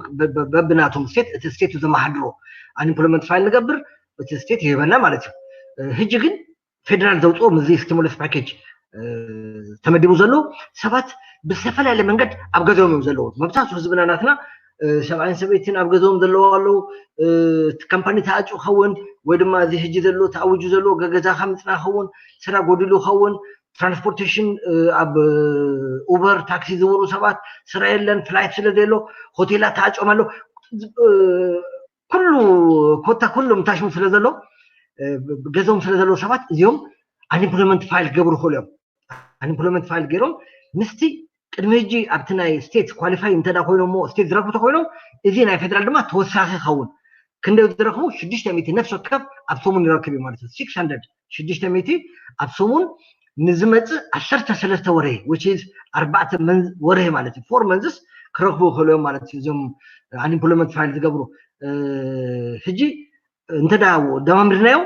በብናቶም ስቴት እቲ ስቴት ዘመሓድሮ ኣንኤምፕሎይመንት ፋይል ንገብር እቲ ስቴት ይህበና ማለት እዩ። ሕጂ ግን ፌደራል ዘውፅኦ ምዚ ስቲሙለስ ፓኬጅ ተመዲቡ ዘሎ ሰባት ብዝተፈላለየ መንገድ ኣብ ገዛኦም እዮም ዘለዉ። መብዛሕትኡ ህዝብና ናትና ሰብኣይን ሰበይትን ኣብ ገዛኦም ዘለዉ ኣለዉ። ካምፓኒ ተኣጭ ኸውን ወይ ድማ እዚ ሕጂ ዘሎ ተኣውጁ ዘሎ ገገዛኻ ምፅና ኸውን ስራ ጎዲሉ ኸውን ትራንስፖርቴሽን ኣብ ኡበር ታክሲ ዝውሩ ሰባት ስራ የለን ፍላይት ስለ ዘሎ ሆቴላት ተኣጭኦም ኣሎ። ኩሉ ኮታ ኩሉ ምታሽሙ ስለ ዘሎ ገዞም ስለ ዘለዉ ሰባት እዚኦም ኣንኤምፕሎይመንት ፋይል ክገብሩ ክእሉ እዮም። ኣንኤምፕሎይመንት ፋይል ገይሮም ምስቲ ቅድሚ ሕጂ ኣብቲ ናይ ስቴት ኳሊፋይ እንተዳ ኮይኖም እሞ ስቴት ዝረክቡ ተኮይኖም እዚ ናይ ፌደራል ድማ ተወሳኺ ይኸውን። ክንደይ ዝረክቡ ሽዱሽተ ሚእቲ ነፍሲ ወከፍ ኣብ ሰሙን ይረክብ እዩ ማለት እዩ። ሽዱሽተ ሚእቲ ኣብ ሰሙን ንዝመፅእ ዓሰርተ ሰለስተ ወርሒ which is ኣርባዕተ ወርሒ ማለት እዩ። ፎር መንዝስ ክረክቡ ይኽእሉ እዮም ማለት እዩ። እዞም ኣንኢምፕሎይመንት ፋይል ዝገብሩ ሕጂ እንተ ደማምርናዮ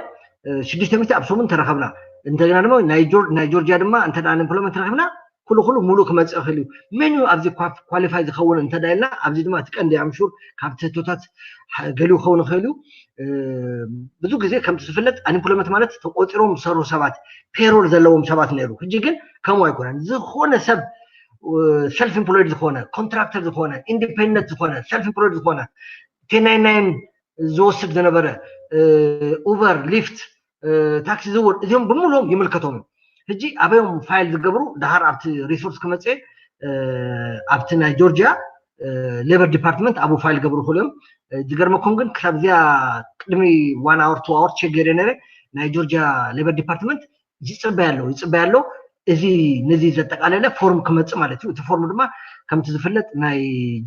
ሽዱሽተ ሚእቲ ኣብ ሰሙን ተረኸብና። እንደገና ድማ ናይ ጆርጅያ ድማ እንተ ኣንኢምፕሎይመንት ረኺብና ኩሉ ኩሉ ሙሉ ክመፅእ ይኽእል እዩ። መን እዩ ኣብዚ ኳሊፋይ ዝኸውን እንተ ኢልና ኣብዚ ድማ እቲ ቀንዲ ኣምሹር ካብቲ ህቶታት ገሊኡ ክኸውን ይኽእል እዩ። ብዙ ግዜ ከምቲ ዝፍለጥ ኣንኢምፕሎይመንት ማለት ተቆፂሮም ዝሰርሑ ሰባት ፔሮል ዘለዎም ሰባት ነይሩ። ሕጂ ግን ከምኡ ኣይኮነን። ዝኾነ ሰብ ሰልፍ ኢምፕሎይድ ዝኾነ ኮንትራክተር ዝኾነ ኢንዲፔንደንት ዝኾነ ሰልፍ ኢምፕሎይድ ዝኾነ ቴናይናይን ዝወስድ ዝነበረ ኡበር ሊፍት ታክሲ ዝውር እዚኦም ብምሉኦም ይምልከቶም። ሕጂ ኣበዮም ፋይል ዝገብሩ ድሃር ኣብቲ ሪሶርስ ክመፀ ኣብቲ ናይ ጆርጂያ ሌበር ዲፓርትመንት ኣብኡ ፋይል ገብሩ ክእሉ እዮም። ዝገርመኩም ግን ክሳብ እዚኣ ቅድሚ ዋን ኣወር ቱ ኣወር ቸክ ገይረ ነረ ናይ ጆርጂያ ሌበር ዲፓርትመንት ይፅበያ ኣሎ ይፅበያ ኣሎ። እዚ ነዚ ዘጠቃለለ ፎርም ክመፅእ ማለት እዩ። እቲ ፎርም ድማ ከምቲ ዝፍለጥ ናይ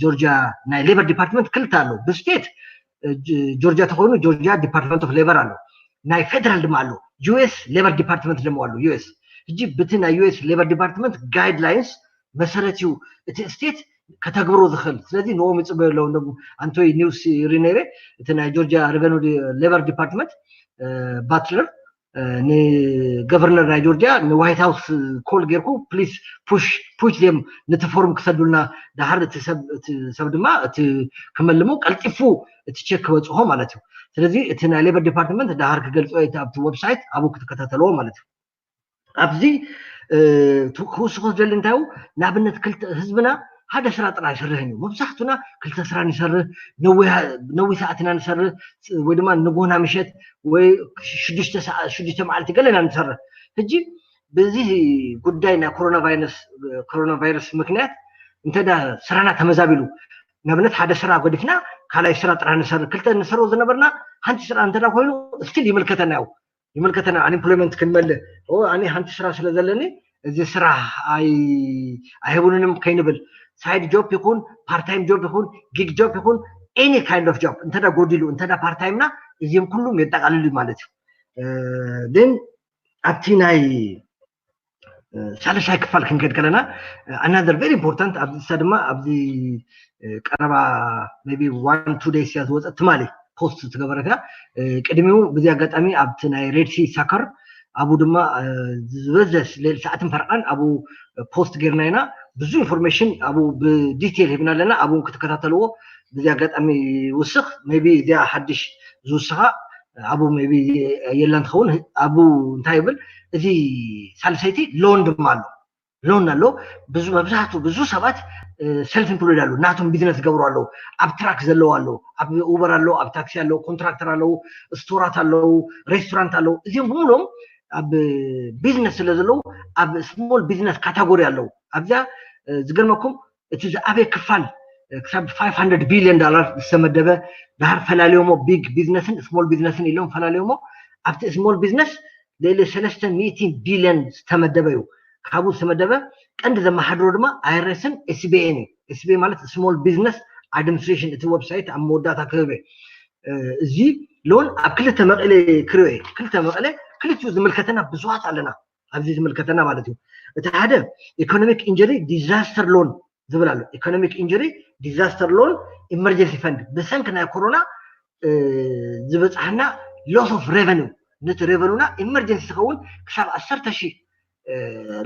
ጆርጂያ ናይ ሌበር ዲፓርትመንት ክልተ ኣሎ። ብስቴት ጆርጂያ ተኮይኑ ጆርጂያ ዲፓርትመንት ኦፍ ሌበር ኣሎ። ናይ ፌደራል ድማ ኣሎ። ዩኤስ ሌበር ዲፓርትመንት ድማ ኣሎ። ዩኤስ ሕጂ ብቲ ናይ ዩኤስ ሌበር ዲፓርትመንት ጋይድላይንስ መሰረት እዩ እቲ ስቴት ከተግብሮ ዝኽእል። ስለዚ ንኦም ይፅበዩ ኣለዉ። ኣንቶይ ኒውስ ይርኢ ነይረ። እቲ ናይ ጆርጂያ ሬቨኑ ሌበር ዲፓርትመንት ባትለር ንገቨርነር ናይ ጆርጂያ ንዋይት ሃውስ ኮል ጌርኩ ፕሊስ ፑሽ ፑሽ ዜም ነቲ ፎርም ክሰዱልና ድሓር እቲ ሰብ ድማ እቲ ክመልሞ ቀልጢፉ እቲ ቸክ ክበፅሖ ማለት እዩ። ስለዚ እቲ ናይ ሌበር ዲፓርትመንት ድሓር ክገልፆ ኣብቲ ዌብሳይት ኣብኡ ክትከታተልዎ ማለት እዩ። ኣብዚ ክውስኮ ዝደሊ እንታይ ንኣብነት ክልተ ህዝብና ሓደ ስራ ጥራይ ይሰርሕን እዩ። መብዛሕቱና ክልተ ስራ ንሰርህ ነዊህ ሰዓትና ንሰርህ ወይ ድማ ንጎና ምሸት ወይ ሽዱሽተ መዓልቲ ገለና ንሰርህ። ሕጂ በዚ ጉዳይ ናይ ኮሮና ቫይረስ ምክንያት እንተ ስራና ተመዛቢሉ ንኣብነት ሓደ ስራ ገዲፍና ካልኣይ ስራ ጥራይ ንሰርህ ክልተ ንሰርዎ ዝነበርና ሓንቲ ስራ እንተ ኮይኑ ስቲል ይምልከተና እዩ። ይምልከተና ኣንኤምፕሎይመንት ክንመልእ ኣነ ሓንቲ ስራ ስለ ዘለኒ እዚ ስራ ኣይህቡንንም ከይንብል ሳይድ ጆብ ይኹን ፓርታይም ጆብ ይኹን ጊግ ጆብ ይኹን any kind of job እንተ ጎዲሉ እንተ ፓርታይምና እዚም ኩሉም የጠቃልሉ ማለት እዩ። ግን ኣብቲ ናይ ሳልሳይ ክፋል ክንከድ ከለና another very important ኣብዚ ድማ ኣብዚ ቀረባ ቢ one two days እያ ዝወፀት ትማሊ ፖስት ዝገበረት እያ። ቅድሚኡ ብዚ ኣጋጣሚ ኣብቲ ናይ ሬድ ሲ ሳከር ኣብኡ ድማ ዝበዘ ሰዓትን ፈረቓን ኣብኡ ፖስት ጌርና ኢና። ብዙ ኢንፎርሜሽን ኣብኡ ብዲቴል ሂብና ኣለና። ኣብኡ ክትከታተልዎ ብዚ ኣጋጣሚ ይውስኽ። ቢ እዚኣ ሓድሽ ዝውስኻ ኣብኡ ቢ የላን ትኸውን። ኣብኡ እንታይ ይብል እዚ ሳልሰይቲ ሎን ድማ ኣሎ ሎን ኣሎ። ብዙ መብዛሕቱ ብዙ ሰባት ሰልፍ ኢምፕሎይድ ኣለዉ ናቶም ቢዝነስ ዝገብሩ ኣለዉ ኣብ ትራክ ዘለዉ ኣለዉ ኣብ ኡበር ኣለዉ ኣብ ታክሲ ኣለዉ ኮንትራክተር ኣለዉ ስቶራት ኣለዉ ሬስቶራንት ኣለዉ እዚኦም ብምሎም ኣብ ቢዝነስ ስለ ዘለዉ ኣብ ስሞል ቢዝነስ ካታጎሪ ኣለዉ። ኣብዚኣ ዝገርመኩም እቲ ዝኣበየ ክፋል ክሳብ five hundred billion dollar ዝተመደበ ድሃር ፈላልዮሞ ቢግ ቢዝነስን ስሞል ቢዝነስን ኢሎም ፈላልዮሞ ኣብቲ ስሞል ቢዝነስ ልእሊ ሰለስተ ሚእቲ ቢልዮን ዝተመደበ እዩ። ካብኡ ዝተመደበ ቀንዲ ዘመሓድሮ ድማ ኣይረስን ኤስቢኤን እዩ። ኤስቢኤ ማለት ስሞል ቢዝነስ ኣድሚኒስትሬሽን እቲ ዌብሳይት ኣብ መወዳእታ ክህበ እዚ ሎን ኣብ ክልተ መቐለ ክሪኦ ክልተ መቐለ ክልቲኡ ዝምልከተና ብዙሃት ኣለና ኣብዚ ዝምልከተና ማለት እዩ። እቲ ሓደ ኢኮኖሚክ ኢንጀሪ ዲዛስተር ሎን ዝብል ኣሎ። ኢኮኖሚክ ኢንጀሪ ዲዛስተር ሎን ኢመርጀንሲ ፈንድ ብሰንኪ ናይ ኮሮና ዝበፅሓና ሎስ ኦፍ ሬቨኑ ነቲ ሬቨኑና ኢመርጀንሲ ዝኸውን ክሳብ ዓሰርተ ሺህ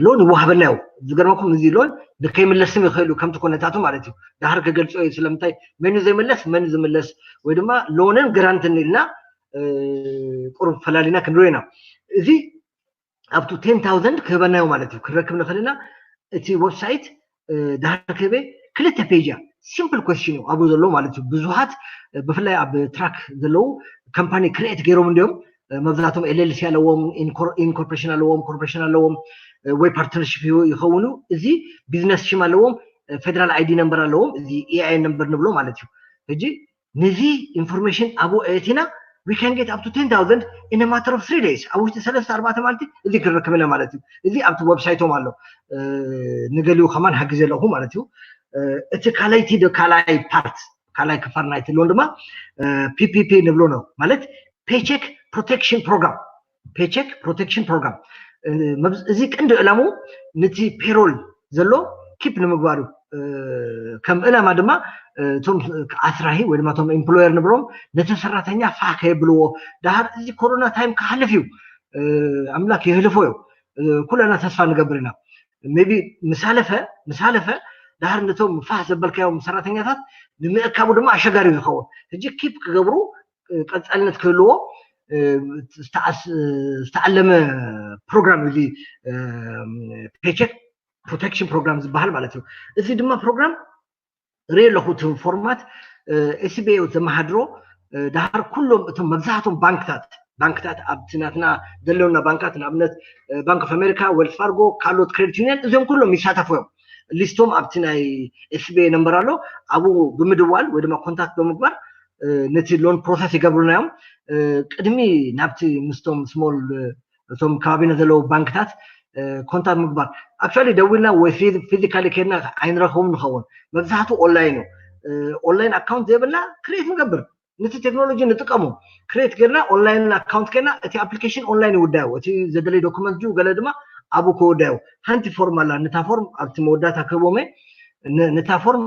ሎን ይወሃበና እዩ። ዝገርመኩም እዚ ሎን ንከይምለስም ይኽእል እዩ ከምቲ ኩነታቱ ማለት እዩ። ድሓር ክገልፆ እዩ ስለምንታይ መን እዩ ዘይምለስ መን ዝምለስ ወይ ድማ ሎንን ግራንትን ኢልና ቁሩብ ፈላሊና ክንሪኦ ኢና። እዚ ኣብቱ ቴን ታውዘንድ ክህበናዮ ማለት እዩ። ክንረክብ ንኽእል ኢና። እቲ ዌብሳይት ድሓር ክህበ ክልተ ፔጅ እያ። ሲምፕል ኮስችን እዩ ኣብኡ ዘሎ ማለት እዩ። ብዙሃት ብፍላይ ኣብ ትራክ ዘለዉ ካምፓኒ ክሪኤት ገይሮም እንዲዮም መብዛሕቶም ኤልኤልሲ ኣለዎም ኢንኮርፖሬሽን ኣለዎም ኮርፖሬሽን ኣለዎም ወይ ፓርትነርሽፕ ይኸውን እዩ። እዚ ቢዝነስ ሽም ኣለዎም ፌደራል ኣይዲ ነምበር ኣለዎም እዚ ኤኣይ ነምበር ንብሎ ማለት እዩ። ሕጂ ነዚ ኢንፎርሜሽን ኣብኡ ኣእቲና we can get up to ten thousand in a matter of three days ኣብ ውሽጢ ሰለስተ ኣርባዕተ ማለት እዚ ክንረክብ ኢና ማለት እዩ። እዚ ኣብቲ ዌብሳይቶም ኣሎ። ንገሊኡ ከማን ሃጊዘ ኣለኹ ማለት እዩ። እቲ ካልኣይቲ ካልኣይ ፓርት ካልኣይ ክፋል ናይቲ ሎን ድማ ፒፒፒ ንብሎ ነው ማለት paycheck protection program paycheck protection program። እዚ ቀንዲ ዕላሙ ነቲ ፔሮል ዘሎ ኪፕ ንምግባር እዩ። ከም ዕላማ ድማ እቶም ኣስራሂ ወይ ድማ እቶም ኤምፕሎየር ንብሎም ነቲ ሰራተኛ ፋህ ከየብልዎ። ዳሃር እዚ ኮሮና ታይም ክሓልፍ እዩ፣ ኣምላክ የህልፎ እዩ። ኩለና ተስፋ ንገብር ኢና። ቢ ምሳለፈ ምሳለፈ ዳሃር ነቶም ፋህ ዘበልካዮም ሰራተኛታት ንምእካቡ ድማ ኣሸጋሪ ዝኸውን ሕጂ ኪፕ ክገብሩ ቀፃልነት ክህልዎ ዝተዓለመ ፕሮግራም እዚ paycheck protection program ዝበሃል ማለት እዩ። እዚ ድማ ፕሮግራም ርኢ ኣለኹ እቲ ፎርማት ኤስቢኤ ዘመሃድሮ ዳሃር ኩሎም እቶም መብዛሕቶም ባንክታት ባንክታት ኣብቲ ናትና ዘለውና ባንካት ንኣብነት ባንክ ኦፍ ኣሜሪካ፣ ዌልስ ፋርጎ፣ ካልኦት ክሬዲት ዩኒየን እዚኦም ኩሎም ይሳተፉ እዮም። ሊስቶም ኣብቲ ናይ ኤስቢኤ ነምበር ኣሎ። ኣብኡ ብምድዋል ወይ ድማ ኮንታክት ብምግባር ነቲ ሎን ፕሮሰስ ይገብሩና እዮም። ቅድሚ ናብቲ ምስቶም ስሞል እቶም ከባቢና ዘለዉ ባንክታት ኮንታክት ምግባር። ኣክቹዋሊ ደዊልና ወይ ፊዚካሊ ከድና ኣይንረኽቦም ንኸውን። መብዛሕትኡ ኦንላይን እዩ። ኦንላይን ኣካውንት ዘይብልና ክሬት ንገብር፣ ነቲ ቴክኖሎጂ ንጥቀሙ። ክሬት ጌርና ኦንላይን ኣካውንት ጌርና እቲ ኣፕሊኬሽን ኦንላይን ይውዳዩ። እቲ ዘደለይ ዶክመንት ዩ ገለ ድማ ኣብኡ ክውዳዩ። ሓንቲ ፎርም ኣላ። ነታ ፎርም ኣብቲ መወዳእታ ክህቦም እየ። ነታ ፎርም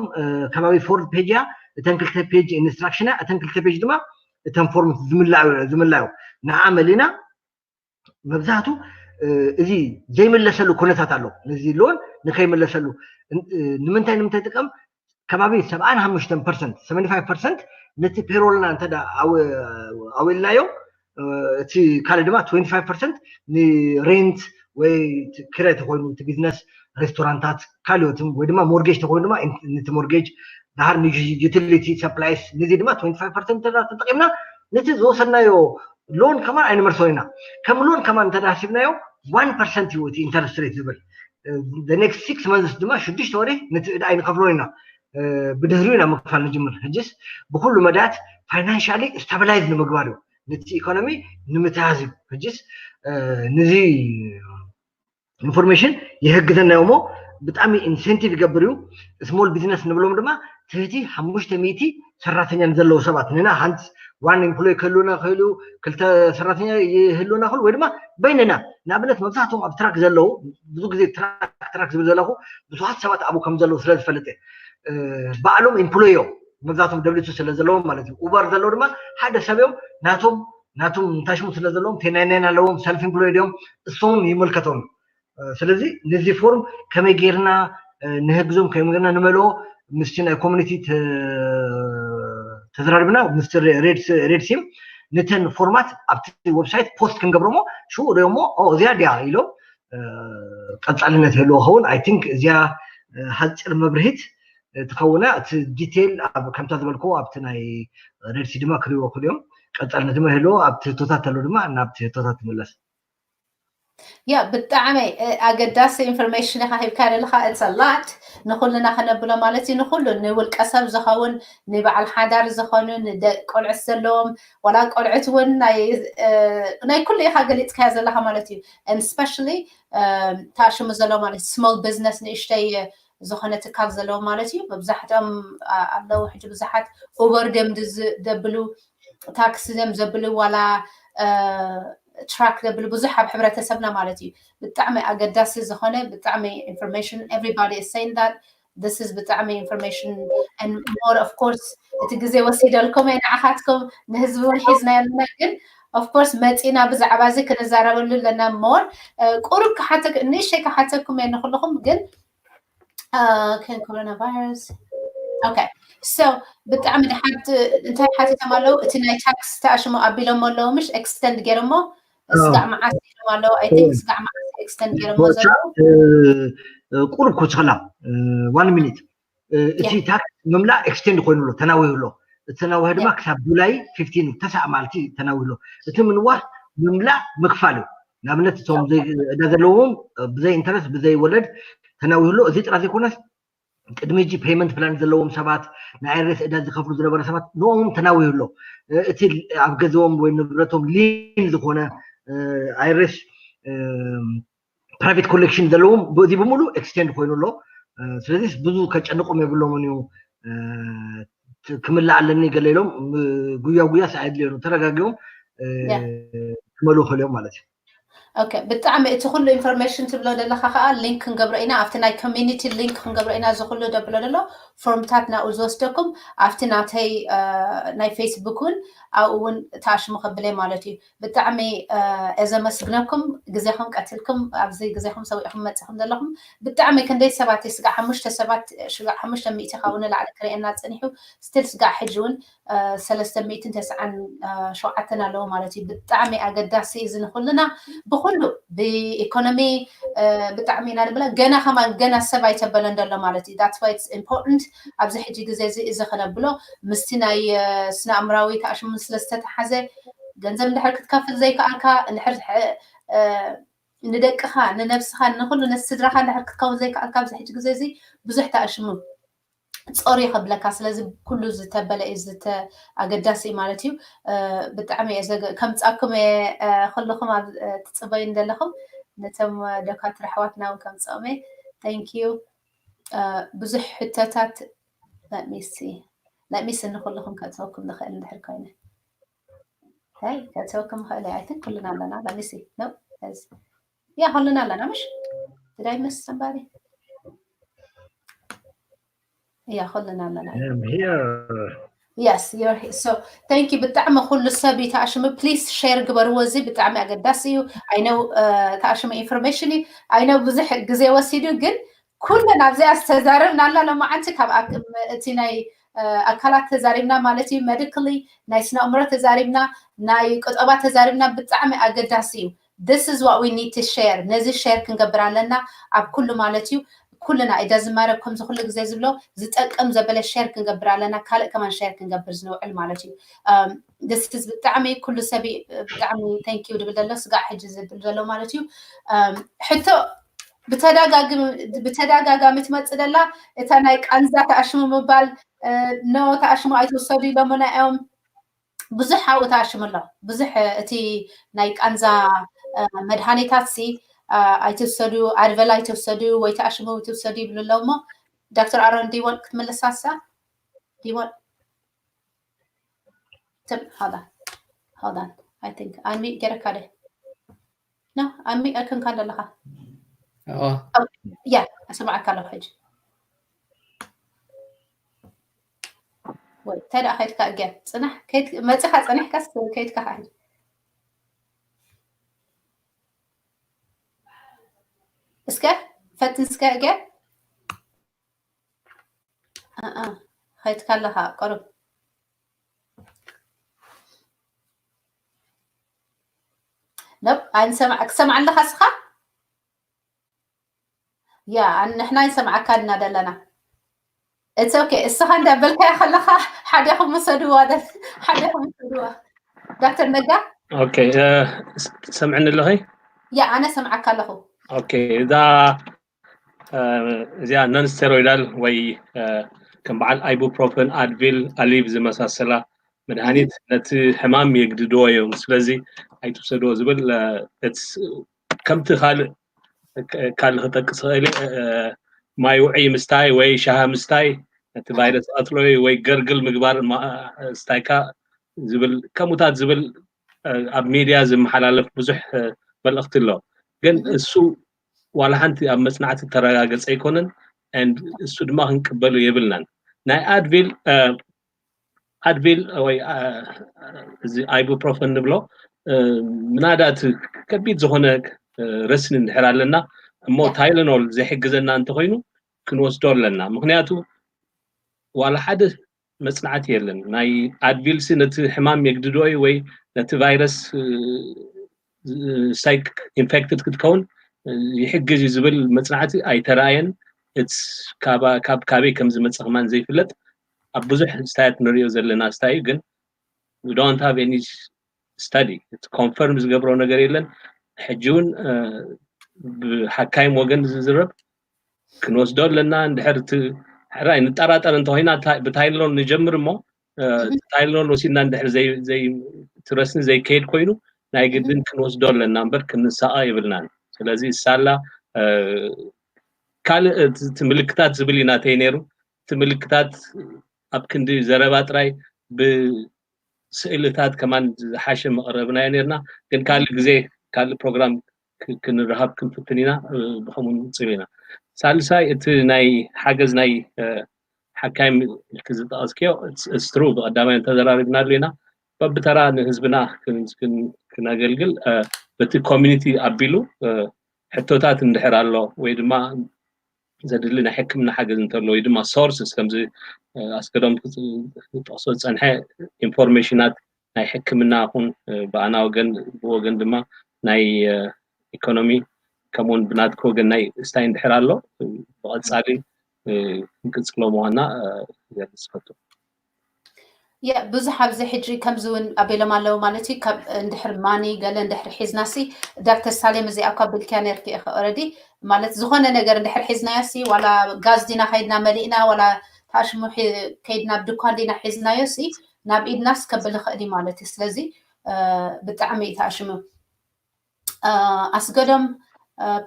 ከባቢ ፎርድ ፔጅ እያ። እተን ክልተ ፔጅ ኢንስትራክሽን እያ። እተን ክልተ ፔጅ ድማ እተን ፎርም ዝምላዩ ዝምላዩ ንዓ መሊና መብዛሕቱ እዚ ዘይምለሰሉ ኩነታት ኣሎ። ነዚ ሎን ንከይምለሰሉ ንምንታይ ንምንታይ ጥቀም ከባቢ ሰብዓን ሓሙሽተን ፐርሰንት ሰቨንቲ ፋይቭ ፐርሰንት ነቲ ፔሮልና እንተ ኣውልናዮ እቲ ካልእ ድማ ትወንቲ ፋይቭ ፐርሰንት ንሬንት ወይ ክራይ ተኮይኑ እቲ ቢዝነስ ሬስቶራንታት ካልኦትም ወይ ድማ ሞርጌጅ ተኮይኑ ድማ ነቲ ሞርጌጅ ድሃር ንዩቲሊቲ ሰፕላይስ ነዚ ድማ ትወንቲ ፋይቭ ፐርሰንት ተጠቂምና ነቲ ዝወሰድናዮ ሎን ከማን ኣይንመልሶን ኢና። ከም ሎን ከማን እንተ ሓሲብናዮ ዋን ፐርሰንት እዩ እቲ ኢንተረስት ሬት ዝብል። ኔክስት ሲክስ መንስ ድማ ሽዱሽተ ወርሒ ነቲ ዕዳ ኣይንከፍሎን ኢና። ብድህሪኡ ኢና ምክፋል ንጅምር። ሕጅስ ብኩሉ መዳያት ፋይናንሻሊ ስታብላይዝ ንምግባር እዩ፣ ነቲ ኢኮኖሚ ንምትሃዝ እዩ። ሕጅስ ንዚ ኢንፎርሜሽን ይህግዘና እሞ ብጣዕሚ ኢንሴንቲቭ ይገብር እዩ። ስሞል ቢዝነስ ንብሎም ድማ ትህቲ ሓሙሽተ ሚእቲ ሰራተኛ ንዘለዉ ሰባት ንና ሓንቲ ዋን ኤምፕሎይ ክህልውና ክህሉ ክልተ ሰራተኛ ይህልውና ክህሉ ወይ ድማ በይንና ንኣብነት መብዛሕትኦም ኣብ ትራክ ዘለዉ ብዙ ግዜ ትራክ ትራክ ዝብል ዘለኹ ብዙሓት ሰባት ኣብኡ ከም ዘለዉ ስለ ዝፈልጥ እየ። ባዕሎም ኤምፕሎይ እዮም መብዛሕትኦም ደብሊቱ ስለ ዘለዎም ማለት እዩ። ኡበር ዘለዉ ድማ ሓደ ሰብ እዮም ናቶም ናቶም ታሽሙ ስለ ዘለዎም ቴናይናይን ኣለዎም ሰልፍ ኤምፕሎይድ እዮም እሶም ይመልከቶም። ስለዚ ነዚ ፎርም ከመይ ጌርና ንህግዞም ከመይ ጌርና ንመልኦ ምስቲ ናይ ኮሚኒቲ ተዘራርብና ምስቲ ሬድ ሲም ነተን ፎርማት ኣብቲ ዌብሳይት ፖስት ክንገብሮሞ ሽኡ ሪኦሞ እዚኣ ድያ ኢሎም ቀፃልነት ይህልዎ ኸውን። ኣይ ቲንክ እዚኣ ሓፂር መብርሂት ትኸውና። እቲ ዲቴይል ከምታ ዝበልክዎ ኣብቲ ናይ ሬድ ሲ ድማ ክሪእዎ ክሉ እዮም። ቀፃልነት ድማ ይህልዎ። ኣብቲ ህቶታት ተሎ ድማ ናብቲ ህቶታት ትምለስ። ያ ብጣዕሚ ኣገዳሲ ኢንፎርሜሽን ኢካ ሂብካ ዘለካ። It's a lot ንኩልና ከነብሎ ማለት እዩ። ንኩሉ ንውልቀ ሰብ ዝኸውን ንበዓል ሓዳር ዝኾኑ ቆልዑት ዘለዎም ዋላ ቆልዑት እውን ናይ ኩሉ ኢካ ገሊፅካዮ ዘለካ ማለት እዩ። Especially ታሽሙ ዘሎ ማለት small business ንእሽተይ ዝኾነ ትካል ዘለዎ ማለት እዩ። መብዛሕትኦም ኣለዉ ሕጂ ብዙሓት ኡበር ድም ደብሉ ታክሲ ደም ዘብሉ ዋላ ትራክ ደብል ብዙሕ ኣብ ሕብረተሰብና ማለት እዩ። ብጣዕሚ ኣገዳሲ ዝኾነ ብጣዕሚ ኢንፎርሜሽን everybody is saying that this is ብጣዕሚ ኢንፎርሜሽን and more of course እቲ ግዜ ወሲደልኩም እየ ንዓኻትኩም ንህዝቢ እውን ሒዝና ኣለና ግን of course መፂና ብዛዕባ እዚ ክንዛረበሉ ኣለና more ቁሩብ ክሓተክ ንእሸይ ክሓተኩም እየ ንኩልኹም ግን okay coronavirus okay so ብጣዕሚ ድሓት እንታይ ሓቲቶም ኣለዉ እቲ ናይ ታክስ ተኣሽሞ ኣቢሎሞ ኣለዉ ምሽ ኤክስተንድ ገይሮሞ ስጋዕ መዓስ ኢሎም ኣለዉ I think ስጋዕ መዓስ ኤክስተንድ ገይሮሞ ዘለዉ ቁሩብ ክውስኸላ one minute እቲ ታክስ ምምላእ ኤክስቴንድ ኮይኑ ኣሎ ተናዊሁ ኣሎ እቲ ተናዋሂ ድማ ክሳብ ጁላይ ፊፍቲን ተስዓ መዓልቲ ተናዊሁ ኣሎ እቲ ምንዋህ ምምላእ ምክፋል እዩ ንኣብነት እቶም ዕዳ ዘለዎም ብዘይ ኢንተረስት ብዘይ ወለድ ተናዊሁ ኣሎ እዚ ጥራሕ ዘይኮነስ ቅድሚ ሕጂ ፔመንት ፕላን ዘለዎም ሰባት፣ ናይ ኣይሬስ ዕዳ ዝከፍሉ ዝነበረ ሰባት ንኦም ተናዊሁ ኣሎ። እቲ ኣብ ገዝኦም ወይ ንብረቶም ሊን ዝኾነ ኣይሬስ ፕራይቬት ኮሌክሽን ዘለዎም በዚ ብምሉ ኤክስቴንድ ኮይኑ ኣሎ። ስለዚህ ብዙ ከጨንቆም የብሎምን እዩ። ክምላእ ኣለኒ ገለ ኢሎም ጉያ ጉያ ሰዓት ሊዮኑ ተረጋጊኦም ክመሉ ከሊኦም ማለት እዩ። ኦኬ፣ ብጣዕሚ እቲ ኩሉ ኢንፎርሜሽን ትብሎ ዘለካ ከዓ ሊንክ ክንገብሮ ኢና፣ ኣብቲ ናይ ኮሚኒቲ ሊንክ ክንገብሮ ኢና። እዚ ኩሉ ደብሎ ዘሎ ፎርምታት ናብኡ ዝወስደኩም ኣብቲ ናተይ ናይ ፌስቡክ እውን ኣብኡ እውን ተኣሽሙ ከብለይ ማለት እዩ። ብጣዕሚ እየ ዘመስግነኩም፣ ግዜኹም ቀትልኩም ኣብዚ ግዜኹም ሰዊእኹም መፅኹም ዘለኹም። ብጣዕሚ ክንደይ ሰባት ስጋዕ ሓሙሽተ ሰባት ስጋዕ ሓሙሽተ ሚእቲ ካብኡ ንላዕሊ ክርእየና ፀኒሑ፣ ስቲል ስጋዕ ሕጂ እውን ሰለስተ ሚእትን ተስዓን ሸውዓተን ኣለዎ ማለት እዩ። ብጣዕሚ ኣገዳሲ እዚ ንኩልና ብኩሉ ብኢኮኖሚ ብጣዕሚ ኢና ንብላ። ገና ከማን ገና ሰብ ኣይተበለን ዘሎ ማለት እዩ። That's why it's important ኣብዚ ሕጂ ግዜ እዚ እዚ ክነብሎ ምስቲ ናይ ስነ ኣእምራዊ ተኣሽሙ ስለ ዝተተሓዘ ገንዘብ እንድሕር ክትከፍል ዘይከኣልካ እንድሕር ንደቅኻ ንነብስኻ ንኩሉ ነቲ ስድራኻ እንድሕር ክትከውን ዘይከኣልካ ኣብዚ ሕጂ ግዜ እዚ ብዙሕ ተኣሽሙ ጾር ከብለካ። ስለዚ ኩሉ ዝተበለ እዩ ዝተ ኣገዳሲ እዩ ማለት እዩ። ብጣዕሚ እየ ከምፃኩም እየ። ኩልኩም ኣብ ትፅበዩ እንደለኹም ነቶም ዶካትር ኣሕዋትና እውን ከምፅኦም እየ። Thank you። ብዙሕ ሕቶታት let me see ንኩልኩም ከእትወኩም ንኽእል እንድሕር ኮይነ ከእተወኩም ኽእል። I think ኩልና ኣለና። Let me see no ያ ኩልና ኣለና ምሽ did I miss somebody? ያ ኩልና ኣለና። Yes, you're here. So thank you። ብጣዕሚ ኩሉ ሰብ እዩ ተኣሽሙ። ፕሊስ ሼር ግበርዎ። እዚ ብጣዕሚ ኣገዳሲ እዩ። I know ተኣሽሙ ኢንፎርሜሽን እዩ። I know ብዙሕ ግዜ ወሲዱ ግን ኩለን ኣብዚኣ ዝተዛረብናላ ሎማዓንቲ ካብ እቲ ናይ ኣካላት ተዛሪብና ማለት እዩ። ሜዲካሊ ናይ ስነ ኣእምሮ ተዛሪብና፣ ናይ ቁጠባ ተዛሪብና። ብጣዕሚ ኣገዳሲ እዩ። This is what we need to share። ነዚ ሼር ክንገብር ኣለና ኣብ ኩሉ ማለት እዩ። ኩልና ኢዳ ዝማረብ ከምዚ ኩሉ ግዜ ዝብሎ ዝጠቅም ዘበለ ሼር ክንገብር ኣለና። ካልእ ከማን ሼር ክንገብር ዝንውዕል ማለት እዩ። This is ብጣዕሚ ኩሉ ሰብ ብጣዕሚ thank you ድብል ዘሎ ስጋዕ ሕጂ ዝብል ዘሎ ማለት እዩ። ሕቶ ብተደጋጋሚ ትመፅእ ደላ እታ ናይ ቃንዛ ተኣሽሙ ምባል፣ ኖ ተኣሽሙ ኣይትውሰዱ ኢሎምና እዮም። ብዙሕ ኣብኡ ተኣሽሙ ኣሎ። ብዙሕ እቲ ናይ ቃንዛ መድሃኒታት ሲ ኣይትውሰዱ፣ ኣድቨል ኣይትውሰዱ ወይ ተኣሽሙ ትውሰዱ ይብሉ ኣለዉ። እሞ ዶክተር ኣሮን ዲወል ክትምልሳ ሳ ዲወል ትም hold on hold on I think ኣንሚ ገረካ ደ ኖ ኣንሚ እክንካ ኣለኻ። ያ ኣሰማዕካ ኣለኹ ሕጂ። ወይ እንታይ ደኣ ከይድካ እገ ፅናሕ መፅኻ ፀኒሕካስ ከይድካ ከዓ ሕጂ እስከ ፈትን እስከ እገ ከይድካ ኣለኻ ቀሩብ ነብ ኣይንሰማዕ ክሰማዕ ኣለኻ እስኻ ያ ንሕና ይሰምዓካ ድና ደለና it's okay እስኻ እንዳበልካያ ከለኻ ሓደኹም ውሰድዋ ሓደኹም ውሰድዋ ዶክተር ነጋ okay ሰምዕኒ ኣለኺ ያ ኣነ ሰምዓካ ኣለኹ okay እዛ እዚኣ non steroidal ወይ ከም በዓል ibuprofen advil aleve ዝመሳሰላ መድሃኒት ነቲ ሕማም የግድድዎ እዮም ስለዚ ኣይትውሰድዎ ዝብል ከምቲ ካልእ ካልእ ክጠቅስ ክእል ማይ ውዕይ ምስታይ ወይ ሻሃ ምስታይ ነቲ ቫይረስ ኣጥሎይ ወይ ገርግል ምግባር ስታይካ ዝብል ከምኡታት ዝብል ኣብ ሚድያ ዝመሓላለፍ ብዙሕ መልእክቲ ኣሎ ግን እሱ ዋላ ሓንቲ ኣብ መፅናዕቲ ተረጋገፀ ኣይኮነን እሱ ድማ ክንቅበሉ የብልናን ናይ ኣድቪል ኣድቪል ወይ እዚ ibuprofen ንብሎ ምናዳ እቲ ከቢድ ዝኾነ ረስኒ እንድሕር ኣለና እሞ ታይለኖል ዘይሕግዘና እንተኮይኑ ክንወስዶ ኣለና ምክንያቱ ዋላ ሓደ መፅናዕቲ የለን ናይ ኣድቪልሲ ነቲ ሕማም የግድዶ እዩ ወይ ነቲ ቫይረስ ሳይክ ኢንፌክትድ ክትከውን ይሕግዝ እዩ ዝብል መፅናዕቲ ኣይተረኣየን ካብ ካበይ ከም ዝመፀ ከማን ዘይፍለጥ ኣብ ብዙሕ ስታያት ንሪኦ ዘለና ስታይ ግን don't have any study ኮንፈርም ዝገብሮ ነገር የለን ሕጂ እውን ብሓካይም ወገን ዝዝረብ ክንወስዶ ኣለና እንድሕር እቲ ሕራይ ንጠራጠር እንተኮይና ብታይሎን ንጀምር እሞ፣ ታይሎን ወሲድና እንድሕር ትረስኒ ዘይከይድ ኮይኑ፣ ናይ ግድን ክንወስዶ ኣለና እምበር ክንሳቐ የብልናን። ስለዚ ሳላ ካልእ ምልክታት ዝብል እዩ ናተይ ነይሩ። እቲ ምልክታት ኣብ ክንዲ ዘረባ ጥራይ፣ ብስእልታት ከማን ዝሓሸ መቕረብናዮ ነርና። ግን ካልእ ግዜ ካልእ ፕሮግራም ክንረሃብ ክንፍትን ኢና። ብከምኡ ንፅል ኢና። ሳልሳይ፣ እቲ ናይ ሓገዝ ናይ ሓካይም ኢልኪ ዝጠቐስክዮ፣ እስትሩ ብቐዳማይ እንተዘራሪብናሉ ኢና። በብተራ ንህዝብና ክነገልግል፣ በቲ ኮሚኒቲ ኣቢሉ ሕቶታት እንድሕር ኣሎ ወይ ድማ ዘድሊ ናይ ሕክምና ሓገዝ እንተሎ ወይ ድማ ሶርስስ ከምዚ ኣስገዶም ክጠቕሶ ዝፀንሐ ኢንፎርሜሽናት ናይ ሕክምና ኹን ብኣና ወገን ብወገን ድማ ናይ ኢኮኖሚ ከምኡውን ብናትክ ወገን ናይ ስታይ እንድሕር ኣሎ ብቐፃሊ ክንቅፅሎ ምዃና ዝፈልጡ። የ ብዙሕ ኣብዚ ሕጂ ከምዚ እውን ኣቤሎም ኣለዉ ማለት እዩ። ካብ እንድሕር ማኒ ገለ እንድሕር ሒዝናሲ ዳክተር ሳሌም እዚኣ እኳ ብልክያ ነርኪ ኢኸ ኦረዲ ማለት ዝኾነ ነገር እንድሕር ሒዝናዮ ሲ ዋላ ጋዝ ዲና ከይድና መሊእና ዋላ ታሽሙ ከይድና ኣብ ድኳን ዲና ሒዝናዮ ሲ ናብ ኢድናስ ከብል ይኽእል እዩ ማለት እዩ። ስለዚ ብጣዕሚ እዩ ታሽሙ ኣስገዶም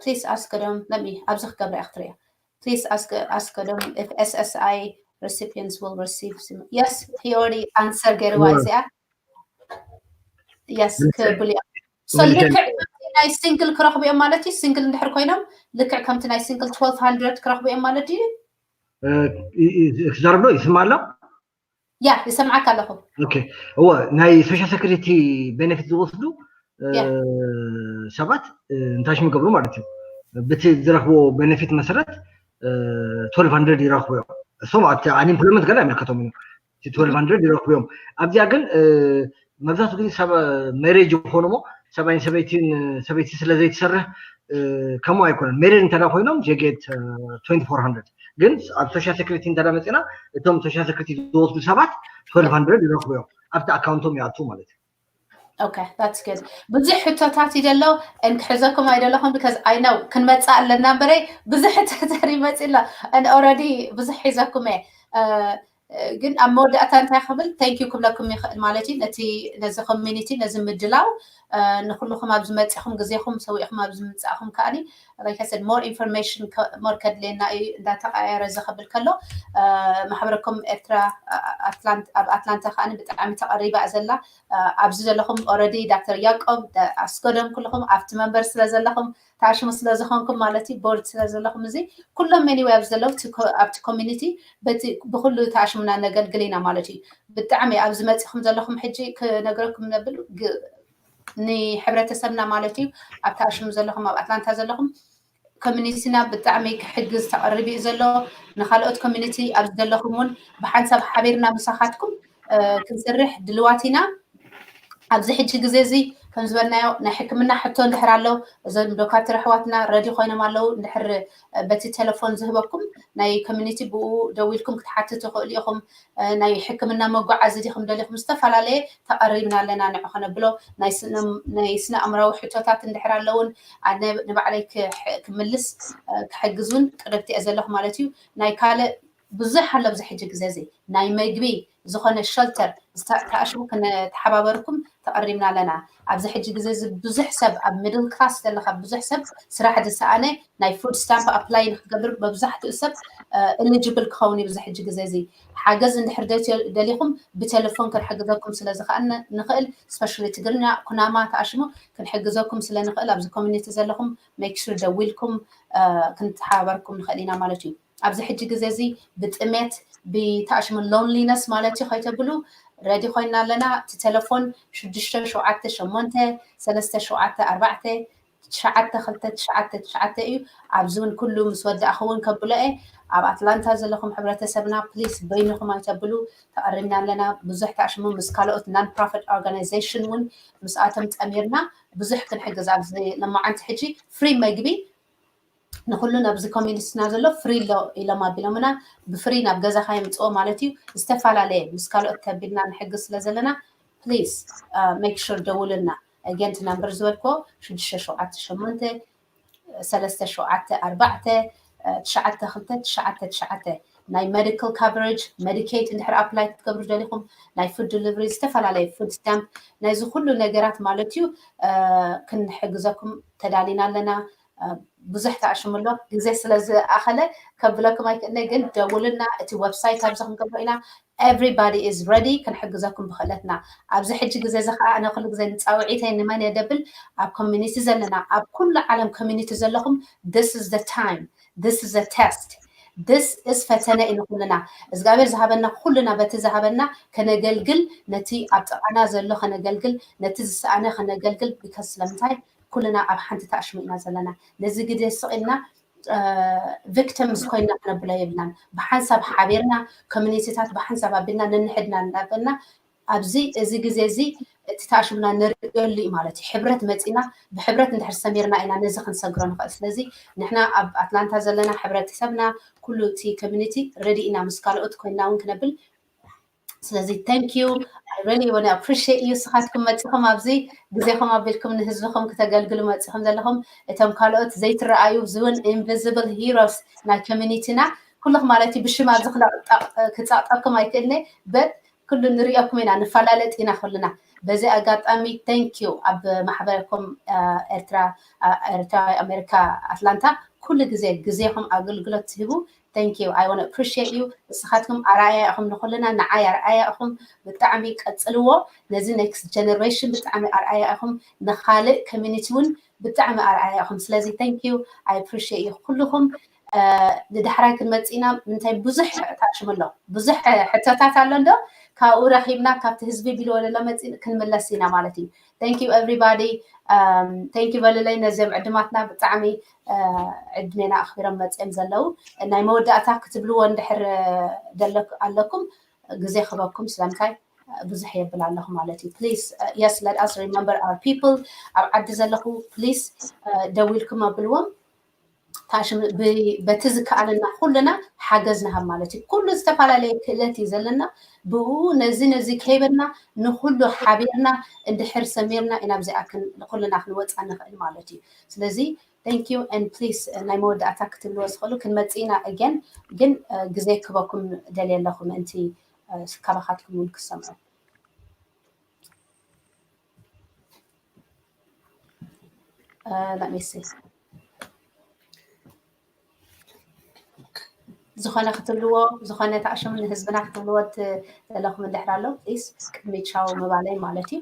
ፕሊስ ኣስገዶም ለሚ ኣብዚ ክገብራ ኢኽትሪያ ፕሊስ ኣስገዶም if SSI recipients will receive yes he already answer ገይርዋ እዚኣ yes ክብል እዮም። ልክዕ ናይ ሲንግል ክረኽቡ እዮም ማለት እዩ። ሲንግል እንድሕር ኮይኖም ልክዕ ከምቲ ናይ ሲንግል twelve hundred ክረኽቡ እዮም ማለት እዩ። ክዛረብ ዶ ይስማ ኣሎ? ያ ይሰምዓካ ኣለኹ። እወ ናይ ሶሻል ሴኩሪቲ ቤኔፊት ዝወስዱ ሰባት እንታይ ሽም ይገብሩ ማለት እዩ። ብቲ ዝረኽብዎ ቤኔፊት መሰረት twelve hundred ይረኽቡ እዮም። እሶም ኣብቲ ኣንኢምፕሎይመንት ገለ ኣይምልከቶም እዩ። twelve hundred ይረኽቡ እዮም። ኣብዚኣ ግን መብዛሕትኡ ግዜ ሰብ ሜሬጅ ይኾኑ ሞ ሰብኣይን ሰበይቲን ሰበይቲ ስለ ዘይትሰርሕ ከምኡ ኣይኮነን። ሜሬጅ እንተ ኮይኖም ጀጌት twenty four hundred ግን ኣብ ሶሻል ሴኩሪቲ እንተ መፂና እቶም ሶሻል ሴኩሪቲ ዝወስዱ ሰባት twelve hundred ይረኽቡ እዮም ኣብቲ ኣካውንቶም ይኣቱ ማለት እዩ። Okay, that's good. ብዙሕ ሕቶታት ይደሎ እንክሕዘኩም ኣይደለኹም because I know ክንመፅእ ኣለና እምበረይ ብዙሕ ሕቶታት ይመፅእ ኣሎ and already ብዙሕ ሒዘኩም እየ ግን ኣብ መወዳእታ እንታይ ክብል thank you ክብለኩም ይኽእል ማለት እዩ ነቲ ነዚ ኮሚኒቲ ነዚ ምድላው ንኩልኹም ኣብ ዝመፅኹም ግዜኹም ሰዊእኹም ኣብ ዝምፃእኹም ከዓኒ like I said more information more ከድልየና እዩ እንዳተቃየረ እዚ ክብል ከሎ ማሕበረኮም ኤርትራ ኣብ ኣትላንታ ከዓኒ ብጣዕሚ ተቐሪባ ዘላ ኣብዚ ዘለኹም already ዳክተር ያቆብ ኣስገዶም ኩልኹም ኣብቲ መንበር ስለ ዘለኹም ታሽሙ ስለ ዝኾንኩም ማለት እዩ ቦርድ ስለ ዘለኹም እዚ ኩሎም anyway ኣብዚ ዘለዉ ኣብቲ ኮሚኒቲ በቲ ብኩሉ ታሽሙና ነገልግል ኢና ማለት እዩ። ብጣዕሚ ኣብዚ መፂኹም ዘለኹም ሕጂ ክነግረኩም ነብል ንሕብረተሰብና ማለት እዩ ኣብ ታሽሙ ዘለኹም ኣብ ኣትላንታ ዘለኹም ኮሚኒቲና ብጣዕሚ ክሕግዝ ተቐሪቡ እዩ ዘሎ። ንካልኦት ኮሚኒቲ ኣብዚ ዘለኹም እውን ብሓንሳብ ሓቢርና ምሳኻትኩም ክንሰርሕ ድልዋት ኢና። ኣብዚ ሕጂ ግዜ እዚ ከም ዝበልናዮ ናይ ሕክምና ሕቶ እንድሕር ኣሎ እዞም ዶካትር ኣሕዋትና ረዲ ኮይኖም ኣለዉ። እንድሕር በቲ ቴሌፎን ዝህበኩም ናይ ኮሚኒቲ ብኡ ደዊልኩም ክትሓትቱ ትኽእሉ ኢኹም። ናይ ሕክምና መጓዓዚ ዲኹም ደሊኹም ዝተፈላለየ ተቐሪብና ኣለና ንዑ ከነብሎ ናይ ስነ ኣእምራዊ ሕቶታት እንድሕር ኣለውን ኣነ ንባዕለይ ክምልስ ክሕግዝ እውን ቅርብቲ እየ ዘለኹ ማለት እዩ። ናይ ካልእ ብዙሕ ኣሎ ኣብዚ ሕጂ ግዜ እዚ ናይ መግቢ ዝኾነ ሸልተር ተኣሽሙ ክንተሓባበርኩም ተቐሪብና ኣለና። ኣብዚ ሕጂ ግዜ እዚ ብዙሕ ሰብ ኣብ ሚድል ክላስ ዘለካ ብዙሕ ሰብ ስራሕ ዝሰኣነ ናይ ፉድ ስታምፕ ኣፕላይ ንክገብር መብዛሕትኡ ሰብ ኤሊጅብል ክኸውን እዩ። ኣብዚ ሕጂ ግዜ እዚ ሓገዝ እንድሕር ደልይኩም ብቴሌፎን ክንሕግዘኩም ስለ ዝኸኣልና ንኽእል ስፔሻሊ ትግርኛ ኩናማ ተኣሽሙ ክንሕግዘኩም ስለ ንኽእል ኣብዚ ኮሚኒቲ ዘለኹም ሜክ ሹር ደዊልኩም ክንተሓባበርኩም ንኽእል ኢና ማለት እዩ። ኣብዚ ሕጂ ግዜ እዚ ብጥሜት ብተኣሽሙ ሎንሊነስ ማለት እዩ ከይተብሉ ረዲ ኮይና ኣለና። እቲ ቴሌፎን ሽዱሽተ ሸውዓተ ሸሞንተ ሰለስተ ሸውዓተ ኣርባዕተ ትሽዓተ ክልተ ትሽዓተ ትሽዓተ እዩ። ኣብዚ እውን ኩሉ ምስ ወዳእኹ እውን ከብሎ እየ። ኣብ ኣትላንታ ዘለኹም ሕብረተሰብና ፕሊስ በይንኹም ኣይተብሉ። ተቐሪብና ኣለና ብዙሕ ተኣሽሙ ምስ ካልኦት ናን ፕሮፊት ኦርጋናይዜሽን እውን ምስኣቶም ጠሚርና ብዙሕ ክንሕግዝ ኣብዚ ለማዓንቲ ሕጂ ፍሪ መግቢ ንኩሉ ኣብዚ ኮሚኒቲና ዘሎ ፍሪ ኣሎ ኢሎም ኣቢሎምና ብፍሪ ናብ ገዛኻ የምፅኦ ማለት እዩ። ዝተፈላለየ ምስ ካልኦት ተቢልና ንሕግዝ ስለ ዘለና ፕሊስ ሜክ ሹር ደውልና። ኣገንት ናምበር ዝበልኮ ሽዱሽተ ሸውዓተ ሸሞንተ ሰለስተ ሸውዓተ ኣርባዕተ ትሽዓተ ክልተ ትሽዓተ ትሽዓተ ናይ medical coverage፣ Medicaid እንድሕር apply ክትገብሩ ደሊኹም፣ ናይ food delivery፣ ዝተፈላለዩ food stamp፣ ናይዚ ኩሉ ነገራት ማለት እዩ። ክንሕግዘኩም ተዳሊና ኣለና። ብዙሕ ተኣሽሙ ኣሎ፣ ግዜ ስለ ዝኣኸለ ከብለኩም ኣይክእልነ፣ ግን ደውልና፣ እቲ website ኣብዚ ክንገብሮ ኢና። Everybody is ready፣ ክንሕግዘኩም ብክእለትና። ኣብዚ ሕጂ ግዜ እዚ ከዓ ኣነ ኩሉ ግዜ ንፃውዒተይ ንመን የደብል፣ ኣብ community ዘለና፣ ኣብ ኩሉ ዓለም community ዘለኹም፣ this is the time፣ this is a test፣ this is ፈተነ እዩ ንኩልና። እግዚኣብሔር ዝሃበና ኩልና በቲ ዝሃበና ከነገልግል፣ ነቲ ኣብ ጥቓና ዘሎ ከነገልግል፣ ነቲ ዝሰኣነ ከነገልግል። Because ስለምንታይ? ኩልና ኣብ ሓንቲ ተኣሽሙ ኢና ዘለና። ነዚ ግዜ ስቕ ኢልና victims ኮይና ክነብሎ የብልናን። ብሓንሳብ ሓቢርና፣ community ታት ብሓንሳብ ኣቢልና ነንሕድና እናበልና ኣብዚ እዚ ግዜ እዚ እቲ ተኣሽሙና ንርእየሉ እዩ ማለት እዩ። ሕብረት መፂና ብሕብረት እንድሕር ሰሚርና ኢና ነዚ ክንሰግሮ ንኽእል። ስለዚ ንሕና ኣብ ኣትላንታ ዘለና ሕብረተሰብና ኩሉ እቲ community ready ኢና ምስ ካልኦት ኮይና እውን ክነብል። ስለዚ thank you, I really want to appreciate you። ንስኻትኩም መፂኹም ኣብዚ ግዜኹም ኣቢልኩም ንህዝብኹም ክተገልግሉ መፂኹም ዘለኹም፣ እቶም ካልኦት ዘይትረኣዩ ዝውን invisible heroes ናይ community ና ኩልኹም ማለት እዩ። ብሽም ኣብዚ ክለቕጠቕ- ክፀቕጠኩም ኣይክእልነ፣ but ኩሉ ንሪኦኩም ኢና፣ ንፈላለጥ ኢና ኩልና። በዚ ኣጋጣሚ thank you ኣብ ማሕበረኮም ኤርትራ ኤርትራዊ ኣሜሪካ ኣትላንታ ኩሉ ግዜ ግዜኹም ኣገልግሎት ትህቡ። Thank you, I want to appreciate you። ንስኻትኩም ኣርኣያ ኢኹም ንኹልና፣ ንዓይ ኣርኣያ ኢኹም። ብጣዕሚ ቀጽልዎ። ነዚ next generation ብጣዕሚ ኣርኣያ ኢኹም፣ ንኻልእ community እውን ብጣዕሚ ኣርኣያ ኢኹም። ስለዚ thank you, I appreciate you ኩልኹም። ንዳሕራይ ክንመጽእ ኢና። ምንታይ ብዙሕ ተኣሽሙ ኣሎ፣ ብዙሕ ሕቶታት ኣሎ እንዶ ካብኡ ረኺብና ካብቲ ህዝቢ ቢልዎ ዘሎ መጽእ ክንምለስ ኢና ማለት እዩ። Thank you everybody, thank you በልለይ ነዚም ዕድማትና ብጣዕሚ ዕድሜና ኣኽቢሮም መፅኦም ዘለዉ። ናይ መወዳእታ ክትብልዎ እንድሕር ኣለኩም ግዜ ክበኩም ስለምንታይ ብዙሕ የብል ኣለኹ ማለት እዩ። Please, yes, let us remember our people። ኣብ ዓዲ ዘለኹ please ደዊልኩም ኣብልዎም። በቲ ዝከኣለና ኩልና ሓገዝ ንሃብ ማለት እዩ። ኩሉ ዝተፈላለየ ክእለት እዩ ዘለና። ብኡ ነዚ ነዚ ከይበልና ንኩሉ ሓቢርና እንድሕር ሰሚርና ኢና ብዚኣ ኩልና ክንወፃ ንኽእል ማለት እዩ። ስለዚ thank you and please ናይ መወዳእታ ክትብልዎ ዝኽእሉ ክንመፅእ ኢና again፣ ግን ግዜ ክበኩም ደልየ ኣለኹ ምእንቲ ካባኻትኩም እውን ክሰምዑ። Let me see. ዝኾነ ክትብልዎ ዝኾነ ተኣሽሙ ንህዝብና ክትብልዎ ዘለኹም እንድሕር ኣሎ please ቅድሚ ቻው ምባለይ ማለት እዩ።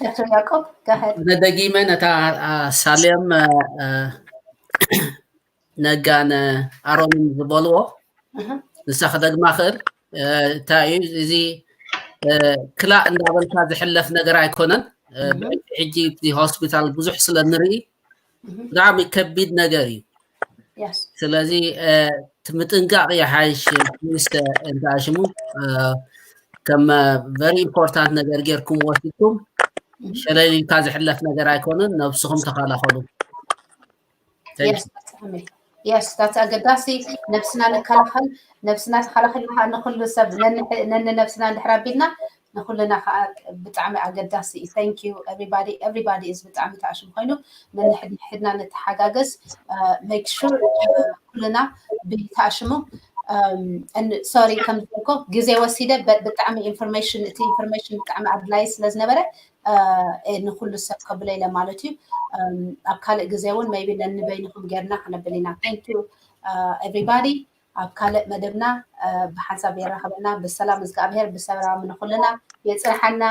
ዶክተር ያዕቆብ ጋህድ ነደጊመ ነታ ሳሌም ነጋን ኣሮንን ዝበልዎ ንሳ ክደግማ ክእል። እንታይ እዩ እዚ ክላእ እንዳበልካ ዝሕለፍ ነገር ኣይኮነን። ሕጂ ሆስፒታል ብዙሕ ስለ ንርኢ ብጣዕሚ ከቢድ ነገር እዩ። ስለዚ ምጥንቃቕ ይሓይሽ። ምስ እንተኣሽሙ ከም very important ነገር ጌርኩም ወሲድኩም ሸለል ኢልካ ዝሕለፍ ነገር ኣይኮነን። ነብስኹም ተኸላኸሉ። የስ ዳት ኣገዳሲ። ነብስና ንከላኸል። ነብስና ተኸላኺልና ከዓ ንኩሉ ሰብ ነንነብስና እንድሕር ኣቢልና ንኩልና ከዓ ብጣዕሚ ኣገዳሲ እዩ። Thank you everybody, everybody is ብጣዕሚ ተኣሽሙ ኮይኑ ነንሕድና ንተሓጋገዝ። Make sure ኩልና ብተኣሽሙ sorry ከም ዝበልኮ ግዜ ወሲደ ብጣዕሚ information እቲ information ብጣዕሚ ኣድላይ ስለ ዝነበረ ንኩሉ ሰብ ከብሎ ኢለ ማለት እዩ። ኣብ ካልእ ግዜ እውን maybe ነንበይንኹም ጌርና ክነብል ኢና። Thank you everybody። ኣብ ካልእ መደብና ብሓንሳብ የራኸበና። ብሰላም እግዚኣብሔር ብሰላም ንኩልና የፅንሓና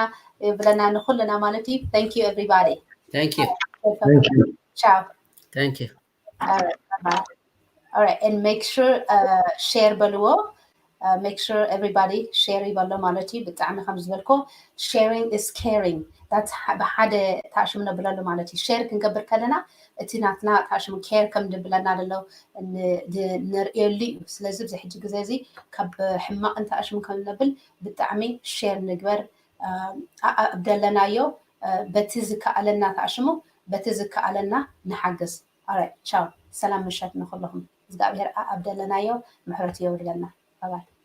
ይብለና ንኩልና ማለት እዩ። Thank you everybody። Ciao. Thank you. All right, bye-bye. All right, and make sure uh, share በልዎ። Make sure everybody share ይበሎ ማለት እዩ። ብጣዕሚ ከም ዝበልኮ sharing is caring። ብሓደ ተኣሽሙ ነብለሉ ማለት እዩ። Share ክንገብር ከለና እቲ ናትና ተኣሽሙ care ከም ድብለና ደሎ ንርእየሉ እዩ። ስለዚ ኣብዚ ሕጂ ግዜ እዚ ካብ ሕማቕን ተኣሽሙ ከም ነብል ብጣዕሚ share ንግበር። ኣብ ደለናዮ በቲ ዝከኣለና ተኣሽሙ በቲ ዝከኣለና ንሓግዝ። All right, ciao። ሰላም ምሸት ንኩልኹም። እግዚኣብሔር ኣብ ደለናዮ ምሕረቱ የውርደልና። Bye bye።